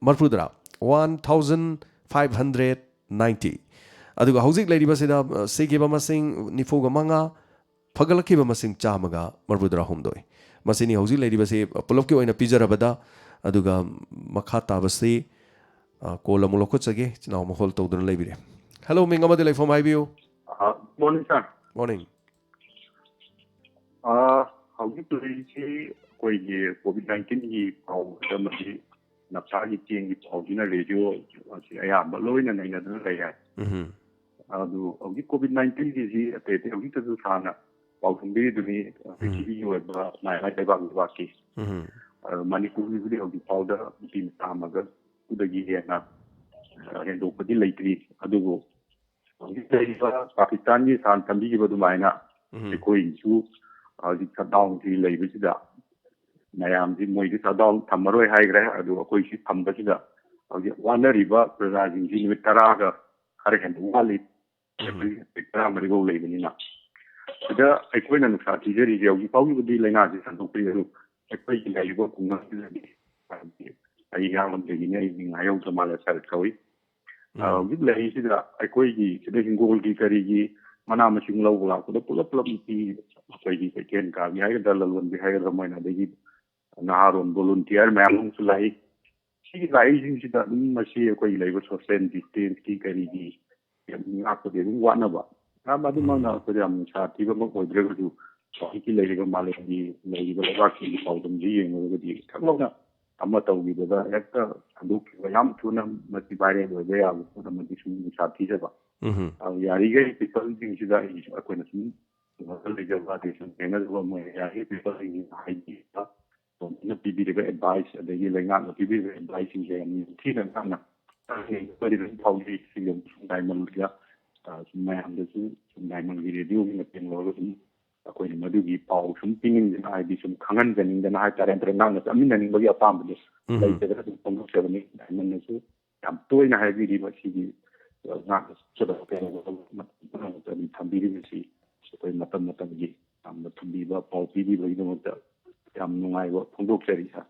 ꯃꯔꯐꯨꯇꯔꯥ, one thousand five hundred ninety. ꯑꯗꯨꯒ ꯍꯧꯖꯤꯛ ꯂꯩꯔꯤꯕꯁꯤꯗ, ꯑ, ꯁꯤꯈꯤꯕ ꯃꯁꯤꯡ ꯅꯤꯐꯨꯒ ꯃꯉꯥ, ꯐꯒꯠꯂꯛꯈꯤꯕ ꯃꯁꯤꯡ ꯆꯥꯝꯃꯒ ꯃꯔꯐꯨꯇꯔꯥ ꯍꯨꯝꯗꯣꯏ꯫ ꯃꯁꯤꯅꯤ ꯍꯧꯖꯤꯛ ꯂꯩꯔꯤꯕꯁꯤ ꯄꯨꯂꯞꯀꯤ ꯑꯣꯏꯅ ꯄꯤꯖꯔꯕꯗ꯫ ꯑꯗꯨꯒ ꯃꯈꯥ ꯇꯥꯕꯁꯤ, ꯑ, ꯀꯣꯜ ꯑꯃꯨꯛ ꯂꯧꯈꯠꯆꯒꯦ꯫ ꯏꯆꯤꯟ ꯏꯅꯥꯎ ꯑꯃ ꯍꯣꯜ ꯇꯧꯗꯨꯅ ꯂꯩꯕꯤꯔꯦ꯫ ꯍꯦꯜꯂꯣ, ꯃꯤꯡ ꯑꯃꯗꯤ ꯂꯩꯐꯝ ꯍꯥꯏꯕꯤꯌꯨ꯫ ꯑ, ꯃꯣꯔꯅꯤꯡ ꯁꯥꯔ꯫ ꯃꯣꯔꯅꯤꯡ꯫ ꯑ, ꯍꯧꯖꯤꯛ ꯂꯩꯔꯤꯁꯤ ꯑꯩꯈꯣꯏꯒꯤ ꯀꯣꯚꯤꯗ ꯅꯥꯏꯟꯇꯤꯟꯒꯤ ꯄꯥꯎ ꯑꯃꯗꯤ ꯅꯞꯁꯥꯒꯤ ꯆꯦꯡꯒꯤ ꯄꯥꯎꯁꯤꯅ ꯔꯦꯗꯤꯑꯣ ꯑꯁꯤ ꯑꯌꯥꯝꯕ ꯂꯣꯏꯅ ꯅꯩꯅꯗꯨꯅ ꯂꯩ ꯍꯥꯏ꯫ ꯎꯝ꯫ ꯑꯗꯨ ꯍꯧꯖꯤꯛ ꯀꯣꯚꯤꯗ ꯅꯥꯏꯟꯇꯤꯟꯒꯤꯁꯤ ꯑꯇꯩ ꯑꯇꯩ ꯍꯧꯖꯤꯛꯇꯁꯨ ꯁꯥꯔꯅ ꯄꯥꯎ ꯈꯪꯕꯤꯔꯤꯗꯨꯅꯤ, ꯎꯝ꯫ ꯄ꯭ꯔꯤꯊꯤꯕꯤꯒꯤ ꯑꯣꯏꯕ ꯃꯥꯏ ꯃꯥꯏ ꯂꯩꯕꯥꯛ ꯂꯩꯕꯥꯛꯀꯤ꯫ ꯎꯝ꯫ ꯑꯗꯨ ꯃꯅꯤꯄꯨꯔꯒꯤꯕꯨꯗꯤ ꯍꯧꯖꯤꯛ ꯐꯥꯎꯗ ꯅꯨꯄꯤ ꯃꯆꯥ ꯑꯃꯒ ꯗꯒꯤ ꯍꯦꯟꯅ, ꯑ, ꯍꯦꯟꯗꯣꯛꯄꯗꯤ ꯂꯩꯇ꯭ꯔꯤ꯫ ꯑꯗꯨꯕꯨ ꯍꯧꯖꯤꯛ ꯂꯩꯔꯤꯕ ꯄꯥꯀꯤꯁꯇꯥꯟꯒꯤ ꯁꯥꯔꯅ ꯊꯝꯕꯤꯈꯤꯕ ꯑꯗꯨꯃꯥꯏꯅ ꯎꯝ꯫ ꯑꯩꯈꯣꯏꯒꯤꯁꯨ ꯍꯧꯖꯤꯛ ꯁꯠꯗꯥꯎꯟꯁꯤ ꯂꯩꯕꯁꯤꯗ ꯃꯌꯥꯝꯁꯤ ꯃꯣꯏꯗꯤ ꯁꯠꯗꯥꯎꯟ ꯊꯝꯃꯔꯣꯏ ꯍꯥꯏꯈ꯭ꯔꯦ꯫ ꯑꯗꯨ ꯑꯩꯈꯣꯏꯁꯤ ꯊꯝꯕꯁꯤꯗ ꯍꯧꯖꯤꯛ ꯋꯥꯅꯔꯤꯕ ꯄ꯭ꯔꯖꯥꯁꯤꯡꯁꯤ ꯅꯨꯃꯤꯠ ꯇꯔꯥꯒ ꯈꯔ ꯍꯦꯟꯅ ꯋꯥꯠꯂꯤ꯫ ꯎꯝ꯫ ꯐꯦꯕ꯭ꯔꯨꯋꯥꯔꯤ ꯇꯔꯥꯃꯔꯤꯐꯧ ꯂꯩꯕꯅꯤꯅ꯫ ꯁꯤꯗ ꯑꯩꯈꯣꯏꯅ ꯅꯨꯡꯁꯥ ꯊꯤꯖꯔꯤꯁꯦ ꯍꯧꯖꯤꯛ ꯐꯥꯎꯒꯤꯕꯨꯗꯤ ꯂꯥꯏꯅꯥꯁꯤ ꯁꯟꯗꯣꯛꯇ꯭ꯔꯤ, ꯑꯗꯨ ꯑꯩꯈꯣꯏꯒꯤ ꯂꯩꯔꯤꯕ ꯈꯨꯡꯒꯪꯁꯤꯗꯗꯤ ꯑꯩ ꯏꯌꯥꯝꯕꯗꯒꯤꯅꯤ, ꯑꯩ ꯃꯤꯡ ꯍꯥꯏꯍꯧꯗ꯭ꯔ ꯃꯥꯜꯂꯦ, ꯁꯔꯠ ꯀꯧꯏ꯫ ꯑ, ꯎꯝ꯫ ꯍꯧꯖꯤꯛ ꯂꯩꯔꯤꯁꯤꯗ ꯑꯩꯈꯣꯏꯒꯤ ꯁꯤꯗ ꯍꯤꯡꯒꯣꯜꯒꯤ ꯀꯔꯤꯒꯤ ꯃꯅꯥ ꯃꯁꯤꯡ ꯂꯧꯕ ꯂꯥꯛꯄꯗ ꯄꯨꯂꯞ ꯄꯨꯂꯞ ꯅꯨꯄꯤ ꯑꯩꯈꯣꯏꯒꯤ ꯀꯩꯊꯦꯜ ꯀꯥꯕꯤ ꯍꯥꯏꯒꯗ꯭ꯔꯥ, ꯂꯂꯣꯟꯕꯤ ꯍꯥꯏꯒꯗ꯭ꯔꯥ, ꯃꯣꯏꯅ, ꯑꯗꯒꯤ ꯅꯍꯥꯔꯣꯟ ꯚꯣꯂꯨꯟꯇꯤꯌꯔ ꯃꯌꯥꯝ ꯑꯃꯁꯨ ꯂꯥꯛꯏ꯫ ꯁꯤꯒꯤ ꯂꯥꯛꯏꯁꯤꯡꯁꯤꯗ ꯑꯗꯨꯝ ꯃꯁꯤ ꯑꯩꯈꯣꯏꯒꯤ ꯂꯩꯕ ꯁꯣꯁꯤꯌꯦꯜ ꯗꯤꯁꯇꯦꯟꯁꯀꯤ ꯀꯔꯤꯒꯤ ꯌꯥꯝ ꯉꯥꯛꯄꯗꯤ ꯑꯗꯨꯝ ꯋꯥꯠꯅꯕ꯫ ꯌꯥꯝ ꯑꯗꯨꯃꯛꯅ ꯎꯝ꯫ ꯑꯩꯈꯣꯏꯗ ꯌꯥꯝ ꯅꯨꯡꯁꯥ ꯊꯤꯕꯃꯛ ꯑꯣꯏꯗ꯭ꯔꯒꯁꯨ, ꯍꯧꯖꯤꯛꯀꯤ ꯂꯩꯔꯤꯕ ꯃꯥꯂꯦꯝꯒꯤ ꯂꯩꯔꯤꯕ ꯂꯩꯕꯥꯛꯁꯤꯡꯒꯤ ꯄꯥꯎꯗꯝꯁꯤ ꯌꯦꯡꯂꯒꯗꯤ ꯊꯛꯂꯧꯅ ꯑꯃ ꯇꯧꯈꯤꯕꯗ ꯍꯦꯛꯇ ꯁꯟꯗꯣꯛꯈꯤꯕ, ꯌꯥꯝ ꯊꯨꯅ ꯃꯁꯤ ꯚꯥꯏꯔꯦꯜ ꯑꯣꯏꯕ ꯌꯥꯕ ꯄꯣꯠ ꯑꯃꯗꯤ ꯁꯨꯝ ꯅꯨꯡꯁꯥ ꯊꯤꯖꯕ꯫ ꯎꯝ꯫ ꯑ, ꯌꯥꯔꯤꯈꯩ ꯄꯤꯄꯜꯁꯤꯡꯁꯤꯗ ꯑꯩ, ꯑꯩꯈꯣꯏꯅ ꯁꯨꯝ ꯋꯥꯈꯜ ꯂꯩꯖꯕ ꯑꯗꯩ ꯁꯨꯝ ꯊꯦꯡꯅꯖꯕ ꯃꯣꯏ ꯌꯥꯔꯤꯈꯩ ꯄꯤꯄꯜꯁꯤꯡꯁꯤꯅ ꯍꯥꯏꯕꯤꯕ, ꯒꯣꯔꯃꯦꯟꯠꯅ ꯄꯤꯕꯤꯔꯤꯕ ꯑꯦꯗꯚꯥꯏꯁ ꯑꯗꯒꯤ ꯂꯩꯉꯥꯛꯅ ꯄꯤꯕꯤꯔꯤꯕ ꯑꯦꯗꯚꯥꯏꯁꯁꯤꯡꯁꯦ ꯌꯥꯝ ꯊꯤꯅ ꯉꯥꯡꯅ ꯇꯥꯡꯅ ꯑꯗꯨꯝ ꯐꯥꯎꯖꯩ꯫ ꯁꯤꯒꯤ ꯑꯃꯨꯛ ꯁꯨꯝ ꯗꯥꯏꯃꯟꯒꯤꯗ, ꯑ, ꯁꯨꯝ ꯃꯌꯥꯝꯗꯁꯨ ꯁꯨꯝ ꯗꯥꯏꯃꯟꯒꯤ ꯔꯦꯗꯤꯑꯣꯒꯤ ꯃꯇꯦꯡ ꯂꯧꯔꯒ ꯁꯨꯝ ꯑꯩꯈꯣꯏꯅ ꯃꯗꯨꯒꯤ ꯄꯥꯎ ꯁꯨꯝ ꯄꯤꯅꯤꯡꯗꯅ, ꯍꯥꯏꯗꯤ ꯁꯨꯝ ꯈꯪꯍꯟꯖꯅꯤꯡꯗꯅ ꯍꯥꯏꯇꯥꯔꯦ, ꯅꯠꯇ꯭ꯔꯒ ꯉꯥꯡꯅ ꯆꯠꯃꯤꯟꯅꯅꯤꯡꯕꯒꯤ ꯑꯄꯥꯝꯕꯗꯣ ꯎꯝ꯫ ꯂꯩꯇꯗꯅ ꯑꯗꯨꯝ ꯐꯣꯡꯗꯣꯛꯆꯕꯅꯤ꯫ ꯗꯥꯏꯃꯟꯅꯁꯨ ꯌꯥꯝ ꯇꯣꯏꯅ ꯍꯥꯏꯕꯤꯔꯤꯕ ꯁꯤꯒꯤ, ꯑ, ꯉꯥꯛꯅ ꯆꯠꯆꯕ ꯀꯌꯥ ꯃꯇꯝ ꯄꯨꯝꯅꯃꯛꯇ ꯑꯗꯨꯝ ꯊꯝꯕꯤꯔꯤꯕꯁꯤ ꯑꯩꯈꯣꯏ ꯃꯇꯝ ꯃꯇꯝꯒꯤ ꯌꯥꯝꯅ ꯊꯝꯕꯤꯕ, ꯄꯥꯎ ꯄꯤꯕꯤꯕꯒꯤꯗꯃꯛꯇ ꯌꯥꯝ ꯅꯨꯡꯉꯥꯏꯕ ꯐꯣꯡꯗꯣꯛꯆꯔꯤ, ꯁꯥꯔ꯫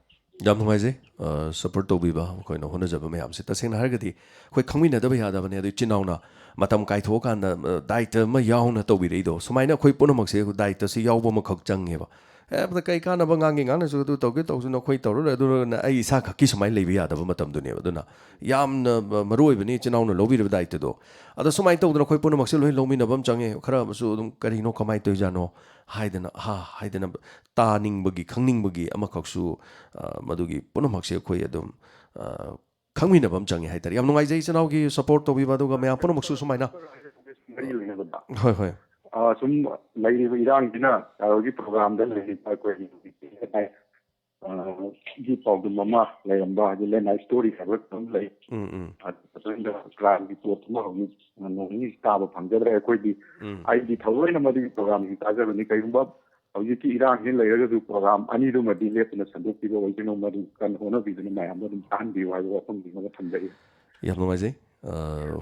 ꯌꯥꯝ ꯅꯨꯡꯉꯥꯏꯖꯩ꯫ ꯑ, ꯁꯄꯣꯔꯠ ꯇꯧꯕꯤꯕ, ꯑꯩꯈꯣꯏꯅ ꯍꯣꯠꯅꯖꯕ ꯃꯌꯥꯝꯁꯦ꯫ ꯇꯁꯦꯡꯅ ꯍꯥꯏꯔꯒꯗꯤ ꯑꯩꯈꯣꯏ ꯈꯪꯃꯤꯟꯅꯗꯕ ꯌꯥꯗꯕꯅꯦ꯫ ꯑꯗꯨ ꯏꯆꯤꯟ ꯏꯅꯥꯎꯅ ꯃꯇꯝ ꯀꯥꯏꯊꯣꯛꯑꯀꯥꯟꯗ, ꯑ, ꯗꯥꯏꯇ ꯑꯃ ꯌꯥꯎꯅ ꯇꯧꯕꯤꯔꯛꯏꯗꯣ, ꯁꯨꯃꯥꯏꯅ ꯑꯩꯈꯣꯏ ꯄꯨꯝꯅꯃꯛꯁꯦ ꯗꯥꯏꯇꯁꯤ ꯌꯥꯎꯕ ꯑꯃꯈꯛ ꯆꯪꯉꯦꯕ꯫ ꯑꯦ, ꯑꯗ ꯀꯩ ꯀꯥꯟꯅꯕ, ꯉꯥꯡꯒꯦ ꯉꯥꯡꯅꯁꯨ, ꯑꯗꯨ ꯇꯧꯒꯦ ꯇꯧꯁꯨ, ꯅꯈꯣꯏ ꯇꯧꯔꯨꯔꯦ, ꯑꯗꯨꯅ ꯑꯩ ꯏꯁꯥ ꯈꯛꯀꯤ ꯁꯨꯃꯥꯏꯅ ꯂꯩꯕ ꯌꯥꯗꯕ ꯃꯇꯝꯗꯨꯅꯦꯕ꯫ ꯑꯗꯨꯅ ꯌꯥꯝꯅ ꯃ-, ꯃꯔꯨ ꯑꯣꯏꯕꯅꯤ ꯏꯆꯤꯟ ꯏꯅꯥꯎꯅ ꯂꯧꯕꯤꯔꯤꯕ ꯗꯥꯏꯇꯗꯣ꯫ ꯑꯗꯣ ꯁꯨꯃꯥꯏꯅ ꯇꯧꯗꯅ ꯑꯩꯈꯣꯏ ꯄꯨꯝꯅꯃꯛꯁꯦ ꯂꯣꯏ ꯂꯧꯃꯤꯟꯅꯕ ꯑꯃ ꯆꯪꯉꯦ꯫ ꯈꯔ ꯑꯃꯁꯨ ꯑꯗꯨꯝ ꯀꯔꯤꯅꯣ, ꯀꯃꯥꯏꯅ ꯇꯧꯔꯤꯖꯥꯠꯅꯣ ꯍꯥꯏꯗꯅ, ꯍꯥ, ꯍꯥꯏꯗꯅ ꯇꯥꯅꯤꯡꯕꯒꯤ, ꯈꯪꯅꯤꯡꯕꯒꯤ ꯑꯃꯈꯛꯁꯨ, ꯑ, ꯃꯗꯨꯒꯤ ꯄꯨꯝꯅꯃꯛꯁꯦ ꯑꯩꯈꯣꯏ ꯑꯗꯨꯝ, ꯑ, ꯈꯪꯃꯤꯟꯅꯕ ꯑꯃ ꯆꯪꯉꯦ ꯍꯥꯏꯇꯥꯔꯦ꯫ ꯌꯥꯝ ꯅꯨꯡꯉꯥꯏꯖꯩ ꯏꯆꯤꯟ ꯏꯅꯥꯎꯒꯤ ꯁꯄꯣꯔꯠ ꯇꯧꯕꯤꯕ, ꯑꯗꯨꯒ ꯃꯌꯥꯝ ꯄꯨꯝꯅꯃꯛꯁꯨ ꯁꯨꯃꯥꯏꯅ ꯃꯔꯤ ꯂꯩꯅꯕꯗ꯫ ꯍꯣꯏ, ꯍꯣꯏ꯫ ꯑ, ꯁꯨꯝ ꯂꯩꯔꯤꯕ ꯏꯔꯥꯡꯁꯤꯅ ꯁꯥꯔ ꯍꯣꯏꯒꯤ ꯄ꯭ꯔꯣꯒ꯭ꯔꯥꯝꯗ ꯂꯩꯔꯤꯕ ꯑꯩꯈꯣꯏꯒꯤ ꯑ, ꯒꯤ ꯄꯥꯎꯗꯝ ꯑꯃ ꯂꯩꯔꯝꯕ, ꯍꯥꯏꯗꯤ ꯂꯦꯟ ꯂꯥꯏꯟ ꯁ꯭ꯇꯣꯔꯤ ꯍꯥꯏꯕ ꯑꯃ ꯂꯩ꯫ ꯎꯝ, ꯎꯝ꯫ ꯑꯗꯨꯗ ꯀ꯭ꯔꯥꯏꯝꯒꯤ ꯄꯣꯠ ꯑꯃ ꯍꯧꯖꯤꯛ ꯅꯣꯡ ꯅꯤꯅꯤ ꯇꯥꯕ ꯐꯪꯖꯗ꯭ꯔꯦ꯫ ꯑꯩꯈꯣꯏꯗꯤ ꯎꯝ꯫ ꯑꯩꯗꯤ ꯊꯑꯣꯏꯅ ꯃꯗꯨꯒꯤ ꯄ꯭ꯔꯣꯒ꯭ꯔꯥꯝꯁꯤ ꯇꯥꯖꯕꯅꯤ꯫ ꯀꯔꯤꯒꯨꯝꯕ ꯍꯧꯖꯤꯛꯀꯤ ꯏꯔꯥꯡꯁꯤ ꯂꯩꯔꯒꯁꯨ ꯄ꯭ꯔꯣꯒ꯭ꯔꯥꯝ ꯑꯅꯤꯗꯨꯃꯗꯤ ꯂꯦꯞꯇꯅ ꯁꯟꯗꯣꯛꯄꯤꯕ ꯑꯣꯏꯁꯅꯨ, ꯃꯗꯨ ꯀꯟꯅ ꯍꯣꯠꯅꯕꯤꯗꯨꯅ ꯃꯌꯥꯝꯗ ꯑꯗꯨꯝ ꯇꯥꯍꯟꯕꯤꯌꯨ ꯍꯥꯏꯕ ꯋꯥꯐꯝꯁꯤꯃꯒ ꯊꯝꯖꯔꯤ꯫ ꯌꯥꯝ ꯅꯨꯡꯉꯥꯏꯖꯩ꯫ ꯑ,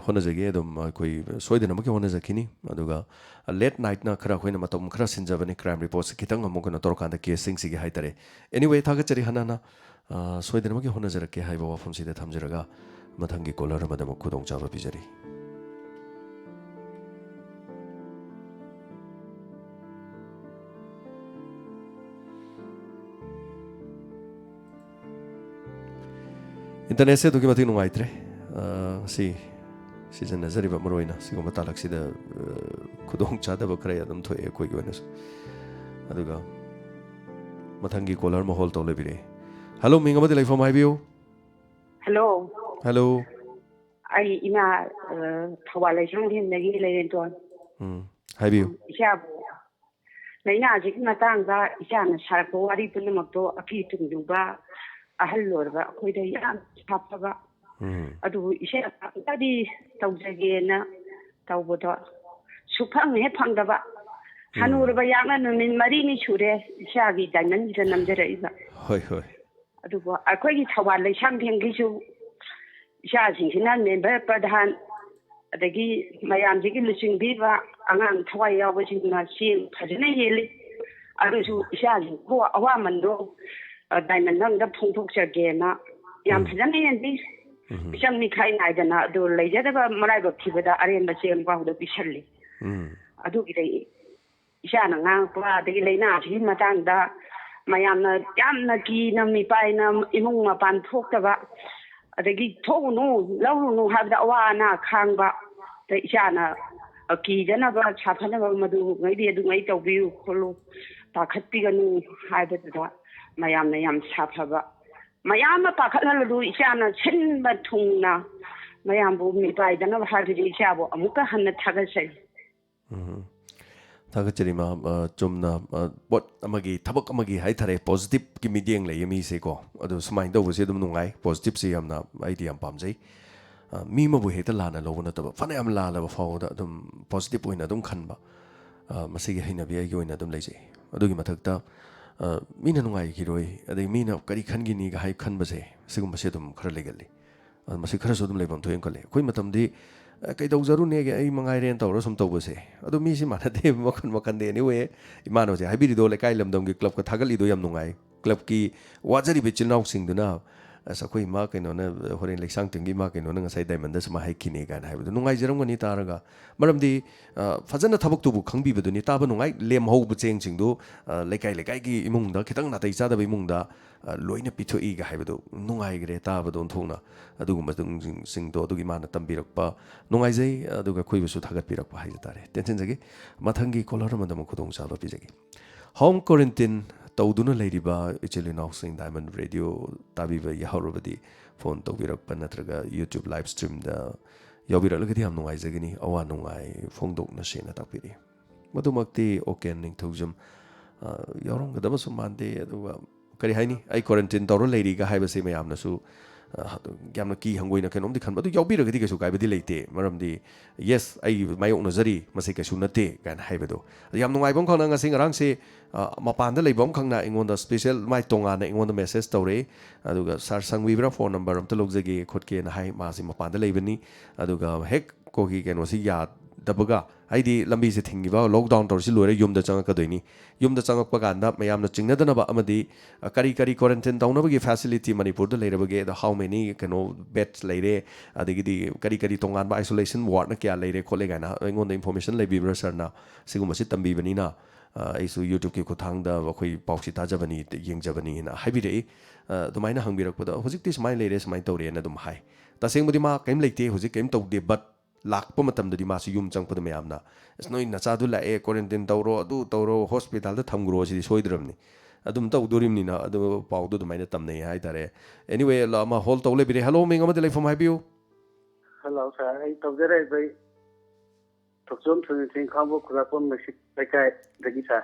ꯍꯣꯠꯅꯖꯒꯦ꯫ ꯑꯗꯨꯝ ꯑꯩꯈꯣꯏ ꯁꯣꯏꯗꯅꯃꯛꯀꯤ ꯍꯣꯠꯅꯖꯈꯤꯅꯤ꯫ ꯑꯗꯨꯒ late night ꯅ ꯈꯔ ꯑꯩꯈꯣꯏꯅ ꯃꯇꯝ ꯈꯔ ꯁꯤꯟꯖꯕꯅꯤ, crime report ꯁꯤ ꯈꯤꯇꯪ ꯑꯃꯨꯛ ꯀꯩꯅꯣ ꯇꯧꯔꯀꯥꯟꯗ case ꯁꯤꯡꯁꯤꯒꯤ ꯍꯥꯏꯇꯥꯔꯦ꯫ Anyway, ꯊꯥꯒꯠꯆꯔꯤ ꯍꯥꯟꯅꯅ, ꯑ, ꯁꯣꯏꯗꯅꯃꯛꯀꯤ ꯍꯣꯠꯅꯖꯔꯛꯀꯦ ꯍꯥꯏꯕ ꯋꯥꯐꯝꯁꯤꯗ ꯊꯝꯖꯔꯒ ꯃꯊꯪꯒꯤ caller ꯑꯃꯗ ꯑꯃꯨꯛ ꯈꯨꯗꯣꯡꯆꯥꯕ ꯄꯤꯖꯔꯤ꯫ Internet ꯁꯦ ꯑꯗꯨꯛꯀꯤ ꯃꯇꯤꯛ ꯅꯨꯡꯉꯥꯏꯇ꯭ꯔꯦ꯫ ꯑ, ꯁꯤ ꯁꯤꯖꯤꯟꯅꯖꯔꯤꯕ ꯃꯔꯨ ꯑꯣꯏꯅ ꯁꯤꯒꯨꯝꯕ ꯇꯥꯂꯛꯁꯤꯗ, ꯑ, ꯈꯨꯗꯣꯡ ꯆꯥꯗꯕ ꯈꯔ ꯑꯗꯨꯝ ꯊꯣꯛꯑꯦ ꯑꯩꯈꯣꯏꯒꯤ ꯑꯣꯏꯅꯁꯨ꯫ ꯑꯗꯨꯒ ꯃꯊꯪꯒꯤ caller ꯑꯃ hold ꯇꯧ ꯂꯩꯕꯤꯔꯦ꯫ Hello, ꯃꯤꯡ ꯑꯃꯗꯤ ꯂꯩꯐꯝ ꯍꯥꯏꯕꯤꯌꯨ꯫ Hello꯫ Hello꯫ ꯑꯩ ꯏꯃꯥ, ꯑ, ꯊꯧꯕꯥꯜ ꯂꯩꯁꯥꯡꯊꯦꯝꯗꯒꯤ ꯂꯩꯔꯦꯟꯇꯣꯟ꯫ ꯎꯝ, ꯍꯥꯏꯕꯤꯌꯨ꯫ ꯏꯆꯥꯕꯨ ꯂꯥꯏꯅꯥꯁꯤꯒꯤ ꯃꯇꯥꯡꯗ ꯏꯆꯥꯅ ꯁꯥꯔꯛꯄ ꯋꯥꯔꯤ ꯄꯨꯝꯅꯃꯛꯇꯣ ꯑꯀꯤ ꯇꯨꯡꯗꯨꯕ ꯑꯍꯜ ꯑꯣꯏꯔꯕ ꯑꯩꯈꯣꯏꯗ ꯌꯥꯝ ꯁꯥꯐꯕ꯫ ꯎꯝ꯫ ꯑꯗꯨꯕꯨ ꯏꯆꯥ ꯑꯝꯇꯗꯤ ꯇꯧꯖꯒꯦꯅ ꯇꯧꯕꯗꯣ ꯁꯨꯐꯪ ꯍꯦꯛ ꯐꯪꯗꯕ꯫ ꯎꯝ꯫ ꯍꯅꯨꯔꯕ ꯌꯥꯛꯅ ꯅꯨꯃꯤꯠ ꯃꯔꯤꯅꯤ ꯁꯨꯔꯦ ꯏꯆꯥꯒꯤ diamond ꯁꯤꯗ ꯅꯝꯖꯔꯛꯏꯕ꯫ ꯍꯣꯏ, ꯍꯣꯏ꯫ ꯑꯗꯨꯕꯨ ꯑꯩꯈꯣꯏꯒꯤ ꯊꯧꯕꯥꯜ ꯂꯩꯁꯥꯡꯊꯦꯝꯒꯤꯁꯨ ꯏꯆꯥꯁꯤꯡꯁꯤꯅ member ꯄ꯭ꯔꯙꯥꯟ ꯑꯗꯒꯤ ꯃꯌꯥꯝꯁꯤꯒꯤ ꯂꯨꯆꯤꯡꯕꯤꯕ ꯑꯉꯥꯡ ꯊꯋꯥꯏ ꯌꯥꯎꯕꯁꯤꯡꯅ ꯆꯦꯡ ꯐꯖꯅ ꯌꯦꯜꯂꯤ꯫ ꯑꯗꯨꯁꯨ ꯏꯆꯥꯁꯤꯡꯕꯨ ꯑꯋꯥꯃꯟꯗꯣ, ꯑ, diamond ꯑꯝꯗ ꯐꯣꯡꯗꯣꯛꯆꯒꯦꯅ ꯌꯥꯝ ꯎꯝ꯫ ꯐꯖꯅ ꯌꯦꯟꯕꯤ꯫ ꯎꯝ꯫ ꯃꯤꯆꯪ ꯃꯤꯈꯥꯏ ꯅꯥꯏꯗꯅ ꯑꯗꯨ ꯂꯩꯖꯗꯕ ꯃꯔꯥꯏꯕꯛ ꯊꯤꯕꯗ ꯑꯔꯦꯝꯕ ꯆꯦꯡ ꯐꯥꯎꯗ ꯄꯤꯁꯜꯂꯤ꯫ ꯎꯝ꯫ ꯑꯗꯨꯒꯤꯗ ꯏꯆꯥꯅ ꯉꯥꯡꯉꯛꯄ ꯑꯗꯒꯤ ꯂꯥꯏꯅꯥꯁꯤꯒꯤ ꯃꯇꯥꯡꯗ ꯃꯌꯥꯝꯅ ꯌꯥꯝꯅ ꯀꯤꯅ ꯃꯤꯄꯥꯏꯅ ꯏꯃꯨꯡ ꯃꯄꯥꯟ ꯊꯣꯛꯇꯕ, ꯑꯗꯒꯤ ꯊꯣꯛꯎꯅꯨ, ꯂꯧꯔꯨꯅꯨ ꯍꯥꯏꯕꯗ ꯑꯋꯥ ꯑꯅꯥ ꯈꯥꯡꯕ, ꯑꯗ ꯏꯆꯥꯅ ꯀꯤꯗꯅꯕ ꯁꯥꯐꯅꯕ ꯃꯗꯨꯉꯩꯗꯤ ꯑꯗꯨꯉꯩ ꯇꯧꯕꯤꯌꯨ ꯈꯣꯠꯂꯨ, ꯄꯥꯈꯠꯄꯤꯒꯅꯨ ꯍꯥꯏꯕꯗꯨꯗ ꯃꯌꯥꯝꯅ ꯌꯥꯝ ꯁꯥꯐꯕ꯫ ꯃꯌꯥꯝ ꯑꯃ ꯄꯥꯈꯠꯍꯜꯂꯗꯨ ꯏꯆꯥꯅ ꯁꯤꯟꯕ ꯊꯨꯡꯅ ꯃꯌꯥꯝꯕꯨ ꯃꯤꯄꯥꯏꯗꯅꯕ ꯍꯥꯏꯕꯗꯤ ꯏꯆꯥꯕꯨ ꯑꯃꯨꯛꯀ ꯍꯟꯅ ꯊꯥꯒꯠꯆꯔꯤ꯫ ꯎꯝ꯫ ꯊꯥꯒꯠꯆꯔꯤ, ꯃꯥ, ꯑ, ꯆꯨꯝꯅ, ꯑ, ꯄꯣꯠ ꯑꯃꯒꯤ, ꯊꯕꯛ ꯑꯃꯒꯤ ꯍꯥꯏ ꯇꯥꯔꯦ, positive ꯀꯤ ꯃꯤꯠꯌꯦꯡ ꯂꯩꯌꯦ ꯃꯤꯁꯦꯀꯣ꯫ ꯑꯗꯨ ꯁꯨꯃꯥꯏꯅ ꯇꯧꯕꯁꯦ ꯑꯗꯨꯝ ꯅꯨꯡꯉꯥꯏ, positive ꯁꯤ ꯌꯥꯝꯅ ꯑꯩꯗꯤ ꯌꯥꯝ ꯄꯥꯝꯖꯩ꯫ ꯑ, ꯃꯤ ꯑꯃꯕꯨ ꯍꯦꯛꯇ ꯂꯥꯟꯅ ꯂꯧꯕ ꯅꯠꯇꯕ, ꯐꯅꯌꯥꯝ ꯂꯥꯜꯂꯕ ꯐꯥꯎꯕꯗ ꯑꯗꯨꯝ positive ꯑꯣꯏꯅ ꯑꯗꯨꯝ ꯈꯟꯕ, ꯑ, ꯃꯁꯤꯒꯤ ꯍꯩꯅꯕꯤ ꯑꯩꯒꯤ ꯑꯣꯏꯅ ꯑꯗꯨꯝ ꯂꯩꯖꯩ꯫ ꯑꯗꯨꯒꯤ ꯃꯊꯛꯇ, ꯑ, ꯃꯤꯅ ꯅꯨꯡꯉꯥꯏꯈꯤꯔꯣꯏ, ꯑꯗꯩ ꯃꯤꯅ ꯀꯔꯤ ꯈꯟꯈꯤꯅꯤꯒ ꯍꯥꯏ ꯈꯟꯕꯁꯦ, ꯁꯤꯒꯨꯝꯕꯁꯦ ꯑꯗꯨꯝ ꯈꯔ ꯂꯩꯒꯜꯂꯤ꯫ ꯑꯗꯨ ꯃꯁꯤ ꯈꯔꯁꯨ ꯑꯗꯨꯝ ꯂꯩꯐꯝ ꯊꯣꯛꯑꯦꯅ ꯈꯜꯂꯤ꯫ ꯑꯩꯈꯣꯏ ꯃꯇꯝꯗꯤ, "ꯑ, ꯀꯩꯗꯧꯖꯔꯨꯅꯦꯒꯦ, ꯑꯩ ꯃꯉꯥꯏꯔꯦꯅ" ꯇꯧꯔꯒ ꯁꯨꯝ ꯇꯧꯕꯁꯦ꯫ ꯑꯗꯨ ꯃꯤꯁꯤ ꯃꯥꯟꯅꯗꯦ, ꯃꯈꯟ ꯃꯈꯟꯗꯤ꯫ Anyway, ꯏꯃꯥꯅ ꯍꯧꯖꯤꯛ ꯍꯥꯏꯕꯤꯔꯤꯗꯣ, ꯂꯩꯀꯥꯏ ꯂꯝꯗꯝꯒꯤ ꯀ꯭ꯂꯕꯀ ꯊꯥꯒꯠꯂꯤꯗꯣ ꯌꯥꯝ ꯅꯨꯡꯉꯥꯏ꯫ ꯀ꯭ꯂꯕꯀꯤ ꯋꯥꯖꯔꯤꯕ ꯏꯆꯤꯜ ꯏꯅꯥꯎꯁꯤꯡꯗꯨꯅ, "ꯑꯁ, ꯑꯩꯈꯣꯏ ꯏꯃꯥ ꯀꯩꯅꯣꯅ, ꯍꯣꯔꯦꯟ ꯂꯩꯁꯥꯡ ꯊꯦꯝꯒꯤ ꯏꯃꯥ ꯀꯩꯅꯣꯅ ꯉꯁꯥꯏ ꯗꯥꯏꯃꯟꯗ ꯁꯨꯃꯥꯏꯅ ꯍꯥꯏꯈꯤꯅꯦ" ꯀꯥꯏꯅ ꯍꯥꯏꯕꯗꯣ ꯅꯨꯡꯉꯥꯏꯖꯔꯝꯒꯅꯤ ꯇꯥꯔꯒ꯫ ꯃꯔꯝꯗꯤ, ꯑ, ꯐꯖꯅ ꯊꯕꯛꯇꯨꯕꯨ ꯈꯪꯕꯤꯕꯗꯨꯅꯤ꯫ ꯇꯥꯕ ꯅꯨꯡꯉꯥꯏ, ꯂꯦꯝꯍꯧꯕ ꯆꯦꯡꯁꯤꯡꯗꯨ, ꯑ, ꯂꯩꯀꯥꯏ ꯂꯩꯀꯥꯏꯒꯤ ꯏꯃꯨꯡꯗ, ꯈꯤꯇꯪ ꯅꯥꯇꯩ ꯆꯥꯗꯕ ꯏꯃꯨꯡꯗ, ꯑ, ꯂꯣꯏꯅ ꯄꯤꯊꯣꯛꯏꯒ ꯍꯥꯏꯕꯗꯣ ꯅꯨꯡꯉꯥꯏꯈ꯭ꯔꯦ ꯇꯥꯕꯗ ꯑꯣꯟꯊꯣꯛꯅ꯫ ꯑꯗꯨꯒꯨꯝꯕꯁꯤꯡꯗꯣ ꯑꯗꯨꯒꯤ ꯃꯥꯅ ꯇꯝꯕꯤꯔꯛꯄ ꯅꯨꯡꯉꯥꯏꯖꯩ, ꯑꯗꯨꯒ ꯑꯩꯈꯣꯏꯕꯨꯁꯨ ꯊꯥꯒꯠꯄꯤꯔꯛꯄ ꯍꯥꯏꯖ ꯇꯥꯔꯦ꯫ ꯇꯦꯟꯁꯤꯟꯖꯒꯦ꯫ ꯃꯊꯪꯒꯤ caller ꯑꯃꯗ ꯑꯃꯨꯛ ꯈꯨꯗꯣꯡꯆꯥꯕ ꯄꯤꯖꯒꯦ꯫ Home quarantine ꯇꯧꯗꯨꯅ ꯂꯩꯔꯤꯕ ꯏꯆꯤꯜ ꯏꯅꯥꯎꯁꯤꯡ, Diamond Radio ꯇꯥꯕꯤꯕ ꯌꯥꯍꯧꯔꯕꯗꯤ phone ꯇꯧꯕꯤꯔꯛꯄ ꯅꯠꯇ꯭ꯔꯒ YouTube live streamꯗ ꯌꯥꯎꯕꯤꯔꯛꯂꯒꯗꯤ ꯌꯥꯝ ꯅꯨꯡꯉꯥꯏꯖꯒꯅꯤ꯫ ꯑꯋꯥ ꯅꯨꯡꯉꯥꯏ ꯐꯣꯡꯗꯣꯛꯅꯁꯦꯅ ꯇꯥꯛꯄꯤꯔꯛꯏ꯫ ꯃꯗꯨꯃꯛꯇꯤ ꯑꯣꯀꯦꯟ ꯅꯤꯡꯊꯧꯖꯝ, ꯑ, ꯌꯥꯎꯔꯝꯒꯗꯕꯁꯨ ꯃꯥꯟꯗꯦ꯫ ꯑꯗꯨꯒ ꯀꯔꯤ ꯍꯥꯏꯅꯤ, ꯑꯩ quarantine ꯇꯧꯔ ꯂꯩꯔꯤꯒ ꯍꯥꯏꯕꯁꯤ ꯃꯌꯥꯝꯅꯁꯨ, ꯑ, ꯌꯥꯝꯅ ꯀꯤ ꯍꯪꯒꯣꯏꯅ ꯀꯩꯅꯣꯝꯗꯤ ꯈꯟꯕ꯫ ꯑꯗꯨ ꯌꯥꯎꯕꯤꯔꯒꯗꯤ ꯀꯩꯁꯨ ꯀꯥꯏꯕꯗꯤ ꯂꯩꯇꯦ, ꯃꯔꯝꯗꯤ "Yes, ꯑꯩ ꯃꯥꯌꯣꯛꯅꯖꯔꯤ, ꯃꯁꯤ ꯀꯩꯁꯨ ꯅꯠꯇꯦ" ꯀꯥꯏꯅ ꯍꯥꯏꯕꯗꯣ꯫ ꯑꯗꯨ ꯌꯥꯝ ꯅꯨꯡꯉꯥꯏꯕ ꯑꯃꯈꯛꯅ ꯉꯁꯤ ꯉꯔꯥꯡꯁꯦ, ꯑ, ꯃꯄꯥꯟꯗ ꯂꯩꯕ ꯑꯃꯈꯛꯅ ꯑꯩꯉꯣꯟꯗ special ꯃꯥꯏ ꯇꯣꯉꯥꯟꯅ ꯑꯩꯉꯣꯟꯗ message ꯇꯧꯔꯛꯏ꯫ ꯑꯗꯨꯒ "Sir, ꯁꯪꯕꯤꯕ꯭ꯔꯥ? Phone number ꯑꯝꯇ ꯂꯧꯖꯒꯦ" ꯈꯣꯠꯀꯦꯅ ꯍꯥꯏ꯫ ꯃꯥꯁꯤ ꯃꯄꯥꯟꯗ ꯂꯩꯕꯅꯤ꯫ ꯑꯗꯨꯒ ꯍꯦꯛ ꯀꯣꯒꯤ ꯀꯩꯅꯣꯁꯤ ꯌꯥꯗꯕꯒ, ꯍꯥꯏꯗꯤ ꯂꯝꯕꯤꯁꯦ ꯊꯤꯡꯉꯤꯕ, lockdown ꯇꯧꯔꯤꯁꯤ ꯂꯣꯏꯔ ꯌꯨꯝꯗ ꯆꯪꯉꯛꯀꯗꯣꯏꯅꯤ꯫ ꯌꯨꯝꯗ ꯆꯪꯉꯛꯄ ꯀꯥꯟꯗ ꯃꯌꯥꯝꯅ ꯆꯤꯡꯅꯗꯅꯕ ꯑꯃꯗꯤ, ꯑ, ꯀꯔꯤ ꯀꯔꯤ quarantine ꯇꯧꯅꯕꯒꯤ facility ꯃꯅꯤꯄꯨꯔꯗ ꯂꯩꯔꯕꯒꯦ, ꯑꯗ how many ꯀꯩꯅꯣ beds ꯂꯩꯔꯦ, ꯑꯗꯒꯤꯗꯤ ꯀꯔꯤ ꯀꯔꯤ ꯇꯣꯉꯥꯟꯕ isolation wardꯅ ꯀꯌꯥ ꯂꯩꯔꯦ ꯈꯣꯠꯂꯦ ꯀꯥꯏꯅ ꯑꯩꯉꯣꯟꯗ information ꯂꯩꯕꯤꯕ꯭ꯔꯥ sirꯅ? ꯁꯤꯒꯨꯝꯕꯁꯤ ꯇꯝꯕꯤꯕꯅꯤꯅ, ꯑ, ꯑꯩꯁꯨ YouTubeꯀꯤ ꯈꯨꯠꯊꯥꯡꯗ ꯑꯩꯈꯣꯏ ꯄꯥꯎꯁꯤ ꯇꯥꯖꯕꯅꯤ, ꯌꯦꯡꯖꯕꯅꯤꯅ ꯍꯥꯏꯕꯤꯔꯛꯏ꯫ ꯑ, ꯑꯗꯨꯃꯥꯏꯅ ꯍꯪꯕꯤꯔꯛꯄꯗ, "ꯍꯧꯖꯤꯛꯇꯤ ꯁꯨꯃꯥꯏꯅ ꯂꯩꯔꯦ, ꯁꯨꯃꯥꯏꯅ ꯇꯧꯔꯦꯅ" ꯑꯗꯨꯝ ꯍꯥꯏ꯫ ꯇꯁꯦꯡꯕꯗꯤ ꯃꯥ ꯀꯔꯤꯝ ꯂꯩꯇꯦ, ꯍꯧꯖꯤꯛ ꯀꯔꯤꯝ ꯇꯧꯗꯦ, but ꯂꯥꯛꯄ ꯃꯇꯝꯗꯗꯤ ꯃꯥꯁꯤ ꯌꯨꯝ ꯆꯪꯉꯛꯄꯗ ꯃꯌꯥꯝꯅ, "ꯑꯁ, ꯅꯣꯏ ꯅꯆꯥꯗꯨ ꯂꯥꯛꯑꯦ, quarantine ꯇꯧꯔꯣ, ꯑꯗꯨ ꯇꯧꯔꯣ, hospitalꯗ ꯊꯝꯈ꯭ꯔꯣ", ꯁꯤꯗꯤ ꯁꯣꯏꯗ꯭ꯔꯕꯅꯤ꯫ ꯑꯗꯨꯝ ꯇꯧꯗꯣꯔꯤꯕꯅꯤꯅ ꯑꯗꯨ ꯄꯥꯎꯗꯨ ꯑꯗꯨꯃꯥꯏꯅ ꯇꯝꯅꯩ ꯍꯥꯏꯇꯥꯔꯦ꯫ Anyway, ꯂ-, ꯑꯃ hold ꯇꯧ ꯂꯩꯕꯤꯔꯦ꯫ Hello, ꯃꯤꯡ ꯑꯃꯗꯤ ꯂꯩꯐꯝ ꯍꯥꯏꯕꯤꯌꯨ꯫ Hello, sir. ꯑꯩ ꯇꯧꯖꯔꯛꯏꯕ ꯑꯩ ꯊꯣꯛꯆꯣꯝ ꯊꯣꯏꯅꯊꯣꯏ ꯈꯥꯡꯕꯣꯛ ꯈꯨꯔꯥꯛꯄꯝ ꯃꯩꯁꯤꯠ ꯂꯩꯀꯥꯏꯗꯒꯤ, sir꯫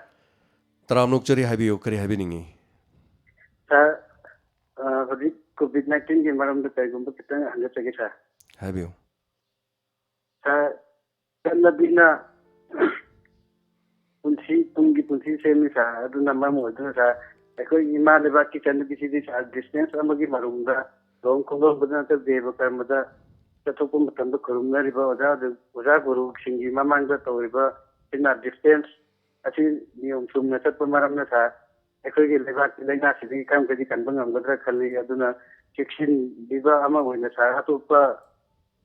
ꯇꯔꯥꯝꯅ ꯑꯣꯛꯆꯔꯤ, ꯍꯥꯏꯕꯤꯌꯨ, ꯀꯔꯤ ꯍꯥꯏꯕꯤꯅꯤꯡꯉꯤ? Sir, ꯑ, ꯍꯧꯖꯤꯛ COVID nineteenꯒꯤ ꯃꯔꯝꯗ ꯀꯔꯤꯒꯨꯝꯕ ꯈꯤꯇꯪ ꯍꯪꯖꯆꯒꯦ, sir꯫ ꯍꯥꯏꯕꯤꯌꯨ꯫ Sir, ꯆꯠꯅꯕꯤꯅ ꯄꯨꯟꯁꯤ, ꯇꯨꯡꯒꯤ ꯄꯨꯟꯁꯤ ꯁꯦꯝꯃꯤ, sir꯫ ꯑꯗꯨꯅ ꯃꯔꯝ ꯑꯣꯏꯗꯨꯅ, sir, ꯑꯩꯈꯣꯏ ꯏꯃꯥ ꯂꯩꯕꯥꯛꯀꯤ ꯆꯠꯅꯕꯤꯁꯤꯗꯤ, sir, distance ꯑꯃꯒꯤ ꯃꯔꯨꯝꯗ ꯂꯨꯍꯣꯡ ꯈꯣꯡꯗꯣꯡꯕꯗ ꯅꯠꯇ꯭ꯔꯒ ꯗꯦꯕ ꯀꯔꯃꯗ ꯆꯠꯊꯣꯛꯄ ꯃꯇꯝꯗ ꯈꯨꯔꯨꯝꯅꯔꯤꯕ ꯑꯣꯖꯥ, ꯑꯣꯖꯥ ꯒꯨꯔꯨꯁꯤꯡꯒꯤ ꯃꯃꯥꯡꯗ ꯇꯧꯔꯤꯕ ꯁꯤꯅ ꯗꯤꯁꯇꯦꯟꯁ ꯑꯁꯤ ꯅꯤꯌꯣꯝ ꯆꯨꯝꯅ ꯆꯠꯄ ꯃꯔꯝꯅ ꯁꯥꯔ, ꯑꯩꯈꯣꯏꯒꯤ ꯂꯩꯕꯥꯛꯀꯤ ꯂꯥꯏꯅꯥꯁꯤꯗꯒꯤ ꯀꯔꯝ ꯀꯗꯤ ꯀꯟꯕ ꯉꯝꯒꯗ꯭ꯔꯥ ꯈꯜꯂꯤ꯫ ꯑꯗꯨꯅ ꯆꯦꯛꯁꯤꯟꯕꯤꯕ ꯑꯃ ꯑꯣꯏꯅ ꯁꯥꯔ, ꯑꯇꯣꯞꯄ,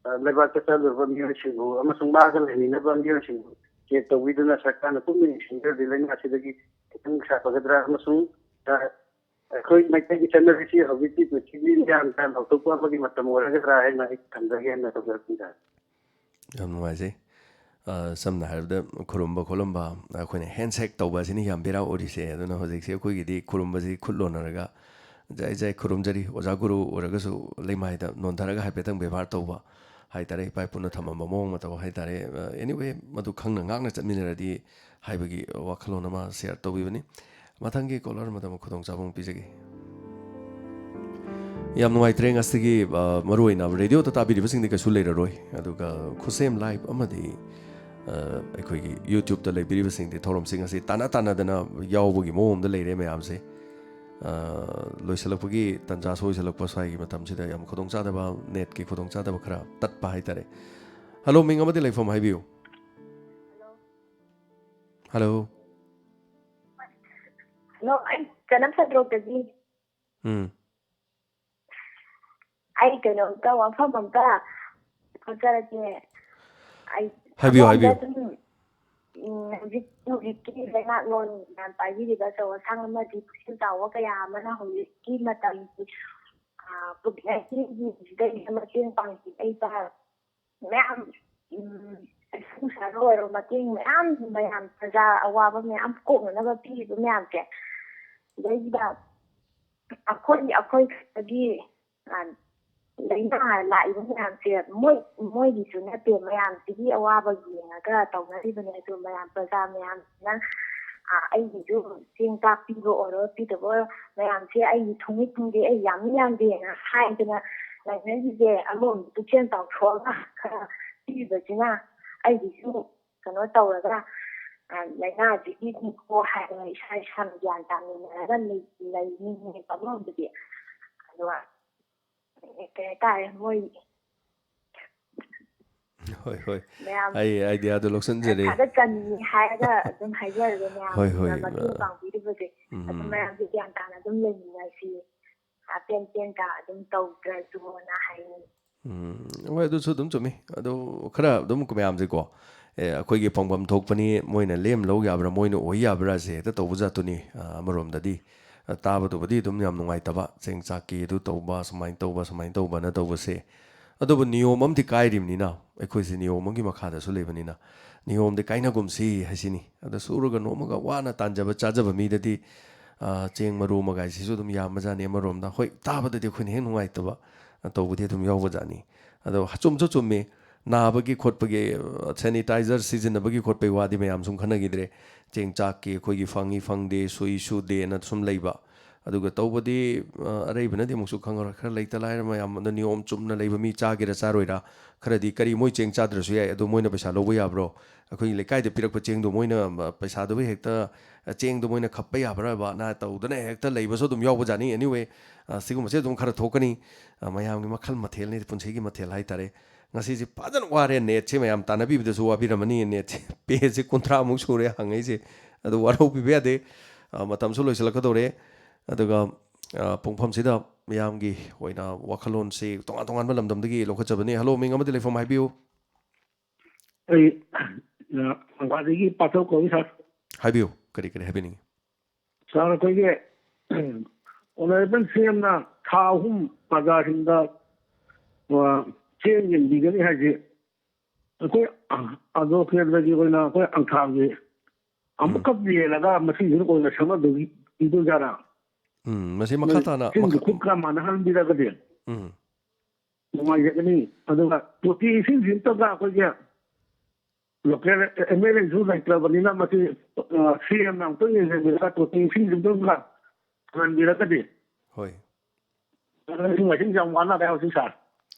ꯑ, ꯂꯩꯕꯥꯛꯇ ꯆꯠꯂꯨꯔꯕ ꯃꯤꯑꯣꯏꯁꯤꯡꯕꯨ ꯑꯃꯁꯨꯡ ꯃꯥꯒ ꯂꯩꯃꯤꯟꯅꯕ ꯃꯤꯑꯣꯏꯁꯤꯡꯕꯨ ꯆꯦꯛ ꯇꯧꯕꯤꯗꯨꯅ ꯁꯔꯀꯥꯔꯅ ꯀꯨꯞꯅ ꯌꯦꯡꯁꯤꯟꯗ꯭ꯔꯗꯤ ꯂꯥꯏꯅꯥꯁꯤꯗꯒꯤ ꯈꯤꯇꯪ ꯁꯥꯐꯒꯗ꯭ꯔꯥ? ꯑꯃꯁꯨꯡ, ꯑ, ꯑꯩꯈꯣꯏ ꯃꯩꯇꯩꯒꯤ ꯆꯠꯅꯕꯤꯁꯤ ꯍꯧꯖꯤꯛꯇꯤ ꯄ꯭ꯔꯤꯊꯤꯕꯤ ꯃꯤꯌꯥꯝꯗ ꯂꯥꯎꯊꯣꯛꯄ ꯑꯃꯒꯤ ꯃꯇꯝ ꯑꯣꯏꯔꯒꯗ꯭ꯔꯥ ꯍꯥꯏꯅ ꯑꯩ ꯊꯝꯖꯒꯦ ꯍꯥꯏꯅ ꯇꯧꯖꯔꯛꯄꯅꯤꯗ꯫ ꯌꯥꯝ ꯅꯨꯡꯉꯥꯏꯖꯩ꯫ ꯑ, ꯁꯝꯅ ꯍꯥꯏꯔꯕꯗ, ꯈꯨꯔꯨꯝꯕ ꯈꯣꯠꯂꯝꯕ, ꯑꯩꯈꯣꯏꯅ ꯍꯦꯟꯁꯦꯛ ꯇꯧꯕ ꯑꯁꯤꯅ ꯌꯥꯝ ꯕꯦꯔꯥ ꯑꯣꯏꯔꯤꯁꯦ꯫ ꯑꯗꯨꯅ ꯍꯧꯖꯤꯛꯁꯦ ꯑꯩꯈꯣꯏꯒꯤꯗꯤ ꯈꯨꯔꯨꯝꯕꯁꯤ ꯈꯨꯠ ꯂꯣꯟꯅꯔꯒ, "ꯖꯥꯏ ꯖꯥꯏ ꯈꯨꯔꯨꯝꯖꯔꯤ, ꯑꯣꯖꯥ ꯒꯨꯔꯨ ꯑꯣꯏꯔꯒꯁꯨ ꯂꯩꯃꯥꯏꯗ ꯅꯣꯟꯊꯔꯒ ꯍꯥꯏꯐꯦꯠꯇꯪ ꯕꯦꯕꯥꯔ ꯇꯧꯕ" ꯍꯥꯏꯇꯥꯔꯦ, ꯏꯄꯥ ꯏꯄꯨꯅ ꯊꯝꯃꯝꯕ ꯃꯑꯣꯡ ꯃꯇꯧ ꯍꯥꯏꯇꯥꯔꯦ꯫ ꯑ, anyway, ꯃꯗꯨ ꯈꯪꯅ ꯉꯥꯛꯅ ꯆꯠꯃꯤꯟꯅꯔꯗꯤ ꯍꯥꯏꯕꯒꯤ ꯋꯥꯈꯜꯂꯣꯟ ꯑꯃ ꯁꯤꯌꯔ ꯇꯧꯕꯤꯕꯅꯤ꯫ ꯃꯊꯪꯒꯤ ꯀꯣꯂꯔ ꯑꯃꯗ ꯑꯃꯨꯛ ꯈꯨꯗꯣꯡꯆꯥꯕ ꯑꯃꯨꯛ ꯄꯤꯖꯒꯦ꯫ ꯌꯥꯝ ꯅꯨꯡꯉꯥꯏꯇ꯭ꯔꯦ, ꯉꯁꯤꯒꯤ, ꯑ, ꯃꯔꯨꯑꯣꯏꯅ ꯔꯦꯗꯤꯑꯣꯗ ꯇꯥꯕꯤꯔꯤꯕꯁꯤꯡꯗꯤ ꯀꯩꯁꯨ ꯂꯩꯔꯔꯣꯏ, ꯑꯗꯨꯒ ꯈꯨꯠꯁꯦꯝ ꯂꯥꯏꯚ ꯑꯃꯗꯤ, ꯑ, ꯑꯩꯈꯣꯏꯒꯤ ꯌꯨꯇ꯭ꯌꯨꯕꯇ ꯂꯩꯕꯤꯔꯤꯕꯁꯤꯡꯗꯤ ꯊꯧꯔꯝꯁꯤꯡ ꯑꯁꯤ ꯇꯥꯟꯅ ꯇꯥꯟꯅꯗꯅ ꯌꯥꯎꯕꯒꯤ ꯃꯑꯣꯡ ꯑꯃꯗ ꯂꯩꯔꯦ ꯃꯌꯥꯝꯁꯦ꯫ ꯑ, ꯂꯣꯏꯁꯤꯜꯂꯛꯄꯒꯤ ꯇꯥꯟꯖꯥꯁꯨ ꯑꯣꯏꯁꯤꯜꯂꯛꯄ ꯁ꯭ꯋꯥꯏꯒꯤ ꯃꯇꯝꯁꯤꯗ ꯌꯥꯝ ꯈꯨꯗꯣꯡꯆꯥꯗꯕ, ꯅꯦꯠꯀꯤ ꯈꯨꯗꯣꯡꯆꯥꯗꯕ ꯈꯔ ꯇꯠꯄ ꯍꯥꯏꯇꯥꯔꯦ꯫ ꯍꯜꯂꯣ, ꯃꯤꯡ ꯑꯃꯗꯤ ꯂꯩꯐꯝ ꯍꯥꯏꯕꯤꯌꯨ꯫ ꯍꯜꯂꯣ꯫ ꯍꯜꯂꯣ, ꯑꯩ ꯀꯩꯅꯣꯝ ꯁꯟꯗ꯭ꯔꯣꯛꯇꯒꯤ꯫ ꯎꯝ꯫ ꯑꯩ ꯀꯩꯅꯣꯝꯇ, ꯋꯥꯐꯝ ꯑꯝꯇ ꯍꯪꯖꯔꯛꯀꯦ꯫ ꯑꯩ ꯍꯥꯏꯕꯤꯌꯨ, ꯑꯃꯔꯣꯝꯗ ꯍꯥꯏꯕꯤꯌꯨ꯫ ꯑꯗꯨꯝ, ꯎꯝ, ꯍꯧꯖꯤꯛ, ꯍꯧꯖꯤꯛꯀꯤ ꯂꯩꯉꯥꯛꯂꯣꯟ ꯃꯌꯥꯝ ꯄꯥꯏꯕꯤꯔꯤꯕ ꯑꯆꯧ ꯑꯁꯥꯡ ꯑꯃꯗꯤ ꯄꯨꯛꯆꯦꯜ ꯆꯥꯎꯕ ꯀꯌꯥ ꯑꯃꯅ ꯍꯧꯖꯤꯛꯀꯤ ꯃꯇꯝꯒꯤ, ꯑ, ꯀꯣꯚꯤꯗ ꯅꯥꯏꯟꯇꯤꯟꯒꯤ ꯁꯤꯗꯩꯗ ꯃꯇꯦꯡ ꯄꯥꯡꯕꯤꯔꯛꯏꯕ ꯃꯌꯥꯝ, ꯎꯝ, ꯄꯩꯁꯥ ꯅꯨꯡꯁꯥꯗ ꯑꯣꯏꯔꯣ, ꯃꯇꯦꯡ ꯃꯌꯥꯝ, ꯃꯌꯥꯝ ꯄ꯭ꯔꯖꯥ ꯑꯋꯥꯕ ꯃꯌꯥꯝ ꯀꯣꯛꯅꯅꯕ ꯄꯤꯔꯤꯕ ꯃꯌꯥꯝꯁꯦ, ꯁꯤꯗꯩꯁꯤꯗ ꯑꯩꯈꯣꯏ, ꯑꯩꯈꯣꯏ ꯈꯛꯇꯒꯤ, ꯑ, ꯂꯥꯏꯅꯥ ꯂꯥꯛꯏꯕ ꯃꯌꯥꯝꯁꯦ ꯃꯣꯏ, ꯃꯣꯏꯒꯤꯁꯨ ꯅꯠꯇꯦ, ꯃꯌꯥꯝꯁꯤꯒꯤ ꯑꯋꯥꯕ ꯌꯦꯡꯉꯒ ꯇꯧꯅꯔꯤꯕꯅꯦ꯫ ꯑꯗꯨ ꯃꯌꯥꯝ, ꯄ꯭ꯔꯖꯥ ꯃꯌꯥꯝꯁꯤꯅ, ꯑ, ꯑꯩꯒꯤꯁꯨ ꯆꯦꯡ ꯆꯥꯛ ꯄꯤꯕ ꯑꯣꯏꯔꯣ, ꯄꯤꯗꯕ ꯑꯣꯏꯔꯣ, ꯃꯌꯥꯝꯁꯦ ꯑꯩꯒꯤ ꯊꯨꯡꯏ ꯊꯨꯡꯗꯦ, ꯑꯩ ꯌꯥꯝꯃꯤ ꯌꯥꯝꯗꯦꯅ ꯍꯥꯏꯗꯅ ꯂꯩꯅꯔꯤꯁꯦ, ꯑꯃꯔꯣꯝꯗ ꯄꯨꯛꯆꯦꯜ ꯆꯥꯎꯊꯣꯛꯑꯒ ꯈꯔ ꯄꯤꯕꯁꯤꯅ ꯑꯩꯒꯤꯁꯨ ꯀꯩꯅꯣ ꯇꯧꯔꯒ, ꯑ, ꯂꯥꯏꯅꯥꯁꯤꯒꯤꯅꯤꯀꯣ ꯍꯥꯏꯔꯒ ꯏꯁꯥ ꯏꯁꯥꯅ ꯒ꯭ꯌꯥꯟ ꯇꯥꯃꯤꯟꯅꯔꯒ ꯂꯩ-, ꯂꯩꯅꯤꯡꯉꯦꯕ ꯑꯃꯔꯣꯝꯗꯗꯤ꯫ ꯑꯗꯨꯒ ꯀꯩ ꯍꯥꯏꯇꯥꯔꯦ, ꯃꯣꯏ ꯍꯣꯏ, ꯍꯣꯏ꯫ ꯃꯌꯥꯝ ꯑꯩ ꯑꯥꯏꯗꯤꯌꯥꯗꯣ ꯂꯧꯁꯤꯟꯖꯔꯦ꯫ ꯊꯥꯒꯠꯆꯅꯤꯡꯉꯤ ꯍꯥꯏꯔꯒ ꯑꯗꯨꯝ ꯍꯥꯏꯖꯔꯒꯦ, ꯍꯣꯏ, ꯍꯣꯏ, ꯃꯌꯥꯝꯅ ꯃꯇꯦꯡ ꯑ, ꯄꯥꯡꯕꯤꯔꯤꯕꯁꯦ꯫ ꯑꯗꯨꯝ ꯎꯝ꯫ ꯃꯌꯥꯝꯁꯦ ꯒ꯭ꯌꯥꯟ ꯇꯥꯅ ꯑꯗꯨꯝ ꯂꯩꯃꯤꯟꯅꯁꯤ, ꯍꯥꯞꯄꯦꯟ ꯆꯦꯟ ꯀꯥ ꯑꯗꯨꯝ ꯇꯧꯗ꯭ꯔꯁꯨꯅ ꯍꯥꯏꯅꯤꯡꯉꯤ꯫ ꯎꯝ, ꯍꯣꯏ, ꯑꯗꯨꯁꯨ ꯑꯗꯨꯝ ꯆꯨꯝꯃꯤ꯫ ꯑꯗꯨ ꯈꯔ ꯑꯗꯨꯝ ꯃꯌꯥꯝꯁꯦꯀꯣ, ꯑꯦ, ꯑꯩꯈꯣꯏꯒꯤ ꯐꯪꯐꯝ ꯊꯣꯛꯄꯅꯤ, ꯃꯣꯏꯅ ꯂꯦꯝ ꯂꯧ ꯌꯥꯕ꯭ꯔꯥ, ꯃꯣꯏꯅ ꯑꯣꯏ ꯌꯥꯕ꯭ꯔꯥꯁꯦ ꯍꯦꯛꯇ ꯇꯧꯕ ꯖꯥꯠꯇꯨꯅꯤ꯫ ꯑ, ꯑꯃꯔꯣꯝꯗꯗꯤ, ꯑ, ꯇꯥꯕꯗꯨꯕꯨꯗꯤ ꯑꯗꯨꯝ ꯌꯥꯝ ꯅꯨꯡꯉꯥꯏꯇꯕ, ꯆꯦꯡ ꯆꯥꯛꯀꯤ ꯑꯗꯨ ꯇꯧꯕ, ꯁꯨꯃꯥꯏꯅ ꯇꯧꯕ, ꯁꯨꯃꯥꯏꯅ ꯇꯧꯕꯅ ꯇꯧꯕꯁꯦ꯫ ꯑꯗꯨꯕꯨ ꯅꯤꯌꯣꯝ ꯑꯃꯗꯤ ꯀꯥꯏꯔꯤꯕꯅꯤꯅ, ꯑꯩꯈꯣꯏꯁꯦ ꯅꯤꯌꯣꯝ ꯑꯃꯒꯤ ꯃꯈꯥꯗꯁꯨ ꯂꯩꯕꯅꯤꯅ, ꯅꯤꯌꯣꯝꯗꯤ ꯀꯥꯏꯅꯒꯨꯝꯁꯤ ꯍꯥꯏꯁꯤꯅꯤ꯫ ꯑꯗ ꯁꯨꯔꯒ ꯅꯣꯝꯃꯒ ꯋꯥꯅ ꯇꯥꯟꯖꯕ ꯆꯥꯖꯕ ꯃꯤꯗꯗꯤ, ꯑ, ꯆꯦꯡ ꯃꯔꯨ ꯑꯃꯒꯥꯏꯁꯤꯁꯨ ꯑꯗꯨꯝ ꯌꯥꯝꯕꯖꯥꯠꯅꯤ꯫ ꯑꯃꯔꯣꯝꯗ, ꯍꯣꯏ, ꯇꯥꯕꯗꯗꯤ ꯑꯩꯈꯣꯏꯅ ꯍꯦꯛ ꯅꯨꯡꯉꯥꯏꯇꯕ, ꯑ, ꯇꯧꯕꯗꯤ ꯑꯗꯨꯝ ꯌꯥꯎꯕꯖꯥꯠꯅꯤ꯫ ꯑꯗꯣ ꯆꯨꯝꯁꯨ ꯆꯨꯝꯃꯤ, ꯅꯥꯕꯒꯤ ꯈꯣꯠꯄꯒꯤ, ꯑ, ꯁꯦꯅꯤꯇꯥꯏꯖꯔ ꯁꯤꯖꯤꯟꯅꯕꯒꯤ ꯈꯣꯠꯄꯒꯤ ꯋꯥꯗꯤ ꯃꯌꯥꯝ ꯁꯨꯝ ꯈꯟꯅꯈꯤꯗ꯭ꯔꯦ꯫ ꯆꯦꯡ ꯆꯥꯛꯀꯤ ꯑꯩꯈꯣꯏꯒꯤ ꯐꯪꯉꯤ ꯐꯪꯗꯦ, ꯁꯨꯏ ꯁꯨꯗꯦꯅ ꯁꯨꯝ ꯂꯩꯕ꯫ ꯑꯗꯨꯒ ꯇꯧꯕꯗꯤ, ꯑ, ꯑꯔꯩꯕꯅꯗꯤ ꯑꯃꯨꯛꯁꯨ ꯈꯪꯉꯔꯣꯏ꯫ ꯈꯔ ꯂꯩꯇ ꯂꯥꯏꯔ ꯃꯌꯥꯝ ꯑꯗ ꯅꯤꯌꯣꯝ ꯆꯨꯝꯅ ꯂꯩꯕ ꯃꯤ ꯆꯥꯒꯦꯔꯥ ꯆꯥꯔꯣꯏꯔꯥ, ꯈꯔꯗꯤ ꯀꯔꯤ ꯃꯣꯏ ꯆꯦꯡ ꯆꯥꯗ꯭ꯔꯁꯨ ꯌꯥꯏ, ꯑꯗꯣ ꯃꯣꯏꯅ ꯄꯩꯁꯥ ꯂꯧꯕ ꯌꯥꯕ꯭ꯔꯣ? ꯑꯩꯈꯣꯏꯒꯤ ꯂꯩꯀꯥꯏꯗ ꯄꯤꯔꯛꯄ ꯆꯦꯡꯗꯣ ꯃꯣꯏꯅ, ꯑ, ꯄꯩꯁꯥꯗꯨꯕꯨ ꯍꯦꯛꯇ, ꯑ, ꯆꯦꯡꯗꯣ ꯃꯣꯏꯅ ꯈꯞꯄ ꯌꯥꯕ꯭ꯔꯕꯅ ꯇꯧꯗꯅ ꯍꯦꯛꯇ ꯂꯩꯕꯁꯨ ꯑꯗꯨꯝ ꯌꯥꯎꯕꯖꯥꯠꯅꯤ꯫ Anyway, ꯑ, ꯁꯤꯒꯨꯝꯕꯁꯦ ꯑꯗꯨꯝ ꯈꯔ ꯊꯣꯛꯀꯅꯤ꯫ ꯑ, ꯃꯌꯥꯝꯒꯤ ꯃꯈꯜ ꯃꯊꯦꯜꯅꯤ, ꯄꯨꯟꯁꯤꯒꯤ ꯃꯊꯦꯜ ꯍꯥꯏꯇꯥꯔꯦ꯫ ꯉꯁꯤꯁꯦ ꯐꯖꯅ ꯋꯥꯔꯦ, ꯅꯦꯠꯁꯦ ꯃꯌꯥꯝ ꯇꯥꯟꯅꯕꯤꯕꯗꯁꯨ ꯋꯥꯕꯤꯔꯝꯃꯅꯤ꯫ ꯅꯦꯠꯁꯦ ꯄꯦꯖꯁꯦ ꯀꯨꯟꯊ꯭ꯔꯥꯃꯨꯛ ꯁꯨꯔꯦ ꯍꯪꯉꯛꯏꯁꯦ, ꯑꯗꯨ ꯋꯥꯔꯧꯕꯤꯕ ꯌꯥꯗꯦ꯫ ꯑ, ꯃꯇꯝꯁꯨ ꯂꯣꯏꯁꯤꯜꯂꯛꯀꯗꯧꯔꯦ꯫ ꯑꯗꯨꯒ, ꯑ, ꯄꯨꯡꯐꯝꯁꯤꯗ ꯃꯤꯌꯥꯝꯒꯤ ꯑꯣꯏꯅ ꯋꯥꯈꯜꯂꯣꯟꯁꯤ ꯇꯣꯉꯥꯟ ꯇꯣꯉꯥꯟꯕ ꯂꯝꯗꯝꯗꯒꯤ ꯂꯧꯈꯠꯆꯕꯅꯤ꯫ ꯍꯜꯂꯣ, ꯃꯤꯡ ꯑꯃꯗꯤ ꯂꯩꯐꯝ ꯍꯥꯏꯕꯤꯌꯨ꯫ ꯑꯩ, ꯑ, ꯊꯧꯕꯥꯜꯗꯒꯤ ꯄꯥꯊꯧ ꯀꯧꯏ, ꯁꯥꯔ꯫ ꯍꯥꯏꯕꯤꯌꯨ, ꯀꯔꯤ ꯀꯔꯤ ꯍꯥꯏꯕꯤꯅꯤꯡꯉꯤ? ꯁꯥꯔ, ꯑꯩꯈꯣꯏꯒꯤ ꯑꯣꯅꯔꯦꯕꯜ ꯁꯤ ꯑꯦꯝꯅ ꯊꯥ ꯑꯍꯨꯝ ꯄ꯭ꯔꯖꯥꯁꯤꯡꯗ, ꯑ, ꯆꯦꯡ ꯌꯦꯟꯕꯤꯒꯅꯤ ꯍꯥꯏꯁꯦ, ꯑꯩꯈꯣꯏ, ꯑ, ꯑꯟꯗ꯭ꯔꯣ ꯀꯦꯟꯗ꯭ꯔꯒꯤ ꯑꯣꯏꯅ ꯑꯩꯈꯣꯏ ꯑꯪꯊꯥꯒꯤ ꯑꯃꯨꯛꯈꯛ ꯌꯦꯜꯂꯒ ꯃꯁꯤꯡꯁꯤꯅ ꯑꯣꯏꯅ ꯁꯦꯝꯅꯗꯣꯏ-, ꯄꯤꯗꯣꯏꯖꯥꯠꯂꯥ? ꯎꯝ, ꯃꯁꯤ ꯃꯈꯥ ꯇꯥꯅ ꯆꯤꯟꯒꯤ ꯃꯈꯥ- ꯈꯨꯠ ꯈꯔ ꯃꯥꯟꯅꯍꯟꯕꯤꯔꯒꯗꯤ ꯎꯝ꯫ ꯅꯨꯡꯉꯥꯏꯖꯒꯅꯤ꯫ ꯑꯗꯨꯒ ꯇꯣꯇꯤ ꯏꯁꯤꯡꯁꯤꯃꯇꯪꯒ ꯑꯩꯈꯣꯏꯒꯤ ꯂꯣꯀꯦꯜ ꯑꯦꯝ ꯑꯦꯜ ꯑꯦꯁꯨ ꯂꯩꯇ꯭ꯔꯕꯅꯤꯅ ꯃꯁꯤ, ꯑ, ꯁꯤ ꯑꯦꯝꯅ ꯑꯃꯨꯛꯇꯪ ꯌꯦꯡꯁꯤꯟꯕꯤꯔꯒ ꯇꯣꯇꯤ ꯏꯁꯤꯡꯁꯤꯃꯇꯪꯒ ꯐꯪꯍꯟꯕꯤꯔꯒꯗꯤ꯫ ꯍꯣꯏ꯫ ꯑꯗꯨꯅ ꯏꯁꯤꯡ ꯃꯥꯏꯁꯤꯡꯁꯦ ꯌꯥꯝ ꯋꯥꯅꯔꯦ ꯍꯧꯖꯤꯛ, ꯁꯥꯔ꯫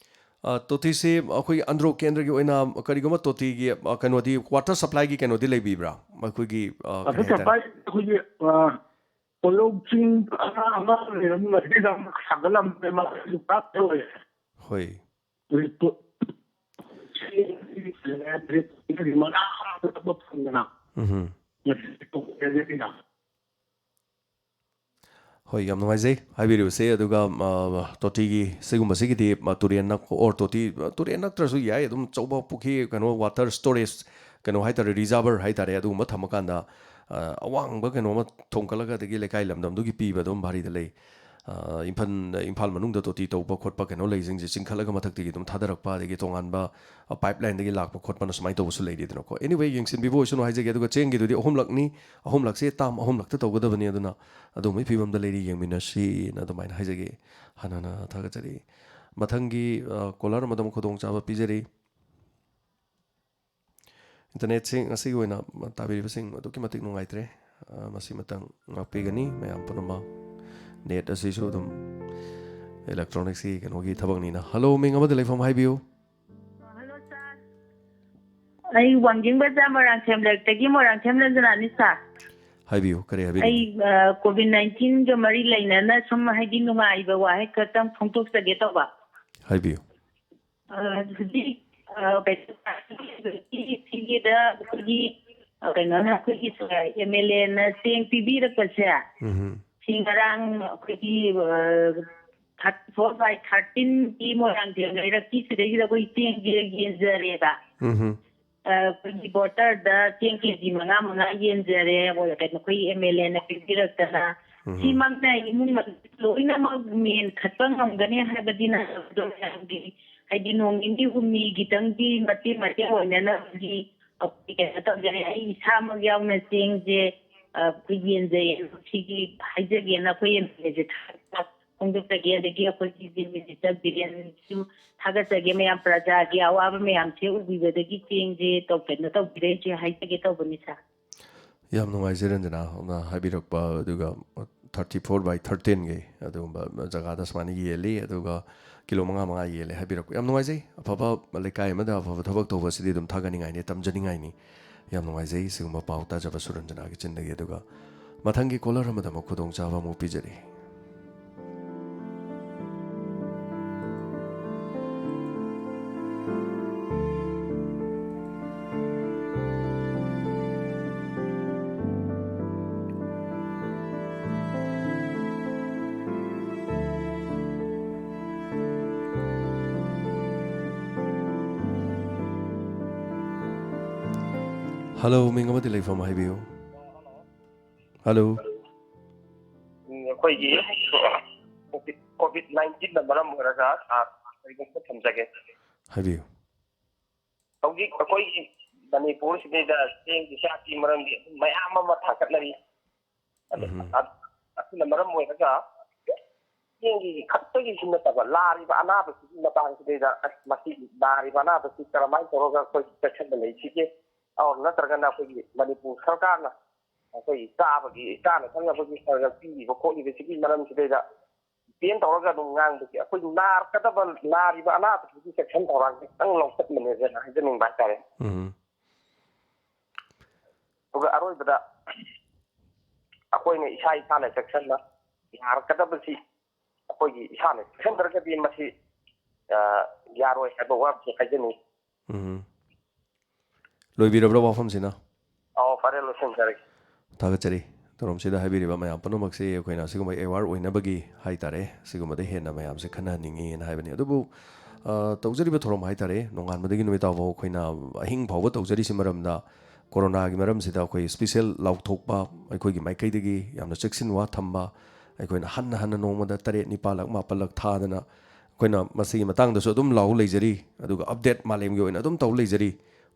ꯑ, ꯇꯣꯇꯤꯁꯤ ꯑꯩꯈꯣꯏꯒꯤ ꯑꯟꯗ꯭ꯔꯣ ꯀꯦꯟꯗ꯭ꯔꯒꯤ ꯑꯣꯏꯅ ꯀꯔꯤꯒꯨꯝꯕ ꯇꯣꯇꯤꯒꯤ, ꯑ, ꯀꯩꯅꯣꯗꯤ, ꯋꯥꯇꯔ ꯁꯄ꯭ꯂꯥꯏꯒꯤ ꯀꯩꯅꯣꯗꯤ ꯂꯩꯕꯤꯕ꯭ꯔꯥ? ꯑꯩꯈꯣꯏꯒꯤ, ꯑ, ꯀꯔꯤ ꯋꯥꯇꯔ ꯍꯥꯏꯇꯥꯔꯦ? ꯁꯄ꯭ꯂꯥꯏ ꯑꯩꯈꯣꯏꯒꯤ, ꯑ, ꯄꯣꯂꯧ ꯆꯤꯡ ꯑꯃ ꯑꯃ ꯂꯩꯔꯝꯃꯗꯤ ꯌꯥꯝ ꯁꯥꯒꯠꯂꯝꯃꯦ, ꯃꯥꯁꯨ ꯄꯨꯔꯥ ꯇꯧꯔꯦ꯫ ꯍꯣꯏ꯫ ꯔꯤꯄꯣꯔꯠ ꯃꯔꯤ ꯃꯉꯥ ꯊꯕꯛ ꯐꯪꯗꯅ꯫ ꯎꯝꯍꯨꯝ꯫ ꯍꯣꯏ, ꯌꯥꯝ ꯅꯨꯡꯉꯥꯏꯖꯩ ꯍꯥꯏꯕꯤꯔꯤꯕꯁꯦ꯫ ꯑꯗꯨꯒ, ꯑ, ꯇꯣꯇꯤꯒꯤ ꯁꯤꯒꯨꯝꯕꯁꯤꯒꯤꯗꯤ, ꯑ, ꯇꯨꯔꯦꯟ ꯅꯛ-, or ꯇꯣꯇꯤ, ꯑ, ꯇꯨꯔꯦꯟ ꯅꯠꯇ꯭ꯔꯁꯨ ꯌꯥꯏ, ꯑꯗꯨꯝ ꯑꯆꯧꯕ ꯄꯨꯈ꯭ꯔꯤ, ꯀꯩꯅꯣ, water storage, ꯀꯩꯅꯣ ꯍꯥꯏꯇꯥꯔꯦ, reservoir ꯍꯥꯏꯇꯥꯔꯦ, ꯑꯗꯨꯒꯨꯝꯕ ꯊꯝꯃꯀꯥꯟꯗ, ꯑ, ꯑꯋꯥꯡꯕ ꯀꯩꯅꯣ ꯑꯃ ꯊꯣꯡꯀꯠꯂꯒ ꯑꯗꯒꯤ ꯂꯩꯀꯥꯏ ꯂꯝꯗꯝꯗꯨꯒꯤ ꯄꯤꯕ ꯑꯗꯨꯝ ꯚꯥꯔꯤꯗ ꯂꯩ꯫ ꯑ, ꯏꯝꯐꯥꯜ, ꯏꯝꯐꯥꯜ ꯃꯅꯨꯡꯗ ꯇꯣꯇꯤ ꯇꯧꯕ ꯈꯣꯠꯄ ꯀꯩꯅꯣ ꯂꯩꯁꯤꯡꯁꯦ ꯆꯤꯡꯈꯠꯂꯒ ꯃꯊꯛꯇꯒꯤ ꯑꯗꯨꯝ ꯊꯥꯗꯔꯛꯄ, ꯑꯗꯒꯤ ꯇꯣꯉꯥꯟꯕ, ꯑ, pipeline ꯗꯒꯤ ꯂꯥꯛꯄ ꯈꯣꯠꯄꯅ ꯁꯨꯃꯥꯏꯅ ꯇꯧꯕꯁꯨ ꯂꯩꯔꯤꯗꯅꯀꯣ꯫ Anyway, ꯌꯦꯡꯁꯤꯟꯕꯤꯕ ꯑꯣꯏꯁꯅꯨ ꯍꯥꯏꯖꯒꯦ꯫ ꯑꯗꯨꯒ ꯆꯦꯡꯒꯤꯗꯨꯗꯤ ꯑꯍꯨꯝꯂꯛꯅꯤ, ꯑꯍꯨꯝꯂꯛꯁꯦ term ꯑꯍꯨꯝꯂꯛꯇ ꯇꯧꯒꯗꯕꯅꯤ꯫ ꯑꯗꯨꯅ ꯑꯗꯨꯒꯨꯝꯕꯒꯤ ꯐꯤꯕꯝꯗ ꯂꯩꯔꯤ, ꯌꯦꯡꯃꯤꯟꯅꯁꯤꯅ ꯑꯗꯨꯃꯥꯏꯅ ꯍꯥꯏꯖꯒꯦ꯫ ꯍꯥꯟꯅ ꯍꯥꯟꯅ ꯊꯥꯒꯠꯆꯔꯤ꯫ ꯃꯊꯪꯒꯤ, ꯑ, caller ꯑꯃꯗ ꯑꯃꯨꯛ ꯈꯨꯗꯣꯡꯆꯥꯕ ꯄꯤꯖꯔꯤ꯫ Internet ꯁꯤ ꯉꯁꯤꯒꯤ ꯑꯣꯏꯅ ꯇꯥꯕꯤꯔꯤꯕꯁꯤꯡ ꯑꯗꯨꯛꯀꯤ ꯃꯇꯤꯛ ꯅꯨꯡꯉꯥꯏꯇ꯭ꯔꯦ꯫ ꯑ, ꯃꯁꯤ ꯃꯇꯥꯡ ꯉꯥꯛꯄꯤꯒꯅꯤ ꯃꯌꯥꯝ ꯄꯨꯝꯅꯃꯛ꯫ Net ꯑꯁꯤꯁꯨ ꯑꯗꯨꯝ electronics ꯀꯤ ꯀꯩꯅꯣꯒꯤ ꯊꯕꯛꯅꯤꯅ꯫ Hello, ꯃꯤꯡ ꯑꯃꯗꯤ ꯂꯩꯐꯝ ꯍꯥꯏꯕꯤꯌꯨ꯫ Hello, sir. ꯑꯩ ꯋꯥꯡꯖꯤꯡ ꯕꯖꯥꯔ ꯃꯣꯏꯔꯥꯡꯊꯦꯝ ꯂꯩꯔꯛꯇꯒꯤ ꯃꯣꯏꯔꯥꯡꯊꯦꯝ ꯔꯟꯖꯅꯥꯅꯤ, sir꯫ ꯍꯥꯏꯕꯤꯌꯨ, ꯀꯔꯤ ꯍꯥꯏꯕꯤꯅꯤꯡ? ꯑꯩ, ꯑ, COVID nineteen ꯒ ꯃꯔꯤ ꯂꯩꯅꯅ ꯁꯨꯝ, ꯍꯥꯏꯗꯤ, ꯅꯨꯡꯉꯥꯏꯕ ꯋꯥꯍꯩ ꯈꯛꯇꯪ ꯐꯣꯡꯗꯣꯛꯆꯒꯦ ꯇꯧꯕ꯫ ꯍꯥꯏꯕꯤꯌꯨ꯫ ꯑ, ꯍꯧꯖꯤꯛ, ꯑ, ꯀꯩꯅꯣ, ꯁꯤꯒꯤꯗ ꯑꯩꯈꯣꯏꯒꯤ, ꯑ, ꯀꯩꯅꯣꯅ, ꯑꯩꯈꯣꯏꯒꯤ, ꯑ, MLA ꯅ ꯆꯦꯡ ꯄꯤꯕꯤꯔꯛꯄꯁꯦ, ꯎꯝꯍꯨꯝ꯫ ꯁꯤ ꯉꯔꯥꯡ ꯑꯩꯈꯣꯏꯒꯤ, ꯑ, thirty four by thirteen ꯒꯤ ꯃꯣꯏꯔꯥꯡꯊꯦꯝ ꯂꯩꯔꯛꯀꯤ ꯁꯤꯗꯩꯁꯤꯗ ꯑꯩꯈꯣꯏ ꯆꯦꯡꯁꯦ ꯌꯦꯟꯖꯔꯦꯕ꯫ ꯎꯝꯍꯨꯝ꯫ ꯑ, ꯑꯩꯈꯣꯏꯒꯤ voter ꯗ ꯆꯦꯡ KG ꯃꯉꯥ ꯃꯉꯥ ꯌꯦꯟꯖꯔꯦ, ꯃꯣꯏ, ꯀꯩꯅꯣ, ꯑꯩꯈꯣꯏ MLA ꯅ ꯄꯤꯕꯤꯔꯛꯇꯅ꯫ ꯎꯝꯍꯨꯝ꯫ ꯁꯤꯃꯛꯅ ꯏꯃꯨꯡ ꯃꯅꯨꯡ ꯂꯣꯏꯅꯃꯛ ꯃꯦꯟꯈꯠꯄ ꯉꯝꯒꯅꯤ ꯍꯥꯏꯕꯗꯤ ꯅꯠꯇꯕ, ꯑꯗꯣ ꯃꯌꯥꯝꯒꯤ, ꯍꯥꯏꯗꯤ, ꯅꯣꯡ ꯅꯤꯅꯤ ꯍꯨꯝꯅꯤꯒꯤꯗꯪꯒꯤ ꯃꯇꯦꯡ ꯃꯇꯦꯡ ꯑꯣꯏꯅꯅꯕꯒꯤ ꯑꯩꯈꯣꯏ ꯀꯩꯅꯣ ꯇꯧꯖꯔꯦ꯫ ꯑꯩ ꯏꯁꯥꯃꯛ ꯌꯥꯎꯅ ꯆꯦꯡꯁꯦ, ꯑ, ꯑꯩꯈꯣꯏ ꯌꯦꯟꯖꯩ꯫ ꯁꯤꯒꯤ ꯍꯥꯏꯖꯒꯦꯅ ꯑꯩꯈꯣꯏ MLA ꯁꯦ ꯊꯥꯒꯠꯄ ꯐꯣꯡꯗꯣꯛꯆꯒꯦ꯫ ꯑꯗꯒꯤ ꯑꯩꯈꯣꯏꯒꯤ Chief Minister ꯕꯤꯔꯦꯟꯁꯨ ꯊꯥꯒꯠꯆꯒꯦ꯫ ꯃꯌꯥꯝ ꯄ꯭ꯔꯖꯥꯒꯤ ꯑꯋꯥꯕ ꯃꯌꯥꯝꯁꯦ ꯎꯕꯤꯕꯗꯒꯤ ꯆꯦꯡꯁꯦ ꯇꯧ-, ꯀꯩꯅꯣ ꯇꯧꯕꯤꯔꯦ, ꯁꯤ ꯍꯥꯏꯖꯒꯦ ꯇꯧꯕꯅꯤ, sir꯫ ꯌꯥꯝ ꯅꯨꯡꯉꯥꯏꯖꯩ ꯔꯟꯖꯅꯥ, ꯅ ꯍꯥꯏꯕꯤꯔꯛꯄ꯫ ꯑꯗꯨꯒ thirty four by thirteen ꯒꯤ ꯑꯗꯨꯒꯨꯝꯕ ꯖꯒꯥꯗ ꯁꯨꯃꯥꯏꯅ ꯌꯦꯜꯂꯤ, ꯑꯗꯨꯒ ꯀꯤꯂꯣ ꯃꯉꯥ ꯃꯉꯥ ꯌꯦꯜꯂꯦ ꯍꯥꯏꯕꯤꯔꯛꯄ꯫ ꯌꯥꯝ ꯅꯨꯡꯉꯥꯏꯖꯩ꯫ ꯑꯐꯕ ꯂꯩꯀꯥꯏ ꯑꯃꯗ ꯑꯐꯕ ꯊꯕꯛ ꯇꯧꯕ ꯑꯁꯤꯗꯤ ꯑꯗꯨꯝ ꯊꯥꯒꯠꯅꯤꯡꯉꯥꯏꯅꯤ, ꯇꯝꯖꯅꯤꯡꯉꯥꯏꯅꯤ꯫ ꯌꯥꯝ ꯅꯨꯡꯉꯥꯏꯖꯩ ꯁꯤꯒꯨꯝꯕ ꯄꯥꯎ ꯇꯥꯖꯕꯁꯨ ꯔꯟꯖꯅꯥꯒꯤ ꯆꯤꯟꯗꯒꯤ꯫ ꯑꯗꯨꯒ ꯃꯊꯪꯒꯤ ꯀꯣꯂꯔ ꯑꯃꯗ ꯑꯃꯨꯛ ꯈꯨꯗꯣꯡꯆꯥꯕ ꯑꯃꯨꯛ ꯄꯤꯖꯔꯤ꯫ ꯍꯜꯂꯣ, ꯃꯤꯡ ꯑꯃꯗꯤ ꯂꯩꯐꯝ ꯍꯥꯏꯕꯤꯌꯨ꯫ ꯍꯜꯂꯣ꯫ ꯎꯝ, ꯑꯩꯈꯣꯏꯒꯤ ꯀꯣꯚꯤꯗ ꯅꯥꯏꯟꯇꯤꯟꯅ ꯃꯔꯝ ꯑꯣꯏꯔꯒ ꯁꯥꯔ ꯀꯔꯤꯒꯨꯝꯕ ꯊꯝꯖꯒꯦ꯫ ꯍꯥꯏꯕꯤꯌꯨ꯫ ꯍꯧꯖꯤꯛ ꯑꯩꯈꯣꯏꯒꯤ ꯃꯅꯤꯄꯨꯔꯁꯤꯗꯩꯗ ꯆꯦꯡꯒꯤ ꯆꯥꯛꯀꯤ ꯃꯔꯝꯒꯤ ꯃꯌꯥꯝ ꯑꯃ ꯊꯥꯡꯒꯠꯅꯔꯤ꯫ ꯑꯗꯨ, ꯎꯝ꯫ ꯑ-, ꯑꯁꯤꯅ ꯃꯔꯝ ꯑꯣꯏꯔꯒ ꯆꯦꯡꯒꯤ ꯈꯛꯇꯒꯤꯁꯨ ꯅꯠꯇꯕ, ꯂꯥꯔꯤꯕ ꯑꯅꯥꯕꯁꯤꯒꯤ ꯃꯇꯥꯡꯁꯤꯗꯩꯗ, ꯑꯁ, ꯃꯁꯤ ꯅꯥꯔꯤꯕ ꯑꯅꯥꯕꯁꯤ ꯀꯔꯝꯍꯥꯏꯅ ꯇꯧꯔꯒ ꯑꯩꯈꯣꯏ ꯆꯦꯛꯁꯤꯟꯅ ꯂꯩꯁꯤꯒꯦ? ꯑꯣꯔ ꯅꯠꯇ꯭ꯔꯒꯅ ꯑꯩꯈꯣꯏꯒꯤ ꯃꯅꯤꯄꯨꯔ ꯁꯔꯀꯥꯔꯅ ꯑꯩꯈꯣꯏꯒꯤ ꯆꯥꯕꯒꯤ, ꯆꯥꯅ ꯊꯛꯅꯕꯒꯤ ꯈꯔ ꯈꯔ ꯄꯤꯔꯤꯕ ꯈꯣꯠꯂꯤꯕꯁꯤꯒꯤ ꯃꯔꯝꯁꯤꯗꯩꯗ ꯗꯤꯄꯦꯟ ꯇꯧꯔꯒ ꯑꯗꯨꯝ ꯉꯥꯡꯕꯁꯦ, ꯑꯩꯈꯣꯏ ꯅꯥꯔꯛꯀꯗꯕ, ꯅꯥꯔꯤꯕ ꯑꯅꯥꯕꯁꯤꯒꯤ ꯆꯦꯛꯁꯤꯟ ꯊꯧꯔꯥꯡꯁꯦ ꯈꯤꯇꯪ ꯂꯧꯈꯠꯃꯤꯟꯅꯁꯦꯅ ꯍꯥꯏꯖꯅꯤꯡꯕ ꯍꯥꯏꯇꯥꯔꯦ꯫ ꯎꯝ꯫ ꯑꯗꯨꯒ ꯑꯔꯣꯏꯕꯗ ꯑꯩꯈꯣꯏꯅ ꯏꯁꯥ ꯏꯁꯥꯅ ꯆꯦꯛꯁꯤꯟꯅ ꯅꯥꯔꯛꯀꯗꯕꯁꯤ ꯑꯩꯈꯣꯏꯒꯤ ꯏꯁꯥꯅ ꯆꯦꯛꯁꯤꯟꯗ꯭ꯔꯒꯗꯤ ꯃꯁꯤ, ꯑ, ꯌꯥꯔꯣꯏ ꯍꯥꯏꯕ ꯋꯥꯐꯝꯁꯤ ꯍꯥꯏꯖꯅꯤꯡꯏ꯫ ꯎꯝ꯫ ꯂꯣꯏꯕꯤꯔꯕ꯭ꯔꯥ ꯋꯥꯐꯝꯁꯤꯅ? ꯑꯧ, ꯐꯔꯦ, ꯂꯣꯏꯁꯤꯟꯖꯔꯒꯦ꯫ ꯊꯥꯒꯠꯆꯔꯤ꯫ ꯊꯧꯔꯝꯁꯤꯗ ꯍꯥꯏꯕꯤꯔꯤꯕ ꯃꯌꯥꯝ ꯄꯨꯝꯅꯃꯛꯁꯦ ꯑꯩꯈꯣꯏꯅ ꯑꯁꯤꯒꯨꯝꯕ ꯑꯦꯋꯥꯔ ꯑꯣꯏꯅꯕꯒꯤ ꯍꯥꯏ ꯇꯥꯔꯦ, ꯁꯤꯒꯨꯝꯕꯗ ꯍꯦꯟꯅ ꯃꯌꯥꯝꯁꯦ ꯈꯟꯅꯍꯟꯅꯤꯡꯉꯤꯅ ꯍꯥꯏꯕꯅꯤ꯫ ꯑꯗꯨꯕꯨ, ꯑ, ꯇꯧꯖꯔꯤꯕ ꯊꯧꯔꯝ ꯍꯥꯏ ꯇꯥꯔꯦ, ꯅꯣꯡꯉꯥꯟꯕꯗꯒꯤ ꯅꯨꯃꯤꯠ ꯇꯥꯕꯐꯥꯎ ꯑꯩꯈꯣꯏꯅ ꯑꯍꯤꯡ ꯐꯥꯎꯕ ꯇꯧꯖꯔꯤꯁꯤ ꯃꯔꯝꯗ, ꯀꯣꯔꯣꯅꯥꯒꯤ ꯃꯔꯝꯁꯤꯗ ꯑꯩꯈꯣꯏ ꯁ꯭ꯄꯤꯁꯦꯜ ꯂꯥꯎꯊꯣꯛꯄ, ꯑꯩꯈꯣꯏꯒꯤ ꯃꯥꯏꯀꯩꯗꯒꯤ ꯌꯥꯝꯅ ꯆꯦꯛꯁꯤꯟꯋꯥ ꯊꯝꯕ, ꯑꯩꯈꯣꯏꯅ ꯍꯟꯅ ꯍꯟꯅ ꯅꯣꯡꯃꯗ ꯇꯔꯦꯠ, ꯅꯤꯄꯥꯜꯂꯛ, ꯃꯥꯄꯜꯂꯛ ꯊꯥꯗꯅ ꯑꯩꯈꯣꯏꯅ ꯃꯁꯤꯒꯤ ꯃꯇꯥꯡꯗꯁꯨ ꯑꯗꯨꯝ ꯂꯥꯎ ꯂꯩꯖꯔꯤ, ꯑꯗꯨꯒ ꯑꯞꯗꯦꯠ ꯃꯥꯂꯦꯝꯒꯤ ꯑꯣꯏꯅ ꯑꯗꯨꯝ ꯇꯧ ꯂꯩꯖꯔꯤ꯫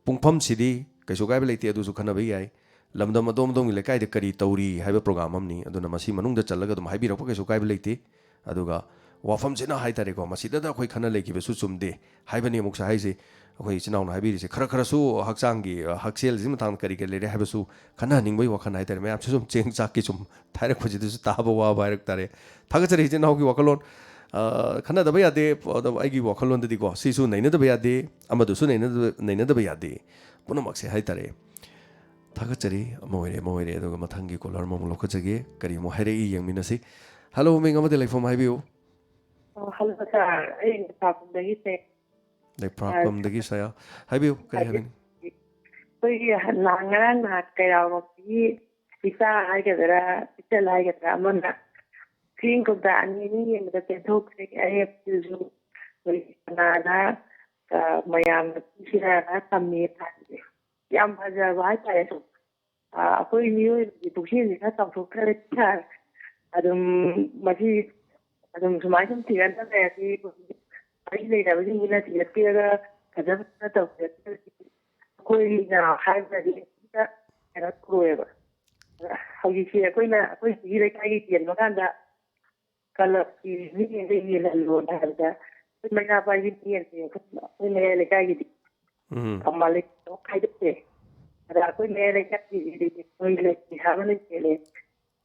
ꯄꯨꯡꯐꯝꯁꯤꯗꯤ ꯀꯩꯁꯨ ꯀꯥꯏꯕ ꯂꯩꯇꯦ, ꯑꯗꯨꯁꯨ ꯈꯟꯅꯕ ꯌꯥꯏ꯫ ꯂꯝꯗꯝ ꯑꯗꯣꯝ ꯑꯗꯣꯝꯒꯤ ꯂꯩꯀꯥꯏꯗ ꯀꯔꯤ ꯇꯧꯔꯤ ꯍꯥꯏꯕ ꯄ꯭ꯔꯣꯒ꯭ꯔꯥꯝ ꯑꯃꯅꯤ, ꯑꯗꯨꯅ ꯃꯁꯤ ꯃꯅꯨꯡꯗ ꯆꯜꯂꯒ ꯑꯗꯨꯝ ꯍꯥꯏꯕꯤꯔꯛꯄ ꯀꯩꯁꯨ ꯀꯥꯏꯕ ꯂꯩꯇꯦ꯫ ꯑꯗꯨꯒ ꯋꯥꯐꯝꯁꯤꯅ ꯍꯥꯏ ꯇꯥꯔꯦꯀꯣ, ꯃꯁꯤꯗꯗ ꯑꯩꯈꯣꯏ ꯈꯟꯅ ꯂꯩꯈꯤꯕꯁꯨ ꯆꯨꯝꯗꯦ ꯍꯥꯏꯕꯅꯤ ꯑꯃꯨꯛꯁꯨ ꯍꯥꯏꯁꯤ꯫ ꯑꯩꯈꯣꯏ ꯏꯆꯤꯟ ꯏꯅꯥꯎꯅ ꯍꯥꯏꯕꯤꯔꯤꯁꯦ ꯈꯔ ꯈꯔꯁꯨ ꯍꯛꯆꯥꯡꯒꯤ, ꯑ, ꯍꯛꯁꯦꯜꯁꯤ ꯃꯇꯥꯡꯗ ꯀꯔꯤ ꯀꯔꯤ ꯂꯩꯔꯦ ꯍꯥꯏꯕꯁꯨ ꯈꯟꯅꯍꯟꯅꯤꯡꯕꯒꯤ ꯋꯥꯈꯜ ꯍꯥꯏ ꯇꯥꯔꯦ꯫ ꯃꯌꯥꯝꯁꯨ ꯁꯨꯝ ꯆꯦꯡ ꯆꯥꯛꯀꯤ ꯁꯨꯝ ꯍꯥꯏꯔꯛꯄꯁꯤꯗꯁꯨ ꯇꯥꯕ ꯋꯥꯕ ꯍꯥꯏꯔꯛ ꯇꯥꯔꯦ꯫ ꯊꯥꯒꯠꯆꯔꯤ ꯏꯆꯤꯟ ꯏꯅꯥꯎꯒꯤ ꯋꯥꯈꯜꯂꯣꯟ꯫ ꯑ, ꯈꯟꯅꯗꯕ ꯌꯥꯗꯦ꯫ ꯑꯗꯣ ꯑꯩꯒꯤ ꯋꯥꯈꯜꯂꯣꯟꯗꯗꯤꯀꯣ, ꯁꯤꯁꯨ ꯅꯩꯅꯗꯕ ꯌꯥꯗꯦ, ꯑꯃꯗꯨꯁꯨ ꯅꯩꯅꯗꯕ, ꯅꯩꯅꯗꯕ ꯌꯥꯗꯦ꯫ ꯄꯨꯝꯅꯃꯛꯁꯦ ꯍꯥꯏ ꯇꯥꯔꯦ꯫ ꯊꯥꯒꯠꯆꯔꯤ꯫ ꯑꯃ ꯑꯣꯏꯔꯦ, ꯑꯃ ꯑꯣꯏꯔꯦ꯫ ꯑꯗꯨꯒ ꯃꯊꯪꯒꯤ ꯀꯣꯂꯔ ꯑꯃꯃꯨꯛ ꯂꯧꯈꯠꯆꯒꯦ꯫ ꯀꯔꯤ ꯑꯃꯨꯛ ꯍꯥꯏꯔꯛꯏ, ꯌꯦꯡꯃꯤꯟꯅꯁꯤ꯫ ꯍꯜꯂꯣ, ꯃꯤꯡ ꯑꯃꯗꯤ ꯂꯩꯐꯝ ꯍꯥꯏꯕꯤꯌꯨ꯫ ꯑꯣ, ꯍꯜꯂꯣ ꯁꯥꯔ, ꯑꯩ ꯂꯩꯄꯥꯛꯄꯝꯗꯒꯤ ꯁꯦ꯫ ꯂꯩꯄꯥꯛꯄꯝꯗꯒꯤ ꯁꯥꯔ, ꯍꯥꯏꯕꯤꯌꯨ, ꯀꯔꯤ ꯍꯥꯏꯕꯤꯌꯨ? ꯑꯩꯈꯣꯏꯒꯤ ꯅꯍꯥꯟ, ꯉꯔꯥꯡ ꯅꯍꯥꯟ ꯀꯩꯔꯥꯎꯔꯣꯝꯗꯒꯤ ꯏꯆꯥ ꯍꯥꯏꯒꯗ꯭ꯔꯥ, ꯏꯆꯜ ꯍꯥꯏꯒꯗ꯭ꯔꯥ, ꯑꯃꯅ ꯆꯦꯡ ꯀꯧꯇꯥ ꯑꯅꯤ ꯑꯅꯤ ꯌꯦꯟꯕꯗ ꯄꯦꯟꯊꯣꯛꯈ꯭ꯔꯦ꯫ ꯑꯔꯦꯞꯄꯗꯨꯁꯨ ꯑꯩꯈꯣꯏꯒꯤ ꯀꯅꯥꯅ, ꯑ, ꯃꯌꯥꯝꯅ ꯄꯤꯁꯤꯔꯥꯅ ꯊꯝꯃꯦ ꯊꯥꯏꯁꯦ꯫ ꯌꯥꯝ ꯐꯖꯕ ꯍꯥꯏꯇꯥꯔꯦ꯫ ꯁꯨꯝ, ꯑ, ꯑꯩꯈꯣꯏ ꯃꯤꯑꯣꯏꯕꯒꯤ ꯄꯨꯛꯆꯦꯜꯁꯦ ꯈꯔ ꯆꯥꯎꯊꯣꯛꯈ꯭ꯔꯦ ꯁꯥꯔ꯫ ꯑꯗꯨꯝ ꯃꯁꯤ ꯑꯗꯨꯝ ꯁꯨꯃꯥꯏꯅ ꯁꯨꯝ ꯊꯤꯒꯠꯅ ꯂꯩꯔꯗꯤ ꯃꯔꯤ ꯂꯩꯅꯕꯁꯤꯡꯁꯤꯅ ꯊꯤꯒꯠꯄꯤꯔꯒ ꯐꯖ ꯐꯖꯅ ꯇꯧꯕꯤꯔꯛꯇ꯭ꯔꯗꯤ ꯑꯩꯈꯣꯏꯅ ꯍꯥꯏꯕꯗꯗꯤ ꯀꯩꯝꯇ ꯀꯩꯅꯣ ꯇꯧꯔꯣꯏꯕ꯫ ꯍꯧꯖꯤꯛꯁꯦ ꯑꯩꯈꯣꯏꯅ ꯑꯩꯈꯣꯏ ꯁꯤꯒꯤ ꯂꯩꯀꯥꯏꯒꯤ ꯌꯦꯡꯕ ꯀꯥꯟꯗ ꯀꯂꯕꯀꯤ ꯃꯤꯁꯤꯡꯗ ꯌꯦꯜꯍꯜꯂꯣꯅ ꯍꯥꯏꯕꯗ ꯑꯩꯈꯣꯏ ꯃꯩꯔꯥ ꯄꯥꯏꯕꯤ ꯌꯦꯟꯁꯦ ꯑꯩꯈꯣꯏ ꯃꯌꯥꯏ ꯂꯩꯀꯥꯏꯒꯤꯗꯤ ꯎꯝ꯫ ꯀꯃꯥꯂꯤ ꯈꯥꯏꯗꯣꯛꯇꯦ꯫ ꯑꯗ ꯑꯩꯈꯣꯏ ꯃꯌꯥꯏ ꯂꯩꯀꯥꯏꯒꯤꯗꯤ ꯑꯩꯈꯣꯏ ꯂꯩꯇꯦ ꯍꯥꯏꯕꯅ ꯍꯦꯜꯂꯦ꯫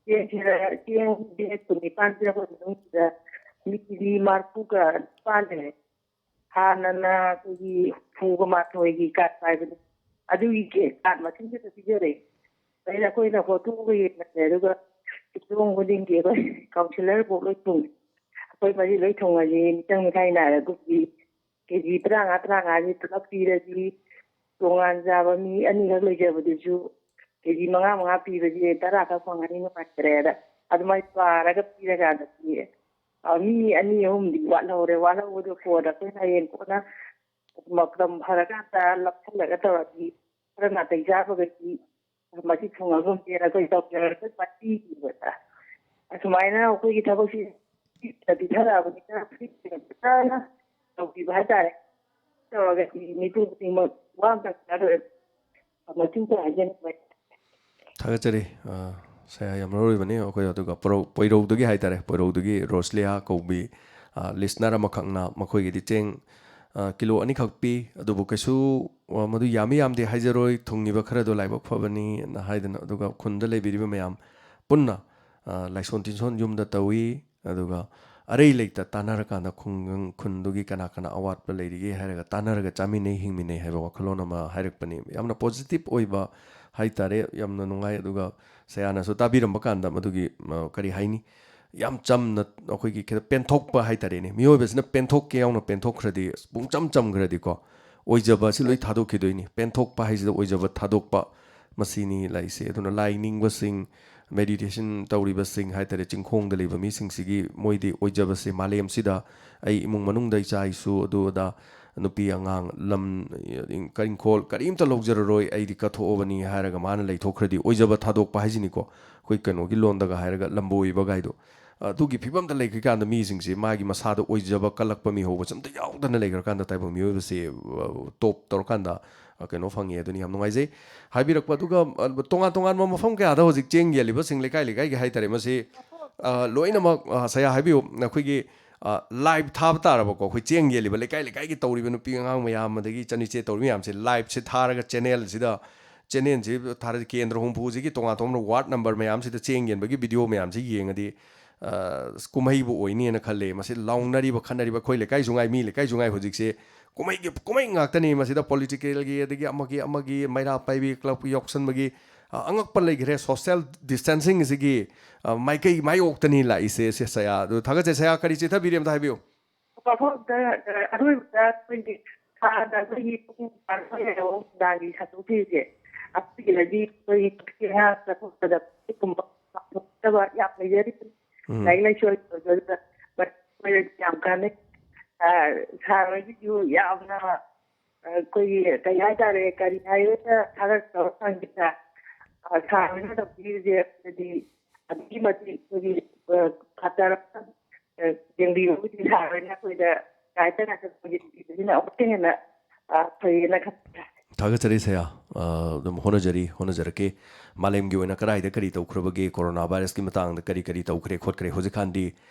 ꯆꯦꯡꯁꯤꯗ, ꯆꯦꯡꯁꯦ ꯀꯨꯟ ꯅꯤꯄꯥꯟ ꯄꯤꯔꯛꯄ ꯃꯅꯨꯡꯁꯤꯗ ꯃꯤ ꯀꯦꯖꯤ ꯃꯔꯤꯐꯨꯒ ꯅꯤꯄꯥꯟ ꯂꯩꯔꯦ꯫ ꯍꯥꯟꯅꯅ ꯑꯩꯈꯣꯏꯒꯤ ꯍꯨꯝꯐꯨꯒ ꯃꯥꯊꯣꯏꯒꯤ ꯀꯥꯔꯗ ꯄꯥꯏꯕꯅꯤ꯫ ꯑꯗꯨꯒꯤ ꯀꯦ-, ꯀꯥꯔꯗ ꯃꯁꯤꯡꯗꯨꯗ ꯄꯤꯖꯔꯦ꯫ ꯑꯗꯩꯗ ꯑꯩꯈꯣꯏꯅ ꯍꯣꯠꯇꯣꯛꯑꯒ ꯌꯦꯡꯉꯦ꯫ ꯑꯗꯨꯒ ꯌꯨꯝꯊꯣꯡ ꯈꯨꯗꯤꯡꯒꯤ ꯑꯩꯈꯣꯏ ꯀꯥꯎꯟꯁꯤꯂꯔ ꯕꯣꯛ ꯂꯣꯏ ꯊꯨꯡꯉꯦ꯫ ꯑꯩꯈꯣꯏ ꯃꯔꯤ ꯂꯣꯏ ꯊꯨꯡꯉꯁꯤ ꯃꯤꯆꯪ ꯃꯤꯈꯥꯏ ꯅꯥꯏꯔꯒꯗꯤ ꯀꯦ ꯖꯤ ꯇꯔꯥꯃꯉꯥ, ꯇꯔꯥꯃꯉꯥꯁꯤ ꯄꯨꯂꯞ ꯄꯤꯔꯗꯤ ꯇꯣꯉꯥꯟ ꯆꯥꯕ ꯃꯤ ꯑꯅꯤꯈꯛ ꯂꯩꯖꯕꯗꯨꯁꯨ ꯀꯦ ꯖꯤ ꯃꯉꯥ ꯃꯉꯥ ꯄꯤꯕꯁꯦ ꯇꯔꯥꯈꯛ ꯐꯪꯉꯅꯤ, ꯅꯨꯡꯉꯥꯏꯇ꯭ꯔꯦꯗ꯫ ꯑꯗꯨꯃꯥꯏꯅ ꯄꯥꯔꯒ ꯄꯤꯔꯀꯥꯟꯗꯗꯤ, ꯑ, ꯃꯤ ꯑꯅꯤ ꯑꯍꯨꯝꯗꯤ ꯋꯥꯠꯍꯧꯔꯦ꯫ ꯋꯥꯠꯍꯧꯕꯗꯣ ꯀꯣꯟꯅ ꯑꯩꯈꯣꯏꯅ ꯍꯌꯦꯡ ꯀꯣꯟꯅ ꯃꯇꯝ ꯐꯔꯀꯥꯟꯗ ꯂꯧꯁꯤꯜꯂꯒ ꯇꯧꯔꯗꯤ ꯈꯔ ꯅꯥꯇꯩ ꯆꯥꯕꯒꯗꯤ ꯃꯁꯤ ꯊꯨꯡꯉꯒꯨꯝꯁꯦꯅ ꯑꯩꯈꯣꯏ ꯗꯣꯛꯇꯔ ꯑꯩꯈꯣꯏ ꯄꯥꯔꯇꯤꯒꯤꯕꯗ ꯑꯁꯨꯃꯥꯏꯅ ꯑꯩꯈꯣꯏꯒꯤ ꯊꯕꯛꯁꯤ ꯄꯤꯊꯔꯛꯑꯕꯅꯤꯅ ꯐꯖꯅ ꯇꯧꯕꯤꯕ ꯍꯥꯏꯇꯥꯔꯦ꯫ ꯇꯧꯔꯒꯗꯤ ꯃꯤꯄꯨꯝ ꯈꯨꯗꯤꯡꯃꯛ ꯋꯥ ꯑꯝꯇ ꯈꯪꯉꯔꯣꯏ꯫ ꯃꯇꯨꯡꯗ ꯍꯥꯏꯖꯅꯤꯡꯕ꯫ ꯊꯥꯒꯠꯆꯔꯤ꯫ ꯑ, ꯁꯌꯥ ꯌꯥꯝ ꯂꯧꯔꯤꯕꯅꯤ꯫ ꯑꯩꯈꯣꯏ ꯑꯗꯨꯒ ꯄꯣꯔꯧ-, ꯄꯣꯏꯔꯧꯗꯒꯤ ꯍꯥꯏꯇꯥꯔꯦ, ꯄꯣꯏꯔꯧꯗꯒꯤ ꯔꯣꯁꯂꯤꯌꯥ ꯀꯧꯕꯤ, ꯑ, ꯂꯤꯁꯅꯔ ꯑꯃꯈꯛꯅ ꯃꯈꯣꯏꯒꯤꯗꯤ ꯆꯦꯡ, ꯑ, ꯀꯤꯂꯣ ꯑꯅꯤꯈꯛ ꯄꯤ, ꯑꯗꯨꯕꯨ ꯀꯩꯁꯨ, ꯑ, ꯃꯗꯨ ꯌꯥꯝꯃꯤ ꯌꯥꯝꯗꯦ ꯍꯥꯏꯖꯔꯣꯏ, ꯊꯨꯡꯉꯤꯕ ꯈꯔꯗꯣ ꯂꯥꯏꯕꯛ ꯐꯕꯅꯤꯅ ꯍꯥꯏꯗꯅ, ꯑꯗꯨꯒ ꯈꯨꯟꯗ ꯂꯩꯕꯤꯔꯤꯕ ꯃꯌꯥꯝ ꯄꯨꯟꯅ, ꯑ, ꯂꯥꯏꯁꯣꯟ ꯇꯤꯟꯁꯣꯟ ꯌꯨꯝꯗ ꯇꯧꯏ꯫ ꯑꯗꯨꯒ ꯑꯔꯩ ꯂꯩꯇ ꯇꯥꯟꯅꯔꯀꯥꯟꯗ ꯈꯨꯡꯒꯪ ꯈꯨꯟꯗꯨꯒꯤ ꯀꯅꯥ ꯀꯅꯥ ꯑꯋꯥꯠꯄ ꯂꯩꯔꯤꯒꯦ ꯍꯥꯏꯔꯒ ꯇꯥꯟꯅꯔꯒ ꯆꯥꯃꯤꯟꯅꯩ ꯍꯤꯡꯃꯤꯟꯅꯩ ꯍꯥꯏꯕ ꯋꯥꯈꯜꯂꯣꯟ ꯑꯃ ꯍꯥꯏꯔꯛꯄꯅꯤ꯫ ꯌꯥꯝꯅ ꯄꯣꯖꯤꯇꯤꯚ ꯑꯣꯏꯕ ꯍꯥꯏꯇꯥꯔꯦ꯫ ꯌꯥꯝꯅ ꯅꯨꯡꯉꯥꯏ꯫ ꯑꯗꯨꯒ ꯁꯌꯥꯅꯁꯨ ꯇꯥꯕꯤꯔꯝꯕ ꯀꯥꯟꯗ ꯃꯗꯨꯒꯤ, ꯑ, ꯀꯔꯤ ꯍꯥꯏꯅꯤ, ꯌꯥꯝ ꯆꯝꯅ ꯑꯩꯈꯣꯏꯒꯤ ꯈꯤꯇꯪ ꯄꯦꯟꯊꯣꯛꯄ ꯍꯥꯏꯇꯥꯔꯦꯅꯦ꯫ ꯃꯤꯑꯣꯏꯕꯁꯤꯅ ꯄꯦꯟꯊꯣꯛꯀꯦ ꯌꯥꯎꯅ ꯄꯦꯟꯊꯣꯛꯈ꯭ꯔꯗꯤ, ꯄꯨꯡꯆꯝ ꯆꯝꯈ꯭ꯔꯗꯤꯀꯣ, ꯑꯣꯏꯖꯕ ꯑꯁꯤ ꯂꯣꯏ ꯊꯥꯗꯣꯛꯈꯤꯗꯣꯏꯅꯤ꯫ ꯄꯦꯟꯊꯣꯛꯄ ꯍꯥꯏꯁꯤꯗ ꯑꯣꯏꯖꯕ ꯊꯥꯗꯣꯛꯄ, ꯃꯁꯤꯅꯤ ꯂꯥꯛꯏꯁꯦ꯫ ꯑꯗꯨꯅ ꯂꯥꯏ ꯅꯤꯡꯕꯁꯤꯡ, ꯃꯦꯗꯤꯇꯦꯁꯟ ꯇꯧꯔꯤꯕꯁꯤꯡ ꯍꯥꯏꯇꯥꯔꯦ, ꯆꯤꯡꯈꯣꯡꯗ ꯂꯩꯕ ꯃꯤꯁꯤꯡꯁꯤꯒꯤ ꯃꯣꯏꯗꯤ ꯑꯣꯏꯖꯕꯁꯦ, ꯃꯥꯂꯦꯝꯁꯤꯗ ꯑꯩ ꯏꯃꯨꯡ ꯃꯅꯨꯡꯗ ꯏꯆꯥ ꯏꯁꯨ ꯑꯗꯨ ꯑꯗꯥ, ꯅꯨꯄꯤ ꯑꯉꯥꯡ, ꯂꯝ, ꯏꯪꯈꯣꯜ ꯀꯔꯤꯝꯇ ꯂꯧꯖꯔꯔꯣꯏ, ꯑꯩꯗꯤ ꯀꯠꯊꯣꯛꯑꯕꯅꯤ ꯍꯥꯏꯔꯒ ꯃꯥꯅ ꯂꯩꯊꯣꯛꯈ꯭ꯔꯗꯤ, ꯑꯣꯏꯖꯕ ꯊꯥꯗꯣꯛꯄ ꯍꯥꯏꯁꯤꯅꯤꯀꯣ꯫ ꯑꯩꯈꯣꯏ ꯀꯩꯅꯣꯒꯤ ꯂꯣꯟꯗꯒ ꯍꯥꯏꯔꯒ ꯂꯝꯕꯣꯏꯕ ꯀꯥꯏꯗꯣ꯫ ꯑꯗꯨꯒꯤ ꯐꯤꯕꯝꯗ ꯂꯩꯈ꯭ꯔꯀꯥꯟꯗ ꯃꯤꯁꯤꯡꯁꯦ ꯃꯥꯒꯤ ꯃꯁꯥꯗ ꯑꯣꯏꯖꯕ ꯀꯜꯂꯛꯄ ꯃꯤꯍꯧꯕꯁꯦ ꯑꯝꯇ ꯌꯥꯎꯗꯅ ꯂꯩꯈ꯭ꯔꯀꯥꯟꯗ ꯇꯥꯏꯕꯪ ꯃꯤꯑꯣꯏꯕꯁꯦ, ꯑ, ꯇꯣꯞ ꯇꯧꯔꯀꯥꯟꯗ, ꯑ, ꯀꯩꯅꯣ ꯐꯪꯉꯦ꯫ ꯑꯗꯨꯅꯤ ꯌꯥꯝ ꯅꯨꯡꯉꯥꯏꯖꯩ ꯍꯥꯏꯕꯤꯔꯛꯄ꯫ ꯑꯗꯨꯒ, ꯑ, ꯇꯣꯉꯥꯟ ꯇꯣꯉꯥꯟꯕ ꯃꯐꯝ ꯀꯌꯥꯗ ꯍꯧꯖꯤꯛ ꯆꯦꯡ ꯌꯦꯜꯂꯤꯕꯁꯤꯡ, ꯂꯩꯀꯥꯏ ꯂꯩꯀꯥꯏꯒꯤ ꯍꯥꯏꯇꯥꯔꯦ, ꯃꯁꯤ, ꯑ, ꯂꯣꯏꯅꯃꯛ, ꯑ, ꯁꯌꯥ ꯍꯥꯏꯕꯤꯌꯨ, ꯑꯩꯈꯣꯏꯒꯤ, ꯑ, ꯂꯥꯏꯚ ꯊꯥꯕ ꯇꯥꯔꯕꯀꯣ, ꯑꯩꯈꯣꯏ ꯆꯦꯡ ꯌꯦꯜꯂꯤꯕ ꯂꯩꯀꯥꯏ ꯂꯩꯀꯥꯏꯒꯤ ꯇꯧꯔꯤꯕ ꯅꯨꯄꯤ ꯑꯉꯥꯡ ꯃꯌꯥꯝ, ꯑꯗꯒꯤ ꯏꯆꯟ ꯏꯆꯦ ꯇꯧꯔꯤꯕ ꯃꯌꯥꯝꯁꯦ ꯂꯥꯏꯚꯁꯦ ꯊꯥꯔꯒ ꯆꯦꯅꯦꯜꯁꯤꯗ, ꯆꯦꯅꯦꯜꯁꯤ ꯊꯥꯔꯗꯤ ꯀꯦꯟꯗ꯭ꯔ ꯍꯨꯝꯐꯨꯁꯤꯒꯤ ꯇꯣꯉꯥꯟ ꯇꯣꯉꯥꯟꯕ ꯋꯥꯔꯗ ꯅꯝꯕꯔ ꯃꯌꯥꯝꯁꯤꯗ ꯆꯦꯡ ꯌꯦꯟꯕꯒꯤ ꯚꯤꯗꯤꯑꯣ ꯃꯌꯥꯝꯁꯤ ꯌꯦꯡꯉꯗꯤ, ꯑ, ꯀꯨꯝꯍꯩꯕꯨ ꯑꯣꯏꯅꯤꯅ ꯈꯜꯂꯦ꯫ ꯃꯁꯤ ꯂꯥꯎꯅꯔꯤꯕ, ꯈꯠꯅꯔꯤꯕ ꯑꯩꯈꯣꯏ ꯂꯩꯀꯥꯏꯁꯨ ꯉꯥꯏ, ꯃꯤ ꯂꯩꯀꯥꯏꯁꯨ ꯉꯥꯏ, ꯍꯧꯖꯤꯛꯁꯦ ꯀꯨꯝꯍꯩꯒꯤ ꯀꯨꯝꯍꯩ ꯉꯥꯛꯇꯅꯤ꯫ ꯃꯁꯤꯗ ꯄꯣꯂꯤꯇꯤꯀꯦꯜꯒꯤ, ꯑꯗꯒꯤ ꯑꯃꯒꯤ ꯑꯃꯒꯤ ꯃꯩꯔꯥ ꯄꯥꯏꯕꯤ, ꯀ꯭ꯂꯕꯀꯤ ꯌꯥꯎꯁꯟꯕꯒꯤ, ꯑ, ꯑꯉꯛꯄ ꯂꯩꯈ꯭ꯔꯦ꯫ ꯁꯣꯁꯦꯜ ꯗꯤꯁꯇꯦꯟꯁꯤꯡ ꯑꯁꯤꯒꯤ, ꯑ, ꯃꯥꯏꯀꯩ ꯃꯥꯌꯣꯛꯇꯅꯤ ꯂꯥꯛꯏꯁꯦ꯫ ꯁꯦ ꯁꯌꯥ, ꯑꯗꯨ ꯊꯥꯒꯠꯆꯩ꯫ ꯁꯌꯥ, ꯀꯔꯤ ꯆꯤꯊꯕꯤꯔꯤ ꯑꯝꯇ ꯍꯥꯏꯕꯤꯌꯨ꯫ ꯃꯐꯝꯗ, ꯑ, ꯑꯔꯣꯏꯕꯗ ꯑꯩꯈꯣꯏꯒꯤ ꯊꯥꯗ ꯑꯩꯈꯣꯏꯒꯤ ꯄꯨꯡ ꯕꯥꯔꯣ ꯍꯦꯜꯂꯛꯑꯣ ꯅꯨꯡꯗꯥꯡꯒꯤ ꯁꯟꯗꯣꯛꯄꯤꯔꯤꯁꯦ, ꯑꯩꯈꯣꯏꯒꯤꯗꯗꯤ ꯑꯩꯈꯣꯏꯒꯤ ꯄꯨꯈ꯭ꯔꯤ ꯉꯥ ꯆꯠꯊꯣꯛꯄꯗ ꯄꯨꯈ꯭ꯔꯤꯒꯨꯝꯕ ꯐꯠꯇꯕ ꯌꯥꯝ ꯂꯩꯖꯔꯤ꯫ ꯎꯝ꯫ ꯂꯥꯏꯔꯤꯛ ꯂꯥꯏꯁꯨ ꯍꯩꯇꯕꯗ ꯃꯣꯏꯗꯗꯤ ꯌꯥꯝ ꯀꯥꯟꯅꯩ꯫ ꯑ, ꯁꯥꯔ ꯍꯣꯏꯒꯤꯁꯨ ꯌꯥꯝꯅ, ꯑ, ꯑꯩꯈꯣꯏꯒꯤ ꯀꯩ ꯍꯥꯏꯇꯥꯔꯦ, ꯀꯔꯤ ꯍꯥꯏꯔꯦꯅ ꯊꯥꯒꯠ ꯇꯧꯔ ꯐꯪꯈꯤꯗ, ꯑ, ꯁꯥꯔ ꯍꯣꯏꯅ ꯇꯧꯕꯤꯔꯤꯁꯦ ꯑꯗꯨꯗꯤ ꯑꯗꯨꯛꯀꯤ ꯃꯇꯤꯛ ꯑꯩꯈꯣꯏꯒꯤ, ꯑ, ꯐꯖꯔꯕ, ꯑ, ꯌꯦꯡꯕꯤꯕꯕꯨꯗꯤ ꯁꯥꯔꯣꯏꯅ ꯑꯩꯈꯣꯏꯗ ꯀꯥꯏꯗꯅ ꯑꯩꯈꯣꯏꯒꯤ ꯄꯤꯕꯁꯤꯅ ꯑꯃꯨꯛꯀ ꯍꯦꯟꯅ, ꯑ, ꯐꯩꯌꯦꯅ ꯈꯟꯖꯩ꯫ ꯊꯥꯒꯠꯆꯔꯤ ꯁꯌꯥ꯫ ꯑ, ꯑꯗꯨꯝ ꯍꯣꯠꯅꯖꯔꯤ, ꯍꯣꯠꯅꯖꯔꯛꯀꯦ꯫ ꯃꯥꯂꯦꯝꯒꯤ ꯑꯣꯏꯅ ꯀꯗꯥꯏꯗ ꯀꯔꯤ ꯇꯧꯈ꯭ꯔꯕꯒꯦ, ꯀꯣꯔꯣꯅꯥ ꯚꯥꯏꯔꯁꯀꯤ ꯃꯇꯥꯡꯗ ꯀꯔꯤ ꯀꯔꯤ ꯇꯧꯈ꯭ꯔꯦ ꯈꯣꯠꯈ꯭ꯔꯦ, ꯍꯧꯖꯤꯛꯀꯥꯟꯗꯤ,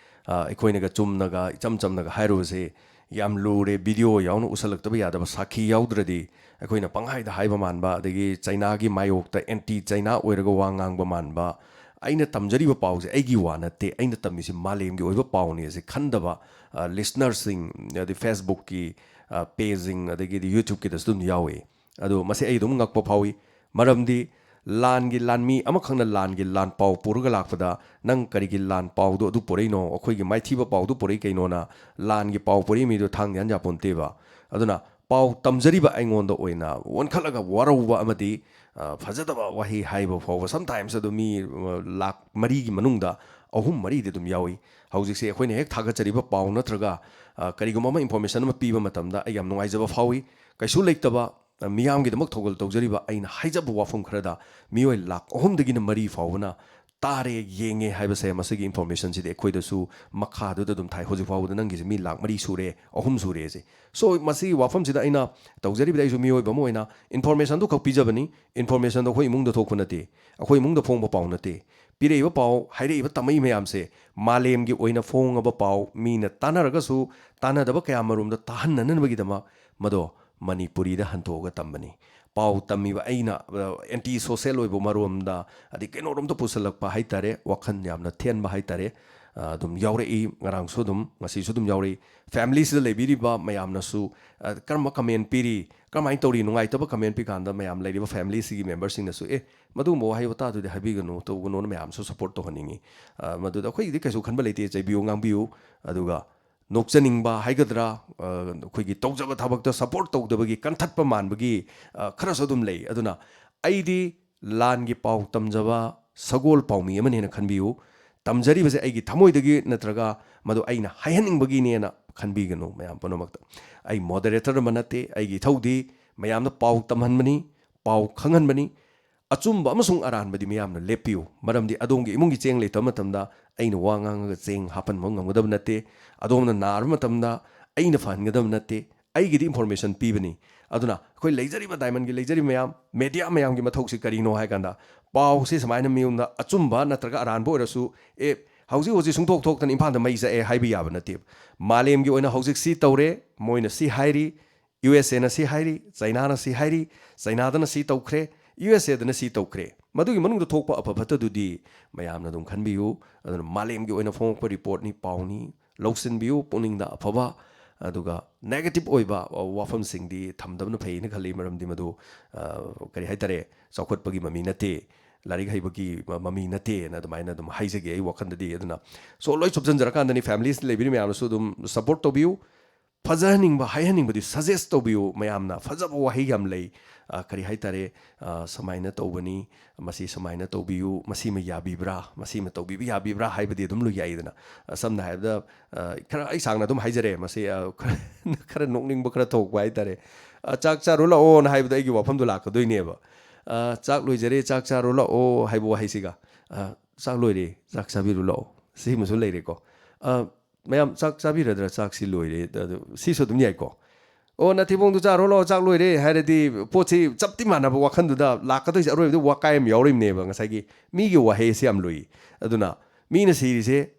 ꯑ, ꯑꯩꯈꯣꯏꯅꯒ ꯆꯨꯝꯅꯒ ꯏꯆꯝ ꯆꯝꯅꯒ ꯍꯥꯏꯔꯨꯕꯁꯦ ꯌꯥꯝ ꯂꯨꯔꯦ꯫ ꯚꯤꯗꯤꯑꯣ ꯌꯥꯎꯅ ꯎꯁꯜꯂꯛꯇꯕ ꯌꯥꯗꯕ, ꯁꯥꯈꯤ ꯌꯥꯎꯗ꯭ꯔꯗꯤ ꯑꯩꯈꯣꯏꯅ ꯄꯪꯍꯥꯏꯗ ꯍꯥꯏꯕ ꯃꯥꯟꯕ, ꯑꯗꯒꯤ ꯆꯩꯅꯥꯒꯤ ꯃꯥꯌꯣꯛꯇ ꯑꯦꯟꯇꯤ ꯆꯩꯅꯥ ꯑꯣꯏꯔꯒ ꯋꯥ ꯉꯥꯡꯕ ꯃꯥꯟꯕ꯫ ꯑꯩꯅ ꯇꯝꯖꯔꯤꯕ ꯄꯥꯎꯁꯦ ꯑꯩꯒꯤ ꯋꯥ ꯅꯠꯇꯦ, ꯑꯩꯅ ꯇꯝꯃꯤꯁꯤ ꯃꯥꯂꯦꯝꯒꯤ ꯑꯣꯏꯕ ꯄꯥꯎꯅꯤ ꯑꯁꯤ ꯈꯟꯗꯕ, ꯑ, ꯂꯤꯁꯅꯔꯁꯤꯡ, ꯑꯗꯩ ꯐꯦꯁꯕꯨꯛꯀꯤ, ꯑ, ꯄꯦꯖꯁꯤꯡ, ꯑꯗꯒꯤꯗꯤ ꯌꯨꯇ꯭ꯌꯨꯕꯀꯤꯗꯁꯨ ꯑꯗꯨꯝ ꯌꯥꯎꯏ꯫ ꯑꯗꯣ ꯃꯁꯤ ꯑꯩ ꯑꯗꯨꯝ ꯉꯛꯄ ꯐꯥꯎꯏ꯫ ꯃꯔꯝꯗꯤ ꯂꯥꯟꯒꯤ ꯂꯥꯟꯃꯤ ꯑꯃꯈꯛꯅ ꯂꯥꯟꯒꯤ ꯂꯥꯟ ꯄꯥꯎ ꯄꯨꯔꯒ ꯂꯥꯛꯄꯗ, "ꯅꯪ ꯀꯔꯤꯒꯤ ꯂꯥꯟ ꯄꯥꯎꯗꯣ ꯑꯗꯨ ꯄꯨꯔꯛꯏꯅꯣ? ꯑꯩꯈꯣꯏꯒꯤ ꯃꯥꯏꯊꯤꯕ ꯄꯥꯎꯗꯨ ꯄꯨꯔꯛꯏ ꯀꯩꯅꯣꯅ?" ꯂꯥꯟꯒꯤ ꯄꯥꯎ ꯄꯨꯔꯛꯏ ꯃꯤꯗꯣ ꯊꯥꯡ ꯌꯥꯟ ꯌꯥꯄꯣꯟꯇꯦꯕ꯫ ꯑꯗꯨꯅ ꯄꯥꯎ ꯇꯝꯖꯔꯤꯕ ꯑꯩꯉꯣꯟꯗ ꯑꯣꯏꯅ ꯑꯣꯟꯈꯠꯂꯒ ꯋꯥꯔꯧꯕ ꯑꯃꯗꯤ, ꯑ, ꯐꯖꯗꯕ ꯋꯥꯍꯩ ꯍꯥꯏꯕ ꯐꯥꯎꯕ sometimes ꯑꯗꯨ ꯃꯤ, ꯑ, ꯂꯥꯛ ꯃꯔꯤꯒꯤ ꯃꯅꯨꯡꯗ ꯑꯍꯨꯝ ꯃꯔꯤꯗꯤ ꯑꯗꯨꯝ ꯌꯥꯎꯏ꯫ ꯍꯧꯖꯤꯛꯁꯦ ꯑꯩꯈꯣꯏꯅ ꯍꯦꯛ ꯊꯥꯒꯠꯆꯔꯤꯕ ꯄꯥꯎ ꯅꯠꯇ꯭ꯔꯒ, ꯑ, ꯀꯔꯤꯒꯨꯝꯕ ꯑꯃ information ꯑꯃ ꯄꯤꯕ ꯃꯇꯝꯗ ꯑꯩ ꯌꯥꯝ ꯅꯨꯡꯉꯥꯏꯖꯕ ꯐꯥꯎꯏ꯫ ꯀꯩꯁꯨ ꯂꯩꯇꯕ, ꯑ, ꯃꯤꯌꯥꯝꯒꯤꯗꯃꯛ ꯊꯧꯒꯜ ꯇꯧꯖꯔꯤꯕ ꯑꯩꯅ ꯍꯥꯏꯖꯕ ꯋꯥꯐꯝ ꯈꯔꯗ ꯃꯤꯑꯣꯏ ꯂꯥꯛ ꯑꯍꯨꯝꯗꯒꯤꯅ ꯃꯔꯤ ꯐꯥꯎꯕꯅ ꯇꯥꯔꯦ, ꯌꯦꯡꯉꯦ ꯍꯥꯏꯕꯁꯦ, ꯃꯁꯤꯒꯤ informationꯁꯤꯗꯤ ꯑꯩꯈꯣꯏꯗꯁꯨ ꯃꯈꯥꯗꯨꯗ ꯑꯗꯨꯝ ꯊꯥꯏ꯫ ꯍꯧꯖꯤꯛ ꯐꯥꯎꯕꯗ ꯅꯪꯒꯤꯁꯦ ꯃꯤ ꯂꯥꯛ ꯃꯔꯤ ꯁꯨꯔꯦ, ꯑꯍꯨꯝ ꯁꯨꯔꯦꯁꯦ꯫ So, ꯃꯁꯤꯒꯤ ꯋꯥꯐꯝꯁꯤꯗ ꯑꯩꯅ ꯇꯧꯖꯔꯤꯕꯗꯤ, ꯑꯩꯁꯨ ꯃꯤꯑꯣꯏꯕ ꯑꯃ ꯑꯣꯏꯅ informationꯗꯨ ꯈꯛ ꯄꯤꯖꯕꯅꯤ꯫ Informationꯗꯣ ꯑꯩꯈꯣꯏ ꯏꯃꯨꯡꯗ ꯊꯣꯛꯄ ꯅꯠꯇꯦ, ꯑꯩꯈꯣꯏ ꯏꯃꯨꯡꯗ ꯐꯣꯡꯕ ꯄꯥꯎ ꯅꯠꯇꯦ꯫ ꯄꯤꯔꯛꯏꯕ ꯄꯥꯎ, ꯍꯥꯏꯔꯛꯏꯕ ꯇꯝꯃꯛꯏ ꯃꯌꯥꯝꯁꯦ ꯃꯥꯂꯦꯝꯒꯤ ꯑꯣꯏꯅ ꯐꯣꯡꯉꯕ ꯄꯥꯎ, ꯃꯤꯅ ꯇꯥꯟꯅꯔꯒꯁꯨ ꯇꯥꯟꯅꯗꯕ ꯀꯌꯥ ꯃꯔꯨꯝꯗ ꯇꯥꯍꯟꯅꯅꯕꯒꯤꯗꯃꯛ ꯃꯗꯣ ꯃꯅꯤꯄꯨꯔꯤꯗ ꯍꯟꯗꯣꯛꯑꯒ ꯇꯝꯕꯅꯤ꯫ ꯄꯥꯎ ꯇꯝꯃꯤꯕ ꯑꯩꯅ, ꯑ, anti social ꯑꯣꯏꯕ ꯃꯔꯣꯝꯗ, ꯑꯗꯩ ꯀꯩꯅꯣꯔꯣꯝꯗ ꯄꯨꯁꯜꯂꯛꯄ ꯍꯥꯏꯇꯥꯔꯦ, ꯋꯥꯈꯜ ꯌꯥꯝꯅ ꯊꯦꯟꯕ ꯍꯥꯏꯇꯥꯔꯦ, ꯑ, ꯑꯗꯨꯝ ꯌꯥꯎꯔꯛꯏ, ꯉꯔꯥꯡꯁꯨ ꯑꯗꯨꯝ, ꯉꯁꯤꯁꯨ ꯑꯗꯨꯝ ꯌꯥꯎꯔꯛꯏ꯫ Familiesꯗ ꯂꯩꯕꯤꯔꯤꯕ ꯃꯌꯥꯝꯅꯁꯨ, ꯑ, ꯀꯔꯝꯕ comment ꯄꯤꯔꯤ, ꯀꯔꯝꯍꯥꯏꯅ ꯇꯧꯔꯤ, ꯅꯨꯡꯉꯥꯏꯇꯕ comment ꯄꯤꯀꯥꯟꯗ ꯃꯌꯥꯝ ꯂꯩꯔꯤꯕ familiesꯁꯤꯒꯤ memberꯁꯤꯡꯅꯁꯨ, "ꯑꯦ, ꯃꯗꯨꯒꯨꯝꯕ ꯋꯥꯍꯩ ꯋꯥꯇꯥꯗꯨꯗꯤ ꯍꯥꯏꯕꯤꯒꯅꯨ, ꯇꯧꯒꯅꯨꯅ" ꯃꯌꯥꯝꯁꯨ support ꯇꯧꯍꯟꯅꯤꯡꯉꯤ꯫ ꯑ, ꯃꯗꯨꯗ ꯑꯩꯈꯣꯏꯒꯤꯗꯤ ꯀꯩꯁꯨ ꯈꯟꯕ ꯂꯩꯇꯦ, ꯆꯩꯕꯤꯌꯨ, ꯉꯥꯡꯕꯤꯌꯨ꯫ ꯑꯗꯨꯒ ꯅꯣꯛꯆꯅꯤꯡꯕ ꯍꯥꯏꯒꯗ꯭ꯔꯥ, ꯑ, ꯑꯩꯈꯣꯏꯒꯤ ꯇꯧꯖꯕ ꯊꯕꯛꯇ support ꯇꯧꯗꯕꯒꯤ, ꯀꯟꯊꯠꯄ ꯃꯥꯟꯕꯒꯤ, ꯑ, ꯈꯔꯁꯨ ꯑꯗꯨꯝ ꯂꯩ꯫ ꯑꯗꯨꯅ ꯑꯩꯗꯤ ꯂꯥꯟꯒꯤ ꯄꯥꯎ ꯇꯝꯖꯕ ꯁꯒꯣꯜ ꯄꯥꯎꯃꯤ ꯑꯃꯅꯦꯅ ꯈꯟꯕꯤꯌꯨ꯫ ꯇꯝꯖꯔꯤꯕꯁꯦ ꯑꯩꯒꯤ ꯊꯃꯣꯏꯗꯒꯤ ꯅꯠꯇ꯭ꯔꯒ ꯃꯗꯨ ꯑꯩꯅ ꯍꯥꯏꯍꯟꯅꯤꯡꯕꯒꯤꯅꯦꯅ ꯈꯟꯕꯤꯒꯅꯨ ꯃꯌꯥꯝ ꯄꯨꯝꯅꯃꯛꯇ꯫ ꯑꯩ moderator ꯑꯃ ꯅꯠꯇꯦ, ꯑꯩꯒꯤ ꯏꯊꯧꯗꯤ ꯃꯌꯥꯝꯗ ꯄꯥꯎ ꯇꯝꯍꯟꯕꯅꯤ, ꯄꯥꯎ ꯈꯪꯍꯟꯕꯅꯤ꯫ ꯑꯆꯨꯝꯕ ꯑꯃꯁꯨꯡ ꯑꯔꯥꯟꯕꯗꯤ ꯃꯌꯥꯝꯅ ꯂꯦꯞꯄꯤꯌꯨ, ꯃꯔꯝꯗꯤ ꯑꯗꯣꯝꯒꯤ ꯏꯃꯨꯡꯒꯤ ꯆꯦꯡ ꯂꯩꯇꯕ ꯃꯇꯝꯗ ꯑꯩꯅ ꯋꯥ ꯉꯥꯡꯉꯒ ꯆꯦꯡ ꯍꯥꯞꯍꯟꯕ ꯉꯝꯒꯗꯕ ꯅꯠꯇꯦ꯫ ꯑꯗꯣꯝꯅ ꯅꯥꯔꯕ ꯃꯇꯝꯗ ꯑꯩꯅ ꯐꯍꯟꯒꯗꯕ ꯅꯠꯇꯦ꯫ ꯑꯩꯒꯤꯗꯤ information ꯄꯤꯕꯅꯤ꯫ ꯑꯗꯨꯅ ꯑꯩꯈꯣꯏ ꯂꯩꯖꯔꯤꯕ Diamondꯒꯤ ꯂꯩꯖꯔꯤꯕ ꯃꯌꯥꯝ, media ꯃꯌꯥꯝꯒꯤ ꯃꯊꯧꯁꯤ ꯀꯔꯤꯅꯣ ꯍꯥꯏ ꯀꯥꯟꯗ, ꯄꯥꯎꯁꯤ ꯁꯨꯃꯥꯏꯅ ꯃꯤꯉꯣꯟꯗ ꯑꯆꯨꯝꯕ ꯅꯠꯇ꯭ꯔꯒ ꯑꯔꯥꯟꯕ ꯑꯣꯏꯔꯁꯨ, "ꯑꯦ, ꯍꯧꯖꯤꯛ ꯍꯧꯖꯤꯛ ꯁꯨꯡꯊꯣꯛ ꯊꯣꯛꯇꯅ ꯏꯝꯐꯥꯜꯗ ꯃꯩ ꯆꯥꯛꯑꯦ" ꯍꯥꯏꯕ ꯌꯥꯕ ꯅꯠꯇꯦꯕ꯫ ꯃꯥꯂꯦꯝꯒꯤ ꯑꯣꯏꯅ ꯍꯧꯖꯤꯛ ꯁꯤ ꯇꯧꯔꯦ, ꯃꯣꯏꯅ ꯁꯤ ꯍꯥꯏꯔꯤ, USAꯅ ꯁꯤ ꯍꯥꯏꯔꯤ, ꯆꯩꯅꯥꯅ ꯁꯤ ꯍꯥꯏꯔꯤ, ꯆꯩꯅꯥꯗꯅ ꯁꯤ ꯇꯧꯈ꯭ꯔꯦ, USAꯗꯅ ꯁꯤ ꯇꯧꯈ꯭ꯔꯦ꯫ ꯃꯗꯨꯒꯤ ꯃꯅꯨꯡꯗ ꯊꯣꯛꯄ ꯑꯐ ꯐꯠꯇꯗꯨꯗꯤ ꯃꯌꯥꯝꯅ ꯑꯗꯨꯝ ꯈꯟꯕꯤꯌꯨ꯫ ꯑꯗꯨꯅ ꯃꯥꯂꯦꯝꯒꯤ ꯑꯣꯏꯅ ꯐꯣꯡꯉꯛꯄ reportꯅꯤ, ꯄꯥꯎꯅꯤ, ꯂꯧꯁꯤꯟꯕꯤꯌꯨ, ꯄꯨꯛꯅꯤꯡꯗ ꯑꯐꯕ, ꯑꯗꯨꯒ negative ꯑꯣꯏꯕ ꯋꯥꯐꯝꯁꯤꯡꯗꯤ ꯊꯝꯗꯕꯅ ꯐꯩꯅ ꯈꯜꯂꯤ꯫ ꯃꯔꯝꯗꯤ ꯃꯗꯨ, ꯑ, ꯀꯔꯤ ꯍꯥꯏꯇꯥꯔꯦ, ꯆꯥꯎꯈꯠꯄꯒꯤ ꯃꯃꯤ ꯅꯠꯇꯦ, ꯂꯥꯏꯔꯤꯛ ꯍꯩꯕꯒꯤ ꯃ-, ꯃꯃꯤ ꯅꯠꯇꯦꯅ ꯑꯗꯨꯃꯥꯏꯅ ꯑꯗꯨꯝ ꯍꯥꯏꯖꯒꯦ ꯑꯩ ꯋꯥꯈꯜꯗꯗꯤ꯫ ꯑꯗꯨꯅ, so, ꯂꯣꯏ ꯁꯨꯞꯆꯟꯖꯔꯀꯥꯟꯗꯅꯤ, families ꯂꯩꯕꯤꯔꯤ ꯃꯌꯥꯝꯅꯁꯨ ꯑꯗꯨꯝ support ꯇꯧꯕꯤꯌꯨ꯫ ꯐꯖꯍꯟꯅꯤꯡꯕ, ꯍꯥꯏꯍꯟꯅꯤꯡꯕꯗꯤ suggest ꯇꯧꯕꯤꯌꯨ꯫ ꯃꯌꯥꯝꯅ ꯐꯖꯕ ꯋꯥꯍꯩ ꯌꯥꯝ ꯂꯩ, ꯑ, ꯀꯔꯤ ꯍꯥꯏꯇꯥꯔꯦ, ꯑ, ꯁꯨꯃꯥꯏꯅ ꯇꯧꯕꯅꯤ, ꯃꯁꯤ ꯁꯨꯃꯥꯏꯅ ꯇꯧꯕꯤꯌꯨ, ꯃꯁꯤꯃ ꯌꯥꯕꯤꯕ꯭ꯔꯥ, ꯃꯁꯤꯃ ꯇꯧꯕꯤꯕ ꯌꯥꯕꯤꯕ꯭ꯔꯥ ꯍꯥꯏꯕꯗꯤ ꯑꯗꯨꯝ ꯂꯣꯏ ꯌꯥꯏꯗꯅ꯫ ꯑ, ꯁꯝꯅ ꯍꯥꯏꯔꯕꯗ, ꯑ, ꯈꯔ ꯑꯩ ꯁꯥꯡꯅ ꯑꯗꯨꯝ ꯍꯥꯏꯖꯔꯦ ꯃꯁꯤ, ꯑ, ꯈꯔ, ꯈꯔ ꯅꯣꯛꯅꯤꯡꯕ ꯈꯔ ꯊꯣꯛꯄ ꯍꯥꯏꯇꯥꯔꯦ꯫ ꯑ, "ꯆꯥꯛ ꯆꯥꯔꯨ ꯂꯥꯛꯑꯣꯅ" ꯍꯥꯏꯕꯗ ꯑꯩꯒꯤ ꯋꯥꯐꯝꯗꯣ ꯂꯥꯛꯀꯗꯣꯏꯅꯦꯕ꯫ ꯑ, "ꯆꯥꯛ ꯂꯣꯏꯖꯔꯦ, ꯆꯥꯛ ꯆꯥꯔꯨ ꯂꯥꯛꯑꯣ" ꯍꯥꯏꯕ ꯋꯥꯍꯩꯁꯤꯒ, ꯑ, "ꯆꯥꯛ ꯂꯣꯏꯔꯦ, ꯆꯥꯛ ꯆꯥꯕꯤꯔꯨ ꯂꯥꯛꯑꯣ", ꯁꯤꯃꯁꯨ ꯂꯩꯔꯦꯀꯣ꯫ ꯑ, "ꯃꯌꯥꯝ ꯆꯥꯛ ꯆꯥꯕꯤꯔꯗ꯭ꯔꯥ? ꯆꯥꯛꯁꯤ ꯂꯣꯏꯔꯦ", ꯑꯗꯨ ꯁꯤꯁꯨ ꯑꯗꯨꯝ ꯌꯥꯏꯀꯣ꯫ "ꯑꯣ, ꯅꯊꯤꯕꯣꯡꯗꯨ ꯆꯥꯔꯣ ꯂꯥꯛꯑꯣ, ꯆꯥꯛ ꯂꯣꯏꯔꯦ" ꯍꯥꯏꯔꯗꯤ ꯄꯣꯠꯁꯤ ꯆꯞꯇꯤ ꯃꯥꯟꯅꯕ ꯋꯥꯈꯜꯗꯨꯗ ꯂꯥꯛꯀꯗꯣꯏꯁꯦ꯫ ꯑꯔꯣꯏꯕꯗ ꯋꯥꯀꯥꯏ ꯑꯃ ꯌꯥꯎꯔꯤꯕꯅꯦꯕ꯫ ꯉꯁꯥꯏꯒꯤ ꯃꯤꯒꯤ ꯋꯥꯍꯩ ꯑꯁꯤ ꯌꯥꯝ ꯂꯨꯏ꯫ ꯑꯗꯨꯅ ꯃꯤꯅ ꯁꯤꯔꯤꯁꯦ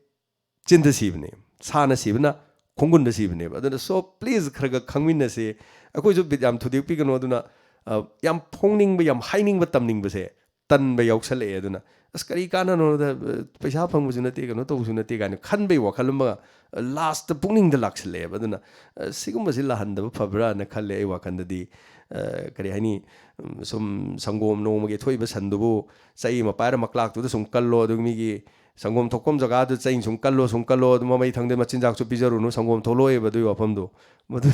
ꯆꯤꯟꯗ ꯁꯤꯕꯅꯦ, ꯁꯥꯅ ꯁꯤꯕꯅ ꯈꯣꯡꯒꯨꯟꯗ ꯁꯤꯕꯅꯦꯕ꯫ ꯑꯗꯨꯅ, so, please, ꯈꯔ ꯈꯔ ꯈꯪꯃꯤꯟꯅꯁꯤ꯫ ꯑꯩꯈꯣꯏꯁꯨ ꯕꯤꯠ ꯌꯥꯝ ꯊꯨꯗꯦꯛꯄꯤꯒꯅꯨ꯫ ꯑꯗꯨꯅ, ꯑ, ꯌꯥꯝ ꯐꯣꯡꯅꯤꯡꯕ, ꯌꯥꯝ ꯍꯥꯏꯅꯤꯡꯕ, ꯇꯝꯅꯤꯡꯕꯁꯦ ꯇꯟꯕ ꯌꯥꯎꯁꯜꯂꯛꯑꯦ꯫ ꯑꯗꯨꯅ, "ꯑꯁ, ꯀꯔꯤ ꯀꯥꯟꯅꯅꯣꯗ, ꯑ, ꯄꯩꯁꯥ ꯐꯪꯕꯁꯨ ꯅꯠꯇꯦ, ꯀꯩꯅꯣ ꯇꯧꯕꯁꯨ ꯅꯠꯇꯦ" ꯀꯥꯏꯅ ꯈꯟꯕꯩ ꯋꯥꯈꯜ ꯑꯃ, ꯑ, last ꯄꯨꯛꯅꯤꯡꯗ ꯂꯥꯛꯁꯜꯂꯛꯑꯦꯕ꯫ ꯑꯗꯨꯅ, ꯑ, ꯁꯤꯒꯨꯝꯕꯁꯤ ꯂꯥꯛꯍꯟꯗꯕ ꯐꯕ꯭ꯔꯥꯅ ꯈꯜꯂꯦ ꯑꯩ ꯋꯥꯈꯜꯗꯗꯤ꯫ ꯑ, ꯀꯔꯤ ꯍꯥꯏꯅꯤ, ꯎꯝ, ꯁꯨꯝ ꯁꯪꯒꯣꯝ ꯅꯣꯡꯃꯒꯤ ꯊꯣꯛꯏꯕ ꯁꯟꯗꯨꯕꯨ ꯆꯩ ꯑꯃ ꯄꯥꯏꯔ ꯃꯀ꯭ꯂꯥꯛꯇꯨꯗ ꯁꯨꯝ ꯀꯜꯂꯣ, ꯑꯗꯨꯒ ꯃꯤꯒꯤ ꯁꯪꯒꯣꯝ ꯊꯣꯛꯐꯝ ꯖꯒꯥꯗꯨ ꯆꯩꯅ ꯁꯨꯝ ꯀꯜꯂꯣ, ꯁꯨꯝ ꯀꯜꯂꯣ, ꯑꯗꯨ ꯃꯃꯩ ꯊꯪꯗ ꯃꯆꯤꯟꯖꯥꯛꯁꯨ ꯄꯤꯖꯔꯨꯅꯨ, ꯁꯪꯒꯣꯝ ꯊꯣꯛꯂꯛꯑꯣꯏꯕ ꯑꯗꯨꯒꯤ ꯋꯥꯐꯝꯗꯣ꯫ ꯃꯗꯨ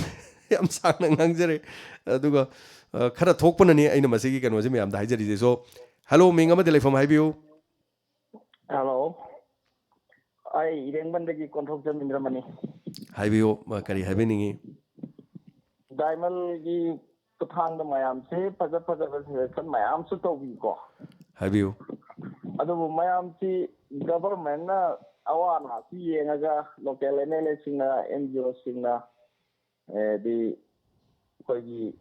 ꯌꯥꯝ ꯁꯥꯡꯅ ꯉꯥꯡꯖꯔꯦ꯫ ꯑꯗꯨꯒ, ꯑ, ꯈꯔ ꯊꯣꯛꯄꯅꯅꯤ ꯑꯩꯅ ꯃꯁꯤꯒꯤ ꯀꯩꯅꯣꯁꯦ ꯃꯌꯥꯝꯗ ꯍꯥꯏꯖꯔꯤꯁꯦ꯫ So, hello, ꯃꯤꯡ ꯑꯃꯗꯤ ꯂꯩꯐꯝ ꯍꯥꯏꯕꯤꯌꯨ꯫ Hello, ꯑꯩ ꯏꯔꯦꯡꯕꯟꯗꯒꯤ ꯀꯣꯟꯊꯧꯖꯝ ꯏꯟꯗ꯭ꯔꯃꯅꯤ꯫ ꯍꯥꯏꯕꯤꯌꯨ, ꯑ, ꯀꯔꯤ ꯍꯥꯏꯕꯤꯅꯤꯡꯉꯤ? Diamondꯒꯤ ꯈꯨꯠꯊꯥꯡꯗ ꯃꯌꯥꯝꯁꯦ ꯐꯖ ꯐꯖꯕ suggestion ꯃꯌꯥꯝꯁꯨ ꯇꯧꯕꯤꯀꯣ꯫ ꯍꯥꯏꯕꯤꯌꯨ꯫ ꯑꯗꯨꯕꯨ ꯃꯌꯥꯝꯁꯤ governmentꯅ ꯑꯋꯥ ꯑꯅꯥꯁꯤ ꯌꯦꯡꯉꯒ local MLAꯁꯤꯡꯅ, NGOꯁꯤꯡꯅ, ꯍꯥꯏꯗꯤ ꯑꯩꯈꯣꯏꯒꯤ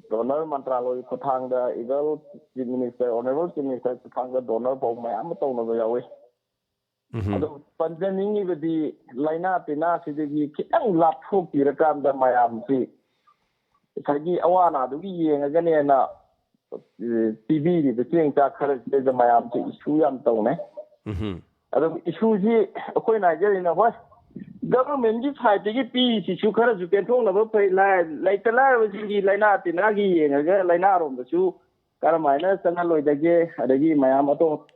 donor ꯃꯟꯇ꯭ꯔꯥꯂꯣꯏꯒꯤ ꯈꯨꯠꯊꯥꯡꯗ, even Chief Minister, Honorable Chief Minister ꯈꯨꯠꯊꯥꯡꯗ donor ꯐꯥꯎ ꯃꯌꯥꯝ ꯑꯃ ꯇꯧꯅꯕ ꯌꯥꯎꯏ꯫ ꯎꯝꯍꯨꯝ꯫ ꯑꯗꯨ ꯄꯟꯖꯅꯤꯡꯉꯤꯕꯗꯤ ꯂꯥꯏꯅꯥ ꯇꯤꯟꯅꯥꯁꯤꯗꯒꯤ ꯈꯤꯇꯪ ꯂꯥꯞꯊꯣꯛꯄꯤꯔꯀꯥꯟꯗ ꯃꯌꯥꯝꯁꯤ ꯉꯁꯥꯏꯒꯤ ꯑꯋꯥ ꯑꯅꯥꯗꯨꯒꯤ ꯌꯦꯡꯉꯒꯅꯦꯅ, ꯑꯦ, ꯄꯤꯕꯤꯔꯤꯕ ꯆꯦꯡ ꯆꯥꯛ ꯈꯔꯁꯤꯗꯩꯗ ꯃꯌꯥꯝꯁꯤ issue ꯌꯥꯝ ꯇꯧꯅꯩ꯫ ꯎꯝꯍꯨꯝ꯫ ꯑꯗꯨꯝ issueꯁꯤ ꯑꯩꯈꯣꯏꯅ ꯍꯥꯏꯖꯔꯤꯅ, ꯍꯣꯏ, ꯒꯚꯔꯟꯃꯦꯟꯒꯤ ꯁꯥꯏꯠꯇꯒꯤ ꯄꯤꯔꯤꯁꯤꯁꯨ ꯈꯔꯁꯨ ꯄꯦꯟꯊꯣꯛꯅꯕ ꯐꯩ꯫ ꯂꯥꯏ-, ꯂꯩꯇ ꯂꯥꯏꯔꯕꯁꯤꯡꯒꯤ ꯂꯥꯏꯅꯥ ꯇꯤꯟꯅꯥꯒꯤ ꯌꯦꯡꯉꯒ ꯂꯥꯏꯅꯥꯔꯣꯝꯗꯁꯨ ꯀꯔꯝꯍꯥꯏꯅ ꯆꯪꯍꯜꯂꯣꯏꯗꯒꯦ, ꯑꯗꯒꯤ ꯃꯌꯥꯝ ꯑꯇꯣꯞ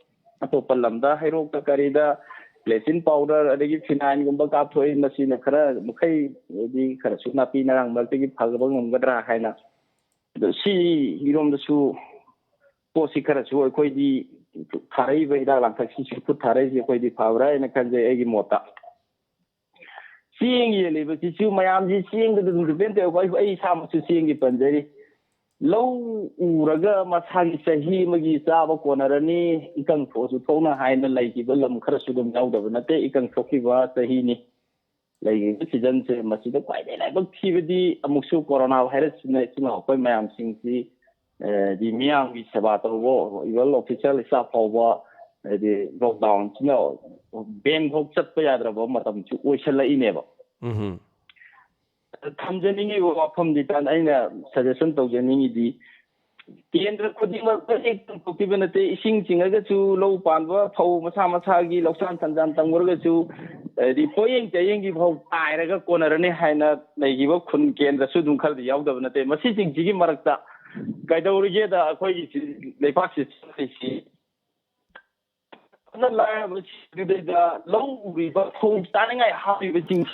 ꯑꯇꯣꯞꯄ ꯂꯝꯗ ꯍꯩꯔꯣꯛꯇ ꯀꯔꯤꯗ ꯕ꯭ꯂꯤꯆꯤꯡ ꯄꯥꯎꯗꯔ ꯑꯗꯒꯤ ꯐꯤꯅꯥꯏꯟꯒꯨꯝꯕ ꯀꯥꯞꯊꯣꯛꯏ, ꯃꯁꯤꯅ ꯈꯔ ꯃꯈꯩꯗꯤ ꯈꯔꯁꯨ ꯅꯥꯄꯤ ꯅꯔꯥꯡ ꯃꯔꯛꯇꯒꯤ ꯐꯒꯕ ꯉꯝꯒꯗ꯭ꯔꯥ ꯍꯥꯏꯅ꯫ ꯑꯗꯣ ꯁꯤꯒꯤꯔꯣꯝꯗꯁꯨ ꯄꯣꯠꯁꯤ ꯈꯔꯁꯨ ꯑꯩꯈꯣꯏꯗꯤ ꯊꯥꯔꯛꯏꯕ ꯍꯤꯗꯥꯛ ꯂꯥꯡꯊꯛꯁꯤꯁꯨ ꯈꯨꯠ ꯊꯥꯔꯛꯏꯁꯤ ꯑꯩꯈꯣꯏꯗꯤ ꯐꯕ꯭ꯔꯥ ꯍꯥꯏꯅ ꯈꯟꯖꯩ ꯑꯩꯒꯤ ꯃꯣꯠꯇ꯫ ꯆꯦꯡ ꯌꯦꯜꯂꯤꯕꯁꯤꯁꯨ ꯃꯌꯥꯝꯁꯤ ꯆꯦꯡꯗꯨꯗ ꯑꯗꯨꯝ ꯗꯤꯄꯦꯟ ꯇꯧꯋꯦ꯫ ꯑꯩ, ꯑꯩ ꯏꯁꯥꯃꯛꯁꯨ ꯆꯦꯡꯒꯤ ꯄꯟꯖꯔꯤ꯫ ꯂꯧ ꯎꯔꯒ ꯃꯁꯥꯒꯤ ꯆꯍꯤ ꯑꯃꯒꯤ ꯆꯥꯕ ꯀꯣꯟꯅꯔꯅꯤ, ꯏꯀꯪ ꯊꯣꯛꯑꯁꯨ ꯊꯣꯛꯅ ꯍꯥꯏꯅ ꯂꯩꯈꯤꯕ ꯂꯝ ꯈꯔꯁꯨ ꯑꯗꯨꯝ ꯌꯥꯎꯗꯕ ꯅꯠꯇꯦ꯫ ꯏꯀꯪ ꯊꯣꯛꯈꯤꯕ ꯆꯍꯤꯅꯤ꯫ ꯂꯩꯔꯤꯕ ꯁꯤꯖꯟꯁꯦ ꯃꯁꯤꯗ ꯈ꯭ꯋꯥꯏꯗꯒꯤ ꯂꯥꯏꯕꯛ ꯊꯤꯕꯗꯤ ꯑꯃꯨꯛꯁꯨ ꯀꯣꯔꯣꯅꯥ ꯚꯥꯏꯔꯁꯁꯤꯅ ꯏꯆꯤꯜ ꯏꯅꯥꯎ ꯑꯩꯈꯣꯏ ꯃꯌꯥꯝꯁꯤꯡꯁꯤ, ꯑ, ꯍꯥꯏꯗꯤ ꯃꯤꯌꯥꯝꯒꯤ ꯁꯦꯕꯥ ꯇꯧꯕ, even official staff ꯐꯥꯎꯕ, ꯍꯥꯏꯗꯤ lockdown ꯁꯤꯅ bank ꯐꯥꯎ ꯆꯠꯄ ꯌꯥꯗ꯭ꯔꯕ ꯃꯇꯝꯁꯨ ꯑꯣꯏꯁꯜꯂꯛꯏꯅꯦꯕ꯫ ꯎꯝ꯫ ꯊꯝꯖꯅꯤꯡꯉꯤꯕ ꯋꯥꯐꯝꯗꯤ, ꯇꯥꯟ-, ꯑꯩꯅ suggestion ꯇꯧꯖꯅꯤꯡꯉꯤꯗꯤ, ꯀꯦꯟꯗ꯭ꯔ ꯈꯨꯗꯤꯡꯃꯛꯇ ꯍꯦꯛ ꯄꯥꯡꯊꯣꯛꯈꯤꯕ ꯅꯠꯇꯦ꯫ ꯏꯁꯤꯡ ꯆꯤꯡꯉꯒꯁꯨ, ꯂꯧ ꯄꯥꯟꯕ ꯐꯧ ꯃꯁꯥ ꯃꯁꯥꯒꯤ ꯂꯧꯁꯥꯟ ꯁꯟꯖꯥꯟ ꯇꯝꯈ꯭ꯔꯒꯁꯨ, ꯍꯥꯏꯗꯤ ꯄꯣꯌꯦꯡ ꯆꯌꯦꯡꯒꯤ ꯐꯥꯎ ꯇꯥꯏꯔꯒ ꯀꯣꯟꯅꯔꯅꯤ ꯍꯥꯏꯅ ꯂꯩꯈꯤꯕ ꯈꯨꯟ ꯀꯦꯟꯗ꯭ꯔꯁꯨ ꯑꯗꯨꯝ ꯈꯔꯗꯤ ꯌꯥꯎꯗꯕ ꯅꯠꯇꯦ꯫ ꯃꯁꯤꯁꯤꯡꯁꯤꯒꯤ ꯃꯔꯛꯇ ꯀꯩꯗꯧꯔꯤꯒꯦꯗ, ꯑꯩꯈꯣꯏꯒꯤ ꯁꯤ ꯂꯩꯕꯥꯛꯁꯤ ꯆꯠꯂꯤꯁꯤ ꯂꯥꯏꯔꯕꯁꯤꯡꯗꯨꯗꯩꯗ ꯂꯧ ꯎꯔꯤꯕ ꯐꯧ ꯆꯥꯅꯤꯡꯉꯥꯏ ꯍꯥꯞꯄꯤꯕꯁꯤꯡ,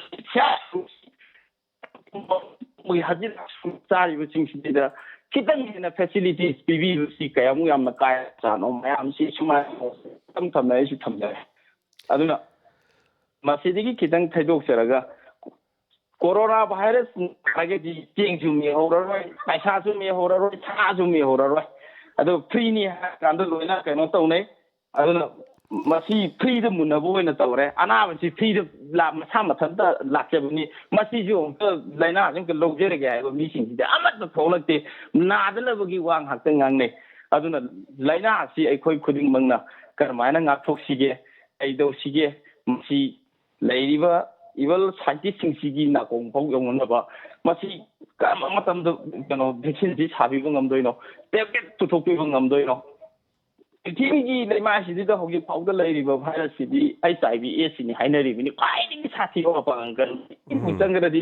ꯃꯣꯏ ꯍꯖꯤꯔꯥ ꯁꯨ-, ꯆꯥꯔꯤꯕꯁꯤꯡꯁꯤꯗ ꯈꯤꯇꯪ ꯍꯦꯟꯅ facilities ꯄꯤꯕꯤꯕꯁꯤ ꯀꯌꯥꯃꯨꯛ ꯌꯥꯝꯅ ꯀꯥꯏꯔꯕꯖꯥꯠꯅꯣ? ꯃꯌꯥꯝꯁꯤ ꯁꯨꯃꯥꯏꯅ ꯏꯆꯝ ꯊꯝꯅ ꯑꯩꯁꯨ ꯊꯝꯖꯔꯦ꯫ ꯑꯗꯨꯅ ꯃꯁꯤꯗꯒꯤ ꯈꯤꯇꯪ ꯊꯩꯗꯣꯛꯆꯔꯒ, ꯀꯣꯔꯣꯅꯥ ꯚꯥꯏꯔꯁ ꯅꯥꯔꯒꯗꯤ ꯆꯦꯡꯁꯨ ꯃꯦꯍꯧꯔꯔꯣꯏ, ꯄꯩꯁꯥꯁꯨ ꯃꯦꯍꯧꯔꯔꯣꯏ, ꯁꯥꯁꯨ ꯃꯦꯍꯧꯔꯔꯣꯏ꯫ ꯑꯗꯣ free ꯅꯤ ꯍꯥꯏꯔ ꯀꯥꯟꯗ ꯂꯣꯏꯅ ꯀꯩꯅꯣ ꯇꯧꯅꯩ꯫ ꯑꯗꯨꯅ ꯃꯁꯤ free ꯗ ꯃꯨꯟꯅꯕ ꯑꯣꯏꯅ ꯇꯧꯔꯦ꯫ ꯑꯅꯥꯕꯁꯤ free ꯗ ꯂꯥ-, ꯃꯁꯥ ꯃꯊꯟꯇ ꯂꯥꯛꯆꯕꯅꯤ꯫ ꯃꯁꯤꯁꯨ ꯑꯃꯨꯛꯇ ꯂꯥꯏꯅꯥꯁꯤ ꯑꯃꯨꯛꯇ ꯂꯧꯖꯔꯒꯦ ꯍꯥꯏꯕ ꯃꯤꯁꯤꯡꯁꯤꯗꯤ ꯑꯃꯠꯇ ꯊꯣꯛꯂꯛꯇꯦ꯫ ꯅꯥꯗꯅꯕꯒꯤ ꯋꯥ ꯉꯥꯛꯇ ꯉꯥꯡꯅꯩ꯫ ꯑꯗꯨꯅ ꯂꯥꯏꯅꯥ ꯑꯁꯤ ꯑꯩꯈꯣꯏ ꯈꯨꯗꯤꯡꯃꯛꯅ ꯀꯔꯝꯍꯥꯏꯅ ꯉꯥꯛꯊꯣꯛꯁꯤꯒꯦ, ꯀꯩꯗꯧꯁꯤꯒꯦ, ꯃꯁꯤ ꯂꯩꯔꯤꯕ even scientist ꯁꯤꯡꯁꯤꯒꯤ ꯅꯥꯀꯣꯡ ꯐꯥꯎ ꯌꯧꯅꯅꯕ ꯃꯁꯤ ꯀꯔꯝꯕ ꯃꯇꯝꯗ ꯀꯩꯅꯣ vaccine ꯁꯤ ꯁꯥꯕꯤꯕ ꯉꯝꯗꯣꯏꯅꯣ, tablet ꯄꯨꯊꯣꯛꯄꯤꯕ ꯉꯝꯗꯣꯏꯅꯣ? ꯄ꯭ꯔꯤꯊꯤꯕꯤꯒꯤ ꯂꯩꯃꯥꯏꯁꯤꯗ ꯍꯧꯖꯤꯛ ꯐꯥꯎꯗ ꯂꯩꯔꯤꯕ ꯚꯥꯏꯔꯁꯁꯤꯗꯤ ꯑꯩꯆ ꯑꯥꯏ ꯚꯤ ꯑꯦꯁ ꯁꯤꯅꯤ ꯍꯥꯏꯅꯔꯤꯕꯅꯤ, ꯈ꯭ꯋꯥꯏꯗꯒꯤ ꯁꯥꯊꯤꯕ ꯃꯄꯥꯡꯒꯜ꯫ ꯏꯟꯕꯨ ꯆꯪꯈ꯭ꯔꯗꯤ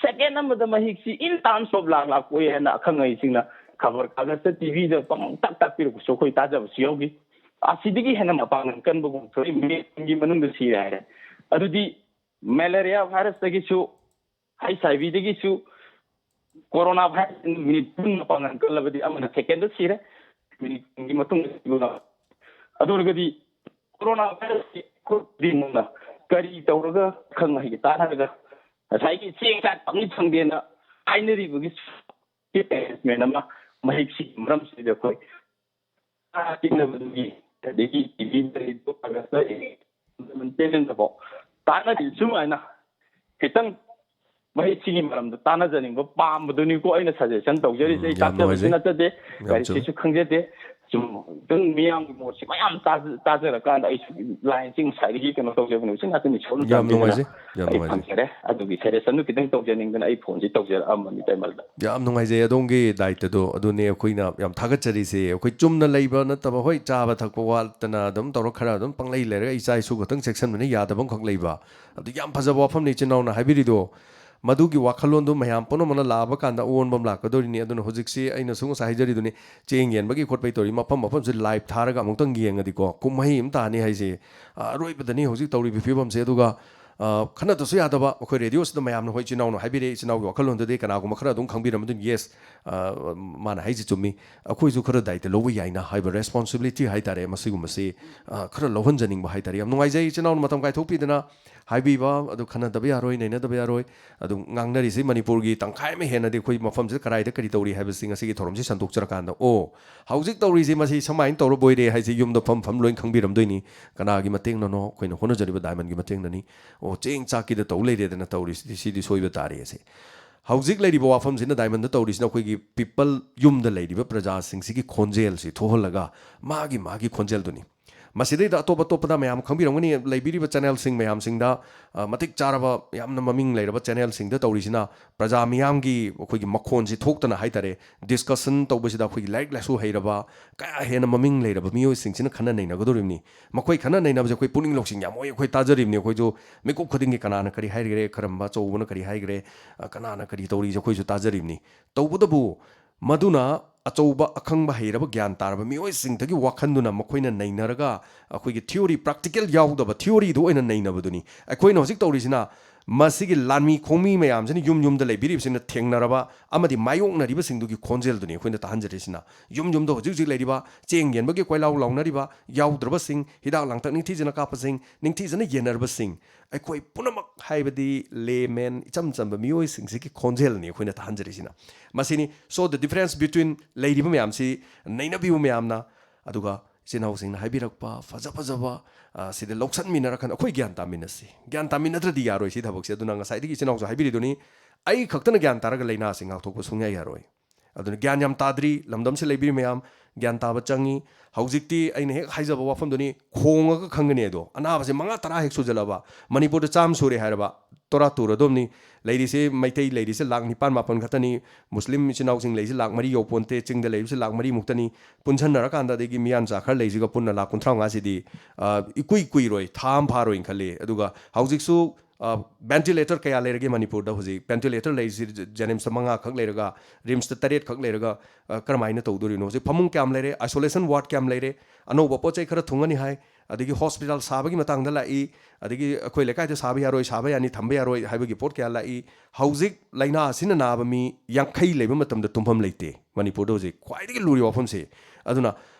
ꯁꯦꯀꯦꯟ ꯑꯃꯗ ꯃꯍꯤꯛꯁꯤ in terms of ꯂꯥꯛ ꯂꯥꯛ ꯄꯣꯛꯑꯦ ꯍꯥꯏꯅ ꯑꯈꯪ ꯑꯍꯩꯁꯤꯡꯅ ꯈꯕꯔ ꯀꯥꯒꯖꯇ, ꯇꯤ ꯚꯤꯗ ꯄꯪꯇꯥꯛ ꯇꯥꯛꯄꯤꯔꯛꯄꯁꯨ ꯑꯩꯈꯣꯏ ꯇꯥꯖꯕꯁꯨ ꯌꯥꯎꯈꯤ꯫ ꯑꯁꯤꯗꯒꯤ ꯍꯦꯟꯅ ꯃꯄꯥꯡꯒꯜ ꯀꯟꯕꯒꯨꯝ ꯊꯣꯛꯏ, ꯃꯤꯅꯤꯠ ꯀꯨꯟꯒꯤ ꯃꯅꯨꯡꯗ ꯁꯤꯔꯦ ꯍꯥꯏꯔꯦ꯫ ꯑꯗꯨꯗꯤ ꯃꯦꯂꯦꯔꯤꯌꯥ ꯚꯥꯏꯔꯁꯇꯒꯤꯁꯨ, ꯑꯩꯆ ꯑꯥꯏ ꯚꯤꯗꯒꯤꯁꯨ, ꯀꯣꯔꯣꯅꯥ ꯚꯥꯏꯔꯁ ꯃꯤꯅꯤꯠ ꯀꯨꯟ ꯃꯄꯥꯡꯒꯜ ꯀꯜꯂꯕꯗꯤ ꯑꯃꯅ ꯁꯦꯀꯦꯟꯗ ꯁꯤꯔꯦ, ꯃꯤꯅꯤꯠ ꯀꯨꯟꯒꯤ ꯃꯇꯨꯡꯗ ꯁꯤꯕ ꯉꯝꯃꯤ꯫ ꯑꯗꯨ ꯑꯣꯏꯔꯒꯗꯤ ꯀꯣꯔꯣꯅꯥ ꯚꯥꯏꯔꯁꯀꯤ ꯑꯩꯈꯣꯏ ꯈꯨꯗꯤꯡꯃꯛꯅ ꯀꯔꯤ ꯇꯧꯔꯒ ꯑꯈꯪ ꯑꯍꯩꯒ ꯇꯥꯟꯅꯔꯒ ꯉꯁꯥꯏꯒꯤ ꯆꯦꯡ ꯆꯥꯛ ꯐꯪꯏ ꯐꯪꯗꯦꯅ ꯍꯥꯏꯅꯔꯤꯕꯒꯤ ꯑꯦꯔꯦꯟꯖꯃꯦꯟ ꯑꯃ ꯃꯍꯤꯛꯁꯤꯒꯤ ꯃꯔꯝꯁꯤꯗ ꯑꯩꯈꯣꯏ ꯆꯥ ꯄꯤꯅꯕꯗꯨꯒꯤ, ꯑꯗꯒꯤ ꯇꯤ ꯚꯤꯗ, ꯔꯦꯗꯤꯑꯣ, ꯀꯥꯒꯖꯇ, ꯆꯦꯅꯦꯜꯗꯐꯥꯎ ꯇꯥꯟꯅꯔꯤ꯫ ꯁꯨꯃꯥꯏꯅ ꯈꯤꯇꯪ ꯃꯍꯤꯛꯁꯤꯒꯤ ꯃꯔꯝꯗ ꯇꯥꯟꯅꯖꯅꯤꯡꯕ, ꯄꯥꯝꯕꯗꯨꯅꯤꯀꯣ ꯑꯩꯅ ꯁꯖꯦꯁꯟ ꯇꯧꯖꯔꯤꯁꯦ꯫ ꯎꯝ, ꯑꯩ ꯌꯥꯝ ꯇꯥꯛꯆꯕꯁꯨ ꯅꯨꯡꯉꯥꯏꯖꯩ꯫ ꯅꯠꯆꯗꯦ, ꯌꯥꯝ ꯆꯨꯝꯃꯤ꯫ ꯀꯔꯤꯁꯤꯁꯨ ꯈꯪꯖꯗꯦ꯫ ꯁꯨꯝ ꯑꯗꯨꯝ ꯃꯤꯌꯥꯝꯒꯤ ꯃꯣꯠꯁꯤ ꯃꯌꯥꯝ ꯇꯥꯖ-, ꯇꯥꯖꯔꯀꯥꯟꯗ ꯑꯩꯁꯨ ꯂꯥꯏꯟꯁꯤ ꯉꯁꯥꯏꯗꯒꯤ ꯀꯩꯅꯣ ꯇꯧꯖꯕꯅꯦ꯫ ꯎꯆꯤꯟ ꯅꯥꯆꯤꯟ ꯏꯁꯣꯔꯅ ꯌꯥꯝ ꯆꯥꯟꯕꯤꯗꯨꯅ ꯅꯨꯡꯉꯥꯏꯖꯩ, ꯌꯥꯝ ꯑꯩ ꯅꯨꯡꯉꯥꯏꯖꯩ꯫ ꯐꯪꯖꯔꯦ꯫ ꯑꯗꯨꯒꯤ ꯁꯖꯦꯁꯟꯗꯨ ꯈꯤꯇꯪ ꯇꯧꯖꯅꯤꯡꯗꯅ ꯑꯩ ꯐꯣꯟꯁꯤ ꯇꯧꯖꯔꯛꯑꯝꯕꯅꯤ ꯇꯥꯏꯃꯜꯗ꯫ ꯌꯥꯝ ꯅꯨꯡꯉꯥꯏꯖꯩ ꯑꯗꯣꯝꯒꯤ ꯗꯥꯏꯠꯇꯗꯣ꯫ ꯑꯗꯨꯅꯦ ꯑꯩꯈꯣꯏꯅ ꯌꯥꯝ ꯊꯥꯒꯠꯆꯔꯤꯁꯦ꯫ ꯑꯩꯈꯣꯏ ꯆꯨꯝꯅ ꯂꯩꯕ ꯅꯠꯇꯕ, ꯍꯣꯏ, ꯆꯥꯕ ꯊꯛꯄ ꯋꯥꯠꯇꯅ ꯑꯗꯨꯝ ꯇꯧꯔ ꯈꯔ ꯑꯗꯨꯝ ꯄꯪꯂꯩ ꯂꯩꯔꯒ ꯏꯆꯥ ꯏꯁꯨ ꯈꯛꯇꯪ ꯆꯦꯛꯁꯤꯟꯕꯅ ꯌꯥꯗꯕ ꯑꯃꯈꯛ ꯂꯩꯕ, ꯑꯗꯨ ꯌꯥꯝ ꯐꯖꯕ ꯋꯥꯐꯝꯅꯤ ꯏꯆꯤꯟ ꯏꯅꯥꯎꯅ ꯍꯥꯏꯕꯤꯔꯤꯗꯣ꯫ ꯃꯗꯨꯒꯤ ꯋꯥꯈꯜꯂꯣꯟꯗꯨ ꯃꯌꯥꯝ ꯄꯨꯝꯅꯃꯛꯅ ꯂꯥꯛꯑꯕ ꯀꯥꯟꯗ ꯑꯑꯣꯟꯕ ꯑꯃ ꯂꯥꯛꯀꯗꯧꯔꯤꯅꯤ꯫ ꯑꯗꯨꯅ ꯍꯧꯖꯤꯛꯁꯤ ꯑꯩꯅꯁꯨ ꯉꯁꯥꯏ ꯍꯥꯏꯖꯔꯤꯗꯨꯅꯤ, ꯆꯦꯡ ꯌꯦꯟꯕꯒꯤ ꯈꯣꯠꯄꯒꯤ ꯇꯧꯔꯤ ꯃꯐꯝ ꯃꯐꯝꯁꯤ ꯂꯥꯏꯚ ꯊꯥꯔꯒ ꯑꯃꯨꯛꯇꯪ ꯌꯦꯡꯉꯗꯤꯀꯣ, ꯀꯨꯝꯍꯩ ꯑꯃ ꯇꯥꯅꯤ ꯍꯥꯏꯁꯦ꯫ ꯑ, ꯑꯔꯣꯏꯕꯗꯅꯤ ꯍꯧꯖꯤꯛ ꯇꯧꯔꯤꯕ ꯐꯤꯕꯝꯁꯦ꯫ ꯑꯗꯨꯒ, ꯑ, ꯈꯟꯅꯗꯁꯨ ꯌꯥꯗꯕ, ꯑꯩꯈꯣꯏ ꯔꯦꯗꯤꯑꯣꯁꯤꯗ ꯃꯌꯥꯝꯅ, ꯍꯣꯏ, ꯏꯆꯤꯟ ꯏꯅꯥꯎꯅ ꯍꯥꯏꯕꯤꯔꯛꯑꯦ, ꯏꯆꯤꯟ ꯏꯅꯥꯎꯒꯤ ꯋꯥꯈꯜꯂꯣꯟꯗꯨꯗꯤ ꯀꯅꯥꯒꯨꯝꯕ ꯈꯔ ꯑꯗꯨꯝ ꯈꯪꯕꯤꯔꯝꯃꯗꯣꯏꯅꯤ꯫ ꯌꯦꯁ, ꯑ, ꯃꯥꯅ ꯍꯥꯏꯁꯦ ꯆꯨꯝꯃꯤ, ꯑꯩꯈꯣꯏꯁꯨ ꯈꯔ ꯗꯥꯏꯇ ꯂꯧꯕ ꯌꯥꯏꯅ ꯍꯥꯏꯕ ꯔꯦꯁꯄꯣꯟꯁꯤꯕꯤꯂꯤꯇꯤ ꯍꯥꯏ ꯇꯥꯔꯦ, ꯃꯁꯤꯒꯨꯝꯕꯁꯤ, ꯑ, ꯈꯔ ꯂꯧꯍꯟꯖꯅꯤꯡꯕ ꯍꯥꯏ ꯇꯥꯔꯦ꯫ ꯌꯥꯝ ꯅꯨꯡꯉꯥꯏꯖꯩ ꯏꯆꯤꯟ ꯏꯅꯥꯎꯅ ꯃꯇꯝ ꯀꯥꯏꯊꯣꯛꯄꯤꯗꯅ ꯍꯥꯏꯕꯤꯕ꯫ ꯑꯗꯨ ꯈꯟꯅꯗꯕ ꯌꯥꯔꯣꯏ, ꯅꯩꯅꯗꯕ ꯌꯥꯔꯣꯏ꯫ ꯑꯗꯨ ꯉꯥꯡꯅꯔꯤꯁꯤ ꯃꯅꯤꯄꯨꯔꯒꯤ ꯇꯪꯈꯥꯏ ꯑꯃ ꯍꯦꯟꯅꯗꯤ ꯑꯩꯈꯣꯏ ꯃꯐꯝꯁꯤꯗ ꯀꯗꯥꯏꯗ ꯀꯔꯤ ꯇꯧꯔꯤ ꯍꯥꯏꯕꯁꯤ ꯉꯁꯤꯒꯤ ꯊꯧꯔꯝꯁꯤ ꯁꯟꯗꯣꯛꯆꯔꯀꯥꯟꯗ, ꯑꯣ, ꯍꯧꯖꯤꯛ ꯇꯧꯔꯤꯁꯤ ꯃꯁꯤ ꯁꯨꯃꯥꯏꯅ ꯇꯧꯔ ꯕꯣꯏꯔꯦ ꯍꯥꯏꯁꯤ ꯌꯨꯝꯗ ꯐꯝ ꯐꯝ ꯂꯣꯏ ꯈꯪꯕꯤꯔꯝꯗꯣꯏꯅꯤ꯫ ꯀꯅꯥꯒꯤ ꯃꯇꯦꯡꯅꯅꯣ? ꯑꯩꯈꯣꯏꯅ ꯍꯣꯠꯅꯖꯔꯤꯕ ꯗꯥꯏꯃꯟꯒꯤ ꯃꯇꯦꯡꯅꯅꯤ꯫ ꯑꯣ, ꯆꯦꯡ ꯆꯥꯛꯀꯤꯗ ꯇꯧ ꯂꯩꯔꯦꯗꯅ ꯇꯧꯔꯤꯁꯤꯗꯤ, ꯁꯤꯗꯤ ꯁꯣꯏꯕ ꯇꯥꯔꯦ ꯑꯁꯦ꯫ ꯍꯧꯖꯤꯛ ꯂꯩꯔꯤꯕ ꯋꯥꯐꯝꯁꯤꯅ ꯗꯥꯏꯃꯟꯗ ꯇꯧꯔꯤꯁꯤꯅ ꯑꯩꯈꯣꯏꯒꯤ ꯄꯤꯄꯜ, ꯌꯨꯝꯗ ꯂꯩꯔꯤꯕ ꯄ꯭ꯔꯖꯥꯁꯤꯡꯁꯤꯒꯤ ꯈꯣꯟꯖꯦꯜꯁꯤ ꯊꯣꯛꯍꯜꯂꯒ ꯃꯥꯒꯤ ꯃꯥꯒꯤ ꯈꯣꯟꯖꯦꯜꯗꯨꯅꯤ꯫ ꯃꯁꯤꯗꯩꯗ ꯑꯇꯣꯞ ꯑꯇꯣꯞꯄꯗ ꯃꯌꯥꯝ ꯈꯪꯕꯤꯔꯝꯒꯅꯤ, ꯂꯩꯕꯤꯔꯤꯕ ꯆꯦꯅꯦꯜꯁꯤꯡ ꯃꯌꯥꯝꯁꯤꯡꯗ, ꯑ, ꯃꯇꯤꯛ ꯆꯥꯔꯕ, ꯌꯥꯝꯅ ꯃꯃꯤꯡ ꯂꯩꯔꯕ ꯆꯦꯅꯦꯜꯁꯤꯡꯗ ꯇꯧꯔꯤꯁꯤꯅ ꯄ꯭ꯔꯖꯥ ꯃꯤꯌꯥꯝꯒꯤ ꯑꯩꯈꯣꯏꯒꯤ ꯃꯈꯣꯟꯁꯤ ꯊꯣꯛꯇꯅ ꯍꯥꯏꯇꯥꯔꯦ, ꯗꯤꯁꯀꯁꯟ ꯇꯧꯕꯁꯤꯗ ꯑꯩꯈꯣꯏꯒꯤ ꯂꯥꯏꯔꯤꯛ ꯂꯥꯏꯁꯨ ꯍꯩꯔꯕ, ꯀꯌꯥ ꯍꯦꯟꯅ ꯃꯃꯤꯡ ꯂꯩꯔꯕ ꯃꯤꯑꯣꯏꯁꯤꯡꯁꯤꯅ ꯈꯟꯅ ꯅꯩꯅꯒꯗꯧꯔꯤꯕꯅꯤ꯫ ꯃꯈꯣꯏ ꯈꯟꯅ ꯅꯩꯅꯕꯁꯦ ꯑꯩꯈꯣꯏ ꯄꯨꯛꯅꯤꯡ ꯂꯧꯁꯤꯡ ꯌꯥꯝ ꯑꯣꯏ, ꯑꯩꯈꯣꯏ ꯇꯥꯖꯔꯤꯕꯅꯤ꯫ ꯑꯩꯈꯣꯏꯁꯨ ꯃꯤꯀꯨꯞ ꯈꯨꯗꯤꯡꯒꯤ ꯀꯅꯥꯅ ꯀꯔꯤ ꯍꯥꯏꯈ꯭ꯔꯦ, ꯀꯔꯝꯕ ꯑꯆꯧꯕꯅ ꯀꯔꯤ ꯍꯥꯏꯈ꯭ꯔꯦ, ꯑ, ꯀꯅꯥꯅ ꯀꯔꯤ ꯇꯧꯔꯤꯁꯦ ꯑꯩꯈꯣꯏꯁꯨ ꯇꯥꯖꯔꯤꯕꯅꯤ꯫ ꯇꯧꯕꯇꯕꯨ ꯃꯗꯨꯅ ꯑꯆꯧꯕ ꯑꯈꯪꯕ ꯍꯩꯔꯕ ꯒ꯭ꯌꯥꯟ ꯇꯥꯔꯕ ꯃꯤꯑꯣꯏꯁꯤꯡꯗꯒꯤ ꯋꯥꯈꯜꯗꯨꯅ ꯃꯈꯣꯏꯅ ꯅꯩꯅꯔꯒ ꯑꯩꯈꯣꯏꯒꯤ ꯊꯤꯑꯣꯔꯤ, ꯄ꯭ꯔꯥꯛꯇꯤꯀꯦꯜ ꯌꯥꯎꯗꯕ ꯊꯤꯑꯣꯔꯤꯗꯨ ꯑꯣꯏꯅ ꯅꯩꯅꯕꯗꯨꯅꯤ꯫ ꯑꯩꯈꯣꯏꯅ ꯍꯧꯖꯤꯛ ꯇꯧꯔꯤꯁꯤꯅ ꯃꯁꯤꯒꯤ ꯂꯥꯟꯃꯤ ꯈꯣꯡꯃꯤ ꯃꯌꯥꯝꯁꯤꯅ ꯌꯨꯝ ꯌꯨꯝꯗ ꯂꯩꯕꯤꯔꯤꯕꯁꯤꯡꯅ ꯊꯦꯡꯅꯔꯕ ꯑꯃꯗꯤ ꯃꯥꯌꯣꯛꯅꯔꯤꯕꯁꯤꯡꯗꯨꯒꯤ ꯈꯣꯟꯖꯦꯜꯗꯨꯅꯤ ꯑꯩꯈꯣꯏꯅ ꯇꯥꯍꯟꯖꯔꯤꯁꯤꯅ꯫ ꯌꯨꯝ ꯌꯨꯝꯗ ꯍꯧꯖꯤꯛ ꯍꯧꯖꯤꯛ ꯂꯩꯔꯤꯕ ꯆꯦꯡ ꯌꯦꯟꯕꯒꯤ ꯀꯣꯏꯂꯥꯎ ꯂꯥꯎꯅꯔꯤꯕ, ꯌꯥꯎꯗ꯭ꯔꯕꯁꯤꯡ, ꯍꯤꯗꯥꯛ ꯂꯥꯡꯊꯛ ꯅꯤꯡꯊꯤꯖꯅ ꯀꯥꯞꯄꯁꯤꯡ, ꯅꯤꯡꯊꯤꯖꯅ ꯌꯦꯟꯅꯔꯕꯁꯤꯡ, ꯑꯩꯈꯣꯏ ꯄꯨꯝꯅꯃꯛ ꯍꯥꯏꯕꯗꯤ ꯂꯦꯃꯦꯟ, ꯏꯆꯝ ꯆꯝꯕ ꯃꯤꯑꯣꯏꯁꯤꯡꯁꯤꯒꯤ ꯈꯣꯟꯖꯦꯜꯅꯤ ꯑꯩꯈꯣꯏꯅ ꯇꯥꯍꯟꯖꯔꯤꯁꯤꯅ꯫ ꯃꯁꯤꯅꯤ꯫ So the difference between ꯂꯩꯔꯤꯕ ꯃꯌꯥꯝꯁꯤ ꯅꯩꯅꯕꯤꯌꯨ ꯃꯌꯥꯝꯅ, ꯑꯗꯨꯒ ꯏꯆꯤꯟ ꯏꯅꯥꯎꯁꯤꯡꯅ ꯍꯥꯏꯕꯤꯔꯛꯄ ꯐꯖ ꯐꯖꯕ, ꯑ, ꯁꯤꯗ ꯂꯧꯁꯟꯃꯤꯟꯅꯔꯀꯥꯟꯗ ꯑꯩꯈꯣꯏ ꯒ꯭ꯌꯥꯟ ꯇꯥꯃꯤꯟꯅꯁꯤ꯫ ꯒ꯭ꯌꯥꯟ ꯇꯥꯃꯤꯟꯅꯗ꯭ꯔꯗꯤ ꯌꯥꯔꯣꯏ ꯁꯤ ꯊꯕꯛꯁꯦ꯫ ꯑꯗꯨꯅ ꯉꯁꯥꯏꯗꯒꯤ ꯏꯆꯤꯟ ꯏꯅꯥꯎꯁꯨ ꯍꯥꯏꯕꯤꯔꯤꯗꯨꯅꯤ, ꯑꯩ ꯈꯛꯇꯅ ꯒ꯭ꯌꯥꯟ ꯇꯥꯔꯒ ꯂꯥꯏꯅꯥꯁꯤ ꯉꯥꯛꯊꯣꯛꯄ ꯁꯨꯡꯌꯥ ꯌꯥꯔꯣꯏ꯫ ꯑꯗꯨꯅ ꯒ꯭ꯌꯥꯟ ꯌꯥꯝ ꯇꯥꯗ꯭ꯔꯤ, ꯂꯝꯗꯝꯁꯤ ꯂꯩꯕꯤꯔꯤ ꯃꯌꯥꯝ, ꯒ꯭ꯌꯥꯟ ꯇꯥꯕ ꯆꯪꯉꯤ꯫ ꯍꯧꯖꯤꯛꯇꯤ ꯑꯩꯅ ꯍꯦꯛ ꯍꯥꯏꯖꯕ ꯋꯥꯐꯝꯗꯨꯅꯤ, ꯈꯣꯡꯉꯒ ꯈꯪꯒꯅꯤ ꯑꯗꯣ꯫ ꯑꯅꯥꯕꯁꯦ ꯃꯉꯥ ꯇꯔꯥ ꯍꯦꯛ ꯁꯨꯖꯜꯂꯕ, ꯃꯅꯤꯄꯨꯔꯗ ꯆꯥꯝꯃ ꯁꯨꯔꯦ ꯍꯥꯏꯔꯕ, ꯇꯣꯔꯥ ꯇꯨꯔꯗꯣꯝꯅꯤ꯫ ꯂꯩꯔꯤꯁꯦ ꯃꯩꯇꯩ ꯂꯩꯔꯤꯁꯦ ꯂꯥꯛ ꯅꯤꯄꯥꯟ ꯃꯥꯄꯟ ꯈꯛꯇꯅꯤ, ꯃꯨꯁꯂꯤꯝ ꯏꯆꯤꯟ ꯏꯅꯥꯎꯁꯤꯡ ꯂꯩꯔꯤꯁꯦ ꯂꯥꯛ ꯃꯔꯤ ꯌꯧꯄꯣꯟꯇꯦ, ꯆꯤꯡꯗ ꯂꯩꯔꯤꯕꯁꯦ ꯂꯥꯛ ꯃꯔꯤꯃꯨꯛꯇꯅꯤ꯫ ꯄꯨꯟꯁꯟꯅꯔꯀꯥꯟꯗ ꯑꯗꯒꯤ ꯃꯤꯌꯥꯟꯆꯥ ꯈꯔ ꯂꯩꯁꯤꯒ ꯄꯨꯟꯅ ꯂꯥꯛ ꯀꯨꯟꯊ꯭ꯔꯥ ꯃꯉꯥꯁꯤꯗꯤ, ꯑ, ꯏꯀꯨꯏ ꯀꯨꯏꯔꯣꯏ, ꯊꯥ ꯑꯃ ꯐꯥꯔꯣꯏꯅ ꯈꯜꯂꯤ꯫ ꯑꯗꯨꯒ ꯍꯧꯖꯤꯛꯁꯨ, ꯑ, ꯚꯦꯟꯇꯤꯂꯦꯇꯔ ꯀꯌꯥ ꯂꯩꯔꯒꯦ ꯃꯅꯤꯄꯨꯔꯗ ꯍꯧꯖꯤꯛ? ꯚꯦꯟꯇꯤꯂꯦꯇꯔ ꯂꯩꯔꯤꯁꯤ ꯖꯦꯅꯤꯝꯁꯇ ꯃꯉꯥ ꯈꯛ ꯂꯩꯔꯒ, ꯔꯤꯝꯁꯇ ꯇꯔꯦꯠ ꯈꯛ ꯂꯩꯔꯒ, ꯑ, ꯀꯔꯝꯍꯥꯏꯅ ꯇꯧꯗꯣꯔꯤꯅꯣ? ꯍꯧꯖꯤꯛ ꯐꯃꯨꯡ ꯀꯌꯥꯝ ꯂꯩꯔꯦ? ꯑꯥꯏꯁꯣꯂꯦꯁꯟ ꯋꯥꯔꯗ ꯀꯌꯥꯝ ꯂꯩꯔꯦ? ꯑꯅꯧꯕ ꯄꯣꯠ ꯆꯩ ꯈꯔ ꯊꯨꯡꯒꯅꯤ ꯍꯥꯏ, ꯑꯗꯒꯤ ꯍꯣꯁꯄꯤꯇꯥꯜ ꯁꯥꯕꯒꯤ ꯃꯇꯥꯡꯗ ꯂꯥꯛꯏ, ꯑꯗꯒꯤ ꯑꯩꯈꯣꯏ ꯂꯩꯀꯥꯏꯗ ꯁꯥꯕ ꯌꯥꯔꯣꯏ, ꯁꯥꯕ ꯌꯥꯅꯤ, ꯊꯝꯕ ꯌꯥꯔꯣꯏ ꯍꯥꯏꯕꯒꯤ ꯄꯣꯠ ꯀꯌꯥ ꯂꯥꯛꯏ꯫ ꯍꯧꯖꯤꯛ ꯂꯥꯏꯅꯥ ꯑꯁꯤꯅ ꯅꯥꯕ ꯃꯤ ꯌꯥꯡꯈꯩ ꯂꯩꯕ ꯃꯇꯝꯗ ꯇꯨꯝꯐꯝ ꯂꯩꯇꯦ ꯃꯅꯤꯄꯨꯔꯗ ꯍꯧꯖꯤꯛ, ꯈ꯭ꯋꯥꯏꯗꯒꯤ ꯂꯨꯔꯤꯕ ꯋꯥꯐꯝꯁꯦ꯫ ꯑꯗꯨꯅ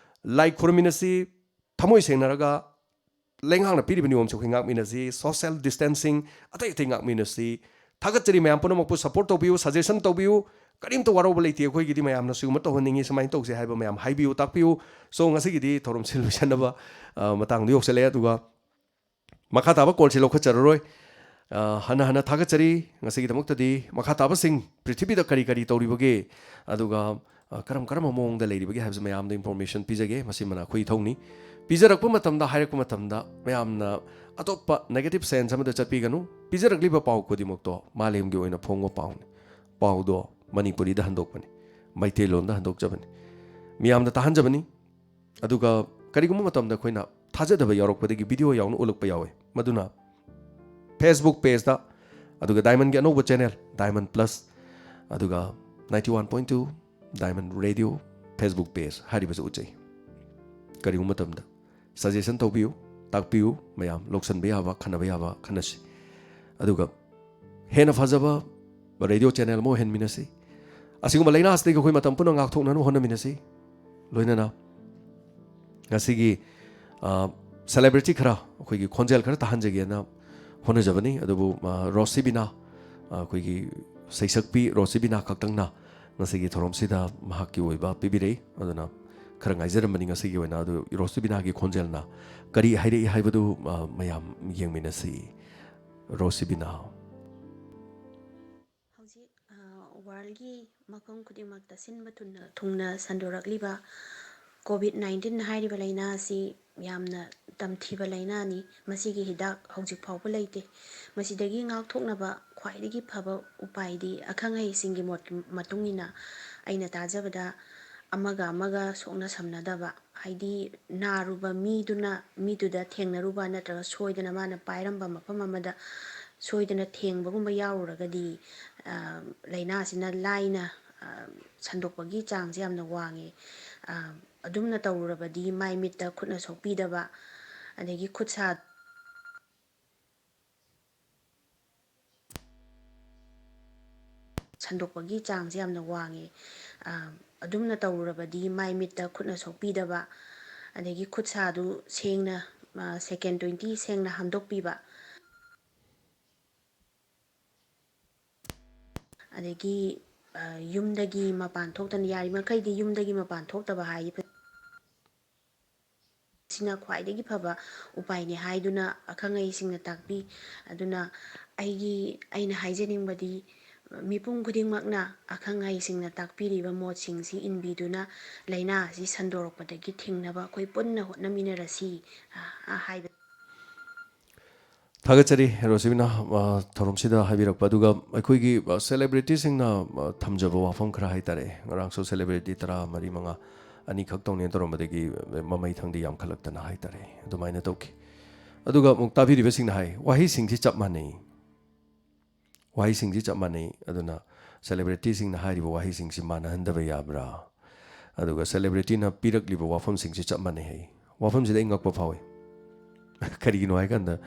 ꯂꯥꯏ ꯈꯨꯔꯨꯝꯃꯤꯟꯅꯁꯤ, ꯊꯃꯣꯏ ꯁꯦꯡꯅꯔꯒ ꯂꯩꯉꯥꯛꯅ ꯄꯤꯔꯤꯕ ꯅꯤꯌꯣꯝꯁꯦ ꯑꯩꯈꯣꯏ ꯉꯥꯛꯃꯤꯟꯅꯁꯤ, ꯁꯣꯁꯦꯜ ꯗꯤꯁꯇꯦꯟꯁꯤꯡ, ꯑꯇꯩ ꯑꯇꯩ ꯉꯥꯛꯃꯤꯟꯅꯁꯤ꯫ ꯊꯥꯒꯠꯆꯔꯤ ꯃꯌꯥꯝ ꯄꯨꯝꯅꯃꯛꯄꯨ, ꯁꯄꯣꯔꯠ ꯇꯧꯕꯤꯌꯨ, ꯁꯖꯦꯁꯟ ꯇꯧꯕꯤꯌꯨ, ꯀꯔꯤꯝꯇ ꯋꯥꯔꯧꯕ ꯂꯩꯇꯦ ꯑꯩꯈꯣꯏꯒꯤꯗꯤ꯫ ꯃꯌꯥꯝꯅ ꯁꯤꯒꯨꯝꯕ ꯇꯧꯍꯟꯅꯤꯡꯉꯤ, ꯁꯨꯃꯥꯏꯅ ꯇꯧꯁꯦ ꯍꯥꯏꯕ ꯃꯌꯥꯝ ꯍꯥꯏꯕꯤꯌꯨ, ꯇꯥꯛꯄꯤꯌꯨ꯫ So ꯉꯁꯤꯒꯤꯗꯤ ꯊꯧꯔꯝꯁꯤ ꯂꯣꯏꯁꯤꯟꯅꯕ, ꯑ, ꯃꯇꯥꯡꯗ ꯌꯧꯁꯜꯂꯛꯑꯦ꯫ ꯑꯗꯨꯒ ꯃꯈꯥ ꯇꯥꯕ ꯀꯣꯜꯁꯤ ꯂꯧꯈꯠꯆꯔꯔꯣꯏ꯫ ꯑ, ꯍꯟꯅ ꯍꯟꯅ ꯊꯥꯒꯠꯆꯔꯤ꯫ ꯉꯁꯤꯒꯤꯗꯃꯛꯇꯗꯤ ꯃꯈꯥ ꯇꯥꯕꯁꯤꯡ ꯄ꯭ꯔꯤꯊꯤꯕꯤꯗ ꯀꯔꯤ ꯀꯔꯤ ꯇꯧꯔꯤꯕꯒꯦ, ꯑꯗꯨꯒ, ꯑ, ꯀꯔꯝ ꯀꯔꯝꯕ ꯃꯑꯣꯡꯗ ꯂꯩꯔꯤꯕꯒꯦ ꯍꯥꯏꯕꯁꯤ ꯃꯌꯥꯝꯗ information ꯄꯤꯖꯒꯦ꯫ ꯃꯁꯤꯃꯅ ꯑꯩꯈꯣꯏ ꯏꯊꯧꯅꯤ꯫ ꯄꯤꯖꯔꯛꯄ ꯃꯇꯝꯗ, ꯍꯥꯏꯔꯛꯄ ꯃꯇꯝꯗ ꯃꯌꯥꯝꯅ ꯑꯇꯣꯞꯄ negative sense ꯑꯃꯗ ꯆꯠꯄꯤꯒꯅꯨ꯫ ꯄꯤꯖꯔꯛꯂꯤꯕ ꯄꯥꯎ ꯈꯨꯗꯤꯡꯃꯛꯇꯣ ꯃꯥꯂꯦꯝꯒꯤ ꯑꯣꯏꯅ ꯐꯣꯡꯕ ꯄꯥꯎꯅꯤ꯫ ꯄꯥꯎꯗꯣ ꯃꯅꯤꯄꯨꯔꯤꯗ ꯍꯟꯗꯣꯛꯄꯅꯤ, ꯃꯩꯇꯩꯂꯣꯟꯗ ꯍꯟꯗꯣꯛꯆꯕꯅꯤ, ꯃꯤꯌꯥꯝꯗ ꯇꯥꯍꯟꯖꯕꯅꯤ꯫ ꯑꯗꯨꯒ ꯀꯔꯤꯒꯨꯝꯕ ꯃꯇꯝꯗ ꯑꯩꯈꯣꯏꯅ ꯊꯥꯖꯗꯕ ꯌꯥꯎꯔꯛꯄꯗꯒꯤ video ꯌꯥꯎꯅ ꯎꯠꯂꯛꯄ ꯌꯥꯎꯋꯦ꯫ ꯃꯗꯨꯅ Facebook pageꯇ, ꯑꯗꯨꯒ Diamondꯒꯤ ꯑꯅꯧꯕ channel Diamond Plus, ꯑꯗꯨꯒ ninety one point two Diamond Radio Facebook page ꯍꯥꯏꯔꯤꯕꯁꯨ ꯎꯠꯆꯩ꯫ ꯀꯔꯤꯒꯨꯝꯕ ꯃꯇꯝꯗ suggestion ꯇꯧꯕꯤꯌꯨ, ꯇꯥꯛꯄꯤꯌꯨ, ꯃꯌꯥꯝ ꯂꯧꯁꯤꯟꯕ ꯌꯥꯕ, ꯈꯟꯅꯕ ꯌꯥꯕ ꯈꯟꯅꯁꯤ꯫ ꯑꯗꯨꯒ ꯍꯦꯟꯅ ꯐꯖꯕ radio channel ꯑꯃ ꯑꯣꯏꯍꯟꯃꯤꯟꯅꯁꯤ꯫ ꯑꯁꯤꯒꯨꯝꯕ ꯂꯥꯏꯅꯥ ꯑꯁꯤꯗꯒꯤ ꯑꯩꯈꯣꯏ ꯃꯇꯝ ꯄꯨꯝꯅ ꯉꯥꯛꯊꯣꯛꯅꯅꯕ ꯍꯣꯠꯅꯃꯤꯟꯅꯁꯤ꯫ ꯂꯣꯏꯅꯅ ꯉꯁꯤꯒꯤ, ꯑ, celebrity ꯈꯔ, ꯑꯩꯈꯣꯏꯒꯤ ꯈꯣꯟꯖꯦꯜ ꯈꯔ ꯇꯥꯍꯟꯖꯒꯦꯅ ꯍꯣꯠꯅꯖꯕꯅꯤ꯫ ꯑꯗꯨꯕꯨ, ꯑ, ꯔꯣꯁꯤꯕꯤꯅꯥ, ꯑ, ꯑꯩꯈꯣꯏꯒꯤ ꯁꯩꯁꯛꯄꯤ ꯔꯣꯁꯤꯕꯤꯅꯥ ꯈꯛꯇꯪꯅ ꯉꯁꯤꯒꯤ ꯊꯧꯔꯝꯁꯤꯗ ꯃꯍꯥꯛꯀꯤ ꯑꯣꯏꯕ ꯄꯤꯕꯤꯔꯛꯏ꯫ ꯑꯗꯨꯅ ꯈꯔ ꯉꯥꯏꯖꯔꯝꯕꯅꯤ ꯉꯁꯤꯒꯤ ꯑꯣꯏꯅ꯫ ꯑꯗꯨ ꯔꯣꯁꯤꯕꯤꯅꯥꯒꯤ ꯈꯣꯟꯖꯦꯜꯅ ꯀꯔꯤ ꯍꯥꯏꯔꯛꯏ ꯍꯥꯏꯕꯗꯨ, ꯑ, ꯃꯌꯥꯝ ꯌꯦꯡꯃꯤꯟꯅꯁꯤ꯫ ꯔꯣꯁꯤꯕꯤꯅꯥ꯫ ꯍꯧꯖꯤꯛ, ꯑ, worldꯒꯤ ꯃꯐꯝ ꯈꯨꯗꯤꯡꯃꯛꯇ ꯁꯤꯟꯕ ꯊꯨꯡꯅ, ꯊꯨꯡꯅ ꯁꯟꯗꯣꯔꯛꯂꯤꯕ COVID nineteen ꯍꯥꯏꯔꯤꯕ ꯂꯥꯏꯅꯥ ꯑꯁꯤ ꯌꯥꯝꯅ ꯇꯝꯊꯤꯕ ꯂꯥꯏꯅꯥꯅꯤ꯫ ꯃꯁꯤꯒꯤ ꯍꯤꯗꯥꯛ ꯍꯧꯖꯤꯛ ꯐꯥꯎꯕ ꯂꯩꯇꯦ꯫ ꯃꯁꯤꯗꯒꯤ ꯉꯥꯛꯊꯣꯛꯅꯕ ꯈ꯭ꯋꯥꯏꯗꯒꯤ ꯐꯕ ꯎꯄꯥꯏꯗꯤ ꯑꯈꯪ ꯑꯍꯩꯁꯤꯡꯒꯤ ꯃꯣꯠ, ꯃꯇꯨꯡ ꯏꯟꯅ ꯑꯩꯅ ꯇꯥꯖꯕꯗ ꯑꯃꯒ ꯑꯃꯒ ꯁꯣꯛꯅ ꯁꯝꯅꯗꯕ, ꯍꯥꯏꯗꯤ ꯅꯥꯔꯨꯕ ꯃꯤꯗꯨꯅ, ꯃꯤꯗꯨꯗ ꯊꯦꯡꯅꯔꯨꯕ ꯅꯠꯇ꯭ꯔꯒ ꯁꯣꯏꯗꯅ ꯃꯥꯅ ꯄꯥꯏꯔꯝꯕ ꯃꯐꯝ ꯑꯃꯗ ꯁꯣꯏꯗꯅ ꯊꯦꯡꯕꯒꯨꯝꯕ ꯌꯥꯎꯔꯨꯔꯒꯗꯤ, ꯑ, ꯂꯥꯏꯅꯥꯁꯤꯅ ꯂꯥꯏꯅ, ꯑ, ꯁꯟꯗꯣꯛꯄꯒꯤ ꯆꯥꯡꯁꯦ ꯌꯥꯝꯅ ꯋꯥꯡꯉꯦ꯫ ꯑ, ꯑꯗꯨꯝꯅ ꯇꯧꯔꯨꯔꯕꯗꯤ ꯃꯥꯏ ꯃꯤꯠꯇ ꯈꯨꯠꯅ ꯁꯣꯛꯄꯤꯗꯕ, ꯑꯗꯒꯤ ꯈꯨꯠ ꯁꯥ ꯁꯟꯗꯣꯛꯄꯒꯤ ꯆꯥꯡꯁꯦ ꯌꯥꯝꯅ ꯋꯥꯡꯉꯦ꯫ ꯑ, ꯑꯗꯨꯝꯅ ꯇꯧꯔꯨꯔꯕꯗꯤ ꯃꯥꯏ ꯃꯤꯠꯇ ꯈꯨꯠꯅ ꯁꯣꯛꯄꯤꯗꯕ, ꯑꯗꯒꯤ ꯈꯨꯠ ꯁꯥꯗꯨ ꯁꯦꯡꯅ, ꯑ, second twenty ꯁꯦꯡꯅ ꯍꯥꯝꯗꯣꯛꯄꯤꯕ꯫ ꯑꯗꯒꯤ, ꯑ, ꯌꯨꯝꯗꯒꯤ ꯃꯄꯥꯟ ꯊꯣꯛꯇꯅ, ꯌꯥꯔꯤꯃꯈꯩꯗꯤ ꯌꯨꯝꯗꯒꯤ ꯃꯄꯥꯟ ꯊꯣꯛꯇꯕ ꯍꯥꯏ-, ꯁꯤꯅ ꯈ꯭ꯋꯥꯏꯗꯒꯤ ꯐꯕ ꯎꯄꯥꯏꯅꯤ ꯍꯥꯏꯗꯨꯅ ꯑꯈꯪ ꯑꯍꯩꯁꯤꯡꯅ ꯇꯥꯛꯄꯤ꯫ ꯑꯗꯨꯅ ꯑꯩꯒꯤ, ꯑꯩꯅ ꯍꯥꯏꯖꯅꯤꯡꯕꯗꯤ, ꯃꯤꯄꯨꯝ ꯈꯨꯗꯤꯡꯃꯛꯅ ꯑꯈꯪ ꯑꯍꯩꯁꯤꯡꯅ ꯇꯥꯛꯄꯤꯔꯤꯕ ꯃꯣꯠꯁꯤꯡꯁꯤ ꯏꯟꯕꯤꯗꯨꯅ ꯂꯥꯏꯅꯥ ꯑꯁꯤ ꯁꯟꯗꯣꯔꯛꯄꯗꯒꯤ ꯊꯤꯡꯅꯕ ꯑꯩꯈꯣꯏ ꯄꯨꯟꯅ ꯍꯣꯠꯅꯃꯤꯟꯅꯔꯁꯤ, ꯑ, ꯑ, ꯍꯥꯏꯕ꯫ ꯊꯥꯒꯠꯆꯔꯤ ꯔꯣꯁꯤꯕꯤꯅ, ꯑ, ꯊꯧꯔꯝꯁꯤꯗ ꯍꯥꯏꯕꯤꯔꯛꯄ꯫ ꯑꯗꯨꯒ ꯑꯩꯈꯣꯏꯒꯤ, ꯑ, ꯁꯦꯂꯦꯕ꯭ꯔꯤꯇꯤꯁꯤꯡꯅ, ꯑ, ꯊꯝꯖꯕ ꯋꯥꯐꯝ ꯈꯔ ꯍꯥꯏꯇꯥꯔꯦ, ꯉꯔꯥꯡꯁꯨ ꯁꯦꯂꯦꯕ꯭ꯔꯤꯇꯤ ꯇꯔꯥ ꯃꯔꯤ ꯃꯉꯥ ꯑꯅꯤꯈꯛ ꯇꯧꯅꯦꯅ ꯇꯧꯔꯝꯕꯗꯒꯤ, ꯑ, ꯃꯃꯩ ꯊꯪꯗꯤ ꯌꯥꯝꯈꯠꯂꯛꯇꯅ ꯍꯥꯏꯇꯥꯔꯦ, ꯑꯗꯨꯃꯥꯏꯅ ꯇꯧꯈꯤ꯫ ꯑꯗꯨꯒ ꯑꯃꯨꯛ ꯇꯥꯕꯤꯔꯤꯕꯁꯤꯡꯅ ꯍꯥꯏ, ꯋꯥꯍꯩꯁꯤꯡꯁꯤ ꯆꯞ ꯃꯥꯟꯅꯩ, ꯋꯥꯍꯩꯁꯤꯡꯁꯤ ꯆꯞ ꯃꯥꯟꯅꯩ꯫ ꯑꯗꯨꯅ ꯁꯦꯂꯦꯕ꯭ꯔꯤꯇꯤꯁꯤꯡꯅ ꯍꯥꯏꯔꯤꯕ ꯋꯥꯍꯩꯁꯤꯡꯁꯤ ꯃꯥꯟꯅꯍꯟꯗꯕ ꯌꯥꯕ꯭ꯔꯥ? ꯑꯗꯨꯒ ꯁꯦꯂꯦꯕ꯭ꯔꯤꯇꯤꯅ ꯄꯤꯔꯛꯂꯤꯕ ꯋꯥꯐꯝꯁꯤꯡꯁꯤ ꯆꯞ ꯃꯥꯟꯅꯩ ꯍꯥꯏ꯫ ꯋꯥꯐꯝꯁꯤꯗ ꯑꯩ ꯉꯛꯄ ꯐꯥꯎꯏ꯫ ꯀꯔꯤꯒꯤꯅꯣ ꯍꯥꯏꯀꯥꯟꯗ,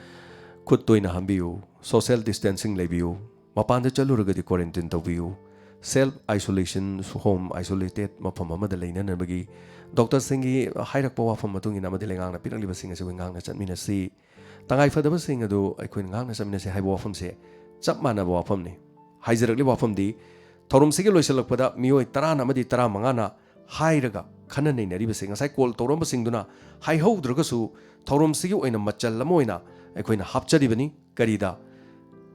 ꯈꯨꯠ ꯇꯣꯏꯅ ꯍꯥꯝꯕꯤꯌꯨ, ꯁꯣꯁꯦꯜ ꯗꯤꯁꯇꯦꯟꯁꯤꯡ ꯂꯩꯕꯤꯌꯨ, ꯃꯄꯥꯟꯗ ꯆꯠꯂꯨꯔꯒꯗꯤ ꯀ꯭ꯋꯥꯔꯦꯟꯇꯤꯟ ꯇꯧꯕꯤꯌꯨ, ꯁꯦꯜꯐ ꯑꯥꯏꯁꯣꯂꯦꯁꯟ, ꯍꯣꯝ ꯑꯥꯏꯁꯣꯂꯦꯇꯦꯠ ꯃꯐꯝ ꯑꯃꯗ ꯂꯩꯅꯅꯕꯒꯤ ꯗꯣꯛꯇꯔꯁꯤꯡꯒꯤ ꯍꯥꯏꯔꯛꯄ ꯋꯥꯐꯝ ꯃꯇꯨꯡ ꯏꯟꯅ ꯑꯃꯗꯤ ꯂꯩꯉꯥꯛꯅ ꯄꯤꯔꯛꯂꯤꯕꯁꯤꯡ ꯑꯁꯤ ꯑꯩꯈꯣꯏ ꯉꯥꯛꯅ ꯆꯠꯃꯤꯟꯅꯁꯤ꯫ ꯇꯉꯥꯏꯐꯗꯕꯁꯤꯡ ꯑꯗꯨ ꯑꯩꯈꯣꯏꯅ ꯉꯥꯛꯅ ꯆꯠꯃꯤꯟꯅꯁꯤ ꯍꯥꯏꯕ ꯋꯥꯐꯝꯁꯦ ꯆꯞ ꯃꯥꯟꯅꯕ ꯋꯥꯐꯝꯅꯤ꯫ ꯍꯥꯏꯖꯔꯛꯂꯤꯕ ꯋꯥꯐꯝꯗꯤ, ꯊꯧꯔꯝꯁꯤꯒꯤ ꯂꯣꯏꯁꯤꯜꯂꯛꯄꯗ ꯃꯤꯑꯣꯏ ꯇꯔꯥꯅ ꯑꯃꯗꯤ ꯇꯔꯥꯃꯉꯥꯅ ꯍꯥꯏꯔꯒ ꯈꯟꯅ ꯅꯩꯅꯔꯤꯕꯁꯦ, ꯉꯁꯥꯏ ꯀꯣꯜ ꯇꯧꯔꯝꯕꯁꯤꯡꯗꯨꯅ ꯍꯥꯏꯍꯧꯗ꯭ꯔꯒꯁꯨ, ꯊꯧꯔꯝꯁꯤꯒꯤ ꯑꯣꯏꯅ ꯃꯆꯜ ꯑꯃ ꯑꯣꯏꯅ ꯑꯩꯈꯣꯏꯅ ꯍꯥꯞꯆꯔꯤꯕꯅꯤ꯫ ꯀꯔꯤꯗ?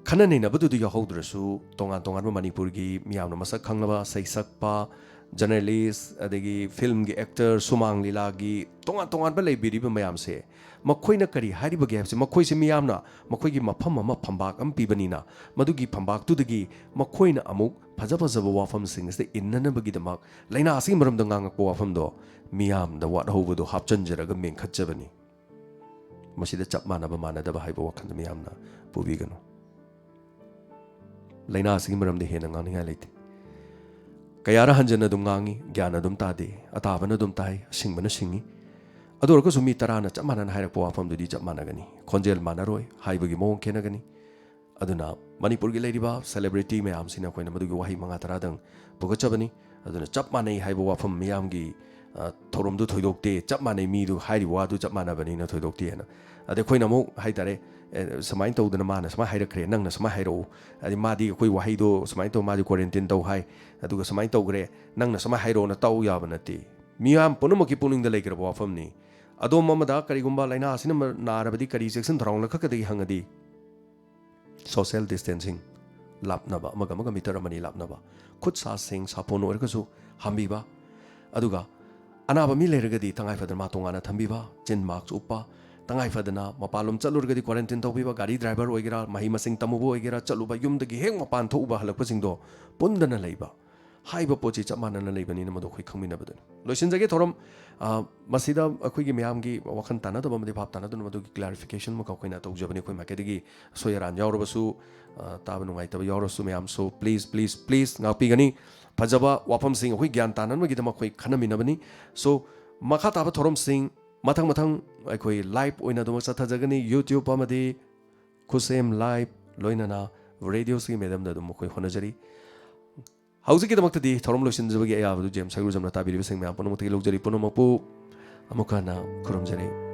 ꯈꯟꯅ ꯅꯩꯅꯕꯗꯨꯗ ꯌꯥꯎꯍꯧꯗ꯭ꯔꯁꯨ, ꯇꯣꯉꯥꯟ ꯇꯣꯉꯥꯟꯕ ꯃꯅꯤꯄꯨꯔꯒꯤ ꯃꯤꯌꯥꯝꯅ ꯃꯁꯛ ꯈꯪꯂꯕ ꯁꯩꯁꯛꯄ, ꯖꯔꯅꯦꯂꯤꯁ, ꯑꯗꯒꯤ ꯐꯤꯜꯝꯒꯤ ꯑꯦꯛꯇꯔ, ꯁꯨꯃꯥꯡ ꯂꯤꯂꯥꯒꯤ ꯇꯣꯉꯥꯟ ꯇꯣꯉꯥꯟꯕ ꯂꯩꯕꯤꯔꯤꯕ ꯃꯌꯥꯝꯁꯦ, ꯃꯈꯣꯏꯅ ꯀꯔꯤ ꯍꯥꯏꯔꯤꯕꯒꯦ ꯍꯥꯏꯕꯁꯦ, ꯃꯈꯣꯏꯁꯦ ꯃꯤꯌꯥꯝꯅ ꯃꯈꯣꯏꯒꯤ ꯃꯐꯝ ꯑꯃ, ꯐꯝꯕꯥꯛ ꯑꯃ ꯄꯤꯕꯅꯤꯅ, ꯃꯗꯨꯒꯤ ꯐꯝꯕꯥꯛꯇꯨꯗꯒꯤ ꯃꯈꯣꯏꯅ ꯑꯃꯨꯛ ꯐꯖ ꯐꯖꯕ ꯋꯥꯐꯝꯁꯤꯡ ꯑꯁꯤꯗ ꯏꯟꯅꯅꯕꯒꯤꯗꯃꯛ ꯂꯥꯏꯅꯥ ꯑꯁꯤꯒꯤ ꯃꯔꯝꯗ ꯉꯥꯡꯉꯛꯄ ꯋꯥꯐꯝꯗꯣ ꯃꯤꯌꯥꯝꯗ ꯋꯥꯠꯍꯧꯕꯗꯣ ꯍꯥꯞꯆꯤꯟꯖꯔꯒ ꯃꯦꯟꯈꯠꯆꯕꯅꯤ꯫ ꯃꯁꯤꯗ ꯆꯞ ꯃꯥꯟꯅꯕ ꯃꯥꯟꯅꯗꯕ ꯍꯥꯏꯕ ꯋꯥꯈꯜꯗ ꯃꯤꯌꯥꯝꯅ ꯄꯨꯕꯤꯒꯅꯨ꯫ ꯂꯥꯏꯅꯥ ꯑꯁꯤꯒꯤ ꯃꯔꯝꯗ ꯍꯦꯟꯅ ꯉꯥꯡꯅꯤꯡꯉꯥꯏ ꯂꯩꯇꯦ꯫ ꯀꯌꯥꯔ ꯍꯟꯖꯟꯅ ꯑꯗꯨꯝ ꯉꯥꯡꯉꯤ, ꯒ꯭ꯌꯥꯟ ꯑꯗꯨꯝ ꯇꯥꯗꯦ, ꯑꯇꯥꯕꯅ ꯑꯗꯨꯝ ꯇꯥꯏ, ꯑꯁꯤꯡꯕꯅ ꯁꯤꯡꯉꯤ꯫ ꯑꯗꯨ ꯑꯣꯏꯔꯒꯁꯨ ꯃꯤ ꯇꯔꯥꯅ ꯆꯞ ꯃꯥꯟꯅꯅ ꯍꯥꯏꯔꯛꯄ ꯋꯥꯐꯝꯗꯨꯗꯤ ꯆꯞ ꯃꯥꯟꯅꯒꯅꯤ, ꯈꯣꯟꯖꯦꯜ ꯃꯥꯟꯅꯔꯣꯏ, ꯍꯥꯏꯕꯒꯤ ꯃꯑꯣꯡ ꯈꯦꯠꯅꯒꯅꯤ꯫ ꯑꯗꯨꯅ ꯃꯅꯤꯄꯨꯔꯒꯤ ꯂꯩꯔꯤꯕ ꯁꯦꯂꯦꯕ꯭ꯔꯤꯇꯤ ꯃꯌꯥꯝꯁꯤꯅ ꯑꯩꯈꯣꯏꯅ ꯃꯗꯨꯒꯤ ꯋꯥꯍꯩ ꯃꯉꯥ ꯇꯔꯥꯗꯪ ꯄꯨꯈꯠꯆꯕꯅꯤ꯫ ꯑꯗꯨꯅ ꯆꯞ ꯃꯥꯟꯅꯩ ꯍꯥꯏꯕ ꯋꯥꯐꯝ ꯃꯤꯌꯥꯝꯒꯤ, ꯑ, ꯊꯧꯔꯝꯗꯨ ꯊꯣꯏꯗꯣꯛꯇꯦ, ꯆꯞ ꯃꯥꯟꯅꯩ, ꯃꯤꯗꯨ ꯍꯥꯏꯔꯤꯕ ꯋꯥꯗꯨ ꯆꯞ ꯃꯥꯟꯅꯕꯅꯤꯅ ꯊꯣꯏꯗꯣꯛꯇꯦ ꯍꯥꯏꯅ꯫ ꯑꯗꯩ ꯑꯩꯈꯣꯏꯅ ꯑꯃꯨꯛ ꯍꯥꯏꯇꯥꯔꯦ, ꯑꯦ, ꯁꯨꯃꯥꯏꯅ ꯇꯧꯗꯅ ꯃꯥꯅ ꯁꯨꯃꯥꯏꯅ ꯍꯥꯏꯔꯛꯈ꯭ꯔꯦ, ꯅꯪꯅ ꯁꯨꯃꯥꯏꯅ ꯍꯥꯏꯔꯛꯎ, ꯑꯗꯩ ꯃꯥꯗꯤ ꯑꯩꯈꯣꯏ ꯋꯥꯍꯩꯗꯣ ꯁꯨꯃꯥꯏꯅ ꯇꯧ, ꯃꯥꯗꯤ ꯀ꯭ꯋꯥꯔꯦꯟꯇꯤꯟ ꯇꯧ ꯍꯥꯏ, ꯑꯗꯨꯒ ꯁꯨꯃꯥꯏꯅ ꯇꯧꯈ꯭ꯔꯦ, ꯅꯪꯅ ꯁꯨꯃꯥꯏꯅ ꯍꯥꯏꯔꯛꯑꯣꯅ ꯇꯧ ꯌꯥꯕ ꯅꯠꯇꯦ꯫ ꯃꯤꯌꯥꯝ ꯄꯨꯝꯅꯃꯛꯀꯤ ꯄꯨꯛꯅꯤꯡꯗ ꯂꯩꯈ꯭ꯔꯕ ꯋꯥꯐꯝꯅꯤ꯫ ꯑꯗꯣꯝ ꯑꯃꯗ ꯀꯔꯤꯒꯨꯝꯕ ꯂꯥꯏꯅꯥ ꯑꯁꯤꯅ ꯃ-, ꯅꯥꯔꯕꯗꯤ ꯀꯔꯤ ꯆꯦꯛꯁꯤꯟ ꯊꯧꯔꯥꯡ ꯂꯧꯈꯠꯀꯗꯒꯦ ꯍꯪꯉꯗꯤ, ꯁꯣꯁꯦꯜ ꯗꯤꯁꯇꯦꯟꯁꯤꯡ, ꯂꯥꯞꯅꯕ, ꯑꯃꯒ ꯑꯃꯒ ꯃꯤꯇꯔ ꯑꯃꯅꯤ ꯂꯥꯞꯅꯕ, ꯈꯨꯠ ꯁꯥꯁꯤꯡ ꯁꯥꯄꯣꯟ ꯑꯣꯏꯔꯒꯁꯨ ꯍꯥꯝꯕꯤꯕ, ꯑꯗꯨꯒ ꯑꯅꯥꯕ ꯃꯤ ꯂꯩꯔꯒꯗꯤ ꯇꯉꯥꯏ ꯐꯗꯅ ꯃꯥ ꯇꯣꯉꯥꯟꯅ ꯊꯝꯕꯤꯕ, ꯆꯤꯟ ꯃꯥꯛꯁ ꯎꯞꯄ, ꯇꯉꯥꯏ ꯐꯗꯅ ꯃꯄꯥꯟꯂꯣꯝ ꯆꯠꯂꯨꯔꯒꯗꯤ ꯀ꯭ꯋꯥꯔꯦꯟꯇꯤꯟ ꯇꯧꯕꯤꯕ, ꯒꯥꯔꯤ ꯗ꯭ꯔꯥꯏꯚꯔ ꯑꯣꯏꯒꯦꯔꯥ, ꯃꯍꯩ ꯃꯁꯤꯡ ꯇꯝꯃꯨꯕ ꯑꯣꯏꯒꯦꯔꯥ, ꯆꯠꯂꯨꯕ, ꯌꯨꯝꯗꯒꯤ ꯍꯦꯛ ꯃꯄꯥꯟ ꯊꯣꯛꯎꯕ ꯍꯜꯂꯛꯄꯁꯤꯡꯗꯣ ꯄꯨꯟꯗꯅ ꯂꯩꯕ, ꯍꯥꯏꯕ ꯄꯣꯠꯁꯤ ꯆꯞ ꯃꯥꯟꯅꯅ ꯂꯩꯕꯅꯤꯅ ꯃꯗꯨ ꯑꯩꯈꯣꯏ ꯈꯪꯃꯤꯟꯅꯕꯗꯨꯅꯤ꯫ ꯂꯣꯏꯁꯤꯟꯖꯒꯦ ꯊꯧꯔꯝ꯫ ꯑ, ꯃꯁꯤꯗ ꯑꯩꯈꯣꯏꯒꯤ ꯃꯌꯥꯝꯒꯤ ꯋꯥꯈꯜ ꯇꯥꯟꯅꯗꯕ ꯑꯃꯗꯤ ꯚꯥꯞ ꯇꯥꯟꯅꯗꯅꯕ ꯑꯗꯨꯒꯤ ꯀ꯭ꯂꯥꯔꯤꯐꯤꯀꯦꯁꯟ ꯑꯃꯈꯛ ꯑꯩꯈꯣꯏꯅ ꯇꯧꯖꯕꯅꯤ꯫ ꯑꯩꯈꯣꯏ ꯃꯥꯏꯀꯩꯗꯒꯤ ꯑꯁꯣꯏ ꯑꯔꯥꯟ ꯌꯥꯎꯔꯕꯁꯨ, ꯑ, ꯇꯥꯕ ꯅꯨꯡꯉꯥꯏꯇꯕ ꯌꯥꯎꯔꯁꯨ ꯃꯌꯥꯝꯁꯨ please, please, please ꯉꯥꯛꯄꯤꯒꯅꯤ꯫ ꯐꯖꯕ ꯋꯥꯐꯝꯁꯤꯡ ꯑꯩꯈꯣꯏ ꯒ꯭ꯌꯥꯟ ꯇꯥꯅꯅꯕꯒꯤꯗꯃꯛ ꯑꯩꯈꯣꯏ ꯈꯟꯅꯃꯤꯟꯅꯕꯅꯤ꯫ So, ꯃꯈꯥ ꯇꯥꯕ ꯊꯧꯔꯝꯁꯤꯡ ꯃꯊꯪ ꯃꯊꯪ ꯑꯩꯈꯣꯏ ꯂꯥꯏꯚ ꯑꯣꯏꯅ ꯑꯗꯨꯃꯛ ꯆꯠꯊꯖꯒꯅꯤ, YouTube ꯑꯃꯗꯤ ꯈꯨꯠꯁꯦꯝ ꯂꯥꯏꯚ, ꯂꯣꯏꯅꯅ ꯔꯦꯗꯤꯑꯣꯁꯤꯒꯤ ꯃꯦꯗꯝꯗ ꯑꯗꯨꯝ ꯑꯩꯈꯣꯏ ꯍꯣꯠꯅꯖꯔꯤ꯫ ꯍꯧꯖꯤꯛꯀꯤꯗꯃꯛꯇꯗꯤ ꯊꯧꯔꯝ ꯂꯣꯏꯁꯤꯟꯖꯕꯒꯤ ꯑꯌꯥꯕꯗꯨ ꯖꯦꯝꯁ ꯍꯩꯒ꯭ꯔꯨꯖꯝꯅ ꯇꯥꯕꯤꯔꯤꯕꯁꯤꯡ ꯃꯌꯥꯝ ꯄꯨꯝꯅꯃꯛꯇꯒꯤ ꯂꯧꯖꯔꯤ꯫ ꯄꯨꯝꯅꯃꯛꯄꯨ ꯑꯃꯨꯛꯀ ꯍꯟꯅ ꯈꯨꯔꯨꯝꯖꯔꯤ꯫